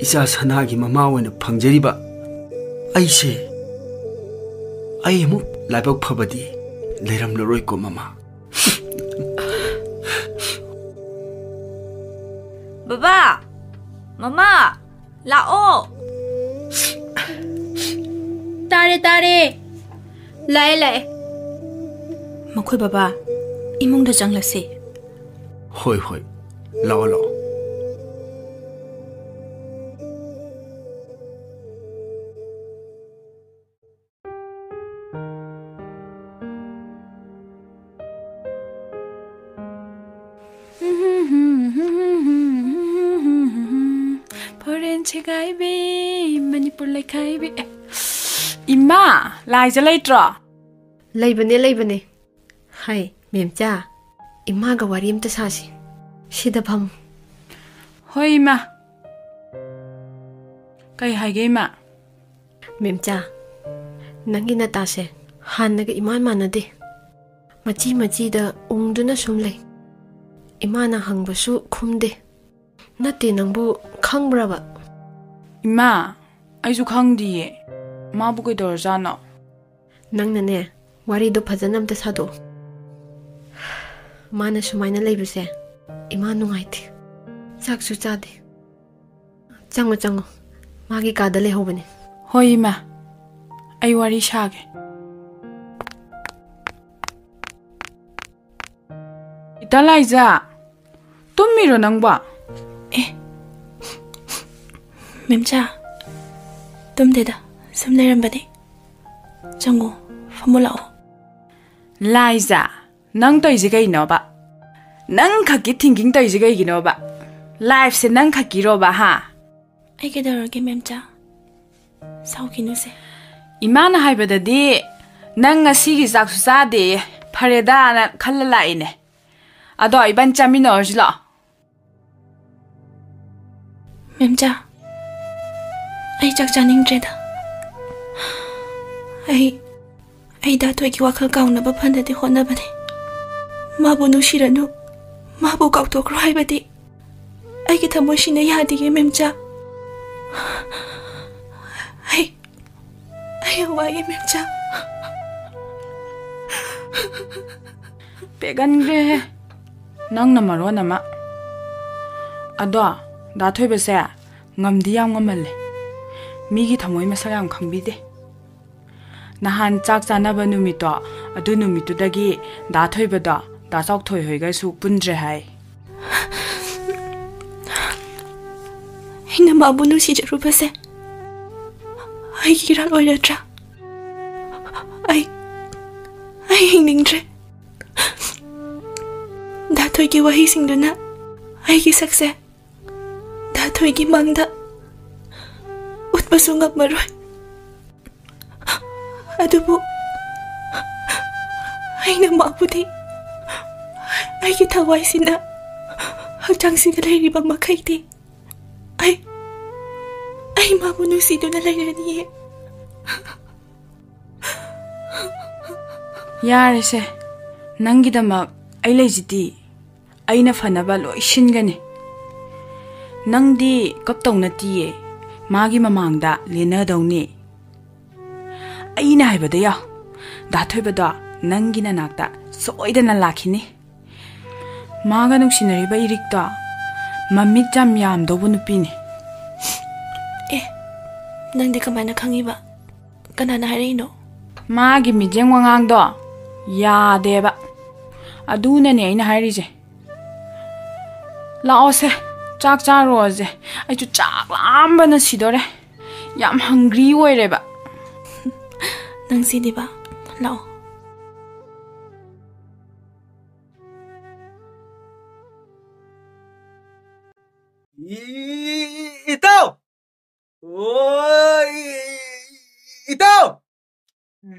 ꯏꯆꯥ ꯁꯅꯥꯒꯤ ꯃꯃꯥ ꯑꯣꯏꯅ ꯐꯪꯖꯔꯤꯕ ꯑꯩꯁꯦ, ꯑꯩ ꯑꯃꯨꯛ ꯂꯥꯏꯕꯛ ꯐꯕꯗꯤ ꯂꯩꯔꯝꯂꯔꯣꯏꯀꯣ ꯃꯃꯥ꯫ ꯕꯕꯥ! ꯃꯃꯥ! ꯂꯥꯛꯑꯣ! ꯇꯥꯔꯦ, ꯇꯥꯔꯦ꯫ ꯂꯥꯛꯑꯦ, ꯂꯥꯛꯑꯦ꯫ ꯃꯈꯣꯏ ꯕꯕꯥ, ꯏꯃꯨꯡꯗ ꯆꯪꯂꯁꯤ꯫ ꯍꯣꯏ, ꯍꯣꯏ꯫ ꯂꯥꯛꯑꯣ, ꯂꯥꯛꯑꯣ꯫ ꯐꯣꯔꯦꯟ ꯁꯦꯒꯥꯏꯕꯤ, ꯃꯅꯤꯄꯨꯔ ꯂꯩꯈꯥꯏꯕꯤ꯫ ꯑꯦ, ꯏꯃꯥ, ꯂꯥꯏꯖ ꯂꯩꯇ꯭ꯔꯣ? ꯂꯩꯕꯅꯦ, ꯂꯩꯕꯅꯦ꯫ ꯍꯥꯏ, ꯃꯦꯝꯆꯥ, ꯏꯃꯥꯒ ꯋꯥꯔꯤ ꯑꯝꯇ ꯁꯥꯁꯤ꯫ ꯁꯤꯗ ꯐꯝꯃꯨ꯫ ꯍꯣꯏ, ꯏꯃꯥ꯫ ꯀꯩ ꯍꯥꯏꯒꯦ, ꯏꯃꯥ? ꯃꯦꯝꯆꯥ, ꯅꯪꯒꯤ ꯅꯇꯥꯁꯦ ꯍꯥꯟꯅꯒ ꯏꯃꯥꯟ ꯃꯥꯟꯅꯗꯦ꯫ ꯃꯆꯤ ꯃꯆꯤꯗ ꯎꯪꯗꯨꯅ ꯁꯨꯝ ꯂꯩ꯫ ꯏꯃꯥꯅ ꯍꯪꯕꯁꯨ ꯈꯨꯝꯗꯦ꯫ ꯅꯠꯇꯦ, ꯅꯪꯕꯨ ꯈꯪꯕ꯭ꯔꯕ? ꯏꯃꯥ, ꯑꯩꯁꯨ ꯈꯪꯗꯤꯌꯦ꯫ ꯃꯥꯕꯨ ꯀꯩꯗꯧꯔꯖꯥꯠꯅꯣ? ꯅꯪꯅꯅꯦ, ꯋꯥꯔꯤꯗꯣ ꯐꯖꯅ ꯑꯝꯇ ꯁꯥꯗꯣꯛꯑꯣ꯫ ꯃꯥꯅ ꯁꯨꯃꯥꯏꯅ ꯂꯩꯕꯁꯦ ꯏꯃꯥ ꯅꯨꯡꯉꯥꯏꯇꯦ꯫ ꯆꯥꯛꯁꯨ ꯆꯥꯗꯦ꯫ ꯆꯪꯉꯣ, ꯆꯪꯉꯣ꯫ ꯃꯥꯒꯤ ꯀꯥꯗ ꯂꯩꯍꯧꯕꯅꯦ꯫ ꯍꯣꯏ, ꯏꯃꯥ꯫ ꯑꯩ ꯋꯥꯔꯤ ꯁꯥꯒꯦ꯫ ꯏꯇꯥ ꯂꯥꯏꯖꯥ, ꯇꯨꯝꯃꯤꯔꯣ ꯅꯪꯕꯣ? ꯑꯦ, ꯃꯦꯝꯆꯥ, ꯇꯨꯝꯗꯦꯗ, ꯁꯨꯝ ꯂꯩꯔꯝꯕꯅꯦ꯫ ꯆꯪꯉꯣ, ꯐꯝꯃꯣ ꯂꯥꯛꯑꯣ꯫ ꯂꯥꯏꯖꯥ, ꯅꯪ ꯇꯧꯔꯤꯁꯦ ꯀꯩꯅꯣꯕ? ꯅꯪ ꯈꯛꯀꯤ thinking ꯇꯧꯔꯤꯁꯦ ꯀꯩꯒꯤꯅꯣꯕ? Lifeꯁꯦ ꯅꯪ ꯈꯛꯀꯤꯔꯣꯕ, ꯍꯥ? ꯑꯩ ꯀꯩꯗꯧꯔꯒꯦ, ꯃꯦꯝꯆꯥ? ꯁꯥꯎꯈꯤꯅꯨꯁꯦ꯫ ꯏꯃꯥꯅ ꯍꯥꯏꯕꯗꯗꯤ ꯅꯪ ꯉꯁꯤꯒꯤ ꯆꯥꯛꯁꯨ ꯆꯥꯗꯦꯌꯦ꯫ ꯐꯔꯦꯗꯥꯅ ꯈꯜꯂ ꯂꯥꯛꯏꯅꯦ꯫ ꯑꯗꯣ ꯏꯕꯥꯅꯤ ꯆꯥꯃꯤꯟꯅꯔꯁꯤ ꯂꯥꯛꯑꯣ꯫ ꯃꯦꯝꯆꯥ, ꯑꯩ ꯆꯥꯛ ꯆꯥꯅꯤꯡꯗ꯭ꯔꯦꯗ꯫ ꯑꯩ, ꯑꯩ ꯗꯥ ꯊꯣꯏꯒꯤ ꯋꯥꯈꯜ ꯀꯥꯎꯅꯕ ꯐꯅꯗꯤ ꯍꯣꯠꯅꯕꯅꯦ꯫ ꯃꯥꯕꯨ ꯅꯨꯡꯁꯤꯔꯅꯨ, ꯃꯥꯕꯨ ꯀꯥꯎꯊꯣꯛꯈ꯭ꯔꯣ ꯍꯥꯏꯕꯗꯤ ꯑꯩꯒꯤ ꯊꯃꯣꯏꯁꯤꯅ ꯌꯥꯗꯤꯌꯦ, ꯃꯦꯝꯆꯥ꯫ ꯑꯩ, ꯑꯩ ꯌꯥꯝ ꯋꯥꯏꯌꯦ, ꯃꯦꯝꯆꯥ꯫ ꯄꯦꯒꯟꯈ꯭ꯔꯦꯍꯦ꯫ ꯅꯪꯅ ꯃꯔꯣꯟ ꯑꯃ꯫ ꯑꯗꯣ, ꯗꯥ ꯊꯣꯏꯕꯁꯦ ꯉꯝꯗꯤ ꯌꯥꯝ ꯉꯝꯃꯜꯂꯦ꯫ ꯃꯤꯒꯤ ꯊꯃꯣꯏ ꯃꯁꯛ ꯌꯥꯝ ꯈꯪꯕꯤꯗꯦ꯫ ꯅꯍꯥꯟ ꯆꯥꯛ ꯆꯥꯅꯕ ꯅꯨꯃꯤꯠꯇꯣ, ꯑꯗꯨ ꯅꯨꯃꯤꯠꯇꯨꯗꯒꯤ ꯗꯥ ꯊꯣꯏꯕꯗꯣ ꯗꯥ ꯆꯥꯎꯊꯣꯏ ꯍꯣꯏꯒꯁꯨ ꯄꯨꯟꯗ꯭ꯔꯦ ꯍꯥꯏ꯫ ꯑꯩꯅ ꯃꯥꯕꯨ ꯅꯨꯡꯁꯤꯖꯔꯨꯕꯁꯦ ꯑꯩꯒꯤ ꯏꯔꯥꯜ ꯑꯣꯏꯔꯗ꯭ꯔꯥ? ꯑꯩ, ꯑꯩ ꯍꯤꯡꯅꯤꯡꯗ꯭ꯔꯦ꯫ ꯗꯥ ꯊꯣꯏꯒꯤ ꯋꯥꯍꯩꯁꯤꯡꯗꯨꯅ ꯑꯩꯒꯤ ꯁꯛꯁꯦ ꯗꯥ ꯊꯣꯏꯒꯤ ꯃꯥꯡꯗ ꯎꯠꯄꯁꯨ ꯉꯝꯃꯔꯣꯏ꯫ ꯑꯗꯨꯕꯨ ꯑꯩꯅ ꯃꯥꯕꯨꯗꯤ ꯑꯩꯒꯤ ꯊꯋꯥꯏꯁꯤꯅ ꯍꯛꯆꯥꯡꯁꯤꯗ ꯂꯩꯔꯤꯕ ꯃꯈꯩꯗꯤ ꯑꯩ, ꯑꯩ ꯃꯥꯕꯨ ꯅꯨꯡꯁꯤꯗꯨꯅ ꯂꯩꯔꯅꯤꯌꯦ꯫ ꯌꯥꯔꯦꯁꯦ, ꯅꯪꯒꯤꯗꯃꯛ ꯑꯩ ꯂꯩꯁꯤꯗꯤ꯫ ꯑꯩꯅ ꯐꯅꯕ ꯂꯣꯏ ꯁꯤꯟꯒꯅꯤ꯫ ꯅꯪꯗꯤ ꯀꯞꯇꯧ ꯅꯠꯇꯤꯌꯦ꯫ ꯃꯥꯒꯤ ꯃꯃꯥꯡꯗ ꯂꯦꯟꯅꯗꯧꯅꯤ꯫ ꯑꯩꯅ ꯍꯥꯏꯕꯗ ꯌꯥꯎ꯫ ꯗꯥ ꯊꯣꯏꯕꯗꯣ ꯅꯪꯒꯤ ꯅꯅꯥꯛꯇ ꯁꯣꯏꯗꯅ ꯂꯥꯛꯈꯤꯅꯤ꯫ ꯃꯥꯒ ꯅꯨꯡꯁꯤꯅꯔꯤꯕ ꯏꯔꯤꯛꯇꯣ ꯃꯃꯤꯠ ꯌꯥꯝ ꯌꯥꯝꯗꯧꯕ ꯅꯨꯄꯤꯅꯤ꯫ ꯑꯦ, ꯅꯪꯗꯤ ꯀꯃꯥꯏꯅ ꯈꯪꯉꯤꯕ? ꯀꯅꯥꯅ ꯍꯥꯏꯔꯛꯏꯅꯣ? ꯃꯥꯒꯤ ꯃꯤꯠꯌꯦꯡ ꯋꯥꯉꯥꯡꯗꯣ ꯌꯥꯗꯦꯕ꯫ ꯑꯗꯨꯅꯅꯦ ꯑꯩꯅ ꯍꯥꯏꯔꯤꯁꯦ꯫ ꯂꯥꯛꯑꯣꯁꯦ, ꯆꯥꯛ ꯆꯥꯔꯨꯔꯁꯦ꯫ ꯑꯩꯁꯨ ꯆꯥꯛ ꯂꯥꯝꯕꯅ ꯁꯤꯗꯣꯔꯦ꯫ ꯌꯥꯝ ꯍꯪꯒ꯭ꯔꯤ ꯑꯣꯏꯔꯦꯕ꯫ ꯅꯪ ꯁꯤꯗꯤꯕ, ꯂꯥꯛꯑꯣ꯫ ꯏ-, ꯏꯇꯥꯎ! ꯑꯣ, ꯏ-, ꯏꯇꯥꯎ!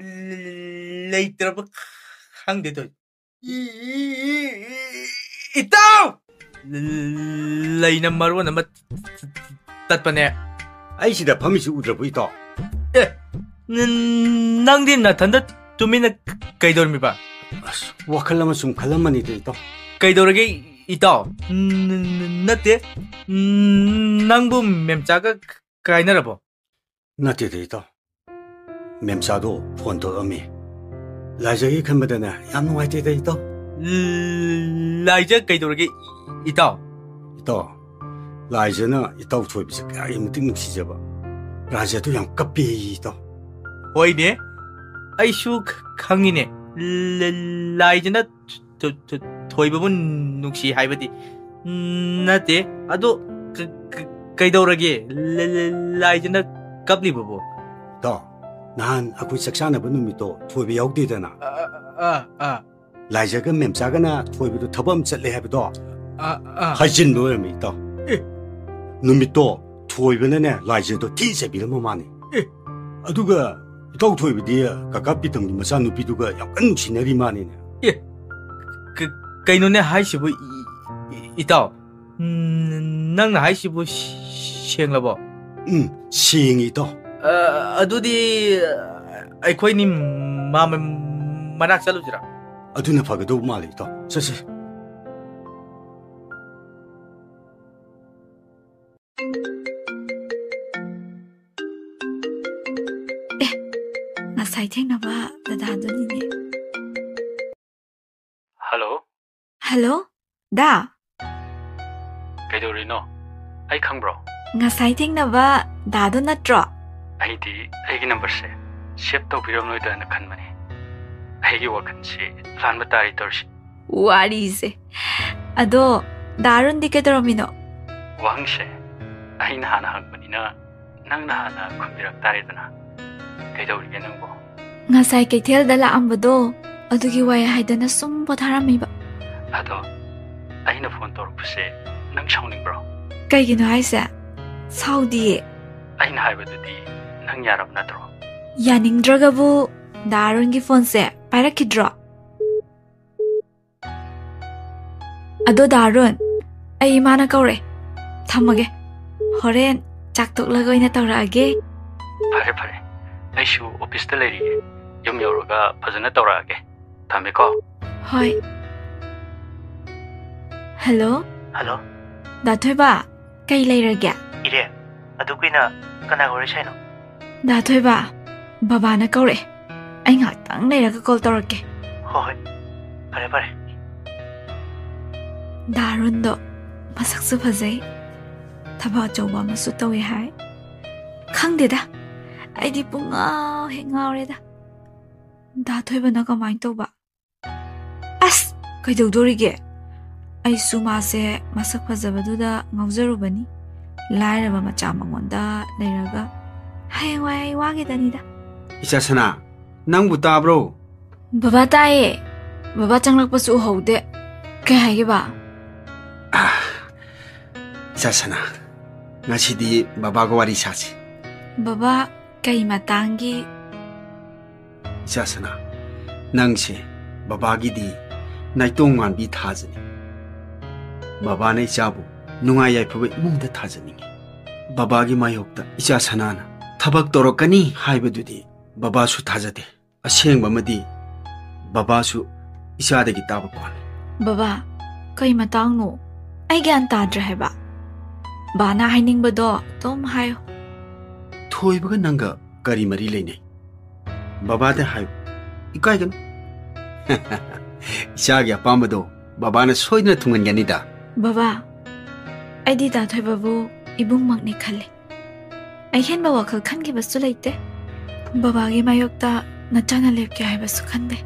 ꯂꯩꯇ꯭ꯔꯕ ꯈꯪꯗꯦ ꯇꯧꯔꯤꯁꯦ꯫ ꯏ-, ꯏ-, ꯏ-, ꯏ-, ꯏꯇꯥꯎ! ꯂꯩꯅ ꯃꯔꯣꯟ ꯑꯃ ꯇꯠꯄꯅꯦ꯫ ꯑꯩ ꯁꯤꯗ ꯐꯝꯃꯤꯁꯤ ꯎꯗ꯭ꯔꯕꯣ, ꯏꯇꯥꯎ? ꯑꯦ, ꯅ-, ꯅꯪꯗꯤ ꯅꯊꯟꯗ ꯇꯨꯃꯤꯟꯅ ꯀꯩꯗꯧꯔꯝꯃꯤꯕ? ꯑꯁ, ꯋꯥꯈꯜ ꯑꯃ ꯁꯨꯝ ꯈꯜꯂꯝꯕꯅꯤꯗ, ꯏꯇꯥꯎ꯫ ꯀꯩꯗꯧꯔꯒꯦ, ꯏꯇꯥꯎ? ꯅ-, ꯅ-, ꯅꯠꯇꯦ, ꯅꯪꯕꯨ ꯃꯦꯝꯆꯥꯒ ꯀꯥꯏꯅꯔꯕꯣ? ꯅꯠꯇꯦꯗ, ꯏꯇꯥꯎ꯫ ꯃꯦꯝꯆꯥꯗꯣ ꯐꯣꯟ ꯇꯧꯔꯛꯑꯝꯃꯤ꯫ ꯂꯥꯏꯖꯒꯤ ꯈꯟꯕꯗꯅꯦ, ꯌꯥꯝ ꯅꯨꯡꯉꯥꯏꯇꯦꯗ, ꯏꯇꯥꯎ꯫ ꯂꯥꯏꯖ ꯀꯩꯗꯧꯔꯒꯦ, ꯏꯇꯥꯎ? ꯏꯇꯥꯎ, ꯂꯥꯏꯖꯅ ꯏꯇꯥꯎ ꯊꯣꯏꯕꯁꯦ ꯀꯌꯥꯒꯤ ꯃꯇꯤꯛ ꯅꯨꯡꯁꯤꯖꯕ꯫ ꯂꯥꯏꯖꯗꯣ ꯌꯥꯝ ꯀꯞꯄꯤ, ꯏꯇꯥꯎ꯫ ꯍꯣꯏꯅꯦ, ꯑꯩꯁꯨ ꯈ-, ꯈꯪꯉꯤꯅꯦ꯫ ꯂ-, ꯂꯥꯏꯖꯅ ꯊ-, ꯊ-, ꯊꯣꯏꯕꯕꯨ ꯅꯨꯡꯁꯤ ꯍꯥꯏꯕꯗꯤ ꯅꯠꯇꯦ꯫ ꯑꯗꯣ ꯀ-, ꯀ-, ꯀꯩꯗꯧꯔꯒꯦ? ꯂ-, ꯂ-, ꯂꯥꯏꯖꯅ ꯀꯞꯂꯤꯕꯕꯨ? ꯏꯇꯥꯎ, ꯅꯍꯥꯟ ꯑꯩꯈꯣꯏ ꯆꯥꯛ ꯆꯥꯅꯕ ꯅꯨꯃꯤꯠꯇꯣ ꯊꯣꯏꯕ ꯌꯥꯎꯗꯦꯗꯅ꯫ ꯑ, ꯑ, ꯑ, ꯑ꯫ ꯂꯥꯏꯖꯒ ꯃꯦꯝꯆꯥꯒꯅ ꯊꯣꯏꯕꯗꯣ ꯊꯕꯛ ꯑꯃ ꯆꯠꯂꯦ ꯍꯥꯏꯕꯗꯣ ꯑ, ꯑ꯫ ꯍꯥꯏꯖꯤꯟꯕ ꯑꯣꯏꯔꯝꯃꯤ, ꯏꯇꯥꯎ꯫ ꯑꯦ꯫ ꯅꯨꯃꯤꯠꯇꯣ ꯊꯣꯏꯕꯅꯅꯦ ꯂꯥꯏꯖꯗꯣ ꯊꯤ ꯆꯩꯕꯤꯔꯝꯕ ꯃꯥꯅꯤ꯫ ꯑꯦ꯫ ꯑꯗꯨꯒ ꯏꯇꯥꯎ ꯊꯣꯏꯕꯗꯤ ꯀꯀꯥ ꯄꯤꯇꯝꯒꯤ ꯃꯆꯥꯅꯨꯄꯤꯗꯨꯒ ꯌꯥꯝ ꯀꯟꯅ ꯅꯨꯡꯁꯤꯅꯔꯤ ꯃꯥꯅꯤꯅꯦ꯫ ꯑꯦ꯫ ꯀ-, ꯀꯩꯅꯣꯅꯦ ꯍꯥꯏꯁꯤꯕꯨ, ꯏ-, ꯏ-, ꯏꯇꯥꯎ? ꯎꯝ, ꯅꯪꯅ ꯍꯥꯏꯁꯤꯕꯨ ꯁꯦꯡꯂꯕꯣ? ꯎꯝ, ꯁꯦꯡꯉꯤ, ꯏꯇꯥꯎ꯫ ꯑ, ꯑꯗꯨꯗꯤ ꯑꯩꯈꯣꯏꯅꯤ ꯃꯥ-, ꯃ-, ꯃꯅꯥꯛ ꯆꯠꯂꯨꯁꯤꯔꯥ? ꯑꯗꯨꯅ ꯐꯒꯗꯧꯕ ꯃꯥꯜꯂꯤ, ꯏꯇꯥꯎ꯫ ꯆꯠꯁꯤ꯫ ꯑꯦ, ꯉꯁꯥꯏ ꯊꯦꯡꯅꯕ ꯗꯗꯥꯗꯨꯅꯤꯅꯦ꯫ ꯍꯜꯂꯣ꯫ ꯍꯜꯂꯣ, ꯗꯥ꯫ ꯀꯩꯗꯧꯔꯤꯅꯣ? ꯑꯩ ꯈꯪꯕ꯭ꯔꯣ? ꯉꯁꯥꯏ ꯊꯦꯡꯅꯕ ꯗꯥꯗꯣ ꯅꯠꯇ꯭ꯔꯣ? ꯑꯩꯗꯤ ꯑꯩꯒꯤ ꯅꯝꯕꯔꯁꯦ ꯁꯦꯚ ꯇꯧꯕꯤꯔꯝꯂꯣꯏꯗ꯭ꯔꯅ ꯈꯟꯕꯅꯦ꯫ ꯑꯩꯒꯤ ꯋꯥꯈꯜꯁꯤ ꯂꯥꯟꯕ ꯇꯥꯔꯤ ꯇꯧꯔꯤꯁꯤ꯫ ꯋꯥꯔꯤꯁꯦ꯫ ꯑꯗꯣ, ꯗꯥ ꯑꯔꯨꯟꯗꯤ ꯀꯩꯗꯧꯔꯝꯃꯤꯅꯣ? ꯋꯥꯍꯪꯁꯦ ꯑꯩꯅ ꯍꯥꯟꯅ ꯍꯪꯕꯅꯤꯅ, ꯅꯪꯅ ꯍꯥꯟꯅ ꯈꯨꯝꯕꯤꯔꯛ ꯇꯥꯔꯦꯗꯅ꯫ ꯀꯩꯗꯧꯔꯤꯒꯦ ꯅꯪꯕꯣ? ꯉꯁꯥꯏ ꯀꯩꯊꯦꯜꯗ ꯂꯥꯛꯑꯝꯕꯗꯣ, ꯑꯗꯨꯒꯤ ꯋꯥꯏ ꯍꯥꯏꯗꯅ ꯁꯨꯝ ꯄꯣꯊꯥꯔꯝꯃꯤꯕ꯫ ꯑꯗꯣ, ꯑꯩꯅ ꯐꯣꯟ ꯇꯧꯔꯛꯄꯁꯦ ꯅꯪ ꯁꯥꯎꯅꯤꯡꯕ꯭ꯔꯣ? ꯀꯩꯒꯤꯅꯣ ꯍꯥꯏꯁꯦ? ꯁꯥꯎꯗꯤꯌꯦ꯫ ꯑꯩꯅ ꯍꯥꯏꯕꯗꯨꯗꯤ ꯅꯪ ꯌꯥꯔꯕ ꯅꯠꯇ꯭ꯔꯣ? ꯌꯥꯅꯤꯡꯗ꯭ꯔꯒꯕꯨ ꯗꯥ ꯑꯔꯨꯟꯒꯤ ꯐꯣꯟꯁꯦ ꯄꯥꯏꯔꯛꯈꯤꯗ꯭ꯔꯣ? ꯑꯗꯣ ꯗꯥ ꯑꯔꯨꯟ, ꯑꯩ ꯏꯃꯥꯅ ꯀꯧꯔꯦ꯫ ꯊꯝꯃꯒꯦ꯫ ꯍꯣꯔꯦꯟ ꯆꯥꯛ ꯇꯣꯛꯂꯒ ꯑꯣꯏꯅ ꯇꯧꯔꯛꯑꯒꯦ꯫ ꯐꯔꯦ, ꯐꯔꯦ꯫ ꯑꯩꯁꯨ ꯑꯣꯐꯤꯁꯇ ꯂꯩꯔꯤꯌꯦ꯫ ꯌꯨꯝ ꯌꯧꯔꯒ ꯐꯖꯅ ꯇꯧꯔꯛꯑꯒꯦ꯫ ꯊꯝꯃꯦꯀꯣ꯫ ꯍꯣꯏ꯫ ꯍꯜꯂꯣ? ꯍꯜꯂꯣ? ꯗꯥ ꯊꯣꯏꯕ, ꯀꯩ ꯂꯩꯔꯒꯦ? ꯏꯔꯦ, ꯑꯗꯨ ꯀꯨꯏꯅ ꯀꯅꯥꯒ ꯋꯥꯔꯤ ꯁꯥꯏꯅꯣ? ꯗꯥ ꯊꯣꯏꯕ, ꯕꯕꯥꯅ ꯀꯧꯔꯛꯑꯦ꯫ ꯑꯩ ꯉꯥꯏꯍꯥꯛꯇꯪ ꯂꯩꯔꯒ ꯀꯣꯜ ꯇꯧꯔꯛꯀꯦ꯫ ꯍꯣꯏ, ꯍꯣꯏ꯫ ꯐꯔꯦ, ꯐꯔꯦ꯫ ꯗꯥ ꯑꯔꯨꯟꯗꯣ ꯃꯁꯛꯁꯨ ꯐꯖꯩ, ꯊꯕꯛ ꯑꯆꯧꯕ ꯑꯃꯁꯨ ꯇꯧꯋꯦ ꯍꯥꯏ꯫ ꯈꯪꯗꯦꯗ, ꯑꯩꯗꯤ ꯄꯨꯡꯉꯥꯎ ꯍꯦꯛ ꯉꯥꯎꯔꯦꯗ꯫ ꯗꯥ ꯊꯣꯏꯕꯅ ꯀꯃꯥꯏꯅ ꯇꯧꯕ? ꯑꯁ, ꯀꯩꯗꯧꯗꯣꯔꯤꯒꯦ? ꯑꯩꯁꯨ ꯃꯥꯁꯦ ꯃꯁꯛ ꯐꯖꯕꯗꯨꯗ ꯉꯥꯎꯖꯔꯨꯕꯅꯤ꯫ ꯂꯥꯏꯔꯕ ꯃꯆꯥ ꯃꯉꯣꯟꯗ ꯂꯩꯔꯒ ꯍꯌꯦꯡꯋꯥꯏ ꯑꯩ ꯋꯥꯒꯗꯅꯤꯗ꯫ ꯏꯆꯥ ꯁꯅꯥ, ꯅꯪꯕꯨ ꯇꯥꯕ꯭ꯔꯣ? ꯕꯕꯥ ꯇꯥꯏꯌꯦ꯫ ꯕꯕꯥ ꯆꯪꯂꯛꯄꯁꯨ ꯎꯍꯧꯗꯦ꯫ ꯀꯩ ꯍꯥꯏꯒꯦꯕ? ꯑꯥ, ꯏꯆꯥ ꯁꯅꯥ, ꯉꯁꯤꯗꯤ ꯕꯕꯥꯒ ꯋꯥꯔꯤ ꯁꯥꯁꯤ꯫ ꯕꯕꯥ, ꯀꯩ ꯃꯇꯥꯡꯒꯤ? ꯏꯆꯥ ꯁꯅꯥ, ꯅꯪꯁꯦ ꯕꯕꯥꯒꯤꯗꯤ ꯅꯥꯏꯇꯣꯡ ꯃꯥꯟꯕꯤ ꯊꯥꯖꯅꯤ꯫ ꯕꯕꯥꯅ ꯏꯆꯥꯕꯨ ꯅꯨꯡꯉꯥꯏ ꯌꯥꯏꯐꯕ ꯏꯃꯨꯡꯗ ꯊꯥꯖꯅꯤꯡꯉꯤ꯫ ꯕꯕꯥꯒꯤ ꯃꯥꯌꯣꯛꯇ ꯏꯆꯥ ꯁꯅꯥꯅ ꯊꯕꯛ ꯇꯧꯔꯛꯀꯅꯤ ꯍꯥꯏꯕꯗꯨꯗꯤ ꯕꯕꯥꯁꯨ ꯊꯥꯖꯗꯦ꯫ ꯑꯁꯦꯡꯕ ꯑꯃꯗꯤ ꯕꯕꯥꯁꯨ ꯏꯆꯥꯗꯒꯤ ꯇꯥꯕ ꯄꯥꯝꯃꯤ꯫ ꯕꯕꯥ, ꯀꯩ ꯃꯇꯥꯡꯅꯣ? ꯑꯩ ꯒ꯭ꯌꯥꯟ ꯇꯥꯗ꯭ꯔꯦ ꯍꯥꯏꯕ꯫ ꯕꯥꯅ ꯍꯥꯏꯅꯤꯡꯕꯗꯣ ꯑꯗꯨꯝ ꯍꯥꯏꯌꯣ꯫ ꯊꯣꯏꯕꯒ ꯅꯪꯒ ꯀꯔꯤ ꯃꯔꯤ ꯂꯩꯅꯩ? ꯕꯕꯥꯗ ꯍꯥꯏꯌꯨ, ꯏꯀꯥꯏꯒꯅꯨ꯫ ꯏꯆꯥꯒꯤ ꯑꯄꯥꯝꯕꯗꯣ ꯕꯕꯥꯅ ꯁꯣꯏꯗꯅ ꯊꯨꯡꯍꯟꯒꯅꯤꯗ꯫ ꯕꯕꯥ, ꯑꯩꯗꯤ ꯗꯥ ꯊꯣꯏꯕꯕꯨ ꯏꯕꯨꯡꯃꯛꯅꯤ ꯈꯜꯂꯤ꯫ ꯑꯍꯦꯟꯕ ꯋꯥꯈꯜ ꯈꯟꯈꯤꯕꯁꯨ ꯂꯩꯇꯦ꯫ ꯕꯕꯥꯒꯤ ꯃꯥꯌꯣꯛꯇ ꯅꯆꯥꯅ ꯂꯦꯞꯀꯦ ꯍꯥꯏꯕꯁꯨ ꯈꯟꯗꯦ꯫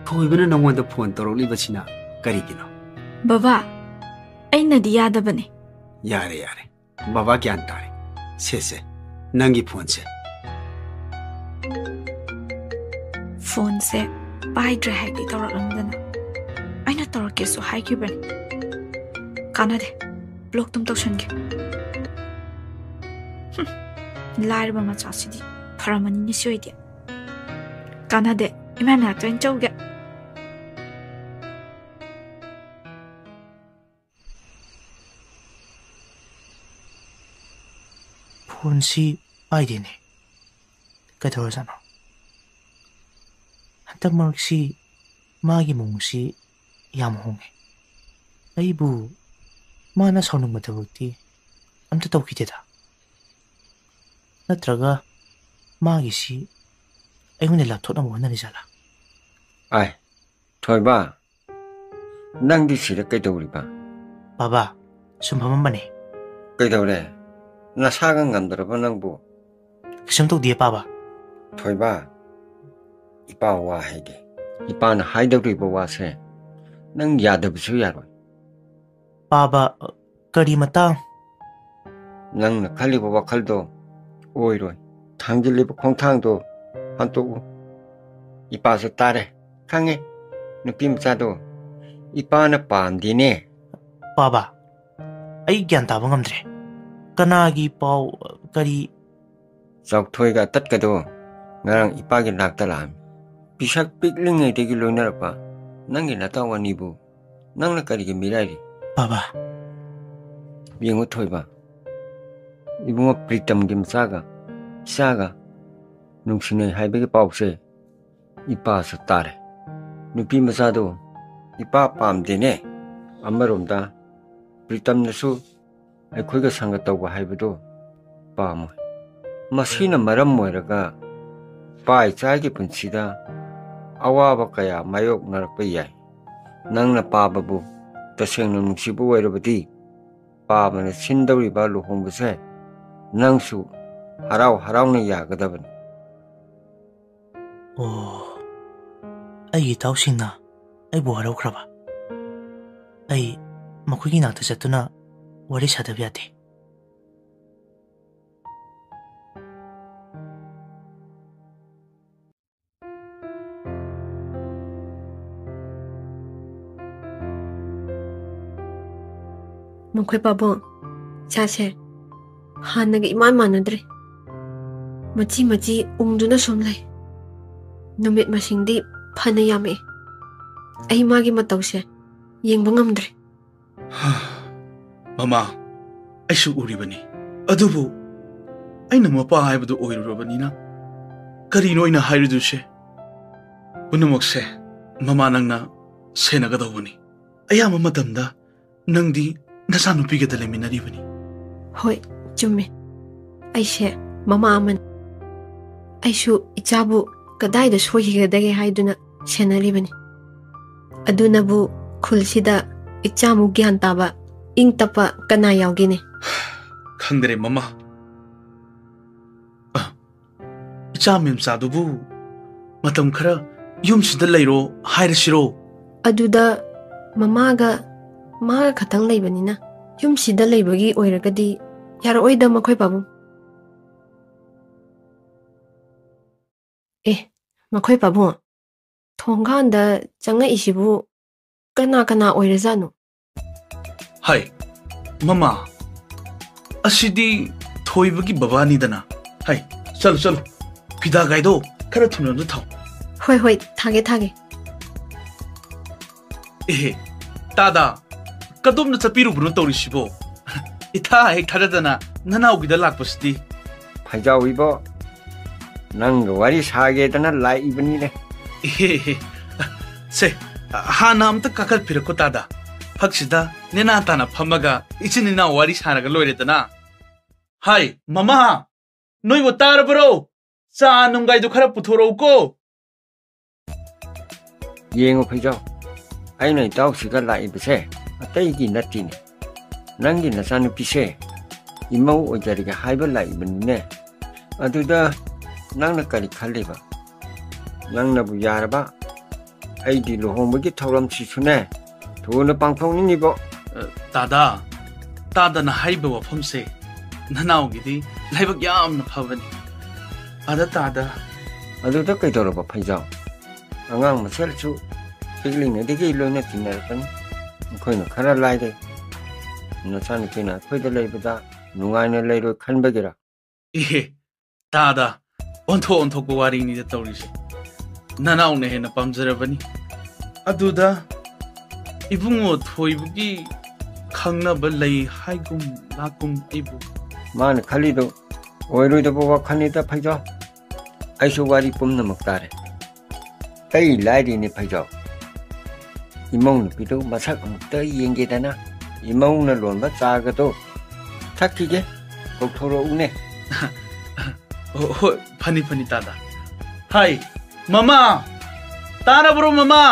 ꯊꯣꯏꯕꯅ ꯅꯉꯣꯟꯗ ꯐꯣꯟ ꯇꯧꯔꯛꯂꯤꯕꯁꯤꯅ ꯀꯔꯤꯒꯤꯅꯣ? ꯕꯕꯥ, ꯑꯩꯅꯗꯤ ꯌꯥꯗꯕꯅꯤ꯫ ꯌꯥꯔꯦ, ꯌꯥꯔꯦ꯫ ꯕꯕꯥ ꯒ꯭ꯌꯥꯟ ꯇꯥꯔꯦ꯫ ꯁꯦ, ꯁꯦ, ꯅꯪꯒꯤ ꯐꯣꯟꯁꯦ꯫ ꯐꯣꯟꯁꯦ ꯄꯥꯏꯗ꯭ꯔꯦ ꯍꯥꯏꯒꯦ ꯇꯧꯔꯛꯂꯝꯗꯅ꯫ ꯑꯩꯅ ꯇꯧꯔꯛꯀꯦꯁꯨ ꯍꯥꯏꯈꯤꯕꯅꯤ꯫ ꯀꯥꯟꯅꯗꯦ꯫ ꯕ꯭ꯂꯣꯛ ꯑꯗꯨꯝ ꯇꯧꯁꯟꯒꯦ꯫ ꯍꯨꯝ, ꯂꯥꯏꯔꯕ ꯃꯆꯥꯁꯤꯗꯤ ꯐꯔꯝꯃꯅꯤꯅꯦ ꯁꯤ ꯑꯣꯏꯗꯤ꯫ ꯀꯥꯟꯅꯗꯦ꯫ ꯏꯃꯥ ꯃꯅꯥꯛꯇ ꯑꯣꯏꯅ ꯆꯧꯒꯦ꯫ ꯐꯣꯟꯁꯤ ꯄꯥꯏꯗꯦꯅꯦ꯫ ꯀꯩꯗꯧꯔꯖꯥꯠꯅꯣ? ꯍꯟꯗꯛ ꯃꯔꯛꯁꯤ ꯃꯥꯒꯤ ꯃꯑꯣꯡꯁꯤ ꯌꯥꯝ ꯍꯣꯡꯉꯦ꯫ ꯑꯩꯕꯨ ꯃꯥꯅ ꯁꯥꯎꯅꯤꯡꯕ ꯊꯕꯛꯇꯤ ꯑꯝꯇ ꯇꯧꯈꯤꯗꯦꯗ꯫ ꯅꯠꯇ꯭ꯔꯒ ꯃꯥꯒꯤꯁꯤ ꯑꯩꯉꯣꯟꯗ ꯂꯥꯞꯊꯣꯛꯅꯕ ꯍꯣꯠꯅꯔꯤ ꯖꯥꯠꯂꯥ? ꯑꯥꯏ, ꯊꯣꯏꯕ, ꯅꯪꯗꯤ ꯁꯤꯗ ꯀꯩꯗꯧꯔꯤꯕ? ꯕꯥꯕꯥ, ꯁꯨꯝ ꯐꯝꯃꯝꯕꯅꯦ꯫ ꯀꯩꯗꯧꯔꯦ? ꯅꯁꯥꯒ ꯉꯝꯗ꯭ꯔꯕ ꯅꯪꯕꯨ? ꯀꯩꯁꯨꯝ ꯇꯧꯗꯤꯌꯦ, ꯄꯥꯕ꯫ ꯊꯣꯏꯕ, ꯏꯄꯥ ꯋꯥ ꯍꯥꯏꯒꯦ꯫ ꯏꯄꯥꯅ ꯍꯥꯏꯗꯧꯔꯤꯕ ꯋꯥꯁꯦ ꯅꯪ ꯌꯥꯗꯕꯁꯨ ꯌꯥꯔꯣꯏ꯫ ꯄꯥꯕ, ꯀꯔꯤ ꯃꯇꯥꯡ? ꯅꯪꯅ ꯈꯜꯂꯤꯕ ꯋꯥꯈꯜꯗꯣ ꯑꯣꯏꯔꯣꯏ꯫ ꯊꯥꯡꯖꯤꯜꯂꯤꯕ ꯈꯣꯡꯊꯥꯡꯗꯣ ꯍꯟꯇꯣꯛꯎ꯫ ꯏꯄꯥꯁꯨ ꯇꯥꯔꯦ, ꯈꯪꯉꯦ꯫ ꯅꯨꯄꯤ ꯃꯆꯥꯗꯣ ꯏꯄꯥꯅ ꯄꯥꯝꯗꯦꯅꯦ꯫ ꯄꯥꯕ, ꯑꯩ ꯒ꯭ꯌꯥꯟ ꯇꯥꯕ ꯉꯝꯗ꯭ꯔꯦ꯫ ꯀꯅꯥꯒꯤ ꯄꯥꯎ, ꯀꯔꯤ? ꯆꯥꯎꯊꯣꯏꯒ ꯇꯠꯀꯗꯣ ꯉꯔꯥꯡ ꯏꯄꯥꯒꯤ ꯅꯥꯛꯇ ꯂꯥꯛꯑꯝꯃꯤ꯫ ꯄꯤꯁꯛ ꯄꯤꯛꯂꯤꯉꯩꯗꯒꯤ ꯂꯣꯏꯅꯔꯛꯄ ꯅꯪꯒꯤ ꯅꯇꯥꯎ ꯑꯅꯤꯕꯨ ꯅꯪꯅ ꯀꯔꯤꯒꯤ ꯃꯤꯔꯥꯏꯔꯤ? ꯄꯥꯕ꯫ ꯌꯦꯡꯉꯨ ꯊꯣꯏꯕ, ꯏꯕꯨꯡꯉꯣ ꯄ꯭ꯔꯤꯇꯝꯒꯤ ꯃꯆꯥꯒ ꯏꯆꯥꯒ ꯅꯨꯡꯁꯤꯅꯩ ꯍꯥꯏꯕꯒꯤ ꯄꯥꯎꯁꯦ ꯏꯄꯥꯁꯨ ꯇꯥꯔꯦ꯫ ꯅꯨꯄꯤ ꯃꯆꯥꯗꯣ ꯏꯄꯥ ꯄꯥꯝꯗꯦꯅꯦ꯫ ꯑꯃꯔꯣꯝꯗ ꯄ꯭ꯔꯤꯇꯝꯅꯁꯨ ꯑꯩꯈꯣꯏꯒ ꯁꯪꯒ ꯇꯧꯕ ꯍꯥꯏꯕꯗꯣ ꯄꯥꯝꯃꯣꯏ꯫ ꯃꯁꯤꯅ ꯃꯔꯝ ꯑꯣꯏꯔꯒ ꯏꯄꯥ ꯏꯆꯥꯒꯤ ꯄꯨꯟꯁꯤꯗ ꯑꯋꯥꯕ ꯀꯌꯥ ꯃꯥꯌꯣꯛꯅꯔꯛꯄ ꯌꯥꯏ꯫ ꯅꯪꯅ ꯄꯥꯕꯕꯨ ꯇꯁꯦꯡꯅ ꯅꯨꯡꯁꯤꯕ ꯑꯣꯏꯔꯕꯗꯤ ꯄꯥꯕꯅ ꯁꯤꯟꯗꯧꯔꯤꯕ ꯂꯨꯍꯣꯡꯕꯁꯦ ꯅꯪꯁꯨ ꯍꯔꯥꯎ ꯍꯔꯥꯎꯅ ꯌꯥꯒꯗꯕꯅꯤ꯫ ꯑꯣ, ꯑꯩꯒꯤ ꯏꯇꯥꯎꯁꯤꯡꯅ ꯑꯩꯕꯨ ꯍꯔꯥꯎꯈ꯭ꯔꯕ? ꯑꯩ ꯃꯈꯣꯏꯒꯤ ꯅꯥꯛꯇ ꯆꯠꯇꯨꯅ ꯋꯥꯔꯤ ꯁꯥꯗꯕ ꯌꯥꯗꯦ꯫ ꯃꯈꯣꯏ ꯄꯥꯕꯨꯡ, ꯏꯁꯥꯁꯦ ꯍꯥꯟꯅꯒ ꯏꯃꯥꯟ ꯃꯥꯟꯅꯗ꯭ꯔꯦ꯫ ꯃꯆꯤ ꯃꯆꯤ ꯎꯪꯗꯨꯅ ꯁꯨꯝ ꯂꯩ꯫ ꯅꯨꯃꯤꯠ ꯃꯁꯤꯡꯗꯤ ꯐꯅ ꯌꯥꯝꯃꯛꯑꯦ꯫ ꯑꯩ ꯃꯥꯒꯤ ꯃꯇꯧꯁꯦ ꯌꯦꯡꯕ ꯉꯝꯗ꯭ꯔꯦ꯫ ꯃꯃꯥ, ꯑꯩꯁꯨ ꯎꯔꯤꯕꯅꯤ꯫ ꯑꯗꯨꯕꯨ ꯑꯩꯅ ꯃꯄꯥ ꯍꯥꯏꯕꯗꯨ ꯑꯣꯏꯔꯨꯔꯕꯅꯤꯅ ꯀꯔꯤꯅꯣ ꯑꯩꯅ ꯍꯥꯏꯔꯨꯗꯣꯏꯁꯦ? ꯄꯨꯝꯅꯃꯛꯁꯦ ꯃꯃꯥ ꯅꯪꯅ ꯁꯦꯟꯅꯒꯗꯧꯕꯅꯤ꯫ ꯑꯌꯥꯝꯕ ꯃꯇꯝꯗ ꯅꯪꯗꯤ ꯅꯆꯥꯅꯨꯄꯤꯒꯗ ꯂꯩꯃꯤꯟꯅꯔꯤꯕꯅꯤ꯫ ꯍꯣꯏ, ꯆꯨꯝꯃꯦ꯫ ꯑꯩꯁꯦ ꯃꯃꯥ ꯑꯃꯅꯤ꯫ ꯑꯩꯁꯨ ꯏꯆꯥꯕꯨ ꯀꯗꯥꯏꯗ ꯁꯣꯏꯈꯤꯒꯗꯒꯦ ꯍꯥꯏꯗꯨꯅ ꯁꯦꯟꯅꯔꯤꯕꯅꯤ꯫ ꯑꯗꯨꯅꯕꯨ ꯈꯨꯜꯁꯤꯗ ꯏꯆꯥꯃꯨꯛ ꯒ꯭ꯌꯥꯟ ꯇꯥꯕ, ꯏꯪ ꯇꯞꯄ ꯀꯅꯥ ꯌꯥꯎꯒꯦꯅꯦ? ꯈꯪꯗ꯭ꯔꯦ ꯃꯃꯥ꯫ ꯑ, ꯏꯆꯥ ꯃꯦꯝꯆꯥꯗꯨꯕꯨ ꯃꯇꯝ ꯈꯔ ꯌꯨꯝꯁꯤꯗ ꯂꯩꯔꯣ ꯍꯥꯏꯔꯁꯤꯔꯣ? ꯑꯗꯨꯗ ꯃꯃꯥꯒ ꯃꯥꯒ ꯈꯛꯇꯪ ꯂꯩꯕꯅꯤꯅ ꯌꯨꯝꯁꯤꯗ ꯂꯩꯕꯒꯤ ꯑꯣꯏꯔꯒꯗꯤ ꯌꯥꯔꯛꯑꯣꯏꯗ ꯃꯈꯣꯏ ꯄꯥꯕꯨꯡ꯫ ꯑꯦ, ꯃꯈꯣꯏ ꯄꯥꯕꯨꯡ, ꯊꯣꯡꯒꯥꯟꯗ ꯆꯪꯉꯛꯏꯁꯤꯕꯨ ꯀꯅꯥ ꯀꯅꯥ ꯑꯣꯏꯔꯖꯥꯠꯅꯣ? ꯍꯥꯏ, ꯃꯃꯥ, ꯑꯁꯤꯗꯤ ꯊꯣꯏꯕꯒꯤ ꯕꯕꯥꯅꯤꯗꯅ꯫ ꯍꯥꯏ, ꯆꯠꯂꯨ ꯆꯠꯂꯨ, ꯐꯤꯗꯥꯒꯥꯏꯗꯣ ꯈꯔ ꯊꯨꯅ ꯑꯝꯇ ꯊꯥꯎ꯫ ꯍꯣꯏ ꯍꯣꯏ, ꯊꯥꯒꯦ ꯊꯥꯒꯦ꯫ ꯑꯦꯍꯦ, ꯇꯥꯗꯥ, ꯀꯗꯣꯝꯗ ꯆꯠꯄꯤꯔꯨꯕꯅꯣ ꯇꯧꯔꯤꯁꯤꯕꯣ? ꯏꯊꯥ ꯍꯦꯛ ꯊꯥꯖꯗꯅ ꯅꯅꯥꯎꯒꯤꯗ ꯂꯥꯛꯄꯁꯤꯗꯤ꯫ ꯐꯩꯖꯥꯎ ꯏꯕꯣ, ꯅꯪꯒ ꯋꯥꯔꯤ ꯁꯥꯒꯦꯗꯅ ꯂꯥꯛꯏꯕꯅꯤꯅꯦ꯫ ꯏꯍꯦ, ꯏꯍꯦ꯫ ꯁꯦ, ꯍꯥꯟꯅ ꯑꯝꯇ ꯀꯥꯈꯠꯄꯤꯔꯛꯀꯣ ꯇꯥꯗ꯫ ꯐꯛꯁꯤꯗ ꯅꯦꯅꯥ ꯇꯥꯅ ꯐꯝꯃꯒ ꯏꯆꯤꯟ ꯏꯅꯥꯎ ꯋꯥꯔꯤ ꯁꯥꯔꯒ ꯂꯣꯏꯔꯦꯗꯅ꯫ ꯍꯥꯏ, ꯃꯃꯥ! ꯅꯣꯏꯕꯨ ꯇꯥꯔꯕ꯭ꯔꯣ? ꯆꯥ ꯅꯨꯡꯒꯥꯏꯗꯨ ꯈꯔ ꯄꯨꯊꯣꯔꯛꯎꯀꯣ꯫ ꯌꯦꯡꯉꯨ ꯐꯩꯖꯥꯎ, ꯑꯩꯅ ꯏꯇꯥꯎꯁꯤꯒ ꯂꯥꯛꯏꯕꯁꯦ ꯑꯇꯩꯒꯤ ꯅꯠꯇꯦꯅꯦ꯫ ꯅꯪꯒꯤ ꯅꯆꯥꯅꯨꯄꯤꯁꯦ ꯏꯃꯧ ꯑꯣꯏꯖꯔꯒꯦ ꯍꯥꯏꯕ ꯂꯥꯛꯏꯕꯅꯤꯅꯦ꯫ ꯑꯗꯨꯗ ꯅꯪꯅ ꯀꯔꯤ ꯈꯜꯂꯤꯕ? ꯅꯪꯅꯕꯨ ꯌꯥꯔꯕ, ꯑꯩꯗꯤ ꯂꯨꯍꯣꯡꯕꯒꯤ ꯊꯧꯔꯝꯁꯤꯁꯨꯅꯦ ꯊꯨꯅ ꯄꯥꯡꯊꯣꯛꯅꯤꯡꯉꯤꯕꯣ꯫ ꯑ, ꯇꯥꯗ, ꯇꯥꯗꯅ ꯍꯥꯏꯔꯤꯕ ꯋꯥꯐꯝꯁꯦ ꯅꯅꯥꯎꯒꯤꯗꯤ ꯂꯥꯏꯕꯛ ꯌꯥꯝꯅ ꯐꯕꯅꯤ꯫ ꯑꯗ ꯇꯥꯗ꯫ ꯑꯗꯨꯗ ꯀꯩꯗꯧꯔꯕ ꯐꯩꯖꯥꯎ? ꯑꯉꯥꯡ ꯃꯁꯦꯜꯁꯨ ꯄꯤꯛꯂꯤꯉꯩꯗꯒꯤ ꯂꯣꯏꯅ ꯇꯤꯟꯅꯔꯛꯄꯅꯤ꯫ ꯑꯩꯈꯣꯏꯅ ꯈꯔ ꯂꯥꯏꯔꯦ꯫ ꯅꯆꯥꯅꯨꯄꯤꯅ ꯑꯩꯈꯣꯏꯗ ꯂꯩꯕꯗ ꯅꯨꯡꯉꯥꯏꯅ ꯂꯩꯔꯣꯏ ꯈꯟꯕꯒꯤꯔ? ꯏꯍꯦ, ꯇꯥꯗ, ꯑꯣꯟꯊꯣꯛ ꯑꯣꯟꯊꯣꯛꯄ ꯋꯥꯔꯤꯅꯤꯗ ꯇꯧꯔꯤꯁꯦ꯫ ꯅꯅꯥꯎꯅ ꯍꯦꯟꯅ ꯄꯥꯝꯖꯔꯕꯅꯤ꯫ ꯑꯗꯨꯗ ꯏꯕꯨꯡꯉꯣ ꯊꯣꯏꯕꯒꯤ ꯈꯪꯅꯕ ꯂꯩ ꯍꯥꯏꯒꯨꯝ ꯂꯥꯛꯀꯨꯝ ꯑꯩꯕꯨ꯫ ꯃꯥꯅ ꯈꯜꯂꯤꯗꯣ ꯑꯣꯏꯔꯣꯏꯗꯕ ꯋꯥꯈꯜꯅꯤꯗ ꯐꯩꯖꯥꯎ꯫ ꯑꯩꯁꯨ ꯋꯥꯔꯤ ꯄꯨꯝꯅꯃꯛ ꯇꯥꯔꯦ꯫ ꯑꯩ ꯂꯥꯏꯔꯤꯅꯦ ꯐꯩꯖꯥꯎ꯫ ꯏꯃꯧ ꯅꯨꯄꯤꯗꯨ ꯃꯁꯛ ꯑꯃꯨꯛꯇ ꯌꯦꯡꯒꯦꯗꯅ ꯏꯃꯧꯅ ꯂꯣꯟꯕ ꯆꯥꯒꯗꯣ ꯊꯛꯈꯤꯒꯦ꯫ ꯀꯧꯊꯣꯔꯛꯎꯅꯦ꯫ ꯍꯣ-, ꯍꯣꯏ, ꯐꯅꯤ, ꯐꯅꯤ, ꯇꯥꯗ꯫ ꯍꯥꯏ, ꯃꯃꯥ! ꯇꯥꯔꯕ꯭ꯔꯣ, ꯃꯃꯥ?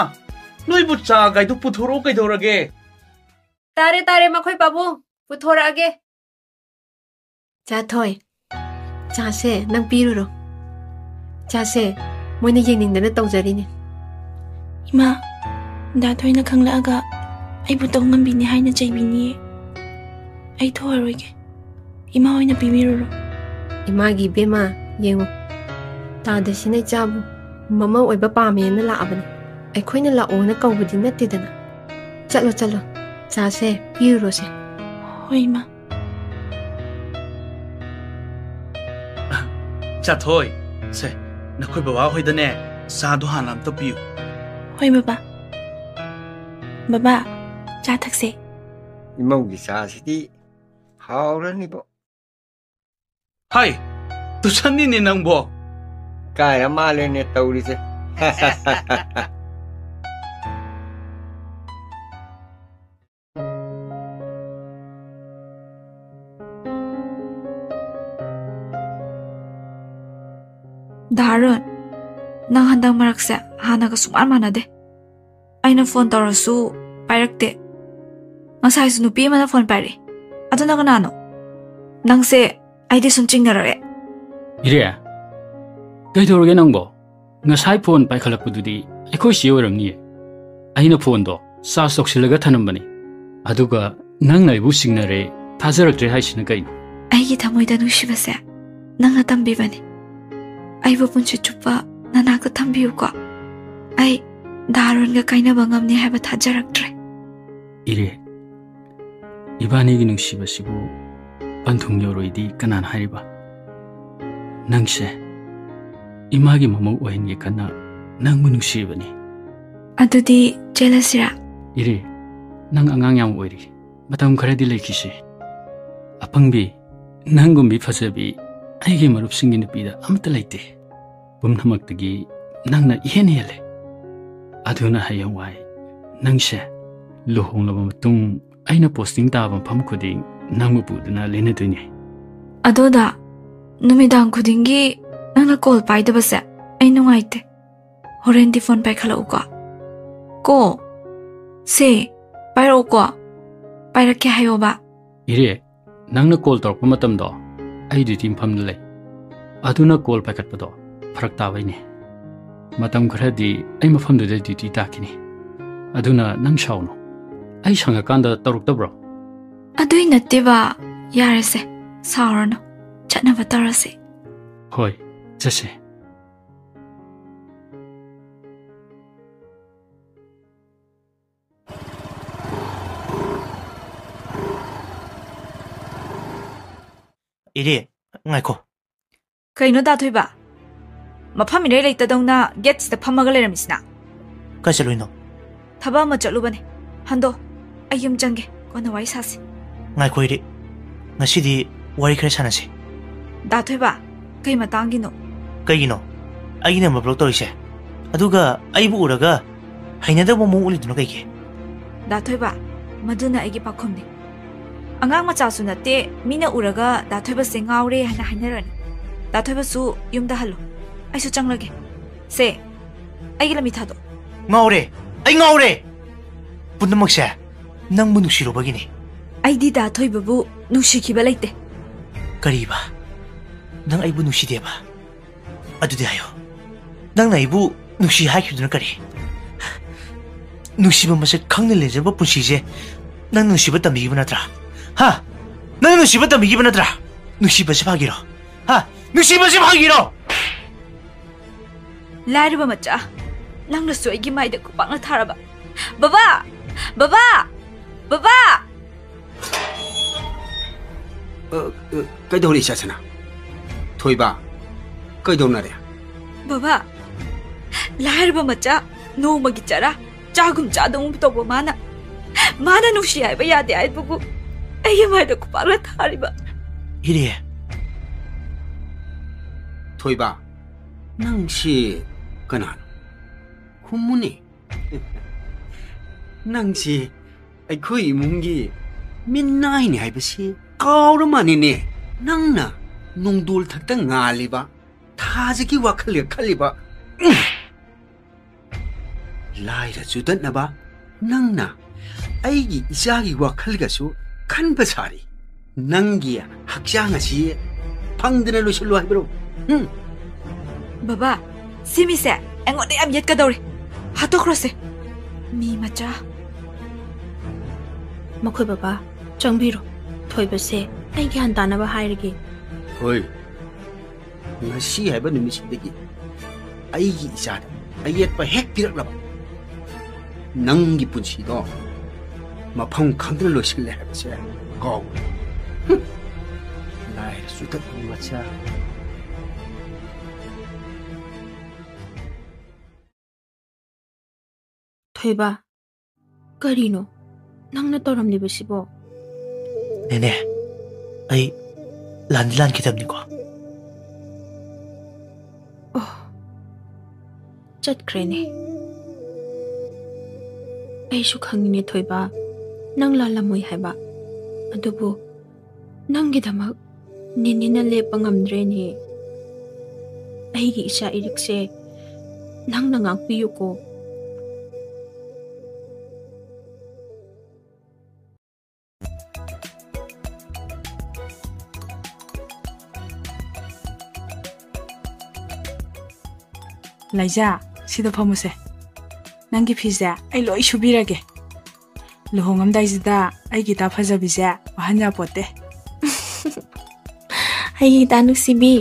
ꯅꯣꯏꯕꯨ ꯆꯥ ꯒꯥꯏꯗꯨ ꯄꯨꯊꯣꯔꯛꯎ ꯀꯩꯗꯧꯔꯒꯦ? ꯇꯥꯔꯦ, ꯇꯥꯔꯦ, ꯃꯈꯣꯏ ꯄꯥꯕꯨꯡ, ꯄꯨꯊꯣꯔꯛꯑꯒꯦ꯫ ꯆꯥꯊꯣꯏ, ꯆꯥꯁꯦ, ꯅꯪ ꯄꯤꯔꯨꯔꯣ꯫ ꯆꯥꯁꯦ, ꯃꯣꯏꯅ ꯌꯦꯡꯅꯤꯡꯗꯅ ꯇꯧꯖꯔꯤꯅꯦ꯫ ꯏꯃꯥ, ꯗꯥ ꯊꯣꯏꯅ ꯈꯪꯂꯛꯑꯒ ꯑꯩꯕꯨ ꯇꯧ ꯉꯝꯕꯤꯅꯤ ꯍꯥꯏꯅ ꯆꯩꯕꯤꯅꯤꯌꯦ꯫ ꯑꯩ ꯊꯣꯛꯑꯔꯣꯏꯒꯦ꯫ ꯏꯃꯥ ꯍꯣꯏꯅ ꯄꯤꯕꯤꯔꯨꯔꯣ꯫ ꯏꯃꯥꯒꯤ ꯏꯕꯦꯝꯃ, ꯌꯦꯡꯉꯨ, ꯇꯥꯗꯁꯤꯅ ꯏꯆꯥꯕꯨ ꯃꯃꯧ ꯑꯣꯏꯕ ꯄꯥꯝꯃꯦꯅ ꯂꯥꯛꯑꯕꯅꯤ꯫ ꯑꯩꯈꯣꯏꯅ ꯂꯥꯛꯑꯣꯅ ꯀꯧꯕꯗꯤ ꯅꯠꯇꯦꯗꯅ꯫ ꯆꯠꯂꯣ, ꯆꯠꯂꯣ, ꯆꯥꯁꯦ, ꯄꯤꯔꯨꯔꯣꯁꯦ꯫ ꯍꯣꯏ, ꯏꯃꯥ꯫ ꯆꯥꯊꯣꯏ, ꯁꯦ, ꯅꯈꯣꯏ ꯕꯕꯥ ꯍꯣꯏꯗꯅꯦ ꯆꯥꯗꯣ ꯍꯥꯟꯅ ꯑꯝꯇ ꯄꯤꯌꯨ꯫ ꯍꯣꯏ, ꯕꯕꯥ꯫ ꯕꯕꯥ, ꯆꯥ ꯊꯛꯁꯦ꯫ ꯏꯃꯧꯒꯤ ꯆꯥꯁꯤꯗꯤ ꯍꯥꯎꯔꯅꯤꯕꯣ꯫ ꯍꯥꯏ, ꯇꯨꯁꯟꯅꯤꯅꯦ ꯅꯪꯕꯣ꯫ ꯀꯥꯏꯔ ꯃꯥꯜꯂꯦꯅꯦ ꯇꯧꯔꯤꯁꯦ꯫ ꯗꯥ ꯑꯔꯨꯟ, ꯅꯪ ꯍꯟꯗꯛ ꯃꯔꯛꯁꯦ ꯍꯥꯟꯅꯒ ꯁꯨꯡꯃꯥꯟ ꯃꯥꯟꯅꯗꯦ꯫ ꯑꯩꯅ ꯐꯣꯟ ꯇꯧꯔꯁꯨ ꯄꯥꯏꯔꯛꯇꯦ꯫ ꯉꯁꯥꯏꯁꯨ ꯅꯨꯄꯤ ꯑꯃꯅ ꯐꯣꯟ ꯄꯥꯏꯔꯛꯏ꯫ ꯑꯗꯨꯅ ꯀꯅꯥꯅꯣ? ꯅꯪꯁꯦ ꯑꯩꯗꯤ ꯁꯨꯝ ꯆꯤꯡꯅꯔꯛꯑꯦ꯫ ꯏꯔꯦ, ꯀꯩꯗꯧꯔꯒꯦ ꯅꯪꯕꯣ? ꯉꯁꯥꯏ ꯐꯣꯟ ꯄꯥꯏꯈꯠꯂꯛꯄꯗꯨꯗꯤ ꯑꯩꯈꯣꯏ ꯆꯦ ꯑꯣꯏꯔꯝꯅꯤꯌꯦ꯫ ꯑꯩꯅ ꯐꯣꯟꯗꯣ ꯆꯥꯔꯖ ꯇꯧꯁꯤꯜꯂꯒ ꯊꯅꯝꯕꯅꯤ꯫ ꯑꯗꯨꯒ ꯅꯪꯅ ꯑꯩꯕꯨ ꯆꯤꯡꯅꯔꯦ, ꯊꯥꯖꯔꯛꯇ꯭ꯔꯦ ꯍꯥꯏꯁꯤꯅ ꯀꯩꯅꯣ? ꯑꯩꯒꯤ ꯊꯃꯣꯏꯗ ꯅꯨꯡꯁꯤꯕꯁꯦ ꯅꯪꯅ ꯇꯝꯕꯤꯕꯅꯤ꯫ ꯑꯩꯕꯨ ꯄꯨꯟꯁꯤ ꯆꯨꯞꯄ ꯅꯅꯥꯛꯇ ꯊꯝꯕꯤꯌꯨꯀꯣ꯫ ꯑꯩ ꯗꯥ ꯑꯔꯨꯟꯒ ꯀꯥꯏꯅꯕ ꯉꯝꯅꯤ ꯍꯥꯏꯕ ꯊꯥꯖꯔꯛꯇ꯭ꯔꯦ꯫ ꯏꯔꯦ, ꯏꯕꯥꯅꯤꯒꯤ ꯅꯨꯡꯁꯤꯕꯁꯤꯕꯨ ꯄꯟꯊꯨꯡ ꯌꯧꯔꯣꯏꯗꯤ ꯀꯅꯥꯅ ꯍꯥꯏꯔꯤꯕ? ꯅꯪꯁꯦ ꯏꯃꯥꯒꯤ ꯃꯃꯧ ꯑꯣꯏꯍꯟꯒꯦ ꯈꯟꯅ ꯅꯪꯕꯨ ꯅꯨꯡꯁꯤꯔꯤꯕꯅꯤ꯫ ꯑꯗꯨꯗꯤ ꯆꯦꯜꯂꯁꯤꯔꯥ? ꯏꯔꯦ, ꯅꯪ ꯑꯉꯥꯡ ꯌꯥꯝ ꯑꯣꯏꯔꯤ꯫ ꯃꯇꯝ ꯈꯔꯗꯤ ꯂꯩꯈꯤꯁꯤ꯫ ꯑꯄꯪꯕꯤ, ꯅꯪꯒꯨꯝꯕꯤ ꯐꯖꯕꯤ ꯑꯩꯒꯤ ꯃꯔꯨꯞꯁꯤꯡꯒꯤ ꯅꯨꯄꯤꯗ ꯑꯃꯠꯇ ꯂꯩꯇꯦ꯫ ꯄꯨꯝꯅꯃꯛꯇꯒꯤ ꯅꯪꯅ ꯏꯍꯦꯟ ꯍꯦꯜꯂꯦ꯫ ꯑꯗꯨꯅ ꯍꯌꯦꯡꯋꯥꯏ ꯅꯪꯁꯦ ꯂꯨꯍꯣꯡꯂꯕ ꯃꯇꯨꯡ ꯑꯩꯅ ꯄꯣꯁꯇꯤꯡ ꯇꯥꯕ ꯃꯐꯝ ꯈꯨꯗꯤꯡ ꯅꯪꯕꯨ ꯄꯨꯗꯨꯅ ꯂꯦꯟꯅꯗꯣꯏꯅꯦ꯫ ꯑꯗꯣ ꯗꯥ, ꯅꯨꯃꯤꯗꯥꯡ ꯈꯨꯗꯤꯡꯒꯤ ꯅꯪꯅ ꯀꯣꯜ ꯄꯥꯏꯗꯕꯁꯦ ꯑꯩ ꯅꯨꯡꯉꯥꯏꯇꯦ꯫ ꯍꯣꯔꯦꯟꯗꯤ ꯐꯣꯟ ꯄꯥꯏꯈꯠꯂꯛꯎꯀꯣ꯫ ꯀꯣ, ꯁꯦ, ꯄꯥꯏꯔꯛꯎꯀꯣ꯫ ꯄꯥꯏꯔꯛꯀꯦ ꯍꯥꯏꯌꯣꯕ꯫ ꯏꯔꯦ, ꯅꯪꯅ ꯀꯣꯜ ꯇꯧꯔꯛꯄ ꯃꯇꯝꯗꯣ ꯑꯩ ꯗ꯭ꯌꯨꯇꯤ ꯃꯐꯝꯗ ꯂꯩ꯫ ꯑꯗꯨꯅ ꯀꯣꯜ ꯄꯥꯏꯈꯠꯄꯗꯣ ꯐꯔꯛ ꯇꯥꯕꯩꯅꯦ꯫ ꯃꯇꯝ ꯈꯔꯗꯤ ꯑꯩ ꯃꯐꯝꯗꯨꯗ ꯗ꯭ꯌꯨꯇꯤ ꯇꯥꯈꯤꯅꯤ꯫ ꯑꯗꯨꯅ ꯅꯪ ꯁꯥꯎꯅꯨ꯫ ꯑꯩ ꯁꯪꯉꯀꯥꯟꯗ ꯇꯧꯔꯛꯇꯕ꯭ꯔꯣ? ꯑꯗꯨꯏ ꯅꯠꯇꯦꯕ꯫ ꯌꯥꯔꯦꯁꯦ, ꯁꯥꯎꯔꯅꯨ꯫ ꯆꯠꯅꯕ ꯇꯧꯔꯁꯤ꯫ ꯍꯣꯏ, ꯆꯠꯁꯦ꯫ ꯏꯔꯦ, ꯉꯥꯏꯈꯣ꯫ ꯀꯩꯅꯣ ꯗꯥ ꯊꯣꯏꯕ? ꯃꯐꯝ ꯏꯔꯩ ꯂꯩꯇꯗꯧꯅ ꯒꯦꯠꯁꯤꯗ ꯐꯝꯃꯒ ꯂꯩꯔꯝꯃꯤꯁꯤꯅ? ꯀꯥꯏ ꯆꯠꯂꯨꯏꯅꯣ? ꯊꯕꯛ ꯑꯃ ꯆꯠꯂꯨꯕꯅꯦ꯫ ꯍꯟꯗꯣ, ꯑꯩ ꯌꯨꯝ ꯆꯪꯒꯦ, ꯀꯣꯟꯅ ꯋꯥꯔꯤ ꯁꯥꯁꯤ꯫ ꯉꯥꯏꯈꯣ ꯏꯔꯦ, ꯉꯁꯤꯗꯤ ꯋꯥꯔꯤ ꯈꯔ ꯁꯥꯟꯅꯁꯤ꯫ ꯗꯥ ꯊꯣꯏꯕ, ꯀꯩ ꯃꯇꯥꯡꯒꯤꯅꯣ? ꯀꯩꯒꯤꯅꯣ? ꯑꯩꯒꯤ ꯅꯝꯕꯔ ꯕ꯭ꯂꯣꯛ ꯇꯧꯔꯤꯁꯦ? ꯑꯗꯨꯒ ꯑꯩꯕꯨ ꯎꯔꯒ ꯍꯩꯅꯗꯕ ꯃꯑꯣꯡ ꯎꯠꯂꯤꯗꯨꯅ ꯀꯩꯒꯤ? ꯗꯥ ꯊꯣꯏꯕ, ꯃꯗꯨꯅ ꯑꯩꯒꯤ ꯄꯥꯈꯨꯝꯅꯤ꯫ ꯑꯉꯥꯡ ꯃꯆꯥꯁꯨ ꯅꯠꯇꯦ, ꯃꯤꯅ ꯎꯔꯒ ꯗꯥ ꯊꯣꯏꯕꯁꯦ ꯉꯥꯎꯔꯦ ꯍꯥꯏꯅ ꯍꯥꯏꯅꯔꯅꯤ꯫ ꯗꯥ ꯊꯣꯏꯕꯁꯨ ꯌꯨꯝꯗ ꯍꯜꯂꯣ, ꯑꯩꯁꯨ ꯆꯪꯂꯒꯦ꯫ ꯁꯦ, ꯑꯩꯒꯤ ꯂꯝꯕꯤ ꯊꯥꯗꯣꯛ꯫ ꯉꯥꯎꯔꯦ! ꯑꯩ ꯉꯥꯎꯔꯦ! ꯄꯨꯝꯅꯃꯛꯁꯦ ꯅꯪꯕꯨ ꯅꯨꯡꯁꯤꯔꯨꯕꯒꯤꯅꯤ꯫ ꯑꯩꯗꯤ ꯗꯥ ꯊꯣꯏꯕꯕꯨ ꯅꯨꯡꯁꯤꯈꯤꯕ ꯂꯩꯇꯦ꯫ ꯀꯔꯤꯕ? ꯅꯪ ꯑꯩꯕꯨ ꯅꯨꯡꯁꯤꯗꯦꯕ? ꯑꯗꯨꯗꯤ ꯍꯥꯏꯌꯣ, ꯅꯪꯅ ꯑꯩꯕꯨ ꯅꯨꯡꯁꯤ ꯍꯥꯏꯈꯤꯕꯗꯨꯅ ꯀꯔꯤ? ꯅꯨꯡꯁꯤꯕ ꯃꯁꯛ ꯈꯪꯅ ꯂꯩꯖꯕ ꯄꯨꯟꯁꯤꯁꯦ ꯅꯪ ꯅꯨꯡꯁꯤꯕ ꯇꯝꯕꯤꯈꯤꯕ ꯅꯠꯇ꯭ꯔꯥ? ꯍꯥ? ꯅꯪ ꯅꯨꯡꯁꯤꯕ ꯇꯝꯕꯤꯈꯤꯕ ꯅꯠꯇ꯭ꯔꯥ? ꯅꯨꯡꯁꯤꯕꯁꯤ ꯐꯥꯒꯤꯔꯣ? ꯍꯥ? ꯅꯨꯡꯁꯤꯕꯁꯤ ꯐꯥꯒꯤꯔꯣ? ꯂꯥꯏꯔꯕ ꯃꯆꯥ, ꯅꯪꯅꯁꯨ ꯑꯩꯒꯤ ꯃꯥꯏꯗ ꯈꯨꯄꯥꯛꯅ ꯊꯥꯔꯕ? ꯕꯕꯥ! ꯕꯕꯥ! ꯕꯕꯥ! ꯑ, ꯑ, ꯀꯩꯗꯧꯔꯦ ꯏꯆꯥ ꯁꯅꯥ? ꯊꯣꯏꯕ, ꯀꯩꯗꯧꯅꯔꯦ? ꯕꯕꯥ, ꯂꯥꯏꯔꯕ ꯃꯆꯥ, ꯅꯣꯡꯃꯒꯤ ꯆꯔꯥ ꯆꯥꯒꯨꯝ ꯆꯥꯗꯒꯨꯝ ꯇꯧꯕ ꯃꯥꯅ, ꯃꯥꯅ ꯅꯨꯡꯁꯤ ꯍꯥꯏꯕ ꯌꯥꯗꯦ ꯍꯥꯏꯕꯕꯨ ꯑꯩꯒꯤ ꯃꯥꯏꯗ ꯈꯨꯄꯥꯛꯅ ꯊꯥꯔꯤꯕ꯫ ꯏꯔꯦ꯫ ꯊꯣꯏꯕ, ꯅꯪꯁꯤ ꯀꯅꯥꯅꯣ? ꯈꯨꯝꯃꯨꯅꯦ꯫ ꯅꯪꯁꯤ ꯑꯩꯈꯣꯏ ꯏꯃꯨꯡꯒꯤ ꯃꯤꯅꯥꯏꯅꯤ ꯍꯥꯏꯕꯁꯤ ꯀꯥꯎꯔ ꯃꯥꯅꯤꯅꯦ꯫ ꯅꯪꯅ ꯅꯣꯡꯗꯣꯜ ꯊꯛꯇ ꯉꯥꯜꯂꯤꯕ ꯊꯥꯖꯒꯤ ꯋꯥꯈꯜꯒ ꯈꯜꯂꯤꯕ, ꯎꯝ! ꯂꯥꯏꯔ ꯆꯨꯗꯠꯅꯕ ꯅꯪꯅ ꯑꯩꯒꯤ ꯏꯆꯥꯒꯤ ꯋꯥꯈꯜꯒꯁꯨ ꯈꯟꯕ ꯁꯥꯔꯤ꯫ ꯅꯪꯒꯤ ꯍꯛꯆꯥꯡ ꯑꯁꯤ ꯐꯪꯗꯅ ꯂꯣꯏꯁꯤꯜꯂꯨ ꯍꯥꯏꯕ꯭ꯔꯣ? ꯎꯝ? ꯕꯕꯥ, ꯁꯤ ꯃꯤꯁꯦ ꯑꯩꯉꯣꯟꯗ ꯌꯥꯝ ꯌꯦꯠꯀꯗꯧꯔꯦ꯫ ꯍꯥꯠꯇꯣꯛꯈ꯭ꯔꯣꯁꯦ꯫ ꯃꯤ ꯃꯆꯥ꯫ ꯃꯈꯣꯏ ꯕꯕꯥ, ꯆꯪꯕꯤꯔꯣ꯫ ꯊꯣꯏꯕꯁꯦ ꯑꯩ ꯒ꯭ꯌꯥꯟ ꯇꯥꯅꯕ ꯍꯥꯏꯔꯒꯦ꯫ ꯍꯣꯏ꯫ ꯉꯁꯤ ꯍꯥꯏꯕ ꯅꯨꯃꯤꯠꯁꯤꯗꯒꯤ ꯑꯩꯒꯤ ꯏꯆꯥꯗ ꯑꯌꯦꯠꯄ ꯍꯦꯛ ꯄꯤꯔꯛꯂꯕ, ꯅꯪꯒꯤ ꯄꯨꯟꯁꯤꯗꯣ ꯃꯐꯝ ꯈꯪꯗꯅ ꯂꯣꯏꯁꯤꯜꯂꯦ ꯍꯥꯏꯕꯁꯦ ꯀꯥꯎ꯫ ꯍꯨꯝ꯫ ꯂꯥꯏꯔ ꯆꯨꯗꯠꯅꯕ ꯃꯆꯥ꯫ ꯊꯣꯏꯕ, ꯀꯔꯤꯅꯣ ꯅꯪꯅ ꯇꯧꯔꯝꯂꯤꯕꯁꯤꯕꯣ? ꯅꯦꯅꯦ, ꯑꯩ ꯂꯥꯟꯗꯤ ꯂꯥꯟꯈꯤꯗꯕꯅꯤꯀꯣ꯫ ꯑꯣ, ꯆꯠꯈ꯭ꯔꯦꯅꯦ꯫ ꯑꯩꯁꯨ ꯈꯪꯉꯤꯅꯦ ꯊꯣꯏꯕ, ꯅꯪ ꯂꯥꯜꯂꯝꯃꯣꯏ ꯍꯥꯏꯕ꯫ ꯑꯗꯨꯕꯨ ꯅꯪꯒꯤꯗꯃꯛ ꯅꯦꯅꯦꯅ ꯂꯦꯞꯄ ꯉꯝꯗ꯭ꯔꯦꯅꯦ꯫ ꯑꯩꯒꯤ ꯏꯆꯥ ꯏꯔꯤꯛꯁꯦ ꯅꯪꯅ ꯉꯥꯛꯄꯤꯌꯨꯀꯣ꯫ ꯂꯩꯖꯥ, ꯁꯤꯗ ꯐꯝꯃꯨꯁꯦ꯫ ꯅꯪꯒꯤ ꯐꯤꯁꯦ ꯑꯩ ꯂꯣꯏ ꯁꯨꯕꯤꯔꯒꯦ꯫ ꯂꯨꯍꯣꯡꯉꯝꯗꯥꯏꯁꯤꯗ ꯑꯩꯒꯤ ꯏꯇꯥ ꯐꯖꯕꯤꯁꯦ ꯋꯥꯍꯟ ꯌꯥꯄꯣꯠꯇꯦ꯫ ꯑꯩꯒꯤ ꯏꯇꯥ ꯅꯨꯡꯁꯤꯕꯤ,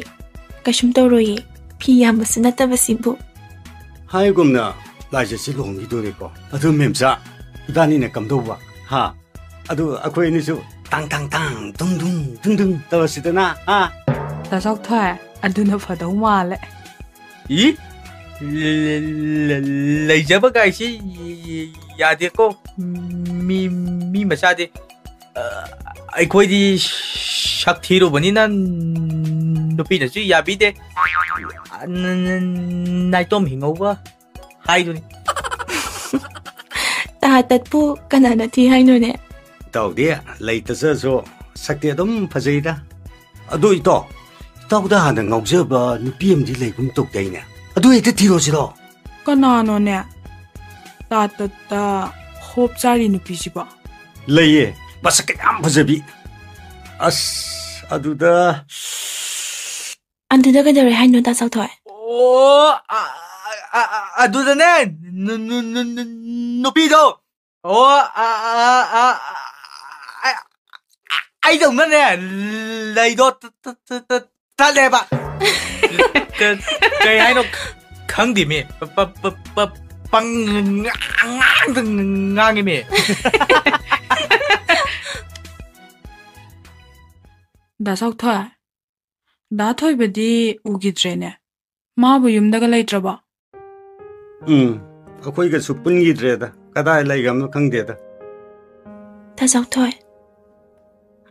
ꯀꯩꯁꯨꯝ ꯇꯧꯔꯣꯏꯌꯦ꯫ ꯐꯤ ꯌꯥꯝꯕꯁꯨ ꯅꯠꯇꯕꯁꯤꯕꯨ꯫ ꯍꯥꯏꯒꯨꯝꯅ ꯂꯥꯏꯖꯠꯁꯤ ꯂꯨꯍꯣꯡꯈꯤꯗꯣꯔꯦꯀꯣ꯫ ꯑꯗꯨ ꯃꯦꯝꯆꯥ, ꯏꯕꯥꯅꯤꯅ ꯀꯝꯗꯧꯕ? ꯍꯥ? ꯑꯗꯨ ꯑꯩꯈꯣꯏ ꯑꯅꯤꯁꯨ ꯇꯥꯡ ꯇꯥꯡ ꯇꯥꯡ, ꯗꯨꯡ ꯗꯨꯡ ꯗꯨꯡ ꯗꯨꯡ ꯇꯧꯔꯁꯤꯗꯅ, ꯍꯥ? ꯗꯥ ꯆꯥꯎꯊꯣꯏ, ꯑꯗꯨꯅ ꯐꯗꯧ ꯃꯥꯜꯂꯦ꯫ ꯏ? ꯂ-, ꯂ-, ꯂ-, ꯂꯩꯖꯕ ꯀꯥꯏꯁꯤ ꯌꯥꯗꯦꯀꯣ꯫ ꯃꯤ, ꯃꯤ ꯃꯆꯥꯗꯤ꯫ ꯑ, ꯑꯩꯈꯣꯏꯗꯤ ꯁꯛ ꯊꯤꯔꯨꯕꯅꯤꯅ ꯅꯨꯄꯤꯅꯁꯨ ꯌꯥꯕꯤꯗꯦ꯫ ꯅ-, ꯅ-, ꯅꯥꯏꯇꯣꯝ ꯍꯤꯡꯍꯧꯕ ꯍꯥꯏꯗꯨꯅꯤ꯫ ꯇꯥ ꯇꯠꯄꯨ ꯀꯅꯥꯅ ꯊꯤ ꯍꯥꯏꯅꯣꯅꯦ? ꯏꯇꯥꯎꯗꯤ ꯂꯩꯇꯖꯔꯁꯨ ꯁꯛꯇꯤ ꯑꯗꯨꯝ ꯐꯖꯩꯗ꯫ ꯑꯗꯣ ꯏꯇꯥꯎ, ꯏꯇꯥꯎꯗ ꯍꯥꯟꯅ ꯉꯥꯎꯖꯕ ꯅꯨꯄꯤ ꯑꯃꯗꯤ ꯂꯩꯒꯨꯝ ꯇꯧꯗꯥꯏꯅꯦ? ꯑꯗꯨ ꯍꯦꯛꯇ ꯊꯤꯔꯣꯁꯤꯔꯣ? ꯀꯅꯥꯅꯣꯅꯦ? ꯇꯥ ꯇꯠꯇ ꯍꯣꯞ ꯆꯥꯔꯤ ꯅꯨꯄꯤꯁꯤꯕꯣ? ꯂꯩꯌꯦ, ꯃꯁꯛꯀ ꯌꯥꯝ ꯐꯖꯕꯤ꯫ ꯑꯁ, ꯑꯗꯨꯗ꯫ ꯑꯗꯨꯗ ꯀꯩꯗꯧꯔꯦ ꯍꯥꯏꯅꯣ, ꯗꯥ ꯆꯥꯎꯊꯣꯏ? ꯑꯣ, ꯑ, ꯑ, ꯑ, ꯑ, ꯑꯗꯨꯗꯅꯦ, ꯅꯨ-, ꯅꯨ-, ꯅꯨ-, ꯅꯨ-, ꯅꯨꯄꯤꯗꯣ꯫ ꯑꯣ, ꯑ, ꯑ, ꯑ, ꯑ, ꯑ, ꯑꯩꯗꯧꯅꯅꯦ, ꯂꯩꯗꯣ ꯇ-, ꯇ-, ꯇ-, ꯇ-, ꯇꯠꯂꯦꯕ꯫ ꯀ-, ꯀꯩ ꯍꯥꯏꯅꯣ ꯈꯪꯗꯦꯃꯤ꯫ ꯄ-, ꯄ-, ꯄ-, ꯄ-, ꯄꯪ-, ꯉꯥꯡꯗ ꯉꯥꯡꯉꯤꯃꯤ꯫ ꯗꯥ ꯆꯥꯎꯊꯣꯏ, ꯗꯥ ꯊꯣꯏꯕꯗꯤ ꯎꯈꯤꯗ꯭ꯔꯦꯅꯦ꯫ ꯃꯥꯕꯨ ꯌꯨꯝꯗꯒ ꯂꯩꯇ꯭ꯔꯕꯣ? ꯎꯝ, ꯑꯩꯈꯣꯏꯒꯁꯨ ꯄꯨꯟꯈꯤꯗ꯭ꯔꯦꯗ꯫ ꯀꯗꯥꯏ ꯂꯩꯈ꯭ꯔꯕꯅꯣ ꯈꯪꯗꯦꯗ꯫ ꯗꯥ ꯆꯥꯎꯊꯣꯏ,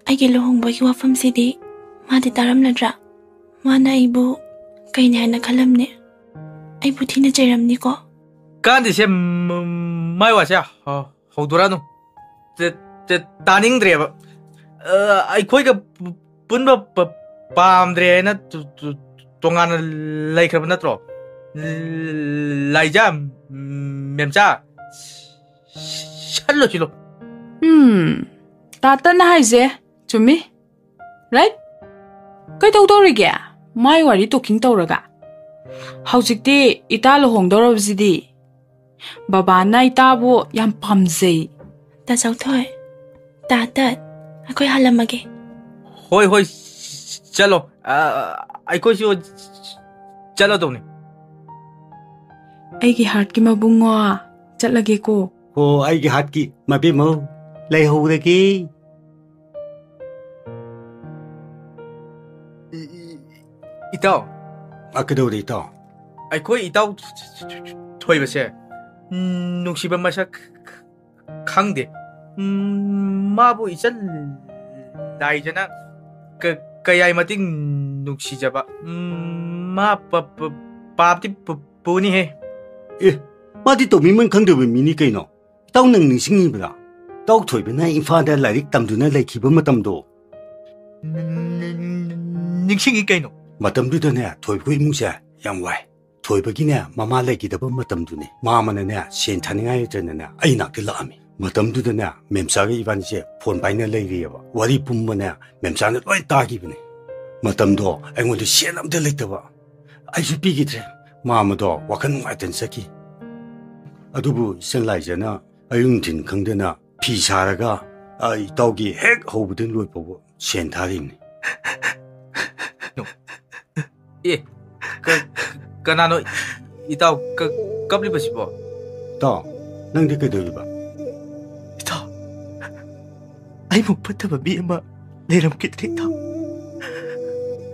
ꯑꯩꯒꯤ ꯂꯨꯍꯣꯡꯕꯒꯤ ꯋꯥꯐꯝꯁꯤꯗꯤ ꯃꯥꯗꯤ ꯇꯥꯔꯝꯂꯗ꯭ꯔꯥ? ꯃꯥꯅ ꯑꯩꯕꯨ ꯀꯩꯅꯤ ꯍꯥꯏꯅ ꯈꯜꯂꯝꯅꯤ? ꯑꯩꯕꯨ ꯊꯤꯅ ꯆꯩꯔꯝꯅꯤꯀꯣ꯫ ꯀꯥꯟꯗꯦꯁꯦ, ꯃ-, ꯃꯥꯏ ꯋꯥꯁꯦ ꯍ-, ꯍꯧꯗꯣꯔꯛꯑꯅꯨ꯫ ꯇ-, ꯇ-, ꯇꯥꯅꯤꯡꯗ꯭ꯔꯦꯕ꯫ ꯑ, ꯑꯩꯈꯣꯏꯒ ꯄꯨ-, ꯄꯨꯟꯕ ꯄ-, ꯄꯥꯝꯗ꯭ꯔꯦ ꯍꯥꯏꯅ ꯇꯨ-, ꯇꯨ-, ꯇꯣꯉꯥꯟꯅ ꯂꯩꯈ꯭ꯔꯕ ꯅꯠꯇ꯭ꯔꯣ? ꯂ-, ꯂꯥꯏꯖꯥ, ꯃꯦꯝꯆꯥ, ꯁꯠꯂꯣ ꯁꯤꯂꯣ꯫ ꯎꯝ, ꯇꯥꯇꯟꯅ ꯍꯥꯏꯁꯦ ꯆꯨꯝꯃꯤ꯫ ꯔꯥꯏꯠ? ꯀꯩꯗꯧꯗꯧꯔꯤꯒꯦ? ꯃꯥꯏ ꯋꯥꯔꯤ ꯇꯣꯀꯤꯡ ꯇꯧꯔꯒ꯫ ꯍꯧꯖꯤꯛꯇꯤ ꯏꯇꯥ ꯂꯨꯍꯣꯡꯗꯧꯔꯕꯁꯤꯗꯤ꯫ ꯕꯕꯥꯅ ꯏꯇꯥꯕꯨ ꯌꯥꯝ ꯄꯥꯝꯖꯩ꯫ ꯇꯥ ꯆꯥꯎꯊꯣꯏ, ꯇꯥ ꯇꯠ, ꯑꯩꯈꯣꯏ ꯍꯜꯂꯝꯃꯒꯦ꯫ ꯍꯣꯏ, ꯍꯣꯏ, ꯆꯠꯂꯣ꯫ ꯑ, ꯑꯩꯈꯣꯏꯁꯨ ꯆꯠꯂꯗꯧꯅꯤ꯫ ꯑꯩꯒꯤ ꯍꯥꯔꯠꯀꯤ ꯃꯕꯨꯡꯉꯣ, ꯆꯠꯂꯒꯦꯀꯣ꯫ ꯍꯣ, ꯑꯩꯒꯤ ꯍꯥꯔꯠꯀꯤ ꯃꯕꯦꯝꯃꯧ, ꯂꯩꯍꯧꯔꯒꯦ꯫ ꯏ-, ꯏ-, ꯏꯇꯥꯎ꯫ ꯑ, ꯀꯩꯗꯧꯔꯦ, ꯏꯇꯥꯎ? ꯑꯩꯈꯣꯏ ꯏꯇꯥꯎ ꯊꯣꯏꯕꯁꯦ, ꯎꯝ, ꯅꯨꯡꯁꯤꯕ ꯃꯁꯛ ꯈꯪꯗꯦ꯫ ꯎꯝ, ꯃꯥꯕꯨ ꯏꯆꯟ ꯂꯥꯏꯖꯅ ꯀ-, ꯀꯌꯥꯏ ꯃꯇꯤꯛ ꯅꯨꯡꯁꯤꯖꯕ꯫ ꯎꯝ, ꯃꯥ ꯄ-, ꯄ-, ꯄꯥꯞꯇꯤ ꯄ-, ꯄꯨꯅꯤꯍꯦ꯫ ꯑꯦ, ꯃꯥꯗꯤ ꯇꯧꯃꯤꯃꯟ ꯈꯪꯗꯕ ꯃꯤꯅꯤ ꯀꯩꯅꯣ꯫ ꯏꯇꯥꯎ, ꯅꯪ ꯅꯤꯡꯁꯤꯡꯉꯤꯕ꯭ꯔꯥ? ꯏꯇꯥꯎ ꯊꯣꯏꯕꯅ ꯏꯝꯐꯥꯜꯗ ꯂꯥꯏꯔꯤꯛ ꯇꯝꯗꯨꯅ ꯂꯩꯈꯤꯕ ꯃꯇꯝꯗꯣ꯫ ꯅꯤꯡꯁꯤꯡꯉꯤ ꯀꯩꯅꯣ꯫ ꯃꯇꯝꯗꯨꯗꯅꯦ, ꯊꯣꯏꯕꯈꯣꯏ ꯏꯃꯨꯡꯁꯦ ꯌꯥꯝ ꯋꯥꯏ꯫ ꯊꯣꯏꯕꯒꯤꯅꯦ, ꯃꯃꯥ ꯂꯩꯈꯤꯗꯕ ꯃꯇꯝꯗꯨꯅꯦ꯫ ꯃꯥꯃꯅꯅꯦ, ꯁꯦꯟ ꯊꯥꯅꯤꯡꯉꯥꯏ ꯂꯩꯇꯅꯅꯦ, ꯑꯩ ꯅꯥꯛꯇ ꯂꯥꯛꯑꯝꯃꯤ꯫ ꯃꯇꯝꯗꯨꯗꯅꯦ, ꯃꯦꯝꯆꯥꯒ ꯏꯕꯥꯅꯤꯁꯦ ꯐꯣꯟ ꯄꯥꯏꯅ ꯂꯩꯔꯤꯑꯕ꯫ ꯋꯥꯔꯤ ꯄꯨꯝꯕꯅꯦ, ꯃꯦꯝꯆꯥꯅ ꯂꯣꯏ ꯇꯥꯈꯤꯕꯅꯦ꯫ ꯃꯇꯝꯗꯣ ꯑꯩꯉꯣꯟꯗ ꯁꯦꯟ ꯑꯝꯇ ꯂꯩꯇꯕ꯫ ꯑꯩꯁꯨ ꯄꯤꯈꯤꯗ꯭ꯔꯦ꯫ ꯃꯥꯃꯗꯣ ꯋꯥꯈꯜ ꯅꯨꯡꯉꯥꯏꯇꯅ ꯆꯠꯈꯤ꯫ ꯑꯗꯨꯕꯨ ꯏꯆꯟ ꯂꯥꯏꯖꯅ ꯑꯌꯨꯛ ꯅꯨꯡꯊꯤꯟ ꯈꯪꯗꯅ ꯐꯤ ꯁꯥꯔꯒ, ꯑ, ꯏꯇꯥꯎꯒꯤ ꯍꯦꯛ ꯍꯧꯕꯗꯒꯤ ꯂꯣꯏ ꯐꯥꯎꯕ ꯁꯦꯟ ꯊꯥꯔꯤꯕꯅꯤ꯫ ꯑꯦ, ꯀ-, ꯀꯅꯥꯅꯣ ꯏꯇꯥꯎ ꯀ-, ꯀꯞꯂꯤꯕꯁꯤꯕꯣ? ꯏꯇꯥꯎ, ꯅꯪꯗꯤ ꯀꯩꯗꯧꯔꯤꯕ? ꯏꯇꯥꯎ, ꯑꯩꯃꯨꯛ ꯐꯠꯇꯕ ꯃꯤ ꯑꯃ ꯂꯩꯔꯝꯈꯤꯗ꯭ꯔꯦ, ꯏꯇꯥꯎ꯫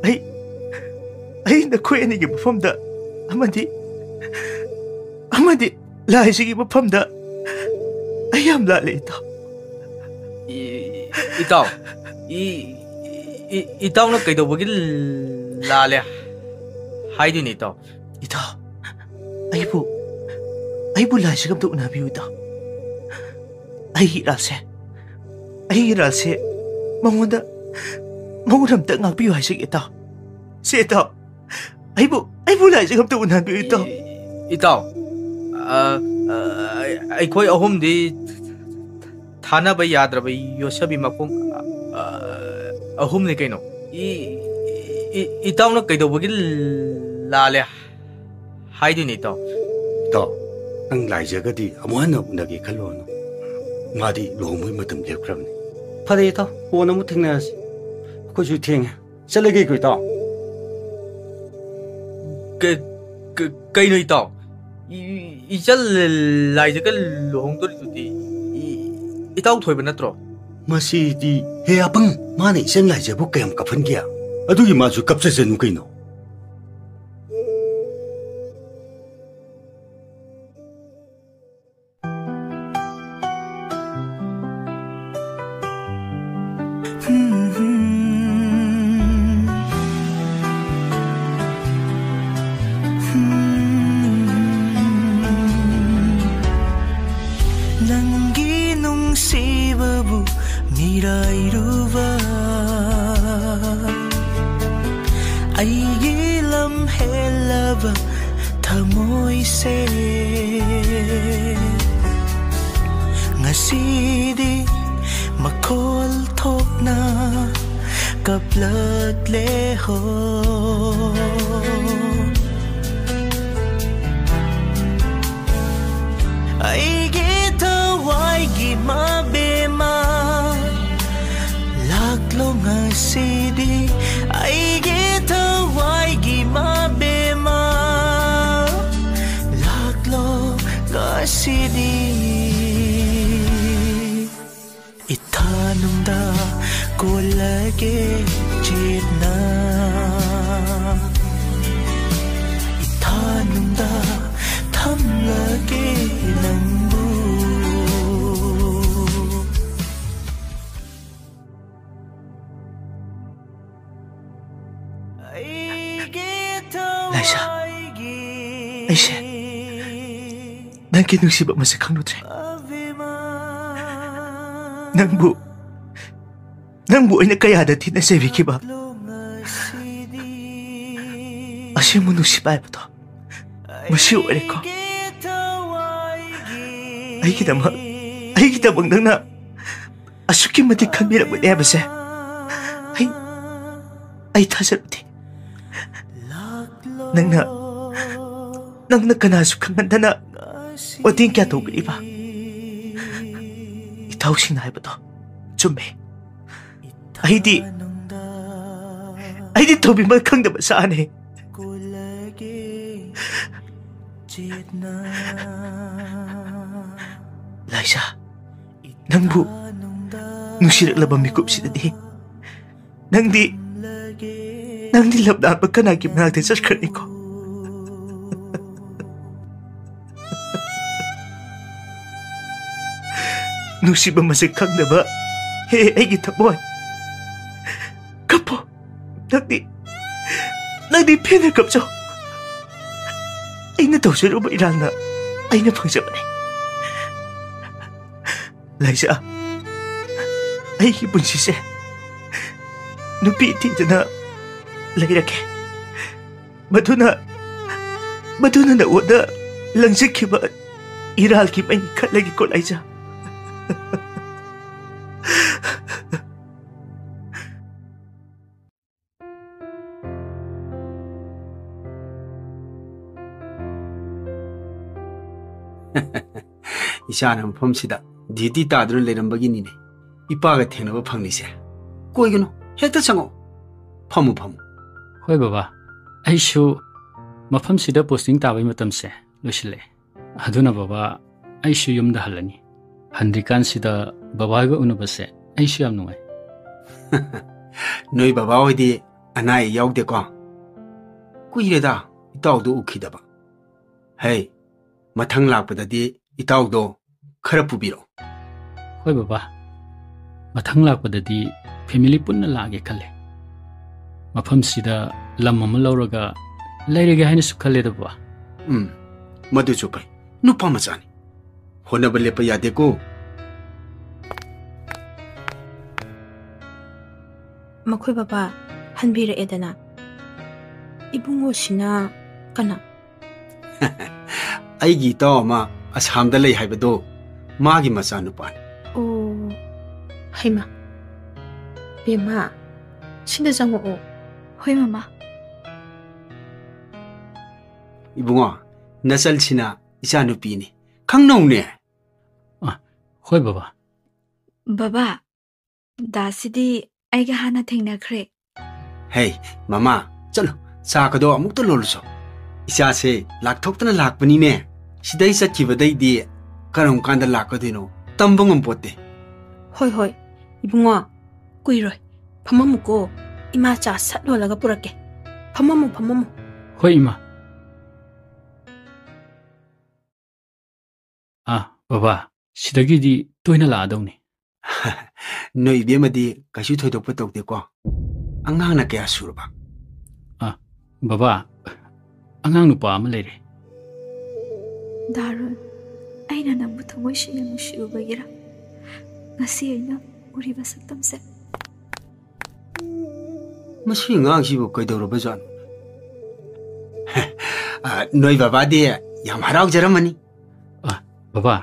ꯑꯩ, ꯑꯩ ꯅꯈꯣꯏ ꯑꯅꯤꯒꯤ ꯃꯐꯝꯗ ꯑꯃꯗꯤ, ꯑꯃꯗꯤ ꯂꯥꯏꯁꯤꯒꯤ ꯃꯐꯝꯗ ꯑꯩ ꯌꯥꯝ ꯂꯥꯜꯂꯦ, ꯏꯇꯥꯎ꯫ ꯏ-, ꯏꯇꯥꯎ, ꯏ-, ꯏ-, ꯏꯇꯥꯎꯅ ꯀꯩꯗꯧꯕꯒꯤ ꯂꯥꯜꯂꯦ ꯍꯥꯏꯗꯣꯏꯅꯣ, ꯏꯇꯥꯎ? ꯏꯇꯥꯎ, ꯑꯩꯕꯨ, ꯑꯩꯕꯨ ꯂꯥꯏꯖꯒ ꯑꯝꯇ ꯎꯅꯕꯤꯌꯨ, ꯏꯇꯥꯎ꯫ ꯑꯩꯒꯤ ꯏꯔꯥꯜꯁꯦ, ꯑꯩꯒꯤ ꯏꯔꯥꯜꯁꯦ ꯃꯉꯣꯟꯗ, ꯃꯉꯣꯟꯗ ꯑꯝꯇ ꯉꯥꯛꯄꯤꯌꯨ ꯍꯥꯏꯖꯒꯦ, ꯏꯇꯥꯎ꯫ ꯁꯦ, ꯏꯇꯥꯎ, ꯑꯩꯕꯨ, ꯑꯩꯕꯨ ꯂꯥꯏꯖꯒ ꯑꯝꯇ ꯎꯅꯕꯤꯌꯨ, ꯏꯇꯥꯎ꯫ ꯏ-, ꯏꯇꯥꯎ, ꯑ, ꯑ, ꯑꯩꯈꯣꯏ ꯑꯍꯨꯝꯗꯤ ꯊꯥꯅꯕ ꯌꯥꯗ꯭ꯔꯕ ꯌꯣꯠꯁꯕꯤ ꯃꯈꯣꯡ, ꯑ, ꯑꯍꯨꯝꯅꯤ ꯀꯩꯅꯣ꯫ ꯏ-, ꯏ-, ꯏꯇꯥꯎꯅ ꯀꯩꯗꯧꯕꯒꯤ ꯂꯥꯜꯂꯦ ꯍꯥꯏꯗꯣꯏꯅꯣ, ꯏꯇꯥꯎ? ꯏꯇꯥꯎ, ꯅꯪ ꯂꯥꯏꯖꯒꯗꯤ ꯑꯃꯨꯛ ꯍꯟꯅ ꯎꯅꯒꯦ ꯈꯜꯂꯨꯔꯅꯨ꯫ ꯃꯥꯗꯤ ꯂꯨꯍꯣꯡꯕꯒꯤ ꯃꯇꯝ ꯂꯦꯞꯈ꯭ꯔꯕꯅꯤ꯫ ꯐꯔꯦ, ꯏꯇꯥꯎ, ꯀꯣꯟꯅ ꯑꯃꯨꯛ ꯊꯦꯡꯅꯔꯁꯤ꯫ ꯑꯩꯈꯣꯏꯁꯨ ꯊꯦꯡꯉꯦ꯫ ꯆꯠꯂꯒꯦꯀꯣ, ꯏꯇꯥꯎ꯫ ꯀ-, ꯀ-, ꯀꯩꯅꯣ, ꯏꯇꯥꯎ? ꯏ-, ꯏꯆꯜ ꯂꯥꯏꯖꯒ ꯂꯨꯍꯣꯡꯗꯣꯔꯤꯗꯨꯗꯤ ꯏ-, ꯏꯇꯥꯎ ꯊꯣꯏꯕ ꯅꯠꯇ꯭ꯔꯣ? ꯃꯁꯤꯗꯤ, ꯍꯦ ꯑꯄꯪ, ꯃꯥꯅ ꯏꯆꯟ ꯂꯥꯏꯖꯕꯨ ꯀꯌꯥꯝ ꯀꯞꯍꯟꯒꯦ? ꯑꯗꯨꯒꯤ ꯃꯥꯁꯨ ꯀꯞꯆꯁꯅꯨ ꯀꯩꯅꯣ꯫ ꯅꯪꯒꯤ ꯅꯨꯡꯁꯤꯕꯕꯨ ꯃꯤꯔꯥꯏꯔꯨꯕ, ꯑꯩꯒꯤ ꯂꯝ ꯍꯦꯜꯂꯕ ꯊꯃꯣꯏꯁꯦ ꯉꯁꯤꯗꯤ ꯃꯈꯣꯜ ꯊꯣꯛꯅ ꯀꯞꯂꯛꯂꯦ ꯍꯣ꯫ ꯑꯩꯒꯤ ꯊꯋꯥꯏꯒꯤ ꯃꯕꯦꯝꯃ, ꯂꯥꯛꯂꯣ ꯉꯁꯤꯗꯤ ꯑꯩꯒꯤ ꯊꯋꯥꯏꯒꯤ ꯃꯕꯦꯝꯃ, ꯂꯥꯛꯂꯣ ꯉꯁꯤꯗꯤ꯫ ꯏꯊꯥꯅꯨꯡꯗ ꯀꯣꯜꯂꯒꯦ ꯆꯦꯠꯅ, ꯏꯊꯥꯅꯨꯡꯗ ꯊꯝꯂꯒꯦ ꯅꯪꯕꯨ꯫ ꯑꯩꯒꯤ ꯂꯥꯏꯖꯥ, ꯊꯋꯥꯏꯒꯤ ꯑꯩꯁꯦ ꯅꯪꯒꯤ ꯅꯨꯡꯁꯤꯕ ꯃꯁꯛ ꯈꯪꯂꯨꯗ꯭ꯔꯦ꯫ ꯅꯪꯕꯨ, ꯅꯪꯕꯨ ꯑꯩꯅ ꯀꯌꯥꯗ ꯊꯤꯅ ꯆꯩꯕꯤꯈꯤꯕ꯫ ꯑꯁꯦꯡꯕ ꯅꯨꯡꯁꯤꯕ ꯍꯥꯏꯕꯗꯣ ꯃꯁꯤ ꯑꯣꯏꯔꯦꯀꯣ꯫ ꯑꯩꯒꯤꯗꯃꯛ, ꯑꯩꯒꯤꯗꯃꯛ ꯅꯪꯅ ꯑꯁꯨꯛꯀꯤ ꯃꯇꯤꯛ ꯈꯟꯕꯤꯔꯝꯒꯅꯤ ꯍꯥꯏꯕꯁꯦ ꯑꯩ, ꯑꯩ ꯊꯥꯖꯔꯨꯗꯦ꯫ ꯅꯪꯅ, ꯅꯪꯅ ꯀꯅꯥꯁꯨ ꯈꯪꯍꯟꯗꯅ ꯃꯇꯦꯡ ꯀꯌꯥ ꯇꯧꯕꯤꯔꯤꯕ? ꯏꯇꯥꯎꯁꯤꯡꯅ ꯍꯥꯏꯕꯗꯣ ꯆꯨꯝꯃꯦ꯫ ꯑꯩꯗꯤ, ꯑꯩꯗꯤ ꯇꯧꯕꯤꯃꯜ ꯈꯪꯗꯕ ꯁꯥꯅꯦ꯫ ꯂꯥꯏꯖꯥ, ꯅꯪꯕꯨ ꯅꯨꯡꯁꯤꯔꯛꯂꯕ ꯃꯤꯀꯨꯞꯁꯤꯗꯗꯤ ꯅꯪꯗꯤ, ꯅꯪꯗꯤ ꯂꯝꯂꯥꯟꯕ ꯀꯅꯥꯒꯤ ꯃꯅꯥꯛꯇ ꯆꯠꯈ꯭ꯔꯅꯤꯀꯣ? ꯅꯨꯡꯁꯤꯕ ꯃꯁꯛ ꯈꯪꯗꯕ, ꯍꯦ, ꯑꯩꯒꯤ ꯊꯃꯣꯏ, ꯀꯞꯄꯣ꯫ ꯅꯪꯗꯤ, ꯅꯪꯗꯤ ꯄꯦꯟꯅ ꯀꯞꯆꯧ꯫ ꯑꯩꯅ ꯇꯧꯖꯔꯨꯕ ꯏꯔꯥꯜꯅ ꯑꯩꯅ ꯐꯪꯖꯕꯅꯤ꯫ ꯂꯥꯏꯖꯥ, ꯑꯩꯒꯤ ꯄꯨꯟꯁꯤꯁꯦ ꯅꯨꯄꯤ ꯊꯤꯗꯅ ꯂꯩꯔꯒꯦ꯫ ꯃꯗꯨꯅ, ꯃꯗꯨꯅ ꯅꯉꯣꯟꯗ ꯂꯪꯖꯈꯤꯕ ꯏꯔꯥꯜꯒꯤ ꯃꯩꯅꯤ ꯈꯜꯂꯒꯦꯀꯣ, ꯂꯥꯏꯖꯥ꯫ ꯏꯆꯥꯅ ꯃꯐꯝꯁꯤꯗ ꯗ꯭ꯌꯨꯇꯤ ꯇꯥꯗꯨꯅ ꯂꯩꯔꯝꯕꯒꯤꯅꯤꯅꯦ ꯏꯄꯥꯒ ꯊꯦꯡꯅꯕ ꯐꯪꯂꯤꯁꯦ꯫ ꯀꯣꯏꯒꯅꯨ, ꯍꯦꯛꯇ ꯆꯪꯉꯛꯑꯣ꯫ ꯐꯝꯃꯨ, ꯐꯝꯃꯨ꯫ ꯍꯣꯏ ꯕꯕꯥ, ꯑꯩꯁꯨ ꯃꯐꯝꯁꯤꯗ ꯄꯣꯁꯇꯤꯡ ꯇꯥꯕꯒꯤ ꯃꯇꯝꯁꯦ ꯂꯣꯏꯁꯤꯜꯂꯛꯑꯦ꯫ ꯑꯗꯨꯅ ꯕꯕꯥ, ꯑꯩꯁꯨ ꯌꯨꯝꯗ ꯍꯜꯂꯅꯤ꯫ ꯍꯟꯗ꯭ꯔꯤꯀꯥꯟꯁꯤꯗ ꯕꯕꯥꯒ ꯎꯅꯕꯁꯦ ꯑꯩꯁꯨ ꯌꯥꯝ ꯅꯨꯡꯉꯥꯏ꯫ ꯅꯣꯏ ꯕꯕꯥ ꯍꯣꯏꯗꯤ ꯑꯅꯥ ꯑꯌꯦꯛ ꯌꯥꯎꯗꯦꯀꯣ? ꯀꯨꯏꯔꯦꯗ ꯏꯇꯥꯎꯗꯣ ꯎꯈꯤꯗꯕ꯫ ꯍꯩ, ꯃꯊꯪ ꯂꯥꯛꯄꯗꯗꯤ ꯏꯇꯥꯎꯗꯣ ꯈꯔ ꯄꯨꯕꯤꯔꯛꯑꯣ꯫ ꯍꯣꯏ ꯕꯕꯥ, ꯃꯊꯪ ꯂꯥꯛꯄꯗꯗꯤ ꯐꯦꯃꯤꯂꯤ ꯄꯨꯟꯅ ꯂꯥꯛꯑꯒꯦ ꯈꯜꯂꯦ꯫ ꯃꯐꯝꯁꯤꯗ ꯂꯝ ꯑꯃ ꯂꯧꯔꯒ ꯂꯩꯔꯒꯦ ꯍꯥꯏꯅꯁꯨ ꯈꯜꯂꯦꯗ ꯕꯕꯥ꯫ ꯎꯝ, ꯃꯗꯨꯁꯨ ꯐꯩ꯫ ꯅꯨꯄꯥ ꯃꯆꯥꯅꯤ꯫ ꯍꯣꯠꯅꯕ ꯂꯦꯞꯄ ꯌꯥꯗꯦꯀꯣ꯫ ꯃꯈꯣꯏ ꯕꯕꯥ ꯍꯟꯕꯤꯔꯛꯑꯦꯗꯅ꯫ ꯏꯕꯨꯡꯉꯣꯁꯤꯅ ꯀꯅꯥ? ꯑꯩꯒꯤ ꯏꯇꯥꯎ ꯑꯃ ꯑꯁꯥꯝꯗ ꯂꯩ ꯍꯥꯏꯕꯗꯣ, ꯃꯥꯒꯤ ꯃꯆꯥꯅꯨꯄꯥꯅꯤ꯫ ꯑꯣ, ꯍꯩꯃꯥ꯫ ꯕꯦꯝꯃ, ꯁꯤꯗ ꯆꯪꯉꯛꯑꯣ꯫ ꯍꯣꯏ, ꯃꯃꯥ꯫ ꯏꯕꯨꯡꯉꯣ, ꯅꯆꯜꯁꯤꯅ ꯏꯆꯥꯅꯨꯄꯤꯅꯤ꯫ ꯈꯪꯅꯧꯅꯦ꯫ ꯑ, ꯍꯣꯏ, ꯕꯕꯥ꯫ ꯕꯕꯥ, ꯗꯥꯁꯤꯗꯤ ꯑꯩꯒ ꯍꯥꯟꯅ ꯊꯦꯡꯅꯈ꯭ꯔꯦ꯫ ꯍꯦ, ꯃꯃꯥ, ꯆꯠꯂꯨ, ꯆꯥꯒꯗꯣ ꯑꯃꯨꯛꯇ ꯂꯣꯜꯂꯨꯆꯣ꯫ ꯏꯆꯥꯁꯦ ꯂꯥꯛꯊꯣꯛꯇꯅ ꯂꯥꯛꯄꯅꯤꯅꯦ꯫ ꯁꯤꯗꯩ ꯆꯠꯈꯤꯕꯗꯩꯗꯤ ꯀꯔꯝ ꯀꯥꯟꯗ ꯂꯥꯛꯀꯗꯣꯏꯅꯣ ꯇꯝꯕ ꯉꯝꯄꯣꯠꯇꯦ꯫ ꯍꯣꯏ, ꯍꯣꯏ, ꯏꯕꯨꯡꯉꯣ, ꯀꯨꯏꯔꯣꯏ꯫ ꯐꯝꯃꯝꯃꯨꯀꯣ, ꯏꯃꯥ ꯆꯥ ꯁꯠ ꯂꯣꯜꯂꯒ ꯄꯨꯔꯛꯀꯦ꯫ ꯐꯝꯃꯝꯃꯨ, ꯐꯝꯃꯝꯃꯨ꯫ ꯍꯣꯏ, ꯏꯃꯥ꯫ ꯑꯥ, ꯕꯕꯥ, ꯁꯤꯗꯒꯤꯗꯤ ꯇꯣꯏꯅ ꯂꯥꯛꯑꯗꯧꯅꯤ꯫ ꯅꯣꯏ ꯏꯕꯦꯝꯃꯗꯤ ꯀꯩꯁꯨ ꯊꯣꯏꯗꯣꯛꯄ ꯇꯧꯗꯦꯀꯣ? ꯑꯉꯥꯡꯅ ꯀꯌꯥ ꯁꯨꯔꯕ? ꯑꯥ, ꯕꯕꯥ, ꯑꯉꯥꯡ ꯅꯨꯄꯥ ꯑꯃ ꯂꯩꯔꯦ꯫ ꯗꯥꯔꯨꯟ, ꯑꯩꯅ ꯅꯪꯕꯨ ꯊꯃꯣꯏ ꯁꯦꯡꯅ ꯅꯨꯡꯁꯤꯔꯨꯕꯒꯤꯔ ꯉꯁꯤ ꯑꯩꯅ ꯎꯔꯤꯕ ꯁꯛꯇꯝꯁꯦ? ꯃꯁꯤ ꯑꯉꯥꯡꯁꯤꯕꯨ ꯀꯩꯗꯧꯔꯕꯖꯥꯠꯅꯣ? ꯑ, ꯅꯣꯏ ꯕꯕꯥꯗꯤ ꯌꯥꯝ ꯍꯔꯥꯎꯖꯔꯝꯃꯅꯤ꯫ ꯑ, ꯕꯕꯥ,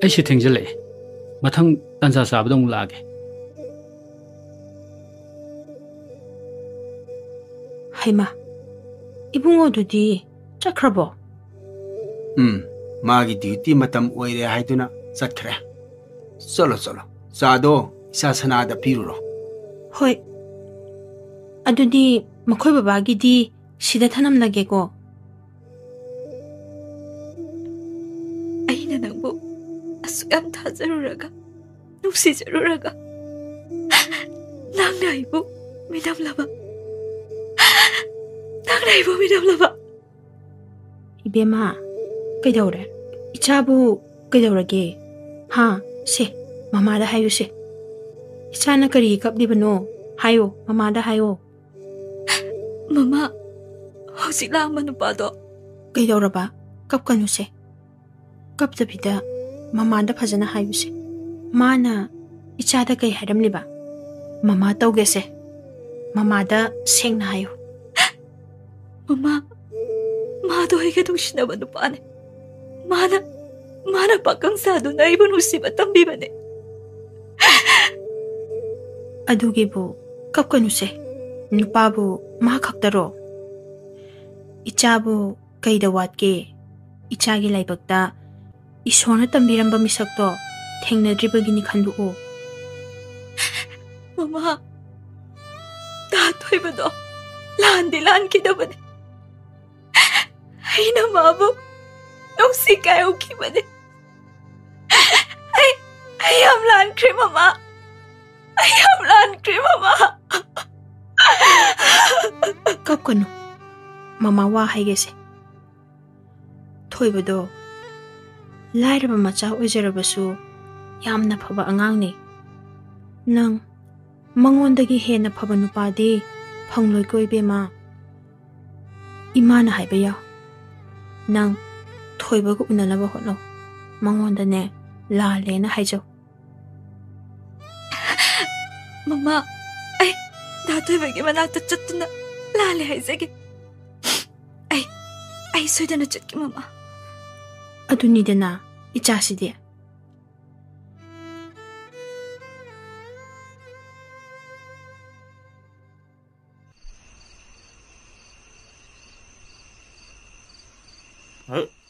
ꯑꯩꯁꯦ ꯊꯦꯡꯖꯤꯜꯂꯛꯑꯦ꯫ ꯃꯊꯪ ꯇꯥꯟꯖꯥ ꯆꯥꯕꯗ ꯑꯃꯨꯛ ꯂꯥꯛꯑꯒꯦ꯫ ꯍꯩꯃꯥ, ꯏꯕꯨꯡꯉꯣꯗꯨꯗꯤ ꯆꯠꯈ꯭ꯔꯕꯣ? ꯎꯝ, ꯃꯥꯒꯤ ꯗ꯭ꯌꯨꯇꯤ ꯃꯇꯝ ꯑꯣꯏꯔꯦ ꯍꯥꯏꯗꯨꯅ ꯆꯠꯈ꯭ꯔꯦ꯫ ꯆꯠꯂꯣ, ꯆꯠꯂꯣ, ꯆꯥꯗꯣ ꯏꯆꯥ ꯁꯅꯥꯗ ꯄꯤꯔꯨꯔꯣ꯫ ꯍꯣꯏ, ꯑꯗꯨꯗꯤ ꯃꯈꯣꯏ ꯕꯕꯥꯒꯤꯗꯤ ꯁꯤꯗ ꯊꯅꯝꯂꯒꯦꯀꯣ꯫ ꯑꯩꯅ ꯅꯪꯕꯨ ꯑꯁꯨꯛ ꯌꯥꯝ ꯊꯥꯖꯔꯨꯔꯒ, ꯅꯨꯡꯁꯤꯖꯔꯨꯔꯒ, ꯅꯪꯅ ꯑꯩꯕꯨ ꯃꯤꯅꯝꯂꯕ, ꯅꯪꯅ ꯑꯩꯕꯨ ꯃꯤꯅꯝꯂꯕ꯫ ꯏꯕꯦꯝꯃ, ꯀꯩꯗꯧꯔꯦ? ꯏꯆꯥꯕꯨ ꯀꯩꯗꯧꯔꯒꯦ? ꯍꯥ? ꯁꯦ, ꯃꯃꯥꯗ ꯍꯥꯏꯌꯨꯁꯦ꯫ ꯏꯆꯥꯅ ꯀꯔꯤꯒꯤ ꯀꯞꯂꯤꯕꯅꯣ? ꯍꯥꯏꯌꯣ, ꯃꯃꯥꯗ ꯍꯥꯏꯌꯣ꯫ ꯃꯃꯥ, ꯍꯧꯖꯤꯛ ꯂꯥꯛꯑꯝꯕ ꯅꯨꯄꯥꯗꯣ꯫ ꯀꯩꯗꯧꯔꯕ? ꯀꯞꯀꯅꯨꯁꯦ꯫ ꯀꯞꯇꯕꯤꯗ ꯃꯃꯥꯗ ꯐꯖꯅ ꯍꯥꯏꯌꯨꯁꯦ꯫ ꯃꯥꯅ ꯏꯆꯥꯗ ꯀꯩ ꯍꯥꯏꯔꯝꯂꯤꯕ? ꯃꯃꯥ ꯇꯧꯒꯦꯁꯦ꯫ ꯃꯃꯥꯗ ꯁꯦꯡꯅ ꯍꯥꯏꯌꯨ꯫ ꯃꯃꯥ, ꯃꯥꯗꯣ ꯑꯩꯒ ꯅꯨꯡꯁꯤꯅꯕ ꯅꯨꯄꯥꯅꯦ꯫ ꯃꯥꯅ, ꯃꯥꯅ ꯄꯥꯈꯪ ꯁꯥꯗꯨꯅ ꯑꯩꯕꯨ ꯅꯨꯡꯁꯤꯕ ꯇꯝꯕꯤꯕꯅꯦ꯫ ꯑꯗꯨꯒꯤꯕꯨ ꯀꯞꯀꯅꯨꯁꯦ꯫ ꯅꯨꯄꯥꯕꯨ ꯃꯥ ꯈꯛꯇꯔꯣ? ꯏꯆꯥꯕꯨ ꯀꯩꯗ ꯋꯥꯠꯀꯦ? ꯏꯆꯥꯒꯤ ꯂꯥꯏꯕꯛꯇ ꯏꯁꯣꯔꯅ ꯇꯝꯕꯤꯔꯝꯕ ꯃꯤꯁꯛꯇꯣ ꯊꯦꯡꯅꯗ꯭ꯔꯤꯕꯒꯤꯅꯤ ꯈꯟꯗꯣꯛꯎ꯫ ꯃꯃꯥ, ꯇꯥ ꯊꯣꯏꯕꯗꯣ ꯂꯥꯟꯗꯤ ꯂꯥꯟꯈꯤꯗꯕꯅꯦ꯫ ꯑꯩꯅ ꯃꯥꯕꯨ ꯅꯨꯡꯁꯤ ꯀꯥꯏꯍꯧꯈꯤꯕꯅꯦ꯫ ꯑꯩ, ꯑꯩ ꯌꯥꯝ ꯂꯥꯟꯈ꯭ꯔꯦ, ꯃꯃꯥ꯫ ꯑꯩ ꯌꯥꯝ ꯂꯥꯟꯈ꯭ꯔꯦ, ꯃꯃꯥ꯫ ꯀꯞꯀꯅꯨ꯫ ꯃꯃꯥ ꯋꯥ ꯍꯥꯏꯒꯦꯁꯦ꯫ ꯊꯣꯏꯕꯗꯣ ꯂꯥꯏꯔꯕ ꯃꯆꯥ ꯑꯣꯏꯖꯔꯕꯁꯨ ꯌꯥꯝꯅ ꯐꯕ ꯑꯉꯥꯡꯅꯤ꯫ ꯅꯪ ꯃꯉꯣꯟꯗꯒꯤ ꯍꯦꯟꯅ ꯐꯕ ꯅꯨꯄꯥꯗꯤ ꯐꯪꯂꯣꯏꯀꯣ, ꯏꯕꯦꯝꯃ꯫ ꯏꯃꯥꯅ ꯍꯥꯏꯕ ꯌꯥꯎ꯫ ꯅꯪ ꯊꯣꯏꯕꯒ ꯎꯅꯅꯕ ꯍꯣꯠꯅꯧ꯫ ꯃꯉꯣꯟꯗꯅꯦ, ꯂꯥꯜꯂꯦꯅ ꯍꯥꯏꯖꯧ꯫ ꯃꯃꯥ, ꯑꯩ ꯗꯥ ꯊꯣꯏꯕꯒꯤ ꯃꯅꯥꯛꯇ ꯆꯠꯇꯨꯅ ꯂꯥꯜꯂꯦ ꯍꯥꯏꯖꯒꯦ꯫ ꯑꯩ, ꯑꯩ ꯁꯣꯏꯗꯅ ꯆꯠꯀꯦ, ꯃꯃꯥ꯫ ꯑꯗꯨꯅꯤꯗꯅ, ꯏꯆꯥꯁꯤꯗꯤ꯫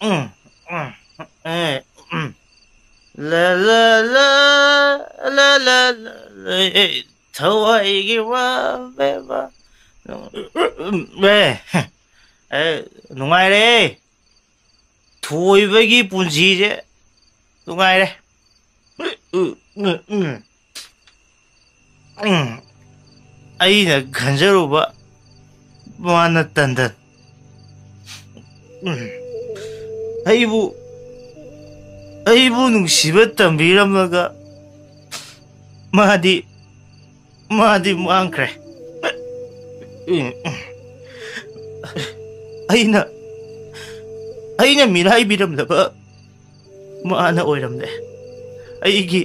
ꯎꯝ, ꯎꯝ, ꯑꯦ, ꯎꯝ꯫ ꯂ, ꯂ, ꯂ, ꯂ, ꯂ, ꯂ, ꯂ, ꯑꯦ, ꯊꯋꯥꯏꯒꯤ ꯋꯥꯕꯦꯕ꯫ ꯎꯝ, ꯑꯦ, ꯑꯦ, ꯅꯨꯡꯉꯥꯏꯔꯦ꯫ ꯊꯣꯏꯕꯒꯤ ꯄꯨꯟꯁꯤꯁꯦ ꯅꯨꯡꯉꯥꯏꯔꯦ꯫ ꯎꯝ, ꯎꯝ, ꯎꯝ꯫ ꯎꯝ꯫ ꯑꯩꯅ ꯈꯟꯖꯔꯨꯕ ꯃꯥꯅ ꯇꯟꯗꯟ꯫ ꯎꯝ꯫ ꯑꯩꯕꯨ, ꯑꯩꯕꯨ ꯅꯨꯡꯁꯤꯕ ꯇꯝꯕꯤꯔꯝꯂꯒ ꯃꯥꯗꯤ, ꯃꯥꯗꯤ ꯃꯥꯡꯈ꯭ꯔꯦ꯫ ꯎꯝ꯫ ꯑꯩꯅ, ꯑꯩꯅ ꯃꯤꯔꯥꯏꯕꯤꯔꯝꯂꯕ ꯃꯥꯅ ꯑꯣꯏꯔꯝꯂꯦ꯫ ꯑꯩꯒꯤ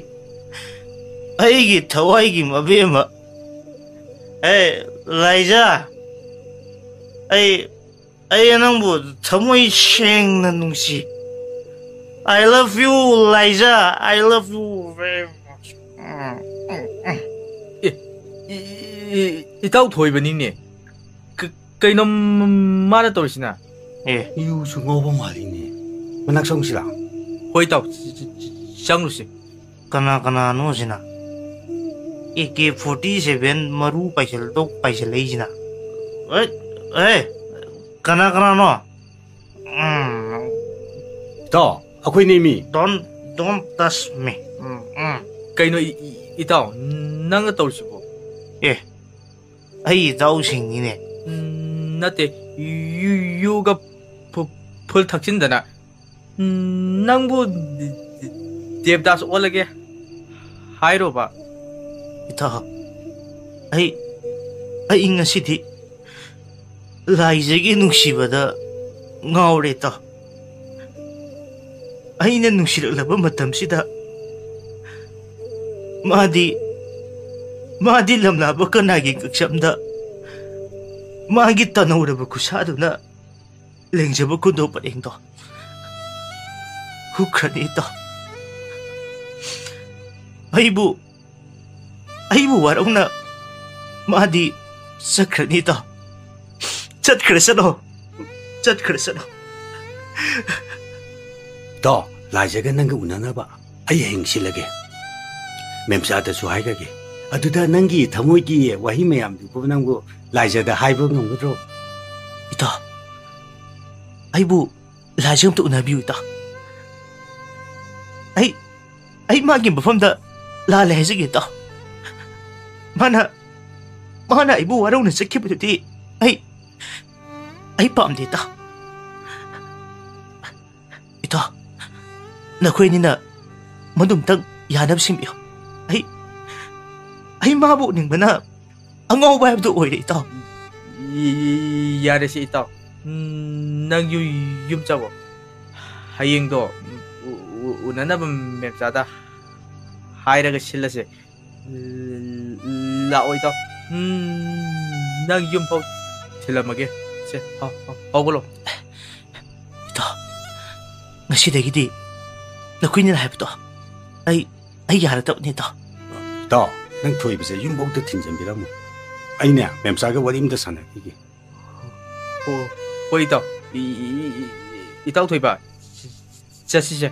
ꯑꯩꯒꯤ ꯊꯋꯥꯏꯒꯤ ꯃꯕꯦꯝꯃ꯫ ꯑꯦ, ꯂꯥꯏꯖꯥ, ꯑꯩ ꯑꯩ ꯅꯪꯕꯨ ꯊꯃꯣꯏ ꯁꯦꯡꯅ ꯅꯨꯡꯁꯤ꯫ I love you, ꯂꯥꯏꯖꯥ, I love you very much. E- E- E- ꯏꯇꯥꯎ ꯊꯣꯏꯕꯅꯤꯅꯦ꯫ ꯀ- ꯀꯩꯅꯣ ꯃ- ꯃꯥꯅ ꯇꯧꯔꯤꯁꯤꯅ? ꯑꯦ, ꯌꯨꯁꯨ ꯉꯧꯕ ꯃꯥꯜꯂꯤꯅꯦ꯫ ꯃꯅꯥꯛ ꯆꯪꯁꯤꯔꯥ? ꯍꯣꯏ ꯏꯇꯥꯎ, ꯆ- ꯆ- ꯆ- ꯆꯪꯂꯨꯁꯤ꯫ ꯀꯅꯥ ꯀꯅꯥꯅꯣ ꯁꯤꯅ? ꯑꯦ ꯀꯦ ꯐꯣꯔꯇꯤ ꯁꯦꯚꯦꯟ ꯃꯔꯨ ꯄꯥꯏꯁꯤꯜꯂꯛꯇꯧ ꯄꯥꯏꯁꯤꯜꯂꯛꯏꯁꯤꯅ? ꯑꯦ, ꯑꯦ, ꯀꯅꯥ ꯀꯅꯥꯅꯣ? ꯎꯝ, ꯏꯇꯥꯎ, ꯑꯩꯈꯣꯏꯅꯦ ꯃꯤ꯫ don't, don't touch me. ꯎꯝ, ꯎꯝ. ꯀꯩꯅꯣ ꯏ- ꯏ- ꯏꯇꯥꯎ, ꯅꯪꯅ ꯇꯧꯔꯤꯁꯤꯕꯣ? ꯑꯦ, ꯑꯩ ꯏꯇꯥꯎꯁꯤꯡꯅꯤꯅꯦ꯫ ꯎꯝ, ꯅꯠꯇꯦ, ꯌꯨ- ꯌꯨꯒ ꯐꯨ- ꯐꯨꯜ ꯊꯛꯆꯤꯟꯗꯅ꯫ ꯎꯝ, ꯅꯪꯕꯨ ꯗꯦꯕꯗꯥꯁ ꯑꯣꯜꯂꯒꯦ ꯍꯥꯏꯔꯣꯕ? ꯏꯇꯥꯎ, ꯑꯩ ꯑꯩ ꯉꯁꯤꯗꯤ ꯂꯥꯏꯖꯒꯤ ꯅꯨꯡꯁꯤꯕꯗ ꯉꯥꯎꯔꯦ ꯏꯇꯥꯎ꯫ ꯑꯩꯅ ꯅꯨꯡꯁꯤꯔꯛꯂꯕ ꯃꯇꯝꯁꯤꯗ ꯃꯥꯗꯤ ꯃꯥꯗꯤ ꯂꯝꯂꯥꯕ ꯀꯅꯥꯒꯤ ꯉꯛꯁꯝꯗ ꯃꯥꯒꯤ ꯇꯅꯧꯔꯕ ꯈꯨꯠꯁꯥꯗꯨꯅ ꯂꯦꯡꯖꯕ ꯈꯨꯗꯣ ꯄꯔꯦꯡꯗꯣ ꯍꯨꯈ꯭ꯔꯅꯤ ꯏꯇꯥꯎ꯫ ꯑꯩꯕꯨ ꯑꯩꯕꯨ ꯋꯥꯔꯧꯅ ꯃꯥꯗꯤ ꯆꯠꯈ꯭ꯔꯅꯤ ꯏꯇꯥꯎ꯫ ꯆꯠꯈ꯭ꯔꯁꯅꯣ, ꯆꯠꯈ꯭ꯔꯁꯅꯣ꯫ ꯇꯣ, ꯂꯥꯏꯖꯒ ꯅꯪꯒ ꯎꯅꯅꯕ ꯑꯩ ꯍꯌꯦꯡ ꯁꯤꯜꯂꯒꯦ꯫ ꯃꯦꯝꯆꯥꯗꯁꯨ ꯍꯥꯏꯈ꯭ꯔꯒꯦ꯫ ꯑꯗꯨꯗ ꯅꯪꯒꯤ ꯊꯃꯣꯏꯒꯤ ꯋꯥꯍꯩ ꯃꯌꯥꯝꯗꯨꯕꯨ ꯅꯪꯕꯨ ꯂꯥꯏꯖꯗ ꯍꯥꯏꯕ ꯉꯝꯒꯗ꯭ꯔꯣ? ꯏꯇꯥꯎ, ꯑꯩꯕꯨ ꯂꯥꯏꯖ ꯑꯝꯇ ꯎꯅꯕꯤꯌꯨ ꯏꯇꯥꯎ꯫ ꯑꯩ ꯑꯩ ꯃꯥꯒꯤ ꯃꯐꯝꯗ ꯂꯥꯜꯂꯦ ꯍꯥꯏꯖꯒꯦ ꯏꯇꯥꯎ꯫ ꯃꯥꯅ ꯃꯥꯅ ꯑꯩꯕꯨ ꯋꯥꯔꯧꯅ ꯆꯠꯈꯤꯕꯗꯨꯗꯤ ꯑꯩ ꯑꯩ ꯄꯥꯝꯗꯦ ꯏꯇꯥꯎ꯫ ꯏꯇꯥꯎ, ꯅꯈꯣꯏꯅꯤꯅ ꯃꯗꯨꯝꯇꯪ ꯌꯥꯅꯕ ꯁꯤꯟꯕꯤꯌꯨ꯫ ꯑꯩ ꯑꯩ ꯃꯥꯕꯨ ꯎꯅꯤꯡꯕꯅ ꯑꯉꯥꯎꯕ ꯍꯥꯏꯕꯗꯨ ꯑꯣꯏꯔꯦ ꯏꯇꯥꯎ꯫ ꯌꯥꯔꯦꯁꯦ ꯏꯇꯥꯎ, ꯎꯝ, ꯅꯪ ꯌꯨ- ꯌꯨꯝ ꯆꯠꯂꯣ꯫ ꯍꯌꯦꯡꯗꯣ, ꯎ- ꯎ- ꯎꯅꯅꯕ ꯃꯦꯝꯆꯥꯗ ꯍꯥꯏꯔꯒ ꯁꯤꯜꯂꯁꯦ꯫ ꯂꯥꯛꯑꯣ ꯏꯇꯥꯎ꯫ ꯎꯝ, ꯅꯪ ꯌꯨꯝ ꯐꯥꯎ ꯊꯤꯜꯂꯝꯃꯒꯦ꯫ ꯁꯦ, ꯍꯧ-, ꯍꯧ-, ꯍꯧꯒꯠꯂꯣ꯫ ꯏꯇꯥꯎ, ꯉꯁꯤꯗꯒꯤꯗꯤ ꯅꯈꯣꯏꯅꯤꯅ ꯍꯥꯏꯕꯗꯣ ꯑꯩ, ꯑꯩ ꯌꯥꯔꯗꯕꯅꯤ ꯏꯇꯥꯎ꯫ ꯏꯇꯥꯎ, ꯅꯪ ꯊꯣꯏꯕꯁꯦ ꯌꯨꯝꯐꯥꯎꯗ ꯊꯤꯟꯖꯟꯕꯤꯔꯝꯃꯣ꯫ ꯑꯩꯅꯦ ꯃꯦꯝꯆꯥꯒ ꯋꯥꯔꯤ ꯑꯝꯇ ꯁꯥꯟꯅꯈꯤꯒꯦ꯫ ꯑꯣ, ꯍꯣꯏ ꯏꯇꯥꯎ꯫ ꯏ-, ꯏ-, ꯏ-, ꯏ-, ꯏꯇꯥꯎ ꯊꯣꯏꯕ, ꯆꯠꯁꯤꯁꯦ꯫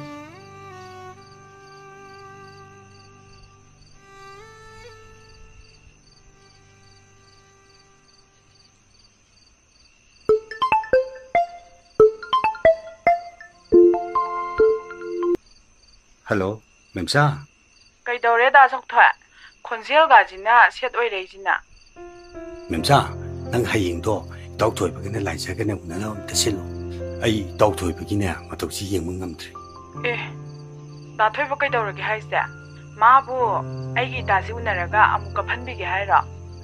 ꯍꯜꯂꯣ, ꯃꯦꯝꯆꯥ꯫ ꯀꯩꯗꯧꯔꯦ ꯗꯥ ꯁꯛꯊꯣꯏ? ꯈꯣꯟꯖꯦꯜꯒꯁꯤꯅ ꯁꯦꯠ ꯑꯣꯏꯔꯛꯏꯁꯤꯅ꯫ ꯃꯦꯝꯆꯥ, ꯅꯪ ꯍꯌꯦꯡꯗꯣ ꯏꯇꯥꯎ ꯊꯣꯏꯕꯒꯅꯦ ꯂꯥꯏꯖꯒꯅꯦ ꯎꯅꯅꯕ ꯑꯝꯇ ꯁꯤꯜꯂꯣ꯫ ꯑꯩ ꯏꯇꯥꯎ ꯊꯣꯏꯕꯒꯤꯅꯦ ꯃꯇꯧꯁꯤ ꯌꯦꯡꯕ ꯉꯝꯗ꯭ꯔꯦ꯫ ꯑꯦ, ꯗꯥ ꯊꯣꯏꯕ ꯀꯩꯗꯧꯔꯒꯦ ꯍꯥꯏꯁꯦ? ꯃꯥꯕꯨ ꯑꯩꯒꯤ ꯏꯇꯥꯁꯤ ꯎꯅꯔꯒ ꯑꯃꯨꯛ ꯀꯞꯍꯟꯕꯤꯒꯦ ꯍꯥꯏꯔꯣ?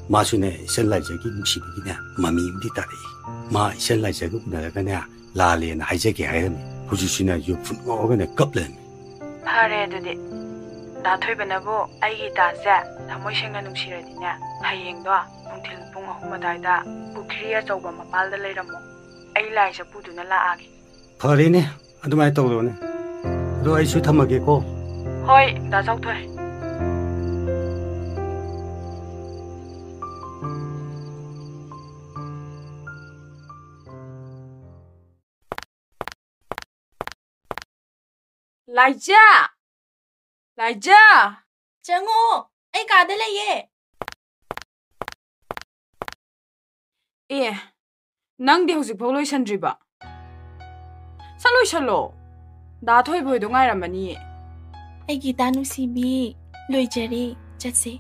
ꯃꯥꯁꯨꯅꯦ ꯏꯆꯟ ꯂꯥꯏꯖꯒꯤ ꯅꯨꯡꯁꯤꯕꯒꯤꯅꯦ ꯃꯃꯤ ꯑꯃꯗꯤ ꯇꯥꯔꯛꯏ꯫ ꯃꯥ ꯏꯆꯟ ꯂꯥꯏꯖꯒ ꯎꯅꯔꯒꯅꯦ ꯂꯥꯜꯂꯦꯅ ꯍꯥꯏꯖꯒꯦ ꯍꯥꯏꯔꯝꯃꯤ꯫ ꯍꯧꯖꯤꯛꯁꯤꯅꯦ ꯌꯨꯝ ꯐꯨꯠ ꯉꯥꯎꯔꯒꯅꯦ ꯀꯞ ꯂꯩꯔꯝꯃꯤ꯫ ꯐꯔꯦ ꯑꯗꯨꯗꯤ꯫ ꯗꯥ ꯊꯣꯏꯕꯅꯕꯨ ꯑꯩꯒꯤ ꯏꯇꯥꯁꯦ ꯊꯃꯣꯏ ꯁꯦꯡꯅ ꯅꯨꯡꯁꯤꯔꯗꯤꯅꯦ, ꯍꯌꯦꯡꯗꯣ ꯅꯨꯡꯊꯤꯜ ꯄꯨꯡ ꯑꯍꯨꯝ ꯑꯗꯥꯏꯗ ꯄꯨꯈ꯭ꯔꯤ ꯑꯆꯧꯕ ꯃꯄꯥꯜꯗ ꯂꯩꯔꯝꯃꯣ꯫ ꯑꯩ ꯂꯥꯏꯖ ꯄꯨꯗꯨꯅ ꯂꯥꯛꯑꯒꯦ꯫ ꯐꯔꯦꯅꯦ, ꯑꯗꯨꯃꯥꯏꯅ ꯇꯧꯔꯣꯅꯦ꯫ ꯑꯗꯣ ꯑꯩꯁꯨ ꯊꯝꯃꯒꯦꯀꯣ꯫ ꯍꯣꯏ, ꯗꯥ ꯆꯥꯎꯊꯣꯏ꯫ ꯂꯥꯏꯖꯥ! ꯂꯥꯏꯖꯥ! ꯆꯪꯉꯛꯑꯣ, ꯑꯩ ꯀꯥꯗ ꯂꯩꯌꯦ꯫ ꯑꯦ, ꯅꯪꯗꯤ ꯍꯧꯖꯤꯛꯐꯥꯎ ꯂꯣꯏꯁꯟꯗ꯭ꯔꯤꯕ? ꯁꯠ ꯂꯣꯏꯁꯜꯂꯣ꯫ ꯗꯥ ꯊꯣꯏꯕ ꯍꯣꯏꯗꯣ ꯉꯥꯏꯔꯝꯃꯅꯤꯌꯦ꯫ ꯑꯩꯒꯤ ꯏꯇꯥ ꯅꯨꯡꯁꯤꯕꯤ, ꯂꯣꯏꯖꯔꯦ, ꯆꯠꯁꯦ꯫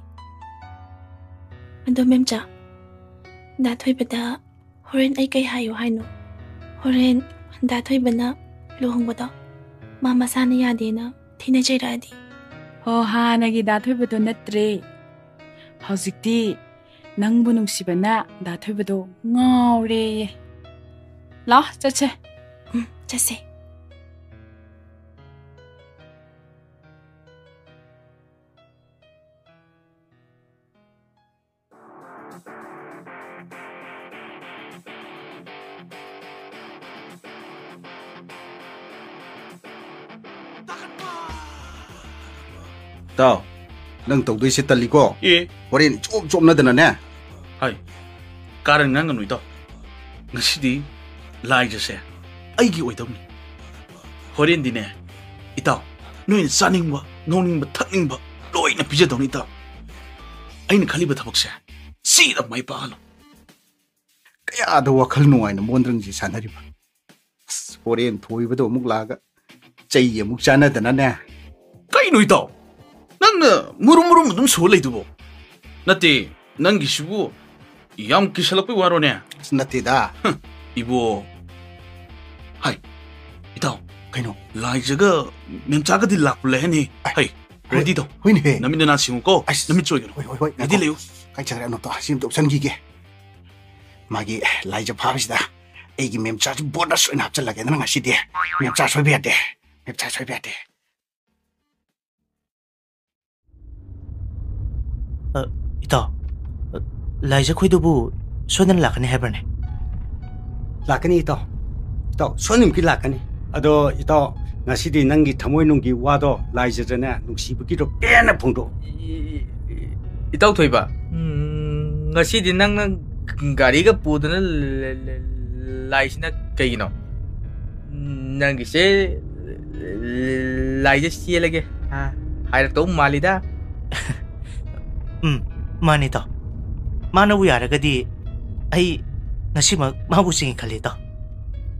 ꯑꯗꯣ ꯃꯦꯝꯆꯥ, ꯗꯥ ꯊꯣꯏꯕꯗ ꯍꯣꯔꯦꯟ ꯑꯩ ꯀꯩ ꯍꯥꯏꯌꯣ ꯍꯥꯏꯅꯣ? ꯍꯣꯔꯦꯟ ꯗꯥ ꯊꯣꯏꯕꯅ ꯂꯨꯍꯣꯡꯕꯗꯣ ꯃꯥ ꯃꯁꯥꯅ ꯌꯥꯗꯦꯅ ꯊꯤꯅ ꯆꯩꯔꯛꯑꯗꯤ? ꯍꯣ, ꯍꯥꯟꯅꯒꯤ ꯗꯥ ꯊꯣꯏꯕꯗꯣ ꯅꯠꯇ꯭ꯔꯦ꯫ ꯍꯧꯖꯤꯛꯇꯤ ꯅꯪꯕꯨ ꯅꯨꯡꯁꯤꯕꯅ ꯗꯥ ꯊꯣꯏꯕꯗꯣ ꯉꯥꯎꯔꯦꯌꯦ꯫ ꯂꯥꯛꯑꯣ, ꯆꯠꯁꯦ꯫ ꯎꯝ, ꯆꯠꯁꯦ꯫ ꯏꯇꯥꯎ, ꯅꯪ ꯇꯧꯗꯣꯏꯁꯦ ꯇꯜꯂꯤꯀꯣ꯫ ꯑꯦ꯫ ꯍꯣꯔꯦꯟ ꯏꯆꯣꯞ ꯆꯣꯞꯅꯗꯅꯅꯦ꯫ ꯍꯥꯏ, ꯀꯥꯔꯟ ꯉꯥꯡꯒꯅꯨ ꯏꯇꯥꯎ꯫ ꯉꯁꯤꯗꯤ ꯂꯥꯏꯖꯁꯦ ꯑꯩꯒꯤ ꯑꯣꯏꯗꯧꯅꯤ꯫ ꯍꯣꯔꯦꯟꯗꯤꯅꯦ ꯏꯇꯥꯎ, ꯅꯣꯏꯅ ꯆꯥꯅꯤꯡꯕ, ꯉꯧꯅꯤꯡꯕ, ꯊꯛꯅꯤꯡꯕ ꯂꯣꯏꯅ ꯄꯤꯖꯗꯧꯅꯤ ꯏꯇꯥꯎ꯫ ꯑꯩꯅ ꯈꯜꯂꯤꯕ ꯊꯕꯛꯁꯦ ꯁꯤꯗ ꯃꯥꯏ ꯄꯥꯛꯍꯜꯂꯣ꯫ ꯀꯌꯥꯗ ꯋꯥꯈꯜ ꯅꯨꯡꯉꯥꯏꯅ ꯃꯣꯟꯗ꯭ꯔꯪꯁꯤ ꯁꯥꯟꯅꯔꯤꯕ꯫ ꯑꯁ, ꯍꯣꯔꯦꯟ ꯊꯣꯏꯕꯗꯣ ꯑꯃꯨꯛ ꯂꯥꯛꯑꯒ ꯆꯩ ꯑꯃꯨꯛ ꯆꯥꯟꯅꯗꯅꯅꯦ꯫ ꯀꯩꯅꯣ ꯏꯇꯥꯎ? ꯅꯪꯅ ꯃꯨꯔꯨꯝ ꯃꯨꯔꯨꯝ ꯑꯗꯨꯝ ꯁꯣ ꯂꯩꯗꯨꯕꯣ? ꯅꯠꯇꯦ, ꯅꯪꯒꯤꯁꯤꯕꯨ ꯌꯥꯝ ꯀꯤꯁꯜꯂꯛꯄꯩ ꯋꯥꯔꯣꯅꯦ? ꯑꯁ, ꯅꯠꯇꯦꯗ꯫ ꯍꯝ, ꯏꯕꯣ꯫ ꯍꯥꯏ, ꯏꯇꯥꯎ꯫ ꯀꯩꯅꯣ? ꯂꯥꯏꯖꯒ ꯃꯦꯝꯆꯥꯒꯗꯤ ꯂꯥꯛꯄ ꯂꯩꯍꯟꯅꯤ꯫ ꯑꯥꯏ, ꯍꯩ, ꯍꯣꯏ, ꯔꯦꯗꯤ ꯇꯧ꯫ ꯍꯣꯏꯅꯦꯍꯦ꯫ ꯅꯃꯤꯠ ꯅꯅꯥ ꯁꯤꯡꯉꯨꯀꯣ꯫ ꯑꯁ, ꯅꯃꯤꯠ ꯆꯣꯏꯒꯅꯨ꯫ ꯍꯣꯏ, ꯍꯣꯏ, ꯍꯣꯏ, ꯔꯦꯗꯤ ꯉꯥꯏꯈꯣ꯫ ꯂꯩꯌꯨ꯫ ꯀꯥꯏ ꯆꯠꯈ꯭ꯔꯦ ꯑꯅꯣꯞꯇꯣ? ꯁꯤ ꯑꯝꯇ ꯎꯞꯁꯟꯈꯤꯒꯦ꯫ ꯃꯥꯒꯤ ꯂꯥꯏꯖ ꯐꯥꯕꯁꯤꯗ ꯑꯩꯒꯤ ꯃꯦꯝꯆꯥꯁꯨ ꯕꯣꯅꯁ ꯑꯣꯏꯅ ꯍꯥꯞꯆꯤꯜꯂꯒꯦꯗꯅ ꯉꯁꯤꯗꯤ꯫ ꯃꯦꯝꯆꯥ ꯁꯣꯏꯕ ꯌꯥꯗꯦ꯫ ꯃꯦꯝꯆꯥ ꯁꯣꯏꯕ ꯌꯥꯗꯦ꯫ ꯑ, ꯏꯇꯥꯎ, ꯑ, ꯂꯥꯏꯖ ꯈꯣꯏꯗꯨꯕꯨ ꯁꯣꯏꯗꯅ ꯂꯥꯛꯀꯅꯤ ꯍꯥꯏꯕ꯭ꯔꯅꯦ? ꯂꯥꯛꯀꯅꯤ ꯏꯇꯥꯎ꯫ ꯏꯇꯥꯎ, ꯁꯣꯏꯗꯅꯃꯛꯀꯤ ꯂꯥꯛꯀꯅꯤ꯫ ꯑꯗꯣ ꯏꯇꯥꯎ, ꯉꯁꯤꯗꯤ ꯅꯪꯒꯤ ꯊꯃꯣꯏꯅꯨꯡꯒꯤ ꯋꯥꯗꯣ ꯂꯥꯏꯖꯗꯅ ꯅꯨꯡꯁꯤꯕꯒꯤꯗꯣ ꯄꯦꯟꯅ ꯐꯣꯡꯗꯣꯛꯑꯣ꯫ ꯏ-, ꯏ-, ꯏꯇꯥꯎ ꯊꯣꯏꯕ, ꯎꯝ, ꯉꯁꯤꯗꯤ ꯅꯪꯅ ꯒꯥꯔꯤꯒ ꯄꯨꯗꯅ ꯂ-, ꯂ-, ꯂꯥꯏꯁꯤꯅ ꯀꯩꯒꯤꯅꯣ? ꯅꯪꯒꯤꯁꯦ ꯂꯥꯏꯖ ꯆꯦꯜꯂꯒꯦ, ꯑ, ꯍꯥꯏꯔꯛꯇꯧ ꯃꯥꯜꯂꯤꯗ꯫ ꯎꯝ, ꯃꯥꯅꯤ ꯏꯇꯥꯎ꯫ ꯃꯥꯅꯕꯨ ꯌꯥꯔꯒꯗꯤ ꯑꯩ ꯉꯁꯤꯃꯛ ꯃꯥꯕꯨ ꯆꯦꯟꯒꯦ ꯈꯜꯂꯤ ꯏꯇꯥꯎ꯫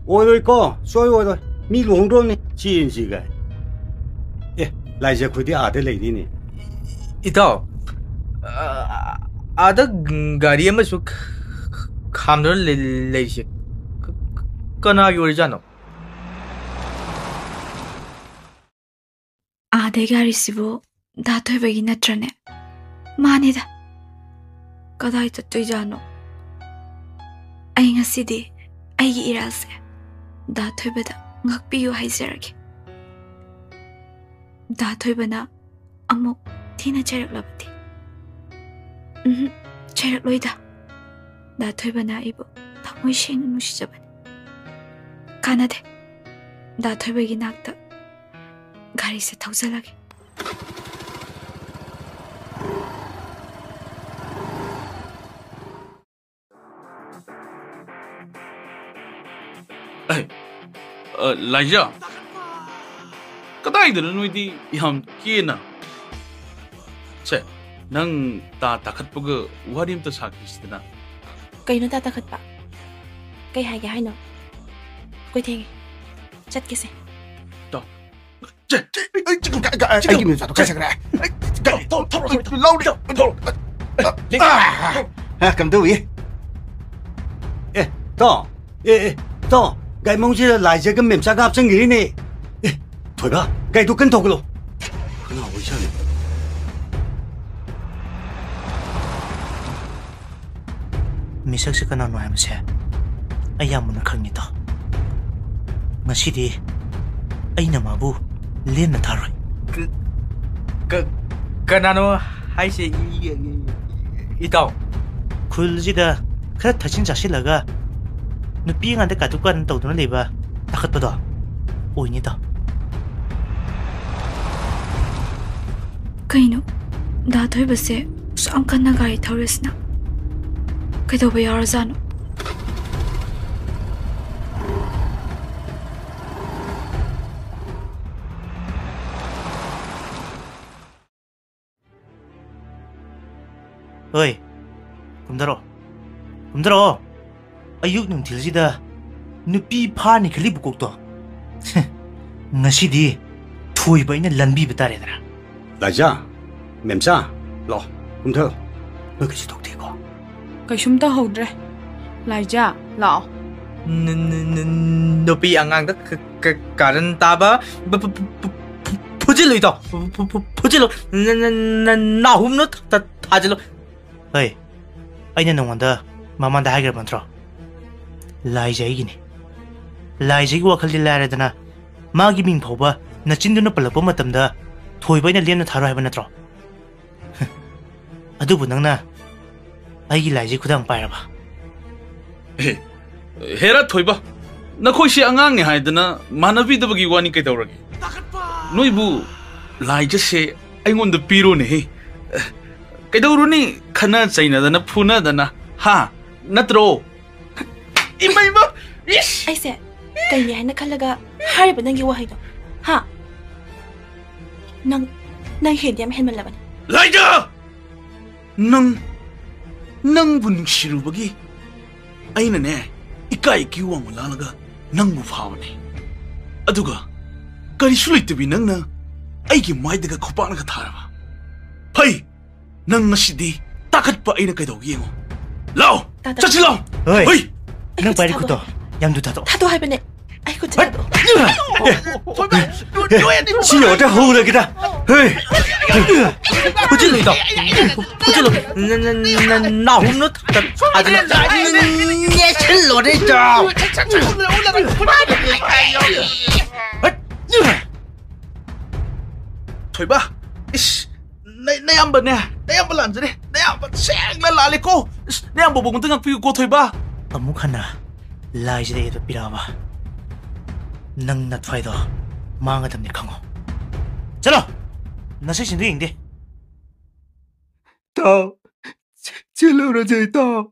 ꯑꯣꯏꯔꯣꯏꯀꯣ, ꯁꯣꯏ ꯑꯣꯏꯔꯣꯏ꯫ ꯃꯤ ꯂꯨꯍꯣꯡꯗ꯭ꯔꯣꯝꯅꯤ, ꯆꯦꯟꯁꯤ ꯀꯥꯏ꯫ ꯑꯦ, ꯂꯥꯏꯖ ꯑꯩꯈꯣꯏꯗꯤ ꯑꯥꯗ ꯂꯩꯅꯤꯅꯦ꯫ ꯏꯇꯥꯎ, ꯑ, ꯑꯥꯗ ꯒꯥꯔꯤ ꯑꯃꯁꯨ ꯈ-, ꯈ-, ꯈꯥꯝꯗꯨꯅ ꯂꯩ-, ꯂꯩꯔꯤꯁꯦ ꯀ-, ꯀ-, ꯀꯅꯥꯒꯤ ꯑꯣꯏꯔꯤꯖꯥꯠꯅꯣ? ꯑꯥꯗꯩ ꯒꯥꯔꯤꯁꯤꯕꯨ ꯗꯥ ꯊꯣꯏꯕꯒꯤ ꯅꯠꯇ꯭ꯔꯅꯦ? ꯃꯥꯅꯤꯗ꯫ ꯀꯗꯥꯏ ꯆꯠꯇꯣꯏꯖꯥꯠꯅꯣ? ꯑꯩ ꯉꯁꯤꯗꯤ ꯑꯩꯒꯤ ꯏꯔꯥꯜꯁꯦ ꯗꯥ ꯊꯣꯏꯕꯗ ꯉꯥꯛꯄꯤꯌꯨ ꯍꯥꯏꯖꯔꯒꯦ꯫ ꯗꯥ ꯊꯣꯏꯕꯅ ꯑꯃꯨꯛ ꯊꯤꯅ ꯆꯩꯔꯛꯂꯕꯗꯤ? ꯎꯝꯍꯨꯝ, ꯆꯩꯔꯛꯂꯣꯏꯗ꯫ ꯗꯥ ꯊꯣꯏꯕꯅ ꯑꯩꯕꯨ ꯊꯃꯣꯏ ꯁꯦꯡꯅ ꯅꯨꯡꯁꯤꯖꯕꯅꯤ꯫ ꯀꯥꯟꯅꯗꯦ꯫ ꯗꯥ ꯊꯣꯏꯕꯒꯤ ꯅꯥꯛꯇ ꯒꯥꯔꯤꯁꯦ ꯊꯧꯖꯜꯂꯒꯦ꯫ ꯑꯩ, ꯑ, ꯂꯥꯏꯖꯥ, ꯀꯗꯥꯏꯗꯅꯣ ꯅꯣꯏꯗꯤ ꯌꯥꯝ ꯀꯦꯅ? ꯁꯦ, ꯅꯪ ꯇꯥ ꯇꯥꯈꯠꯄꯒ ꯋꯥꯔꯤ ꯑꯝꯇ ꯁꯥꯈꯤꯁꯤꯗꯅ꯫ ꯀꯩꯅꯣ ꯇꯥ ꯇꯥꯈꯠꯄ? ꯀꯩ ꯍꯥꯏꯒꯦ ꯍꯥꯏꯅꯣ? ꯑꯩꯈꯣꯏ ꯊꯦꯡꯉꯦ꯫ ꯆꯠꯀꯦꯁꯦ꯫ ꯇꯣ꯫ ꯆꯦ, ꯆꯦ, ꯑꯩ, ꯆꯦ, ꯒ-, ꯒ-, ꯆꯦ, ꯑꯩꯒꯤ ꯃꯤꯃꯆꯥꯗꯣ ꯆꯦ, ꯀꯥꯏ ꯆꯠꯈ꯭ꯔꯦ? ꯑꯩ, ꯒ-, ꯊꯧ, ꯊꯧ, ꯊꯧ, ꯂꯧꯔꯤ꯫ ꯊꯧ, ꯊꯧ꯫ ꯑ, ꯑ, ꯀꯝꯗꯧꯏ? ꯑꯦ, ꯇꯥꯎ꯫ ꯑꯦ, ꯑꯦ, ꯇꯥꯎ꯫ ꯒꯥꯔꯤ ꯃꯅꯨꯡꯁꯤꯗ ꯂꯥꯏꯖꯒ ꯃꯦꯝꯆꯥꯒ ꯍꯥꯞꯆꯤꯟꯈꯤꯔꯤꯅꯦ꯫ ꯑꯦ, ꯊꯣꯏꯕ, ꯒꯥꯔꯤꯗꯨ ꯀꯟꯅ ꯊꯧꯒꯠꯂꯣ꯫ ꯀꯅꯥ ꯑꯣꯏꯖꯥꯠꯅꯣ? ꯃꯤꯁꯛꯁꯦ ꯀꯅꯥꯅꯣ ꯍꯥꯏꯕꯁꯦ ꯑꯩ ꯌꯥꯝ ꯃꯨꯟꯅ ꯈꯪꯉꯤꯗꯣ꯫ ꯉꯁꯤꯗꯤ ꯑꯩꯅ ꯃꯥꯕꯨ ꯂꯦꯝꯅ ꯊꯥꯔꯣꯏ꯫ ꯀ-, ꯀ-, ꯀꯅꯥꯅꯣ ꯍꯥꯏꯁꯦ, ꯏ-, ꯏ-, ꯏ-, ꯏꯇꯥꯎ? ꯈꯨꯜꯁꯤꯗ ꯈꯔ ꯊꯛꯆꯤꯟ ꯆꯥꯁꯤꯜꯂꯒ ꯅꯨꯄꯤ ꯑꯉꯥꯡꯗ ꯀꯥꯇꯨ ꯀꯥꯔꯟ ꯇꯧꯗꯨꯅ ꯂꯩꯕ ꯇꯥꯈꯠꯄꯗꯣ ꯑꯣꯏꯅꯤꯗꯣ꯫ ꯀꯩꯅꯣ? ꯗꯥ ꯊꯣꯏꯕꯁꯦ ꯑꯁꯨꯛ ꯌꯥꯝ ꯀꯟꯅ ꯒꯥꯔꯤ ꯊꯧꯔꯤꯁꯤꯅ? ꯀꯩꯗꯧꯕ ꯌꯥꯎꯔꯖꯥꯠꯅꯣ? ꯍꯣꯏ, ꯀꯨꯝꯊꯔꯛꯑꯣ, ꯀꯨꯝꯊꯔꯛꯑꯣ꯫ ꯑꯌꯨꯛ ꯅꯨꯡꯊꯤꯜꯁꯤꯗ ꯅꯨꯄꯤ ꯐꯥꯅꯤ ꯈꯜꯂꯤꯕ ꯀꯣꯛꯇꯣ꯫ ꯉꯁꯤꯗꯤ ꯊꯣꯏꯕ ꯑꯩꯅ ꯂꯟꯕꯤꯕ ꯇꯥꯔꯦꯗꯅ꯫ ꯂꯥꯏꯖꯥ, ꯃꯦꯝꯆꯥ, ꯂꯥꯛꯑꯣ, ꯀꯨꯝꯊꯔꯣ꯫ ꯅꯣꯏ ꯀꯩꯁꯨ ꯇꯧꯗꯦꯀꯣ? ꯀꯩꯁꯨꯝ ꯇꯧꯍꯧꯗ꯭ꯔꯦ꯫ ꯂꯥꯏꯖꯥ, ꯂꯥꯛꯑꯣ꯫ ꯅ-, ꯅ-, ꯅ-, ꯅꯨꯄꯤ ꯑꯉꯥꯡꯗ ꯀ-, ꯀ-, ꯀꯥꯔꯟ ꯇꯥꯕ, ꯐꯨ-, ꯐꯨ-, ꯐꯨ-, ꯐꯨ-, ꯐꯨꯖꯤꯜꯂꯨ ꯏꯇꯥꯎ꯫ ꯐꯨ-, ꯐꯨ-, ꯐꯨ-, ꯐꯨꯖꯤꯜꯂꯨ꯫ ꯅ-, ꯅ-, ꯅ-, ꯅ-, ꯅꯥꯍꯨꯝꯅ ꯊ-, ꯊ-, ꯊꯥꯖꯤꯜꯂꯨ꯫ ꯍꯩ, ꯑꯩꯅ ꯅꯉꯣꯟꯗ ꯃꯃꯥꯡꯗ ꯍꯥꯏꯈ꯭ꯔꯕ ꯅꯠꯇ꯭ꯔꯣ? ꯂꯥꯏꯁꯦ ꯑꯩꯒꯤꯅꯤ꯫ ꯂꯥꯏꯁꯤꯒꯤ ꯋꯥꯈꯜꯗꯤ ꯂꯥꯏꯔꯗꯅ, ꯃꯥꯒꯤ ꯃꯤꯡ ꯐꯥꯎꯕ ꯅꯆꯤꯟꯗꯨꯅ ꯄꯜꯂꯛꯄ ꯃꯇꯝꯗ ꯊꯣꯏꯕ ꯑꯩꯅ ꯂꯦꯝꯅ ꯊꯥꯔꯣꯏ ꯍꯥꯏꯕ ꯅꯠꯇ꯭ꯔꯣ? ꯑꯗꯨꯕꯨ ꯅꯪꯅ ꯑꯩꯒꯤ ꯂꯥꯏꯁꯤ ꯈꯨꯗꯥꯡ ꯄꯥꯏꯔꯕ? ꯑꯦ, ꯍꯦꯔꯥ ꯊꯣꯏꯕ, ꯅꯈꯣꯏꯁꯤ ꯑꯉꯥꯡꯅꯤ ꯍꯥꯏꯗꯅ ꯃꯥꯟꯅꯕꯤꯗꯕꯒꯤ ꯋꯥꯅꯤ ꯀꯩꯗꯧꯔꯒꯦ? ꯅꯣꯏꯕꯨ ꯂꯥꯏꯖꯁꯦ ꯑꯩꯉꯣꯟꯗ ꯄꯤꯔꯣꯅꯦꯍꯦ꯫ ꯀꯩꯗꯧꯔꯨꯅꯤ ꯈꯠꯅ ꯆꯩꯅꯗꯅ ꯐꯨꯅꯗꯅ, ꯍꯥ? ꯅꯠꯇ꯭ꯔꯣ? ꯏꯃꯥ, ꯏꯃꯥ! ꯏꯁ! ꯑꯩꯁꯦ ꯀꯩꯅꯦ ꯍꯥꯏꯅ ꯈꯜꯂꯒ ꯍꯥꯏꯔꯤꯕ ꯅꯪꯒꯤ ꯋꯥꯍꯩꯗꯣ? ꯍꯥ? ꯅꯪ, ꯅꯪ ꯍꯦꯟꯗꯤ ꯌꯥꯝ ꯍꯦꯟꯃꯜꯂꯕꯅꯤ꯫ ꯂꯥꯏꯖꯥ! ꯅꯪ, ꯅꯪꯕꯨ ꯅꯨꯡꯁꯤꯔꯨꯕꯒꯤ ꯑꯩꯅꯅꯦ, ꯏꯀꯥꯏ ꯏꯀꯤ ꯋꯥꯡꯃ ꯂꯥꯜꯂꯒ ꯅꯪꯕꯨ ꯐꯥꯕꯅꯦ꯫ ꯑꯗꯨꯒ ꯀꯔꯤꯁꯨ ꯂꯩꯇꯕꯤ ꯅꯪꯅ ꯑꯩꯒꯤ ꯃꯥꯏꯗꯒ ꯈꯨꯄꯥꯛꯅꯒ ꯊꯥꯔꯕ꯫ ꯐꯩ, ꯅꯪ ꯉꯁꯤꯗꯤ ꯇꯥꯈꯠꯄ ꯑꯩꯅ ꯀꯩꯗꯧꯒꯦ ꯌꯦꯡꯉꯣ꯫ ꯂꯥꯎ! ꯇꯥꯗ꯫ ꯆꯠꯁꯤ ꯂꯥꯎ! ꯍꯣꯏ! ꯍꯣꯏ! ꯑꯩ ꯅꯪ ꯈꯨꯠꯁꯤ ꯄꯥꯏꯔꯤ ꯊꯥꯗꯣꯛꯑꯣ꯫ ꯈꯨꯠꯇꯣ ꯌꯥꯝꯗꯨ ꯊꯥꯗꯣꯛꯑꯣ꯫ ꯊꯥꯗꯣꯛꯑꯣ ꯍꯥꯏꯕꯅꯦ꯫ ꯑꯩ ꯈꯨꯠꯁꯤ ꯍꯠ! ꯊꯥꯗꯣꯛꯑꯣ꯫ ꯑꯦ! ꯁꯤ ꯌꯧꯔꯗꯤ ꯍꯧꯔꯒꯦꯗ꯫ ꯍꯣꯏ! ꯍꯧꯖꯤꯛ ꯂꯩꯗꯣ꯫ ꯍꯧꯖꯤꯛ ꯂꯩ꯫ ꯅ-, ꯅ-, ꯅ-, ꯅꯥꯍꯨꯝꯅ ꯊ-, ꯊ-, ꯊꯥꯖꯤꯜꯂꯣ꯫ ꯅꯦꯠꯁꯤꯜꯂꯣꯅꯦ, ꯏꯇꯥꯎ꯫ ꯍꯠ! ꯊꯣꯏꯕ, ꯏꯁ, ꯅ-, ꯅꯌꯥꯝꯕꯅꯦ, ꯅꯌꯥꯝꯕ ꯂꯥꯟꯖꯔꯦ, ꯅꯌꯥꯝꯕ ꯁꯦꯡꯅ ꯂꯥꯜꯂꯦꯀꯣ꯫ ꯏꯁ, ꯅꯌꯥꯝꯕꯕꯨ ꯑꯃꯨꯛꯇ ꯉꯥꯛꯄꯤꯌꯨꯀꯣ, ꯊꯣꯏꯕ꯫ ꯑꯃꯨꯛ ꯍꯟꯅ ꯂꯥꯏꯁꯤꯗ ꯌꯦꯠꯄ ꯄꯤꯔꯛꯑꯕ ꯅꯪ ꯅꯊ꯭ꯋꯥꯏꯗꯣ ꯃꯥꯡꯒꯗꯕꯅꯤ ꯈꯪꯉꯣ꯫ ꯆꯠꯂꯣ! ꯅꯁꯛꯁꯤꯡꯗꯣ ꯌꯦꯡꯗꯦ꯫ ꯏꯇꯥꯎ, ꯆꯦ-, ꯆꯦꯜꯂꯨꯔꯁꯦ, ꯏꯇꯥꯎ꯫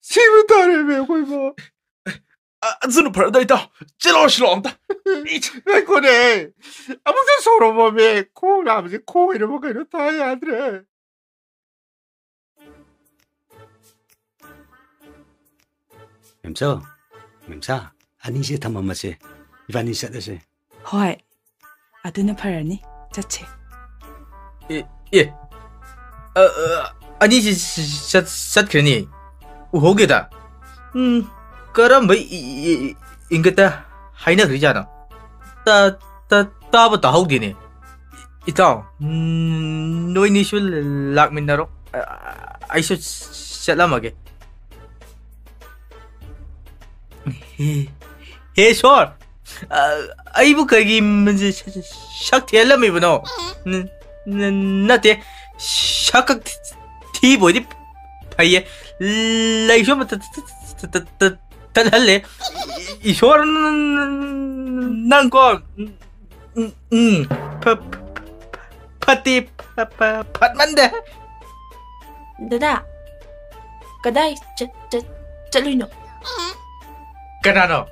ꯁꯤꯕ ꯇꯥꯔꯦꯃꯦ, ꯑꯩꯈꯣꯏꯕꯣ꯫ ꯑ, ꯑꯗꯨꯅ ꯐꯔꯗ꯭ꯔꯥ, ꯏꯇꯥꯎ? ꯆꯦꯜꯂꯛꯑꯣ, ꯁꯤꯂꯥꯛꯑꯣ ꯑꯝꯇ꯫ ꯏ-, ꯉꯥꯏꯈꯣꯅꯦ, ꯑꯃꯨꯛꯇ ꯁꯥꯎꯔꯝꯃꯣꯃꯦ, ꯈꯣꯡ ꯅꯥꯕꯁꯦ ꯈꯣꯏꯔꯕ ꯀꯩꯅꯣ, ꯊꯥ ꯌꯥꯗ꯭ꯔꯦ꯫ ꯃꯦꯝꯆꯧ, ꯃꯦꯝꯆꯥ, ꯑꯅꯤꯁꯦ ꯊꯝꯃꯝꯃꯁꯦ, ꯏꯕꯥꯅꯤ ꯆꯠꯂꯁꯦ꯫ ꯍꯣꯏ, ꯑꯗꯨꯅ ꯐꯔꯅꯤ, ꯆꯠꯁꯦ꯫ ꯑꯦ, ꯑꯦ, ꯑ, ꯑ, ꯑꯅꯤꯁꯤ ꯆꯠ-, ꯆꯠꯈ꯭ꯔꯦꯅꯦ, ꯎꯍꯧꯒꯦꯗ꯫ ꯎꯝ, ꯀꯔꯝꯕ ꯏ-, ꯏ-, ꯏ-, ꯏꯪꯒꯠꯇ ꯍꯥꯏꯅꯈ꯭ꯔꯤꯖꯥꯠꯅꯣ? ꯇ-, ꯇ-, ꯇꯥꯕ ꯇꯥꯍꯧꯗꯦꯅꯦ꯫ ꯏꯇꯥꯎ, ꯎꯝ, ꯅꯣꯏꯅꯤꯁꯨ ꯂꯥꯛꯃꯤꯟꯅꯔꯣ꯫ ꯑ-, ꯑꯩꯁꯨ ꯆꯠꯂꯝꯃꯒꯦ꯫ ꯍꯦ, ꯍꯦ ꯏꯁꯣꯔ, ꯑ, ꯑꯩꯕꯨ ꯀꯔꯤꯒꯤ ꯁꯛ ꯊꯤꯍꯜꯂꯝꯃꯤꯕꯅꯣ? ꯅ-, ꯅ-, ꯅꯠꯇꯦ, ꯁꯛ ꯈꯛ ꯊꯤꯕ ꯑꯣꯏꯗꯤ ꯐꯩꯌꯦ, ꯂꯩꯁꯨ ꯑꯃ ꯇ-, ꯇ-, ꯇꯠꯍꯜꯂꯦ꯫ ꯏꯁꯣꯔ, ꯅꯪꯀꯣ, ꯎꯝ, ꯎꯝ, ꯐ-, ꯐ-, ꯐꯠꯇꯦ, ꯐ-, ꯐ-, ꯐꯠꯃꯟꯗꯦ꯫ ꯗꯗꯥ, ꯀꯗꯥꯏ ꯆꯠ-, ꯆꯠ-, ꯆꯠꯂꯨꯏꯅꯣ? ꯀꯅꯥꯅꯣ?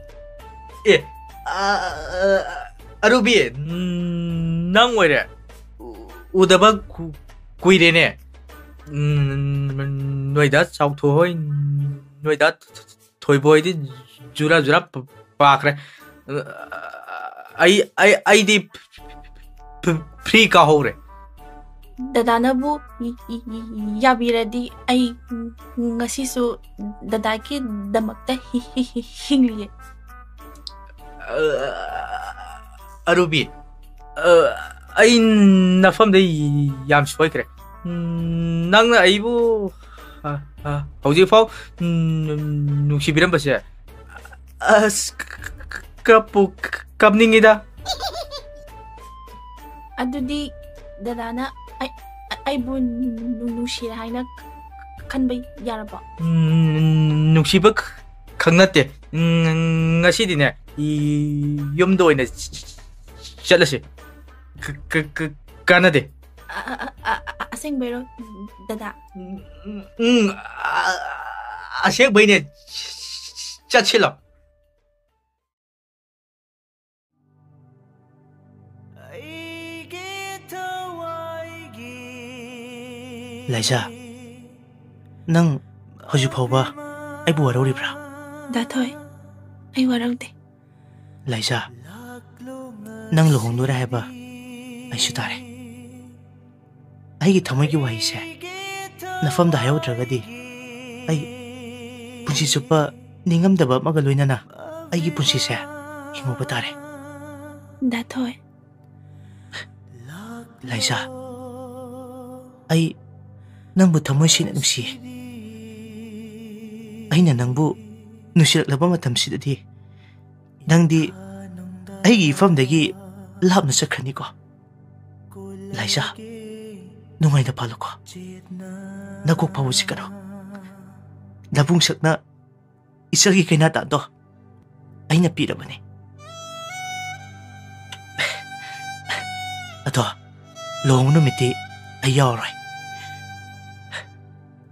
ꯑꯦ, ꯑ, ꯑ, ꯑꯔꯨꯕꯤ, ꯎꯝ, ꯅꯪ ꯑꯣꯏꯔꯦ꯫ ꯎ-, ꯎꯗꯕ ꯀꯨ-, ꯀꯨꯏꯔꯦꯅꯦ꯫ ꯎꯝ, ꯅꯣꯏꯗ ꯆꯥꯎꯊꯣꯛ ꯍꯣꯏ, ꯅꯣꯏꯗ ꯊꯣꯏꯕ ꯍꯣꯏꯗꯤ ꯖꯨꯔꯥ ꯖꯨꯔꯥ ꯄ-, ꯄꯥꯈ꯭ꯔꯦ꯫ ꯑꯩ, ꯑꯩ, ꯑꯩꯗꯤ ꯐ-, free ꯀꯥꯍꯧꯔꯦ꯫ ꯗꯗꯥꯅꯕꯨ ꯌꯥꯕꯤꯔꯗꯤ ꯑꯩ ꯉꯁꯤꯁꯨ ꯗꯗꯥꯒꯤꯗꯃꯛꯇ ꯍꯤ-, ꯍꯤ-, ꯍꯤ-, ꯍꯤꯡꯂꯤꯌꯦ꯫ ꯑ, ꯑꯔꯨꯕꯤ, ꯑ, ꯑꯩ ꯅꯐꯝꯗ ꯌꯥꯝ ꯁꯣꯏꯈ꯭ꯔꯦ꯫ ꯎꯝ, ꯅꯪꯅ ꯑꯩꯕꯨ, ꯑ, ꯑ, ꯍꯧꯖꯤꯛꯐꯥꯎ, ꯎꯝ, ꯅꯨꯡꯁꯤꯕꯤꯔꯝꯕꯁꯦ, ꯑꯁ, ꯀ-, ꯀ-, ꯀꯞꯄꯨ ꯀ-, ꯀꯞꯅꯤꯡꯉꯤꯗ꯫ ꯑꯗꯨꯗꯤ ꯗꯗꯥꯅ ꯑꯩ, ꯑꯩꯕꯨ ꯅꯨꯡ-, ꯅꯨꯡꯁꯤꯔꯦ ꯍꯥꯏꯅ ꯈꯟꯕ ꯌꯥꯔꯕꯣ? ꯎꯝ, ꯅꯨꯡꯁꯤꯕ ꯈ-, ꯈꯪ ꯅꯠꯇꯦ꯫ ꯎꯝ, ꯉꯁꯤꯗꯤꯅꯦ, ꯌꯨꯝꯗ ꯑꯣꯏꯅ ꯆꯠꯂꯁꯤ꯫ ꯀ-, ꯀ-, ꯀ-, ꯀꯥꯟꯅꯗꯦ꯫ ꯑ-, ꯑ-, ꯑ-, ꯑ-, ꯑ-, ꯑꯁꯦꯡꯕꯩꯔꯣ, ꯗꯗꯥ? ꯎꯝ, ꯎꯝ, ꯑ-, ꯑꯁꯦꯡꯕꯩꯅꯦ꯫ ꯆꯠꯁꯤꯜꯂꯣ꯫ ꯂꯥꯏꯖꯥ, ꯅꯪ ꯍꯧꯖꯤꯛ ꯐꯥꯎꯕ ꯑꯩꯕꯨ ꯋꯥꯔꯧꯔꯤꯕ꯭ꯔꯥ? ꯗꯥ ꯊꯣꯏ, ꯑꯩ ꯋꯥꯔꯧꯗꯦ꯫ ꯂꯥꯏꯖꯥ, ꯅꯪ ꯂꯨꯍꯣꯡꯗꯣꯔꯦ ꯍꯥꯏꯕ ꯑꯩꯁꯨ ꯇꯥꯔꯦ꯫ ꯑꯩꯒꯤ ꯊꯃꯣꯏꯒꯤ ꯋꯥꯍꯩꯁꯦ ꯅꯐꯝꯗ ꯍꯥꯏꯍꯧꯗ꯭ꯔꯒꯗꯤ ꯑꯩ ꯄꯨꯟꯁꯤ ꯆꯨꯞꯄ ꯅꯤꯡꯉꯝꯗꯕ ꯑꯃꯒ ꯂꯣꯏꯅꯅ ꯑꯩꯒꯤ ꯄꯨꯟꯁꯤꯁꯦ ꯍꯤꯡꯍꯧꯕ ꯇꯥꯔꯦ꯫ ꯗꯥ ꯊꯣꯏ꯫ ꯂꯥꯏꯖꯥ, ꯑꯩ ꯅꯪꯕꯨ ꯊꯃꯣꯏ ꯁꯦꯡꯅ ꯅꯨꯡꯁꯤꯌꯦ꯫ ꯑꯩꯅ ꯅꯪꯕꯨ ꯅꯨꯡꯁꯤꯔꯛꯂꯕ ꯃꯇꯝꯁꯤꯗꯗꯤ ꯅꯪꯗꯤ ꯑꯩꯒꯤ ꯏꯐꯝꯗꯒꯤ ꯂꯥꯞꯅ ꯆꯠꯈ꯭ꯔꯅꯤꯀꯣ꯫ ꯂꯥꯏꯖꯥ, ꯅꯨꯡꯉꯥꯏꯅ ꯄꯥꯜꯂꯨꯀꯣ꯫ ꯅꯀꯣꯛ ꯐꯥꯎꯕ ꯆꯤꯛꯀꯅꯨ꯫ ꯅꯕꯨꯡꯁꯛꯅ ꯏꯆꯜꯒꯤ ꯀꯩꯅꯥꯗꯥꯟꯗꯣ ꯑꯩꯅ ꯄꯤꯔꯕꯅꯤ꯫ ꯑꯗꯣ ꯂꯨꯍꯣꯡꯕ ꯅꯨꯃꯤꯠꯇꯤ ꯑꯩ ꯌꯥꯎꯔꯔꯣꯏ꯫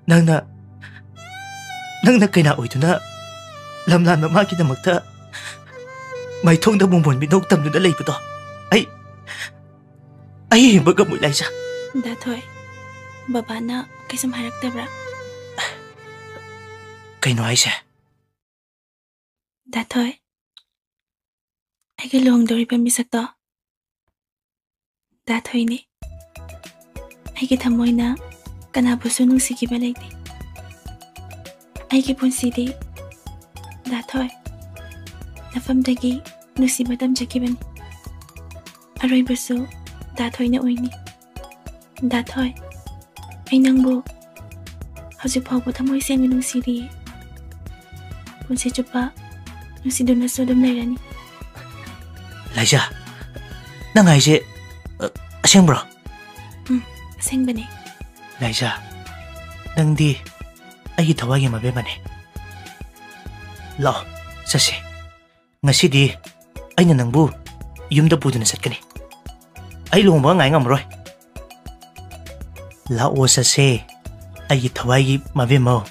ꯅꯪꯅ, ꯅꯪꯅ ꯀꯩꯅꯥ ꯑꯣꯏꯗꯨꯅ ꯂꯝꯂꯥꯟꯕ ꯃꯥꯒꯤꯗꯃꯛꯇ ꯃꯥꯏꯊꯣꯡꯗ ꯃꯣꯃꯣꯟ ꯃꯤꯅꯧ ꯇꯝꯗꯨꯅ ꯂꯩꯕꯗꯣ ꯑꯩ, ꯑꯩ ꯍꯤꯡꯕ ꯉꯝꯃꯣꯏ, ꯂꯥꯏꯖꯥ꯫ ꯗꯥ ꯊꯣꯏ, ꯕꯕꯥꯅ ꯀꯩꯁꯨꯝ ꯍꯥꯏꯔꯛꯇꯕ꯭ꯔꯥ? ꯀꯩꯅꯣ ꯍꯥꯏꯁꯦ? ꯗꯥ ꯊꯣꯏ, ꯑꯩꯒ ꯂꯨꯍꯣꯡꯗꯧꯔꯤꯕ ꯃꯤꯁꯛꯇꯣ ꯗꯥ ꯊꯣꯏꯅꯤ꯫ ꯑꯩꯒꯤ ꯊꯃꯣꯏꯅ ꯀꯅꯥꯕꯨꯁꯨ ꯅꯨꯡꯁꯤꯈꯤꯕ ꯂꯩꯇꯦ꯫ ꯑꯩꯒꯤ ꯄꯨꯟꯁꯤꯗꯤ ꯗꯥ ꯊꯣꯏ ꯅꯐꯝꯗꯒꯤ ꯅꯨꯡꯁꯤꯕ ꯇꯝꯖꯈꯤꯕꯅꯤ꯫ ꯑꯔꯣꯏꯕꯁꯨ ꯗꯥ ꯊꯣꯏꯅ ꯑꯣꯏꯅꯤ꯫ ꯗꯥ ꯊꯣꯏ, ꯑꯩ ꯅꯪꯕꯨ ꯍꯧꯖꯤꯛ ꯐꯥꯎꯕ ꯊꯃꯣꯏ ꯁꯦꯡꯅ ꯅꯨꯡꯁꯤꯔꯤꯌꯦ꯫ ꯄꯨꯟꯁꯤ ꯆꯨꯞꯄ ꯅꯨꯡꯁꯤꯗꯨꯅꯁꯨ ꯑꯗꯨꯝ ꯂꯩꯔꯅꯤ꯫ ꯂꯥꯏꯖꯥ, ꯅꯪ ꯍꯥꯏꯁꯦ, ꯑ, ꯑꯁꯦꯡꯕ꯭ꯔꯣ? ꯎꯝ, ꯑꯁꯦꯡꯕꯅꯦ꯫ ꯂꯥꯏꯖꯥ, ꯅꯪꯗꯤ ꯑꯩꯒꯤ ꯊꯋꯥꯏꯒꯤ ꯃꯕꯦꯝꯃꯅꯦ꯫ ꯂꯥꯛꯑꯣ, ꯆꯠꯁꯦ꯫ ꯉꯁꯤꯗꯤ ꯑꯩꯅ ꯅꯪꯕꯨ ꯌꯨꯝꯗ ꯄꯨꯗꯨꯅ ꯆꯠꯀꯅꯤ꯫ ꯑꯩ ꯂꯨꯍꯣꯡꯕ ꯉꯥꯏ ꯉꯝꯃꯔꯣꯏ꯫ ꯂꯥꯛꯑꯣ, ꯆꯠꯁꯦ, ꯑꯩꯒꯤ ꯊꯋꯥꯏꯒꯤ ꯃꯕꯦꯝꯃꯧ꯫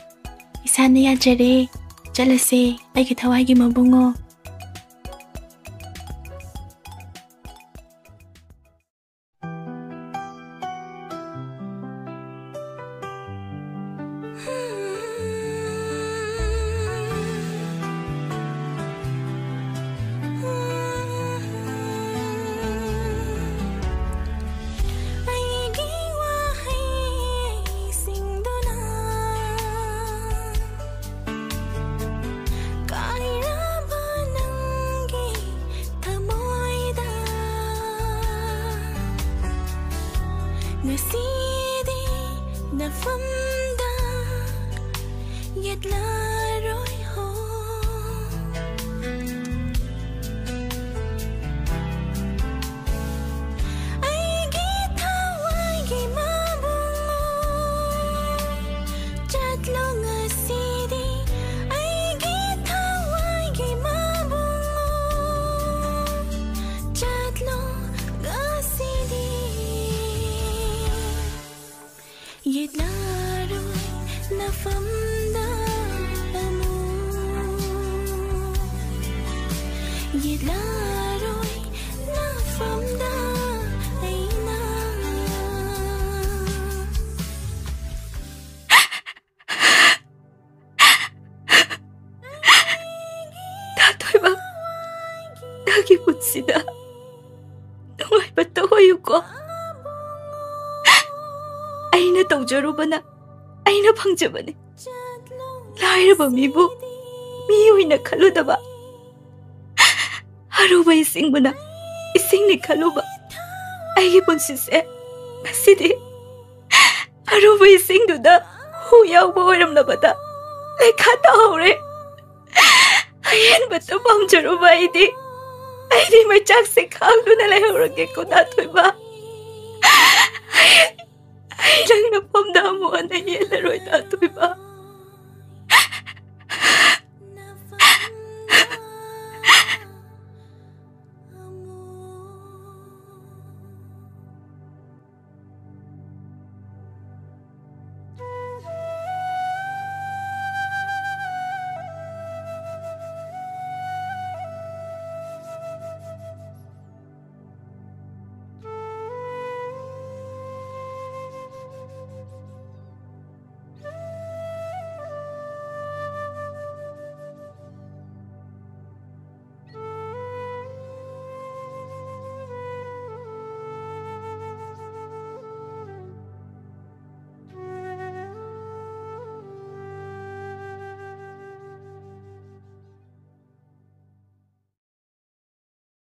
ꯏꯁꯥꯅ ꯌꯥꯖꯔꯦ꯫ ꯆꯠꯂꯁꯦ, ꯑꯩꯒꯤ ꯊꯋꯥꯏꯒꯤ ꯃꯕꯨꯡꯉꯣ꯫ ꯑꯩꯒꯤ ꯋꯥꯍꯩꯁꯤꯡꯗꯨꯅ ꯀꯥꯏꯔꯕ ꯅꯪꯒꯤ ꯊꯃꯣꯏꯗ ꯉꯁꯤꯗꯤ ꯅꯐꯝꯗ ꯌꯦꯠꯂꯔꯣꯏ ꯍꯣ꯫ ꯑꯩꯒꯤ ꯊꯋꯥꯏꯒꯤ ꯃꯕꯨꯡꯉꯣ, ꯆꯠꯂꯣ ꯉꯁꯤꯗꯤ꯫ ꯑꯩꯒꯤ ꯊꯋꯥꯏꯒꯤ ꯃꯕꯨꯡꯉꯣ, ꯆꯠꯂꯣ ꯉꯁꯤꯗꯤ꯫ ꯌꯦꯠꯂꯔꯣꯏ ꯅꯐꯝꯗ ꯑꯃꯨꯛ꯫ ꯌꯦꯠ ꯂꯥꯔꯣꯏ ꯃꯐꯝꯗ ꯑꯩꯅ꯫ ꯊꯣꯏꯕ, ꯅꯪꯒꯤ ꯄꯨꯟꯁꯤꯗ ꯅꯨꯡꯉꯥꯏꯕꯇ ꯑꯣꯏꯌꯨꯀꯣ꯫ ꯑꯩꯅ ꯇꯧꯖꯔꯨꯕꯅ ꯑꯩꯅ ꯐꯪꯖꯕꯅꯤ꯫ ꯂꯥꯏꯔꯕ ꯃꯤꯕꯨ ꯃꯤ ꯑꯣꯏꯅ ꯈꯜꯂꯨꯗꯕ, ꯑꯔꯨꯕ ꯏꯁꯤꯡꯕꯨꯅ ꯏꯁꯤꯡꯅꯤ ꯈꯜꯂꯨꯕ ꯑꯩꯒꯤ ꯄꯨꯟꯁꯤꯁꯦ ꯉꯁꯤꯗꯤ ꯑꯔꯨꯕ ꯏꯁꯤꯡꯗꯨꯗ ꯍꯨ ꯌꯥꯎꯕ ꯑꯣꯏꯔꯝꯂꯕꯗ ꯂꯩꯈꯥ ꯇꯥꯍꯧꯔꯦ꯫ ꯑꯍꯦꯟꯕꯇ ꯄꯥꯝꯖꯔꯨꯕ ꯑꯩꯗꯤ, ꯑꯩꯗꯤ ꯃꯩꯆꯥꯛꯁꯦ ꯈꯥꯡꯗꯨꯅ ꯂꯩꯍꯧꯔꯒꯦꯀꯣ, ꯗꯥ ꯊꯣꯏꯕ꯫ ꯑꯩ, ꯑꯩ ꯅꯪ ꯅꯐꯝꯗ ꯑꯃꯨꯛ ꯍꯟꯅ ꯌꯦꯠꯂꯔꯣꯏ, ꯗꯥ